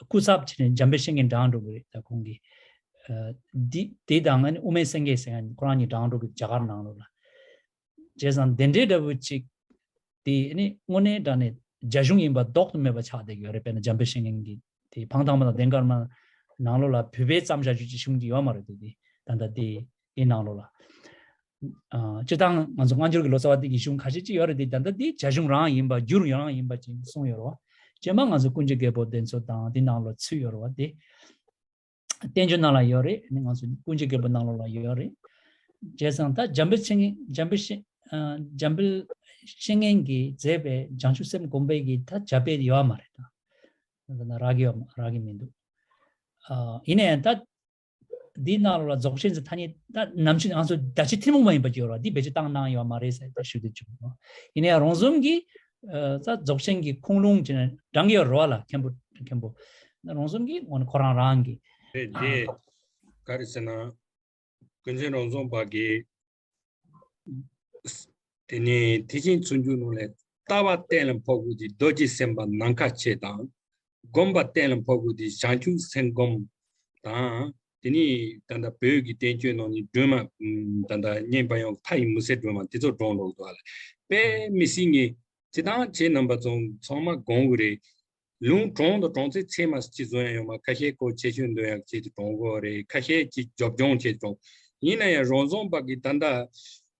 སྐུ་ཚབ་བྱས་ནས་འཇམ་དཔལ་བཤེས་གཉེན་དྲངས་འགྲོ་གི་རེད། ད་ཁོང་གི་འདི་དེ་དང་ཨ་ནི་དབུ་མའི་སེང་གེ་ཟེར་མཁན་ཁོ་རང་གཉིས་དྲངས་འགྲོ་གི་རྒྱ་གར་ནང་ལོགས་ལ། བྱས་ཙང་དེ་འདྲའི་འདྲ་བོ་ཅིག་དེ་ནི་དངོས་གནས་དྲང་གནས་རྒྱ་གཞུང་ཡིན་པ་ལྡོག་ཏུ་མེད་པ་ཆགས་བསྡད་ཡོད་རེད། དཔེར་ན་འཇམ་དཔལ་བཤེས་གཉེན་གྱི་དེ་འཕང་ཐང་མ་དང་ལྡན་དཀར་མ་ནང་ལོགས་ལ་བོད་པའི་བརྩམས་བཞག་རྒྱུ་ཅིག་གཞུང་གི་ཡོད་མ་རེད། དེ་དེ་ད་ལྟ་དེ་ཡིན་ནང་ལོགས་ལ། ཨ་སྤྱིར་བཏང་ང་ཚོ་སྔ་འགྱུར་གྱི་ལོ་ཙཱ་བ་དེ་གི་གཞུང་ཁ་ཤས་ཅིག་ཡོད་རེད། དེ་ད་ལྟ་དེ་རྒྱ་གཞུང་རང་ཡིན་པ་བསྒྱུར་ཡང་ཡིན་པ་ཅིག་གསུངས་ཡོད་རེད་བ། རྗེས་མ་ང་ཚོ་ཀུན་མཁྱེན་རྒྱལ་པོ་དེ་ཚོ་དང་དེ་ནང་ལོགས་ཚུད་ཡོད་རེད་བ། དེ། བསྟན་བཅོས་ནང་ལ་ཡོད་རེད། ནི་ང་ཚོ་ཀུན་མཁྱེན་རྒྱལ་པོ་ནང་ལོགས་ལ་ཡོད་རེད། བྱས་ཙང་ད་འཇམ་དཔལ་བཤེས་གཉེན་འཇམ་དཔལ་བཤེས་ཨ་འཇམ་དཔལ་བཤེས་གཉེན་གྱིས་མཛད་པའི་བྱང་ཆུབ་སེམས་སྒོམ་པའི་གི་ད་རྒྱ་དཔེ་ཡོད་མ་རེད། ད་ད་ད་རག་གི་ཡོད་མ་རག་གི་མི་འདུག་ཨ་ཡིན་ནའི་ད་འདི་ནང་ལོགས་ལ་རྫོགས་ཆེན་ཟེར་ཐ་སྙད་ད་ནམ་ཞིག་ང་ཚོ་ད་ཅི་ཐུན་མོང་མ་ཡིན་པ་ཅིག་ཡོད་རེད། འདི་བེད་སྤྱོད་བཏང་གནང་ཡོད་མ་རེད་ཟེར་ད་ཞུ་འདོད་བྱུང་། ཡིན་ནའི་རོང་ཟོམ་གྱི་ཨ་ད་རྫོགས་ཆེན་གྱི་ཁུངས་ལུང་ཅིག་ནས་དྲངས་ཡོད་རེད་བ་ལ། མཁན་པོ་མཁན་པོ་རོང་ཟོམ་གྱི་ངོ་ནས་ཁོ་རང་རང་གི་རེད། ཨ་དེ་ག་རེ་ཟེར་ན་ཀུན་མཁྱེན་རོང་ཟོམ་པ་གིས་དེ་ནས་ཐེག་ཆེན་སྤྱོད་འཇུག་ནང་ལས་ལྟ་བ་གཏན་ལ་ཕབ་དགོས་དེ་རྡོ་རྗེ་སེམས་དཔའ་ནམ་མཁའ་ཁྱེད་དང་། སྒོམ་པ་གཏན་ལ་ཕབ་དགོས་དེ་བྱང་ཆུབ་སེམས་སྒོམ་དང་། དེ་ནས་ད་ལྟ་བོད་ཀྱི་བསྟན་བཅོས་ནང་ནས་སྒྲོན་མ་ད་ལྟ་བསྙེན་པ་ཡང་མཐའ་ཡས་མུ་ཟེར་སྒྲོན་མ་དེ་ཚོ་བགྲངས་ལོག་འདུག་ཨ་ལ། དཔེ་མི་སྲིད་ངེས་ཅི་ཐང་ཁྱེད་རྣམ་པ་ཚོ་ཚང་མ་དགོངས་གི་རེད། ལུང་དྲངས་དང་དྲངས་ཚེ་ཚད་མ་ཅིག་བཟོ་ཡ་ཡོད་མ། ཁ་ཤས་ཀོ་ཆེ་ཆུང་འདོན་ཡ་ཅིག་དྲངས་དགོས་རེད། ཁ་ཤས་ཅིག་རྒྱབ་ལྗོངས་ཅིག་དྲངས། ཡིན་ན་ཡང་རོང་ཟོམ་པ་གི་ད་ལྟ་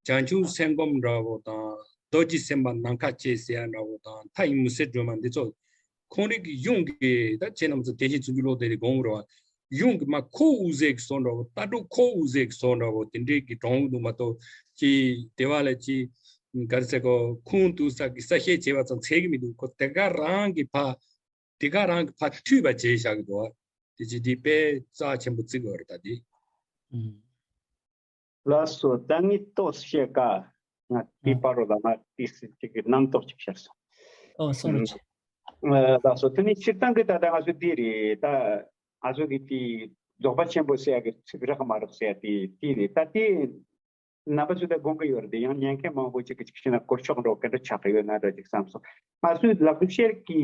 བྱང་ཆུབ་སེམས་སྒོམ་འདྲ་བོ་དང་རྡོ་རྗེ་སེམས་དཔའ་ནམ་མཁའ་ཁྱེད་ཟེར་ཡ་འདྲ་བོ་དང་མཐའ་ཡས་མུ་ཟེར་སྒྲོན་མ་འདི་ཚོ་ཁོང་རང་གི་གཞུང་གི་ད་ཁྱེད་རྣམ་ཚོ་དེ་བཞིན་ཚུན་ཆུ་ལོག་དེ་རེད་དགོངས་རོགས། གཞུང་གི་མ་ཁོ་འུ་ཟེ་གི་སོ་འདྲ་བོ་ལྟ་གྲུབ་ཁོ་འུ་ཟེ་གི་སོ་འདྲ་བོ་དེ་འདྲའི་གི་གྲོང་འདུག་མ་གཏོགས་ཅི་དེ་བ་ལ་ཅི་ག་རེ་ཟེར་གོ་ཁུངས་གཏུགས་ས་གི་གསལ་བཤད་བྱས་པ་ཙམ་ཚད་གི་མི་འདུག་ཁོ་དེ་ག་རང་གི་ཕ་དེ་ག་རང་གི་ཕ་མཐུད་པ་བྱས་བཞག་གི་འདུག་དེ་ཅི་དེ་དཔེ་རྩ་ཆེན་པོ་བརྩི་དགོས་རེད་ད་དེ། ལགས་སོ། ད་ངས་ཏོག་ཙམ་བཤད་ཀ་ང་དེའི་བར་རོ་ལ་ང་ཏིས་ཅིག་གི་རྣམ་རྟོག་ཅིག་ཤར་སོང་། ཨོ་སོ་རུ་ཆེ། ལགས་སོ། དེ་ནི་སྤྱིར་བཏང་གི་ད་ལྟ་ང་ཚོ་འདི་རེད་ད། ང་ཚོ་གི་དེ་རྫོགས་པ་ཆེན་པོ་ཟེར་ཡ་གི་ཚིག་རག་མ་རག་ཟེར་ཡ་དེ་དེ་རེད་ད། དེ་རྣམ་པ་ཚོ་ད་དགོངས་ཀྱི་ཡོད་རེད་དེ། ཡང་ཉན་མཁན་མང་པོ་ཅིག་གི་ཅིག་བྱས་ན་དཀོར་ཆོག་འགྲོ་ག་འདྲ་ཆགས་ཀྱི་ཡོད་ན་འདྲ་ཅིག་བསམ་སོང་། ང་ཚོའི་ལག་ཤེར་གྱི་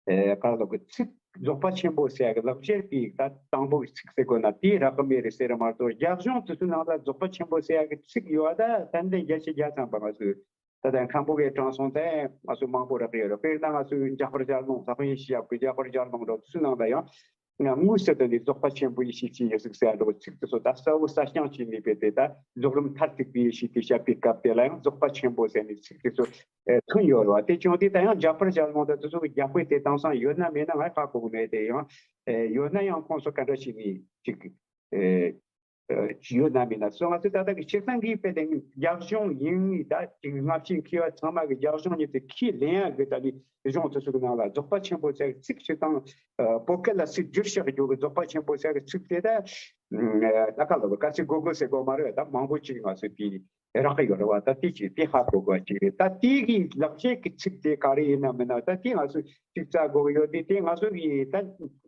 ཨེ་ག་ལ་གི་ཚིག་རྫོགས་པ་ཆེན་པོ་ཟེར་ཡ་གི་ལག་ཤེར་གྱི་ད་དང་པོ་གི་ཚིག་ཟེར་དགོས་ན་དེའི་རག་གི་མེད་རེད་ཟེར་རེད་མ་གཏོགས། རྒྱ་གཞུང་དེ་ཚོའི་ནང་ལ་རྫོགས་པ་ཆེན་པོ་ཟེར་ཡ་གི་ཚིག་ཡོད་ད་ཏན་ཏན་བརྒྱ་ཆ་བརྒྱ་ཙམ་པ་ང་ཚོས་ད་ལྟ་མཁན་པོ་གིས་དྲངས་སོང་ཙང་ང་ཚོས་མང་པོ་རག་གི་ཡོད་རེད། དཔེར་ན་ང་ཚོའི་འཇམ་དཔལ་རྒྱལ་མཚན་ཟབ་དཔལ་ཡེ་ཤེས་ཡབ་ཀྱི་འཇམ་དཔལ་རྒྱལ་མཚན་འདྲ་དེ་ཚོའི་ནང་ལ་ཡང་། ང་དངོས་སུ་དེ་ནི་རྫོགས་པ་ཆེན་པོ་ཡེ་ཤེས་ཀྱི་ཡེ་གཟུགས་ཟེར་ཡ་འདྲ་བོ་ཚིག་དེ་ཚོ་ད་གསལ་བོ་གསལ་རྐྱང་བྱས་ནས་དཔེ་དེ་ད་རྫོགས་རིམ་མཐར་ཐུག་པའི་ཡེ་ཤེས་དེ་བཤད་པའི་སྐབས་དེ་ལ་ཡང་རྫོགས་པ་ཆེན་པོ་ཟེར་ནས་ཚིག་དེ་ཚོ་ཨེ་ཐོན་ཡོད་རེད་བ། དེ་བྱུང་དུས་ད་ཡང་འཇམ་དཔལ་རྒྱལ་མཚན་དང་དེ་ཚོ་གི་རྒྱབ་དཔེ་དེ་དེང་སང་ཡོད་ན་མེད་ན་ང་ཧ་གོ་གི་མེད་དེ། ཡང་ཨེ་ཡོད་ན་ཡང་ཁོང་ཚོ་ག་འདྲ་བྱས་ནས་ཅིག་ཨེ། ཡོད་ན་མིན་ན་སོ་ང་ཚོ་ད་ལྟ་གི་སྤྱིར་བཏང་གི་དཔེ་དེ་རྒྱ་གཞུང་ཡིན་ངེས་ད་ཅིག་སྔ་ཕྱི་མཁས་པ་ཚང་མ་གི་རྒྱ་གཞུང་ཉིད་དུ་ཁས་ལེན་ཡ་གི་ད་ནི་གཞུང་དེ་ཚོ་གི་ནང་ལ་རྫོགས་པ་ཆེན་པོ་ཟེར་ཚིག་སྤྱིར་བཏང་བོད་སྐད་ལ་ཚིག་བསྒྱུར་བཞག་རྒྱུ་གི་རྫོགས་པ་ཆེན་པོ་ཟེར་གི་ཚིག་དེ་ད་ད་ག་ལ་བ་ག་ཚིག་གོ་གོ་ཟེར་གོ་མ་རེད། ད་མང་པོ་ཅིག་ང་ཚོ་དེ་རག་གི་ཡོད་རེད་བ། ད་དེ་ཅིག་དེ་ཧ་གོ་དགོས་ཅིག་རེད། ད་དེ་གི་ལག་ཤེས་ཀྱི་ཚིག་དེ་ག་རེ་ཡིན་ན་མིན་ན་ད་དེ་ང་ཚོ་ཅིག་རྩ་དགོས་ཀྱི་ཡོད། དེ་དེ་ང་ཚོ་གི་ད་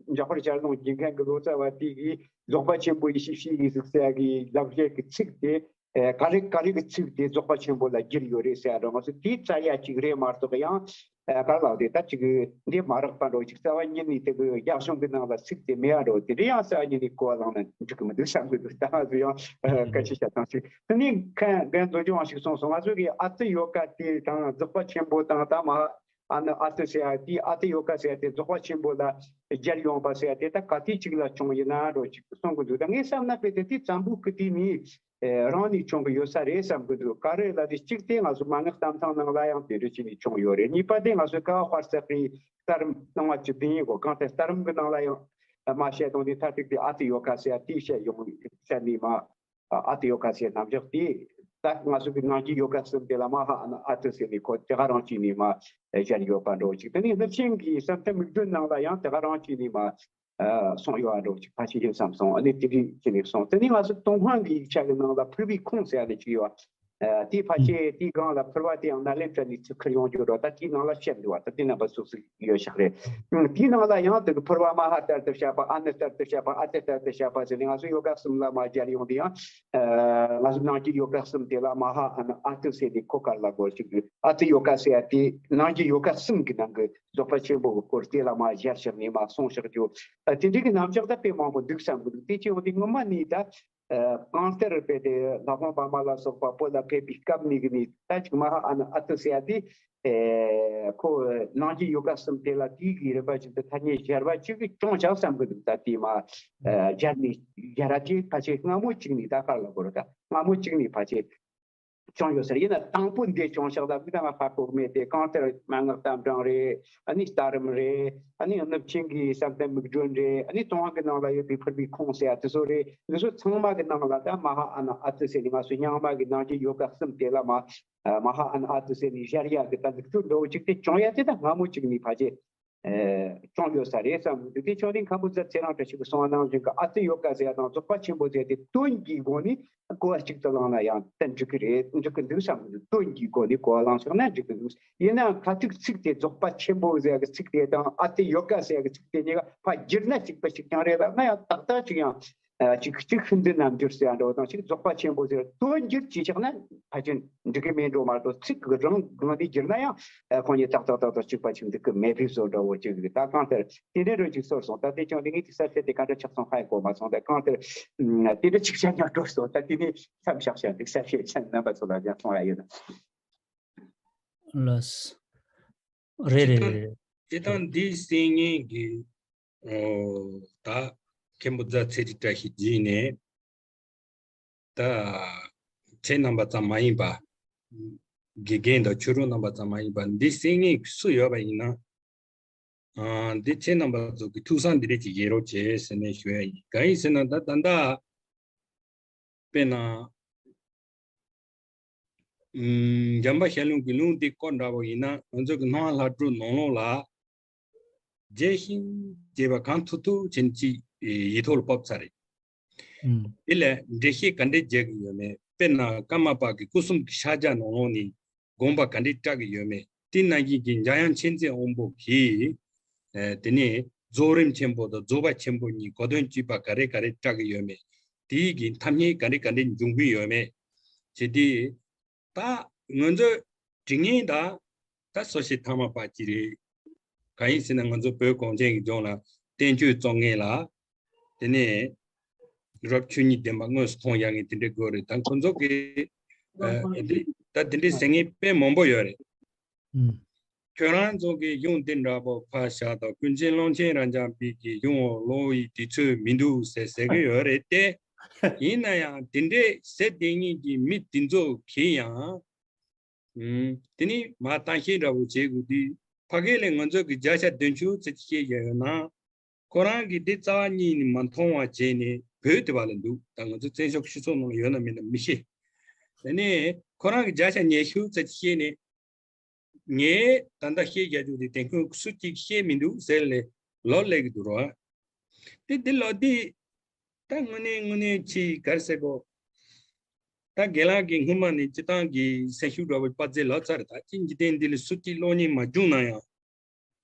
འཇམ་དཔལ་ཞལ་ལུང་རྒྱུན་མཁན་གི་ལོ་ཙཱ་བ་དེ་གི་རྫོགས་པ་ཆེན་པོ་ཡེ་ཤེས་ཕྱི་ཡི་གཟུགས་ཟེར་གི་ལག་ཤེས་ཀྱི་ཚིག་དེ་ཨེ་ག་རེ་ག་རེ་གི་ཚིག་དེ་རྫོགས་པ་ཆེན་པོ་ལ་བསྒྱུར་ཡོད་རེད་ཟེར་ཡ་འདྲ་ང་ཚོ་དེ་རྩ་ཡ་གཅིག་རེད་མ་གཏོགས་ཡང་ཨེ་ག་ལ་དེ་ད་ཅིག་འདི་མ་རག་པ་འདྲ་ཅིག་རྩ་བ་ཉིད་ནས་དེ་གི་རྒྱ་གཞུང་གི་ནང་ལ་ཚིག་དེ་མེད་ཡ་འདྲ་དེ་འདྲ་ཡང་རྩ་བ་ཉིད་ནས་གོ་བ་བླངས་ན་འགྲིག་གི་མི་འདུག་བསམ་གི་འདུག་ད་ང་ཚོ་ཡང་ཨེ་སྐད་ཆ་བཤད་སྟངས་ཤིག་དེ་ནས་མཁན་རྒན་རྡོ་རྗེ་དབང་ཞིག་གསུངས་སོང་། ང་ཚོ་གི་ཨ་ཏི་ཡོ་ག་དེ་དང་རྫོགས་པ་ཆེན་པོ་དང་ད་མ་ཨ་ནི་ཨ་ཏི་ཟེར་ཡ་དེ་ཨ་ཏི་ཡོ་ག་ཟེར་ཡ་དེ་རྫོགས་པ་ཆེན་པོ་ལ་སྦྱར་ཡོང་པ་ཟེར་ཡ་དེ་ད་ག་དུས་གཅིག་ལ་བྱུང་ཡིན་ན་འགྲོ་ཅིག་གསུང་གི་འདུག་ད་ངས་བསམ་ན་དཔེ་དེ་དེ་བཙན་པོ་སྐུ་དུས་ནས་རང་ནས་བྱུང་གི་ཡོད་ས་རེད་བསམ་གི་འདུག་ག་རེ་ལ་དེ་གཅིག་དེ་ང་ཚོ་མན་ངག་གཏམ་ཐང་ནང་ལ་ཡང་དེ་འདྲ་བྱས་ནས་བྱུང་ཡོད་རེད། གཉིས་པ་དེ་ང་ཚོ་ཀ་བ་དཔལ་བརྩེགས་པའི་གཏའ་རིམ་སྣང་བ་བཅུ་བདུན་ཡིན་གོ་གང་ལྟར་གཏའ་རིམ་གི་ནང་ལ་ཡང་མ་བཤད་དང་དེ་མཐར་ཐུག་དེ་ཨ་ཏི་ཡོ་ག་ཟེར་ཡ་དེ་བཤད་ཡོང་བཤད་ནས་མ། ཨ་ཏི་ཡོ་ག་ཟེར་རྣམ་གཞག་དེ། ད་ང་ཚོ་གི་སྣང་བརྒྱུད་ཡོ་ག་གསུམ་དེ་ལ་མ་ཧ་ཨ་ན་ཨ་ཏི་ཟེར་ནས་ཁོ་དེ་ག་རང་བྱས་ནས་མ་བཞག་ཡོད་པ་འདྲ་ཅིག་དེ་ནས་སློབ་ཆེན་གྱི་བསམ་གཏན་མིག་སྒྲོན་ནང་ལ་ཡང་དེ་ག་རང་བྱས་ནས་མ་གསུངས་ཡོད་པ་འདྲ་ཅིག་ཕལ་ཆེར་ཡོད་བསམ་སོང་། ཨ་ནི་དེ་འདྲ་བྱས་ནས་གསུངས། དེ་ནས་ང་ཚོ་ཏུན་ཧོང་གི་ཡིག་ཆ་གི་ནང་ལ་ཕུར་བུའི་ཁུངས་ཟེར་ཡ་ནི་ཅིག་ཡོད། དེའི་ཕལ་ཆེར་དེའི་སྒང་ལ་ཕུར་བ་དེ་ཡང་ནཱ་ལེནྡྲ་ནས་ཚུར་ཁུར་ཡོང་རྒྱུ་འགྲོ། ད་དེའི་ནང་ལ་བཤད་འདུག་བ། ད་དེ་རྣམ་པ་སོ་སོ་ཡོད་ཤག་རེད། དེའི་ནང་ལ་ཡང་དེ་གི་ཕུར་བ་མ་ཧ་ལྟར་དུ་བཤད་པ། ཨ་ནི་ལྟར་དུ་བཤད་པ། ཨ་ཏི་ལྟར་དུ་བཤད་པ་ཟེར་ནས་ང་ཚོ་ཡོ་ག་གསུམ་ལ་མ་སྦྱར་ཡོང་དུས་ཡང་ང་ཚོ་སྣང་བརྒྱུད་ཡོ་ག་གསུམ་དེ་ལ་མ་ཧ་ཨ་ནི་ཨ་ཏི་ཟེར་ནས་ཁོ་ག་ལ་གོ་ཅིག་གི་ཨ་ཏི་ཡོ་ག་ཟེར་ཡ་དེ་སྣང་བརྒྱུད་ཡོ་ག་གསུམ་གི་ནང་གི་རྫོགས་པ་ཆེན་པོ་གི་སྐོར་དེ་ལ་མ་སྦྱར་བཞག་ནས་མ་གསུངས་བཞག་རྒྱུ། དེ་འདྲའི་གི་རྣམ་གཞག་ད་དཔེ་མང་པོ་འདུག་བསམ་གི་འདུག་དེ་ཅི་ཡོང་དུས་ངོ་མ་ནི་ད། གང་ལྟར་དཔེ་དེ་ལྷ་ཁང་པདྨ་ལ་སོགས་པ་བོད་ལ་ཕེབས་པའི་སྐབས་ནས་གི་ནི་ད་ཅིག་མ་ཧ་ཨ་ན་ཨ་ཏི་ཟེར་ཡ་དེ་ཁོ་སྣང་བརྒྱུད་ཡོ་ག་གསུམ་དེ་ལ་དེའི་གི་རིམ་པ་བཞིན་དུ་ཐ་སྙད་གཞན་པ་ཅིག་གི་སྐྱོང་བྱ་བསམ་གི་འདུག་ད་དེ་མ་སྦྱར་ནས་སྦྱར་ར་ཅིག་ཕལ་ཆེར་སྔ་མོ་ཅིག་ནས་ད་ག་ལ་གོ་ར་ད་སྔ་མོ་ཅིག་ནས་ཕལ་ཆེར་བྱུང་ཡོད་ཟེར། ཡིན་ན་དང་པོ་འདི་བྱུང་ཤག་ལ་མི་དང་ང་ཧ་གོ་མེད་དེ་གང་ལྟར་མན་ངག་གཏམ་བྲང་རེད། ཨ་ནི་ལྟ་རིམ་རེད། ཨ་ནི་སྣོད་ཆེན་གྱི་བསམ་གཏན་མིག་སྒྲོན་རེད། ཨ་ནི་ཙོང་ཁ་གི་ནང་ལ་ཡོད་པའི་ཕུར་བུའི་ཁུངས་ཟེར་ཡ་དེ་ཚོ་རེད། འདི་ཚོ་ཚང་མ་གི་ནང་ལ་ད་མ་ཧ་ཨ་ན་ཨ་ཏི་ཟེར་ནི་ང་ཚོ་རྙིང་མ་གི་ནང་གི་ཡོ་ག་གསུམ་དེ་ལ་མ་མ་ཧ་ཨ་ན་ཨ་ཏི་ཟེར་ནི་སྦྱར་ཡ་གི་ད་ལུགས་སྲོལ་འདྲ་བོ་ཅིག་དེ་བྱུང་ཡ་དེ་ད་སྔ་མོ་ཅིག་ནི་ཕལ་ཆེར་ཨེ་བྱུང་ཡོད་ས་རེད་བསམ་གི་འདུག་དེ་ཕྱོགས་ནས་མཁན་པོ་རྫ་ཚེ་རིང་བཀྲ་ཤིས་ཀྱིས་གསུངས་པ་ནང་བཞིན་གྱི་ཨ་ཏི་ཡོ་ག་ཟེར་ཡ་དང་རྫོགས་པ་ཆེན་པོ་ཟེར་ཡ་དེ་དོན་གྱི་སྒོ་ནས་གོ་བ་གཅིག་ཏུ་བླངས་ན་ཡང་ཏན་འགྲིག་གི་རེད། འགྲིག་གི་འདུག་བསམ་གི་འདུག་དོན་གྱི་སྒོ་ནས་གོ་བ་བླངས་ཆོག་ན་འགྲིག་གི་འདུག་ཡིན་ནའང་ཁ་ཐུག་ཚིག་དེ་རྫོགས་པ་ཆེན་པོ་ཟེར་ཡ་གི་ཚིག་དེ་དང་ཨ་ཏི་ཡོ་ག་ཟེར་ཡ་གི་ཚིག་དེ་གཉིས་ཀ་ཕར་བསྒྱུར་ན་གཅིག་པ་གཅིག་རྐྱང་རེད་ལབ་ན་ཡང་ཏག་ཏག་ཅིག་ཡང་། ཨ་གཅིག་གཅིག་ཤིན་ཏུ་རྣམ་འགྱུར་ཟེར་ཡ་འདྲ་བོ་དང་གཅིག་རྫོགས་པ་ཆེན་པོ་ཟེར་དོན་འགྱུར་གྱིས་ཆགས་ན་ཕལ་ཆེར་འགྲིག་གི་མེད་འགྲོ་མ་གཏོགས་ཚིག་གི་རང་སྒང་ནས་བསྒྱུར་ན་ཡང་ཁོང་གཉིས་ཏག་ཏག་ཏག་ཏག་གཅིག་པ་ཆགས་འགྲིག་གི་མེད་པའི་བཟོ་འདྲ་བོ་གཅིག་རེད། ད་གང་ལྟར་དེ་འདྲའི་རོལ་ཅིག་ཚོར་སོང་། ད་དེ་ཀྱང་དེ་ངས་དེ་གསལ་བཤད་དེ་ག་འདྲ་ཆགས་སོང་ཧ་ཡང་གོ་མ་སོང་། ད་གང་ལྟར་དེ་འདྲ་ཅིག་བྱ་ཉག་འགྲོ་སོང་། ད་དེ་ནས་མཚམས་བཞག་བྱ་འདུག་གསལ་བཤད་ཆ་རྣམ་པ་ཚོ་ལ་ཡང་གསུང་ཡ་ཡོད་ན། ལགས། རེད་རེད་རེད། སྤྱིར་བཏང་འདིའི་གསན་མཁན་གྱི་ད་མཁན་པོ་རྫ་ཚེ་རིང་བཀྲ་ཤིས་རྗེས་ནས་ད་ཁྱེད་རྣམ་པ་ཙམ་མ་ཡིན་པ། དགེ་རྒན་དང་ཆོས་གྲོགས་རྣམ་པ་ཙམ་མ་ཡིན་པ་འདི་གསན་མཁན་སུ་ཡོད་པ་ཡིན་ན། འདི་ཁྱེད་རྣམ་པ་ཚོ་གི་ཐུགས་བསམ་འདི་རེད་ཅིག་ཡེ་རོགས་བྱེད་ཟེར་ནས་ཞུ་ཡ་ཡིན། གང་ཡིན་ཟེར་ན་ད་ད་ལྟ། དཔེར་ན། ཨམ། འཇམ་དཔལ་ཞལ་ལུང་གི་ལུང་འདི་བཀོད་འདྲ་བོ་ཡིན་ན་ང་ཚོ་གི་སྣང་བ་ལྷ་སྒྲུང་ནང་ལོགས་ལ་རྒྱས་ཤིང་རྒྱས་པ་གང་ཐུབ་ཐུབ་བྱས་ནས་ཅིག་ཡིག་ཐོག་ལ་ཕབ་ཚར་རེད། ཨུམ། དེ་ལས་འགྲེལ་བཤད་ག་འདྲས་རྒྱག་གི་ཡོད་མེད། དཔེར་ན་ཀརྨ་པ་གི་སྐུ་གསུམ་གྱི་ཕྱག་རྒྱ་ནང་ལོགས་ནས་དགོངས་པ་ག་འདྲས་བཀྲལ་གི་ཡོད་མེད། དེ་ནང་བཞིན་གྱི་འཇམ་དབྱངས་མཁྱེན་བརྩེ་དབང་པོ་གིས་ཨ་དེ་ནས་རྫོགས་རིམ་ཆེན་པོ་དང་རྫོགས་པ་ཆེན་པོ་གཉིས་གོ་དོན་གཅིག་པ་ག་རེ་ག་རེ་བཀྲལ་གི་ཡོད་མེད། དེའི་གི་ཐ་སྙད་ག་འདྲས་ག་འདྲས་འབྱུང་གི་ཡོད་མེད། བྱས་ཏེ། ད་ང་ཚོས་དྲི་ངན་ད་ད་སོ་ཞིག་ཐ་མ་པ་ཅི་རེད། གང་ཡིན་ཟེར་ན་ང་ཚོ་བོད་གངས་ཅན་གྱི་ལྗོངས་ལ་བསྟན་བཅོས་རྩོམ་མཁན་ལ་དེ་ནས་རབ་ཆོས་ཉིད་བདེན་པ་དངོས་སུ་མཐོང་ཡག་ངེས་དེ་འདྲའི་དགོས་རེད། ད་ཁོ་ཚོ་གི་ཨ་འདི་ད་དེ་འདྲའི་ཟེར་མཁན་དཔེ་མང་པོ་ཡོད་རེད། ཨུམ། ཁྱོད་རང་ཚོ་གི་གཞུང་འདི་འདྲ་པོ་ཕར་བཞག་དང་ཀུན་མཁྱེན་ཀློང་ཆེན་རབ་འབྱམས་པའི་གི་གཞུང་འོག་ལོག་ཡི་དུས་ཚོད་མི་འདུག་ཟེར་ཟེར་གི་ཡོད་རེད་དེ། ཡིན་ན་ཡང་དེ་འདྲས་ཟེར་བསྡད་མཁན་གྱི་མི་དེ་ཚོ་གིས་ཡང་། ཨུམ། དེ་ནི་མ་བཏང་ཤེས་འདྲ་པོ་བྱེད་དགོས་དུས་ཕ་གི་ལས་ང་ཚོ་གི་བརྒྱ་ཆ་བདུན་ཅུ་ཙམ་ཅིག་བཤད་ཡོད་ན། ཁོ་རང་གིས་འདི་རྩ་བ་ཉིད་ནས་མ་མཐོང་བ་བྱས་ནས་ བོད་དེ་བ་ལ་འདུག་ད་ང་ཚོ་བཙན་བྱོལ་སྤྱི་ཚོགས་ནང་ལ་ཡོད་ན་མེད་ན་མི་ཤེས། དེ་ནས་ཁོ་རང་གི་བརྒྱ་ཆ་ཉི་ཤུ་ཙམ་ཅིག་བཤད་ནས། ངས་ད་ལྟ་བཤད་རྒྱག་རྒྱུ་དེ་དེ་ཁོས་སུ་གཅིག་བཤད་མི་འདུག་ཟེར་ལས་ལོ་ལས་ཀྱི་འདུག་རོ། དེ་འདི་ལོ་འདི་ད་དངོས་གནས་དངོས་གནས་ཆེས་ག་རེ་ཟེར་གོ། ད་རྒན་ལགས་ཀྱིས་སྔོན་མ་ནས་སྤྱི་བཏང་གི་སེམས་ཤུགས་འདྲ་བོ་པ་ཙེ་ལོ་ཚར་ད་ཅི་འཇིག་རྟེན་འདི་ལ་སུ་གཅིག་གློག་བརྙན་མ་བྱུང་ན་ཡང་།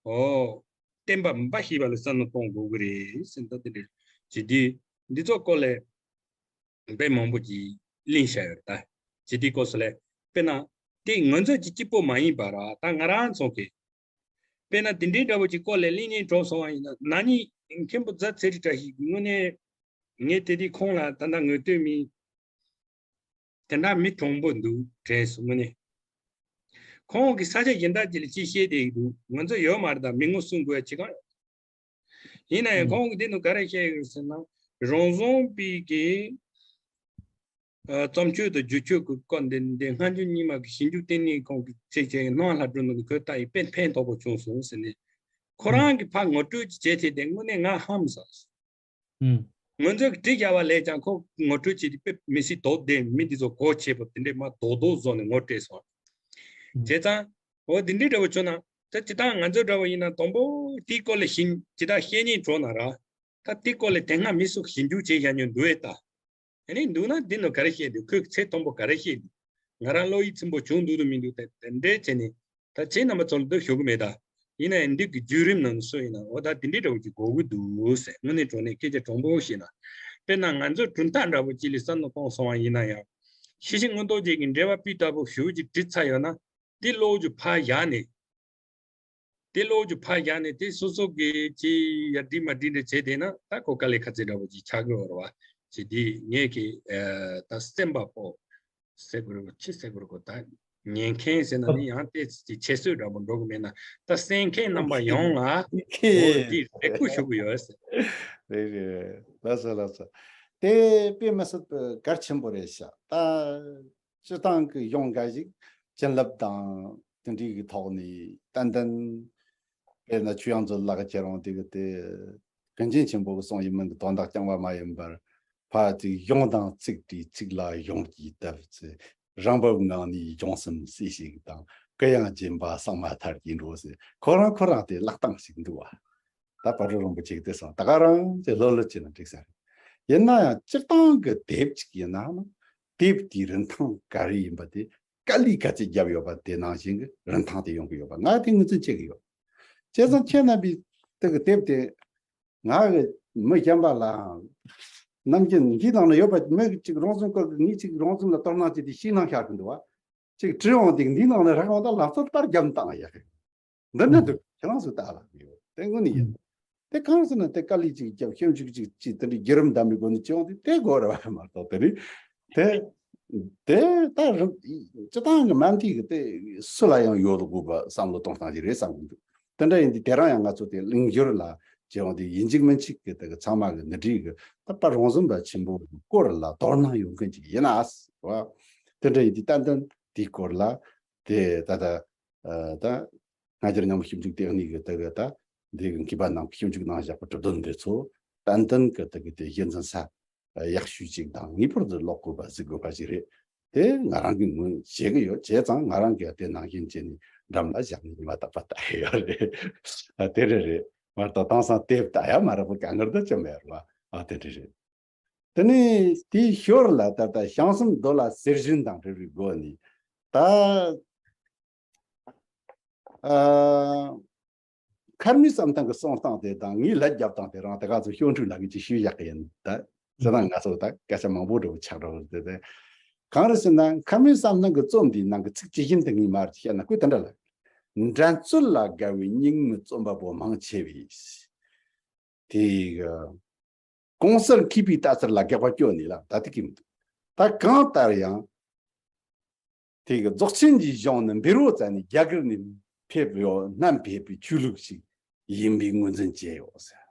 ཨོ། བསྟན་པ་འབའ་ཞིག་པ་ལ་བསམ་བློ་གཏོང་དགོས་ཀྱི་རེད་ཟེར། ད་དེ་འདྲ་ཇི་དེ་འདི་ཚོ་སྐོར་ལས་དཔེ་མང་པོ་ཅིག་གླེང་བཞག་ཡོད་རེད་ད། ཇི་དེ་སྐོར་སུ་ལས་དཔེར་ན་དེ་ང་ཚོ་ཅིག་གཅིག་པོ་མ་ཡིན་པ་ར་ད་ང་རང་ཚོ་གི་དཔེར་ན་དེ་འདྲའི་འདྲ་བོ་ཅིག་སྐོར་ལས་གླེང་སྙིང་བྲོ་སོང་བ་ཡིན་ན་ན་ནིང་མཁན་པོ་རྫ་ཚེ་རིང་བཀྲ་ཤིས་དངོས་གནས་ངས་དེ་དུས་ཁོང་ལ་ད་ལྟ་ངོ་སྤྲོད་མི་དེ་འདྲ་མི་གྲུང་པོ་འདུག་དྲན་སོང་དངོས་གནས། ཁོང་གིས་ས་ཆ་གཞན་དག་ཅིག་ལ་ཅིག་བཤད་བསྡད་ཀྱི་འདུག་ང་ཚོ་ཡོད་མ་རེད་ད་མི་ངོ་སྲུང་དགོས་ཡ་ཅི་གང་ཡོད། ཡིན་ན་ཡང་ཁོང་གིས་དེ་ནང་ག་རེ་བཤད་ཡོད་ཟེར་ན་རང་བཟང་པའི་གི་ཨ། བརྩམས་ཆོས་དང་བསྒྱུར་བཅོས་ཀྱི་སྐོར་འདི་འདི་སྔ་འགྱུར་རྙིང་མ་གི་ཞིབ་འཇུག་ལྟེ་གནས་ཁང་གི་ཚེ་ཆེ་སྣང་ལྷ་སྒྲོན་ནང་གི་ཁོས་ལྟ་ཡི་དཔེ་ཕན་ཐོགས་པོ་བྱུང་སོང་ཟེར་ནས། ཁོ་རང་གི་ཕར་ངོ་སྤྲོད་ཅིག་བྱས་ཏེ་དེ་དངོས་གནས་ང་ཧམ་ཟ། ང་ཚོས་བྲིས་བཞག་པ་ལས་ཀྱང་ཁོ་ངོ་སྤྲོད་བྱས་ཏེ་དཔེ་མི་སྲིད་དོགས་ལྡན་མི་འདི་ཚོ་གོ་ཆེ་པོ་དེ་འདྲས་མ་དོག་དོག་བཟོ་ནས་ངོ་སྤྲད་སོང་། བྱས་ཙང་འོ་འདི་འདྲས་འདྲ་བོ་བྱུང་ན་ད་ཇི་ལྟར་ང་ཚོ་འདྲ་བོ་ཡིན་ན་དང་པོ་དེའི་སྐོར་ལ་ཞིབ་ཇི་ལྟར་བཤད་སྙིང་བྲོ་ན་ར། ད་དེ་སྐོར་ལས་དེ་སྔ་མི་སུ་ཞིབ་འཇུག་བྱས་བཞག་མྱོང་འདུག་ཨེ་ད། ཨ་ནི་འདུག་ན་འདི་ནང་ག་རེ་བཤད་འདུག་ཁོས་ཚེ་དང་པོ་ག་རེ་བཤད་འདུག་ང་རང་བློ་ཡིད་ཚིམ་པོ་བྱུང་འདུག་འདུག་མི་འདུག་དེ་དེ་འདྲས་བྱས་ནས་ད་ཁྱེད་རྣམ་པ་ཚོ་ལ་འདུག་ཞུ་གི་མེད་ད། ཡིན་ན་ཡང་འདི་གི་བརྒྱུད་རིམ་ནང་སུ་ཡིན་ན་འོ་ད་འདི་འདྲས་འདྲ་བོ་ཅིག་དགོས་ཀྱི་འདུག་ཟེར་དངོས་གནས་དྲང་གནས་སྐད་ཆ་དྲང་པོ་བཤད་ན། དཔེར་ན་ང་ཚོ་གྲུབ་མཐའ་འདྲ་བོ་ཅིག་ལ་བསམ་བློ་གཏོང་སོང་བ་ཡིན་ན་ཡང་། ཤེས་བཞིན་མངོན་རྟོགས་རྒྱན་གྱི་འགྲེལ་པ་སྤུས་ལྟ་བུ་ཞེ་པོ་ཅིག་བྲིས་ཚར་ཡོད་ན། དེ་ཀློག་རྒྱུ་ཕར་བཞག་ནས། དེ་ཀློག་རྒྱུ་ཕར་བཞག་ནས་དེ་སོ་སོ་གི་ཅི་ཡར་འགྲིག་མ་འགྲིག་འདྲ་བྱས་བསྡད་ན་ད་ཁོ་དཀའ་ལས་ཁག་ཚིག་འདྲ་བོ་ཅིག་ཆགས་ཀྱི་ཡོད་རེད་བ། ཅི་དེ་ངས་ཀྱི་ད་སེམས་པ་པོ་ཟེར་དགོས་རེད་བ་ཅི་ཟེར་དགོས་རེད་གོ་ད་ཉན་མཁན་ཟེར་ན་ནི་ཡང་ཏོག་ཙམ་ཅིག་ཁྱད་གསོད་འདྲ་པོ་འགྲོ་གི་མེད་ན་ད་གསན་མཁན་རྣམ་པ་ཡོངས་ལ་ཁེ་འོ་དེ་རེ་སྐུལ་ཞུ་གི་ཡོད་ཟེར། རེད་རེད། ལགས་སོ་ལགས་སོ། དེ་དཔེ་མི་སྲིད་པའི་གལ་ཆེན་པོ་རེད་ཤག་ད་སྤྱི་བཏང་གི་གཞུང་འགའ་ཞིག་བྱིན་རླབས་དང་དེ་འདྲའི་གི་ཐོག་ནས་ཏན་ཏན་དཔེར་ན་ཆོས་དབྱངས་མཛོད་ལགས་ཀྱིས་རང་དེ་གི་དེ་ཀུན་མཁྱེན་ཆེན་པོ་གི་གསུང་ཡིན་མིན་གྱི་དོན་དག་རྐྱང་པ་མ་ཡིན་པར་ཕར་ཅིག་གཞུང་དང་ཚིག་དེའི་ཚིག་ལ་གཞུང་གི་དབྱིབས་ཚེ་རང་བབས་ངང་ནས་སྦྱོང་སེམས་སྲིད་ཞིག་དང་གུ་ཡངས་སྦྱིན་པ་གསང་མ་ཐར་གྱིས་འགྲོ་ཟེར་ཁོ་རང་ཁོ་རང་དེ་བཀླགས་སྟངས་ཤིག་འདུག་བ། ད་བར་དོ་རིན་པོ་ཆེ་གི་དེ་སོང་ད་ག་རང་ཅི་ལྷོད་ལྷོད་བྱས་ན་འགྲིག་ས་རེད། ཡིན་ན་ཡང་སྤྱིར་བཏང་གི་དེབ་ཅིག་ཡིན་ན་ནི་དེབ་དེའི་རིན་ཐང་ག་རེ་ཡིན་པ་དེ་དཀའ་ལས་ག་ཚད་བརྒྱབ་ཡོད་པ་དེ་ནང་བཞིན་གྱི་རིན་ཐང་དེ་ཡོང་གི་ཡོད་པ་ང་དེ་ངོས་འཛིན་བྱེད་ཀྱི་ཡོད། བྱས་ཙང་ཁྱེད་རྣམ་པས་དེ་གི་དེབ་དེ་ང་གི་མི་གཞན་པ་ལའང་ནམ་རྒྱུན་འདིའི་ནང་ན་ཡོད་པ་མི་གཅིག་རང་བཙན་སྐོར་གྱི་ངས་གཅིག་རང་བཙན་ལ་དོ་སྣང་བྱས་ཏེ་ཤིང་ནང་བཞག་གི་འདུག་བ། ཅིག་བྲིས་འོང་དེ་འདིའི་ནང་ན་རག་འོང་ད་ལམ་སང་པར་བརྒྱབ་བཏང་ཡག་གི། འདི་འདྲ་འདུག་ཁྱེད་རང་ཚོས་ལྟ་ལ་ཡོད་དེ་དངོས་ནི་ཡིན། དེ་གང་ཟེར་ན་དེ་དཀའ་ལས་ཅིག་བརྒྱབ་ཞིབ་འཇུག་ཅིག་ཅིག་དེ་འདྲའི་བརྒྱུད་རིམ་ལྡན་པའི་སྒོ་ནས་བྱུང་དེ་དེ་དགོས་རེད་བ་མ་གཏོགས་དེ་རིགས་དེ་དེ་ད་རུ་སྤྱི་བཏང་གི་མ་མཐའི་གི་དེ་སུ་ལ་ཡང་ཡོད་དགོས་པ་བསམ་བློ་གཏོང་སྟངས་ཅིག་རེད་བསམ་གི་འདུག་དེ་འདྲ་ཡིན་དུས་དེ་རང་ཡང་ང་ཚོ་དེ་གླེང་བསྒྱུར་ལ་བྱས་འོང་དེ་ཡིན་གཅིག་མིན་གཅིག་གི་དེ་གི་ཚང་མ་གི་འདི་འདྲའི་གི་ད་པར་རང་བཟོ་འབའ་ཆེན་པོ་སྐོར་ལ་དོ་སྣང་ཡོང་མཁན་ཅིག་ཡིན་ན་བ། དེ་འདྲ་ཡིན་དུས་ཏན་ཏན་དེའི་སྐོར་ལ་དེ་ད་ད། ད་སྔ་འགྱུར་རྙིང་མ་ཞིབ་འཇུག་ལྟེ་གནས་ཀྱི་དེ་གི་ད་འདི་གི་མཁས་པ་རྣམས་ཀྱིས་ཞིབ་འཇུག་གནང་བཞག་པའི་གྲུབ་དོན་འདི་ཚོ་ཏན་ཏན་གྱི་དེ་གི་དེ་གཞི་འཛིན་ས་ཡག་ཤོས་ཅིག་དང་ངེས་པར་དུ་ཀློག་དགོས་པ་གཟིགས་དགོས་པ་ཞིག་རེད། དེ་ང་རང་གི་ངོས་བྱེད་ཀྱི་ཡོད། བྱས་ཙང་ང་རང་གིས་དེ་ནང་བཞིན་བྱས་ནས་འགྲམ་ལ་བཞག་ནས་ཉི་མ་རྟག་པར་ལྟ་ཡི་ཡོད་རེད། ཨ་དེ་རེད་རེད། མ་གཏོགས་དེང་སང་དེབ་ལྟ་ཡ་མ་རག་པ་དཀའ་ངལ་འདི་ཅི་མེད་རེད་བ། ཨ་དེ་འདྲ་རེད། དེ་ནས་དེའི་ཞོར་ལ་ད་ལྟ་བྱང་སེམས་རྡོ་ལ་གསེར་ཞུན་དང་འབྲེལ་བའི་སྒོ་ནས་ད་ཨ་མཁར་རྨེའུ་བསམ་གཏན་གྱི་གསུང་སྟངས་དེ་དང་ངའི་ལད་རྒྱབ་སྟངས་དེ་རང་དེ་ག་ཚོད་ཤོར་འཁྲུལ་ལ་གི་ཅིག་ཞུས་བཞག་གི་ཡིན་ད། ཟེར་ན་ང་ཚོ་ད་སྐད་ཆ་མང་པོ་འདྲ་བོ་ཆགས་འགྲོ་གི་རེད་དེ། གང་རེད་ཟེར་ན་མཁར་རྨེའུ་བསམ་གཏན་གྱི་རྩོམ་འདིའི་ནང་གི་ཚིག་ཇི་བཞིན་དུ་ངས་མར་བཤད་ན་ཁོས་དེ་འདྲ་ལ། འགྲན་རྩོད་ལ་དགའ་བའི་སྙིང་མི་རྩོམ་པ་པོ་མང་ཆེ་བས། དེ་གི་གོང་གསལ་མཁས་པའི་ལྟ་ཚུལ་ལ་དགག་པ་སྐྱོན་ནས་ལ་ད་ལྟ་གི་མི་འདུག་ད་གང་ལྟར་ཡང་དེ་གི་རྫོགས་ཆེན་གྱི་གཞུང་ནི་བཻ་རོ་ཙ་ནས་རྒྱ་གར་ནས་ཕེབས་ཡོད་བསྣམས་ཕེབས་པའི་ཆོས་ལུགས་ཤིག་ཡིན་པའི་ངོས་འཛིན་བྱས་ཡོད་ཟེར།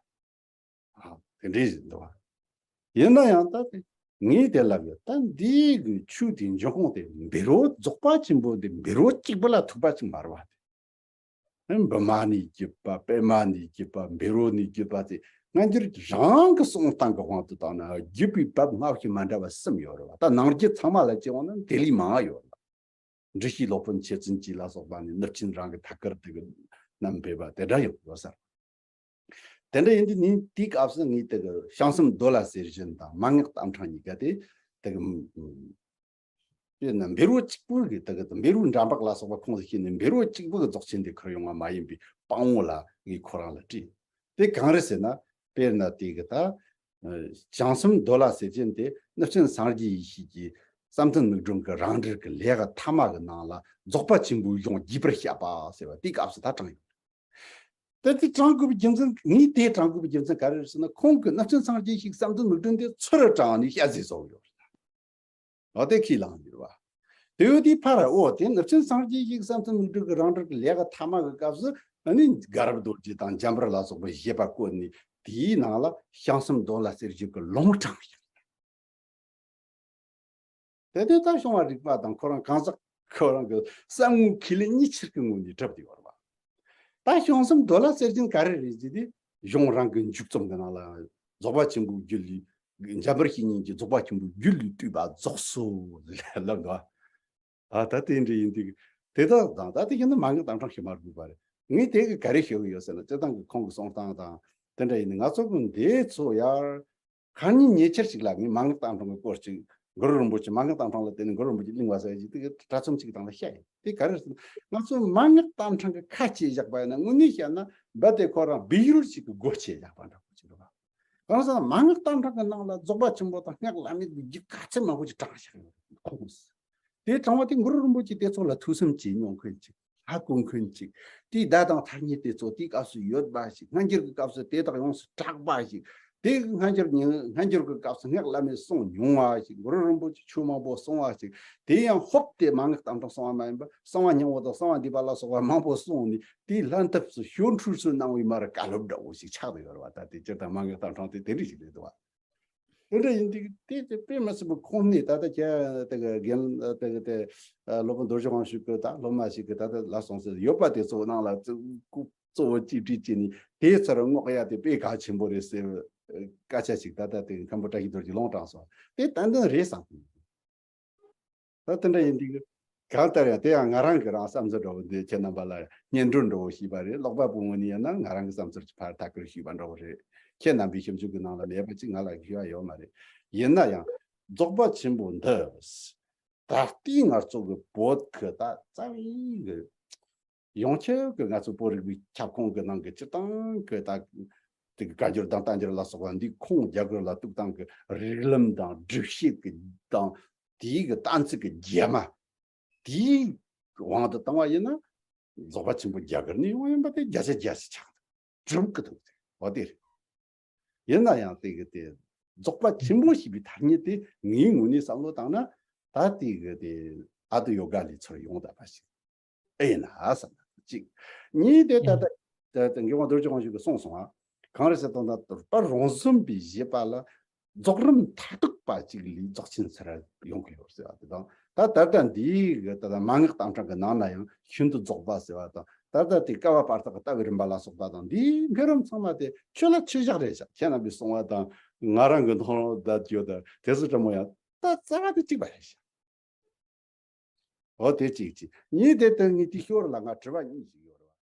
ཨ་དེ་འདྲའི་ཞིག་འདུག་བ། ཡིན་ན་ཡང་ད་དེ་ངས་དེ་ལབ་ཡོད་ད་འདི་གི་ཆོས་དེ་འབྱུང་ཁུངས་དེ་བཻ་རོ་རྫོགས་པ་ཆེན་པོ་དེ་བཻ་རོ་གཅིག་པུ་ལ་ཐུག་པ་ཅིག་མ་རེད་བ་དེ། བི་མ་ནས་བརྒྱུད་པ་པདྨ་ནས་བརྒྱུད་པ་བཻ་རོ་ནས་བརྒྱུད་པ་དེ་ སྔ་འགྱུར་རང་གི་གསུང་སྟངས་ཀྱི་དབང་དུ་བཏང་ན་བརྒྱུད་པའི་བབ་སྔ་ཕྱི་མ་འདྲ་བ་གསུམ་ཡོད་རེད་བ། ད་ནང་རྒྱུད་ཚང་མ་ལ་བྱས་ཡོང་ན་དེ་ལས་མང་ཡོད་རེད། འབྲི་ཤེས་སློབ་དཔོན་ཆེ་བཙུན་གྱིས་ལ་སོགས་པ་ནས་ནུབ་ཆེན་རང་གི་ཐད་ཀར་དེ་གི་བསྣམས་པའི་བ་དེ་འདྲ་ཡོད་ཡོད་ས་རེད། དེ་འདྲ་ཡིན་དུས་ནི་དེའི་སྐབས་སུ་ངས་དེ་གི་བྱང་སེམས་མདོ་ལ་གསེར་བཞིན་དང་མན་ངག་རྟ་ཕྲེང་གཉིས་ཀ་དེ་དེ་གི་དཔེར་ན་འབེལ་པོ་གཅིག་པུ་གི་དེ་གི་འབེལ་པོ་འདྲ་འབག་ལ་སོགས་པ་ཁོངས་སུ་བཤད་ནས་འབེལ་པོ་གཅིག་པུ་གི་རྫོགས་ཆེན་དེ་ཁུར་ཡོང་བ་མ་ཡིན་པའི་དཔང་པོ་ལ་ངས་ཁོ་རང་ལ་དྲིས། དེ་གང་རེད་ཟེར་ན། དཔེར་ན་དེ་གི་ད་བྱང་སེམས་མདོ་ལ་གསེར་བཞིན་དེ་ནུབ་ཆེན་སངས་རྒྱས་ཡེ་ཤེས་ཀྱི་བསམ་གཏན་མིག་སྒྲོན་གྱི་རང་འགྲེལ་གྱི་ལས་ཀ་ཐ་མ་གི་ནང་ལ་རྫོགས་པ་ཆེན་པོའི་གཞུང་རྒྱས་པར་བཤད་པ་ཟེར་བ་དེའི་སྐབས་སུ་ད་དྲངས་ཡོད། ད་དེ་དྲངས་དགོས་པའི་རྒྱུ་མཚན། ངས་དེ་དྲངས་དགོས་པའི་རྒྱུ་མཚན་ག་རེ་རེད་ཟེར་ན། ཁོང་གིས་ནུབ་ཆེན་སངས་རྒྱས་ཤིག་བསམ་གཏན་མིག་སྒྲོན་དེ་ཚུར་དྲངས་ནས་བཤད་ཟེར་བཟོ་ཡོད་རེད། འོ་དེ་ཁས་བླངས་ཡོད་པ། དེ་ཡོད་དུས་ཕར་འོ་དེ་ནུབ་ཆེན་སངས་རྒྱས་ཤིག་བསམ་གཏན་མིག་སྒྲོན་གྱི་རང་འགྲེལ་གྱི་ལས་ཀ་ཐ་མ་གི་སྐབས་སུ་ཨ་ནི་དགའ་རབ་རྡོ་རྗེ་དང་འཇམ་དཔལ་ལ་སོགས་པའི་བཞེད་པ་བཀོད་ནས་དེའི་ནང་ལ་བྱང་སེམས་མདོ་ལ་གསེར་བཞིན་གྱི་ལུང་དྲངས་ཡོད། དེ་དུས་ད་བྱུང་བ་རིག་པ་དང་ཁོ་རང་གང་ཟག་ཁོ་རང་གི་བསམ་ངོ་ཁས་ལེན་གཉིས་ཆར་གྱི་ངོས་ནས་གྲུབ་བསྡད་ཡོད་རེད་པ། ད་བྱང་སེམས་མདོ་ལ་གསེར་བཞིན་ག་རེ་རེད་ཟེར་དུས་གཞུང་རང་གི་མཇུག་རྩོམ་གྱི་ནང་ལ་རྫོགས་པ་ཆེན་པོའི་རྒྱུད་ལས། འཇམ་དཔལ་བཤེས་གཉེན་གྱིས་རྫོགས་པ་ཆེན་པོའི་རྒྱུད་ལས་བཏུས་པ་རྫོགས་སོ་ལབ་འདུག་ཨ་ད་དེ་འདྲ་ཡིན་དུས་དེ་དག་དང་ད་དེ་ཡིན་ན་མན་ངག་རྟ་ཕྲེང་ཞུ་མ་དགོས་པ་རེད། ངས་དེ་གི་ག་རེ་ཞུ་གི་ཡོད་ཟེར་ན། སྤྱིར་བཏང་གི་ཁོང་གི་གསུང་སྟངས་དང་དེ་འདྲ་ཡིན་ན། ང་ཚོ་གི་འདི་ཚོ་ཡར་ཁ་ཉིན་ཉེ་ཆར་ཞིག་ལ་ངས་མན་ངག་རྟ་ཕྲེང་གི་སྐོར་ཅིག་གུ་རུ་རིན་པོ་ཆེ། མན་ངག་རྟ་ཕྲེང་ལ་བརྟེན་ནས་གུ་རུ་རིན་པོ་ཆེ་གླེང་བ་ཟེར་ཞིག་དེ་གི་དྲ་ཚོམས་ཅིག་སྟེང་ལ་བཤད་ཡིན། དེ་ག་རེ་ཟེར་ན། ང་ཚོས་མན་ངག་རྟ་ཕྲེང་གི་ཁ་ཕྱེ་བཞག་པ་ཡིན་ན་དངོས་གནས་བཤད་ན་རྦད་དེ་ཁོ་རང་སྦས་ཡུལ་ཞིག་གི་སྒོ་ཕྱེ་བཞག་པ་འདྲ་པོ་ཅིག་རེད་པ། གང་ཟེར་ན་མན་ངག་རྟ་ཕྲེང་གི་ནང་ལ་རྫོགས་པ་ཆེན་པོ་དང་སྔགས་བླ་མེད་ཀྱི་རྒྱུད་ག་ཚད་མང་པོ་ཅིག་དྲངས་བཞག་ཡོད་ཁོང་གིས། དེ་དྲངས་པ་དེ་གུ་རུ་རིན་པོ་ཆེ་དེ་ཚོ་ལ་ཐོས་བསམ་བྱེད་མྱོང་མཁན་ཅིག་ཧ་གོ་མཁན་ཅིག་དེའི་བརྡ་དང་ཐ་སྙད་དེ་ཚོ་དེའི་སྐབས་སུ་ཡོད་པ་ཞིག་སྔ་འགྱུར་གྱི་སྐབས་སུ་དེ་དག་ཡོངས་སུ་གྲགས་པ་ཞིག་དེ་སྔ་འགྱུར་ཉི་སྔ་འགྱུར་གྱི་སྐབས་སུ་སྔགས་བླ་མེད་གསུངས་མྱོང་བ་ཞིག་གུ་རུ་རིན་པོ་ཆེ་ཆོས་མང་པོ་གསུངས་པ་ཞིག་དེ་ཡང་ཧོབ་སྟེ་མན་ངག་རྟ་ཕྲེང་གསུང་བ་མ་ཡིན་པར་གསང་བ་སྙིང་པོ་དང་གསང་བ་འདུས་པ་ལ་སོགས་པ་མང་པོ་གསུངས་ནས། དེའི་ལྷན་ཐབས་སུ་ཞོར་འཕྲོས་སུ་གནང་བའི་མར་བཀའ་སློབ་འདྲ་བོ་ཞིག་ཆགས་བསྡད་ཡོད་རེད་པ། ད་དེ་སྤྱིར་བཏང་མན་ངག་རྟ་ཕྲེང་དེ་དེ་འདྲ་ཞིག་རེད་འདུག་པ། དེ་འདྲ་ཡིན་དུས་དེ་དེ་དཔེ་མི་སྲིད་པའི་ཁུངས་སྣེ། ད་ལྟ་ཁྱེད་དེ་གི་རྒན་དེ་གི་དེ་སློབ་དཔོན་རྡོ་རྗེ་དབང་ཕྱུག་གི་ད་སློབ་མ་ཞིག་གི་ད་ལྟ་ལ་སོང་ཟེར་ཡོད་པ་དེ་ཚོ་ནང་ལ་གཙོ་བོ་གཅིག་སྒྲིལ་བྱས་ནས་དེའི་ཚུར་བསྔོག་ཡ་དེ་དཔེ་གལ་ཆེན་པོ་རེད་ཟེར་སྐད་ཆ་ཞིག་ད་ལྟ་དེ་མཁན་པོ་བཀྲ་ཤིས་རྡོ་རྗེས་ལུང་དྲངས་སོང་། དེ་ཏན་ཏན་རེད་བསམ། ད་དེ་འདྲ་ཡིན་དུས་གང་ལྟར་ཡང་དེ་ཡང་ང་རང་གི་རང་བསམ་ཚུལ་འདྲ་བོ་འདི་ཁྱེད་རྣམ་པ་ལ་སྙན་སྒྲོན་འདྲ་བོ་ཞུས་པ་རེད། ཀློག་པ་པོའི་ངོས་ནས་ཡིན་ན་ང་རང་གི་བསམ་ཚུལ་གྱི་ཕར་ཐད་ཀར་ཞུས་པ་འདྲ་བོ་རེད། ཁྱེད་རྣམ་པའི་ཞིབ་འཇུག་གི་ནང་ལ་མེད་པ་ཅིག་ང་ལ་ཞུ་ཡ་ཡོད་མ་རེད། ཡིན་ན་ཡང་རྫོགས་པ་ཆེན་པོ་འདི་ད་ལྟའི་ང་ཚོ་གི་བོད་ཀྱི་ད་རྩ་བའི་གི་ཡོངས་ཁྱབ་ཀྱི་ང་ཚོ་བོད་རིག་པའི་ཁྱབ་ཁོངས་ཀྱི་ནང་གི་སྤྱིར་བཏང་གི་ད་དེ་གི་བཀའ་འགྱུར་དང་བསྟན་འགྱུར་ལ་སོགས་པ་འདི་ཁུངས་རྒྱ་གར་ལ་གཏུགས་སྟངས་ཀྱི་རིགས་ལམ་དང་སྒྲིག་བཤད་ཀྱི་དང་དེའི་གི་གཏན་ཚིགས་ཀྱི་རྒྱ་མ་དེའི་དབང་དུ་བཏང་བ་ཡིན་ན་རྫོགས་པ་ཆེན་པོ་རྒྱ་གར་ནས་ཡོང་ཡིན་པ་དེ་བརྒྱ་ཆ་བརྒྱ་ཞིག་ཆགས་འདུག་གྲུབ་ཀྱི་འདུག་འོ་དེ་རེད། ཡིན་ན་ཡང་དེ་གི་དེ་རྫོགས་པ་ཆེན་པོ་ཞེས་པའི་ཐ་སྙད་དེ་ངའི་ངོས་ནས་བསམ་བློ་བཏང་ན་ད་དེ་གི་དེ་ཨ་ཏུ་ཡོ་ག་ལས་ཚུར་ཡོང་བསྡད་པ་ཞིག་ཨེ་ཡིན་ན་བསམ་ན་གཅིག་གཉིས་དེ་ད་ལྟ་དེ་མགོན་པོ་རྡོ་རྗེ་དབང་ཕྱུག་གིས་གསུངས་སོང་ང་། གང་རེད་ཟེར་དོན་དག་དུ་པར་རོང་ཟོམ་པའི་བཞེད་པ་ལ་རྫོགས་རིམ་མཐར་ཐུག་པ་གཅིག་ལས་རྫོགས་ཆེན་ཟེར་ཡོང་གི་ཡོད་ཟེར་བ་དེ་དང་། ད་ད་ལྟ་འདིའི་གི་ད་ལྟ་མན་ངག་རྟ་ཕྲེང་གི་ནང་ན་ཡང་ཤིན་ཏུ་རྫོགས་པ་ཟེར་བ་དང་། ད་ལྟ་དེ་བསྐལ་པ་བར་ཐག་གི་ལྟ་བའི་རིམ་པ་ལ་སོགས་པ་དང་། འདིའི་འགྲོ་ལམ་ཚང་མ་དེ་ཆོས་ལ་ཆོས་བཞག་རེད་བཞག་ཁྱེད་རྣམ་པས་གསུང་བ་དང་ང་རང་གི་མཐོང་ལོ་བསྡད་ཡོད་ད་དེ་ཚོ་འདྲ་མོ་ཡང་ད་རྩ་བ་དེ་གཅིག་པ་རེད་བཞག་འོ་དེ་གཅིག་གཅིག་གཉིས་དེ་དེ་ངས་དེ་ཤོར་ལ་ང་དྲི་བ་གཉིས་ཤིག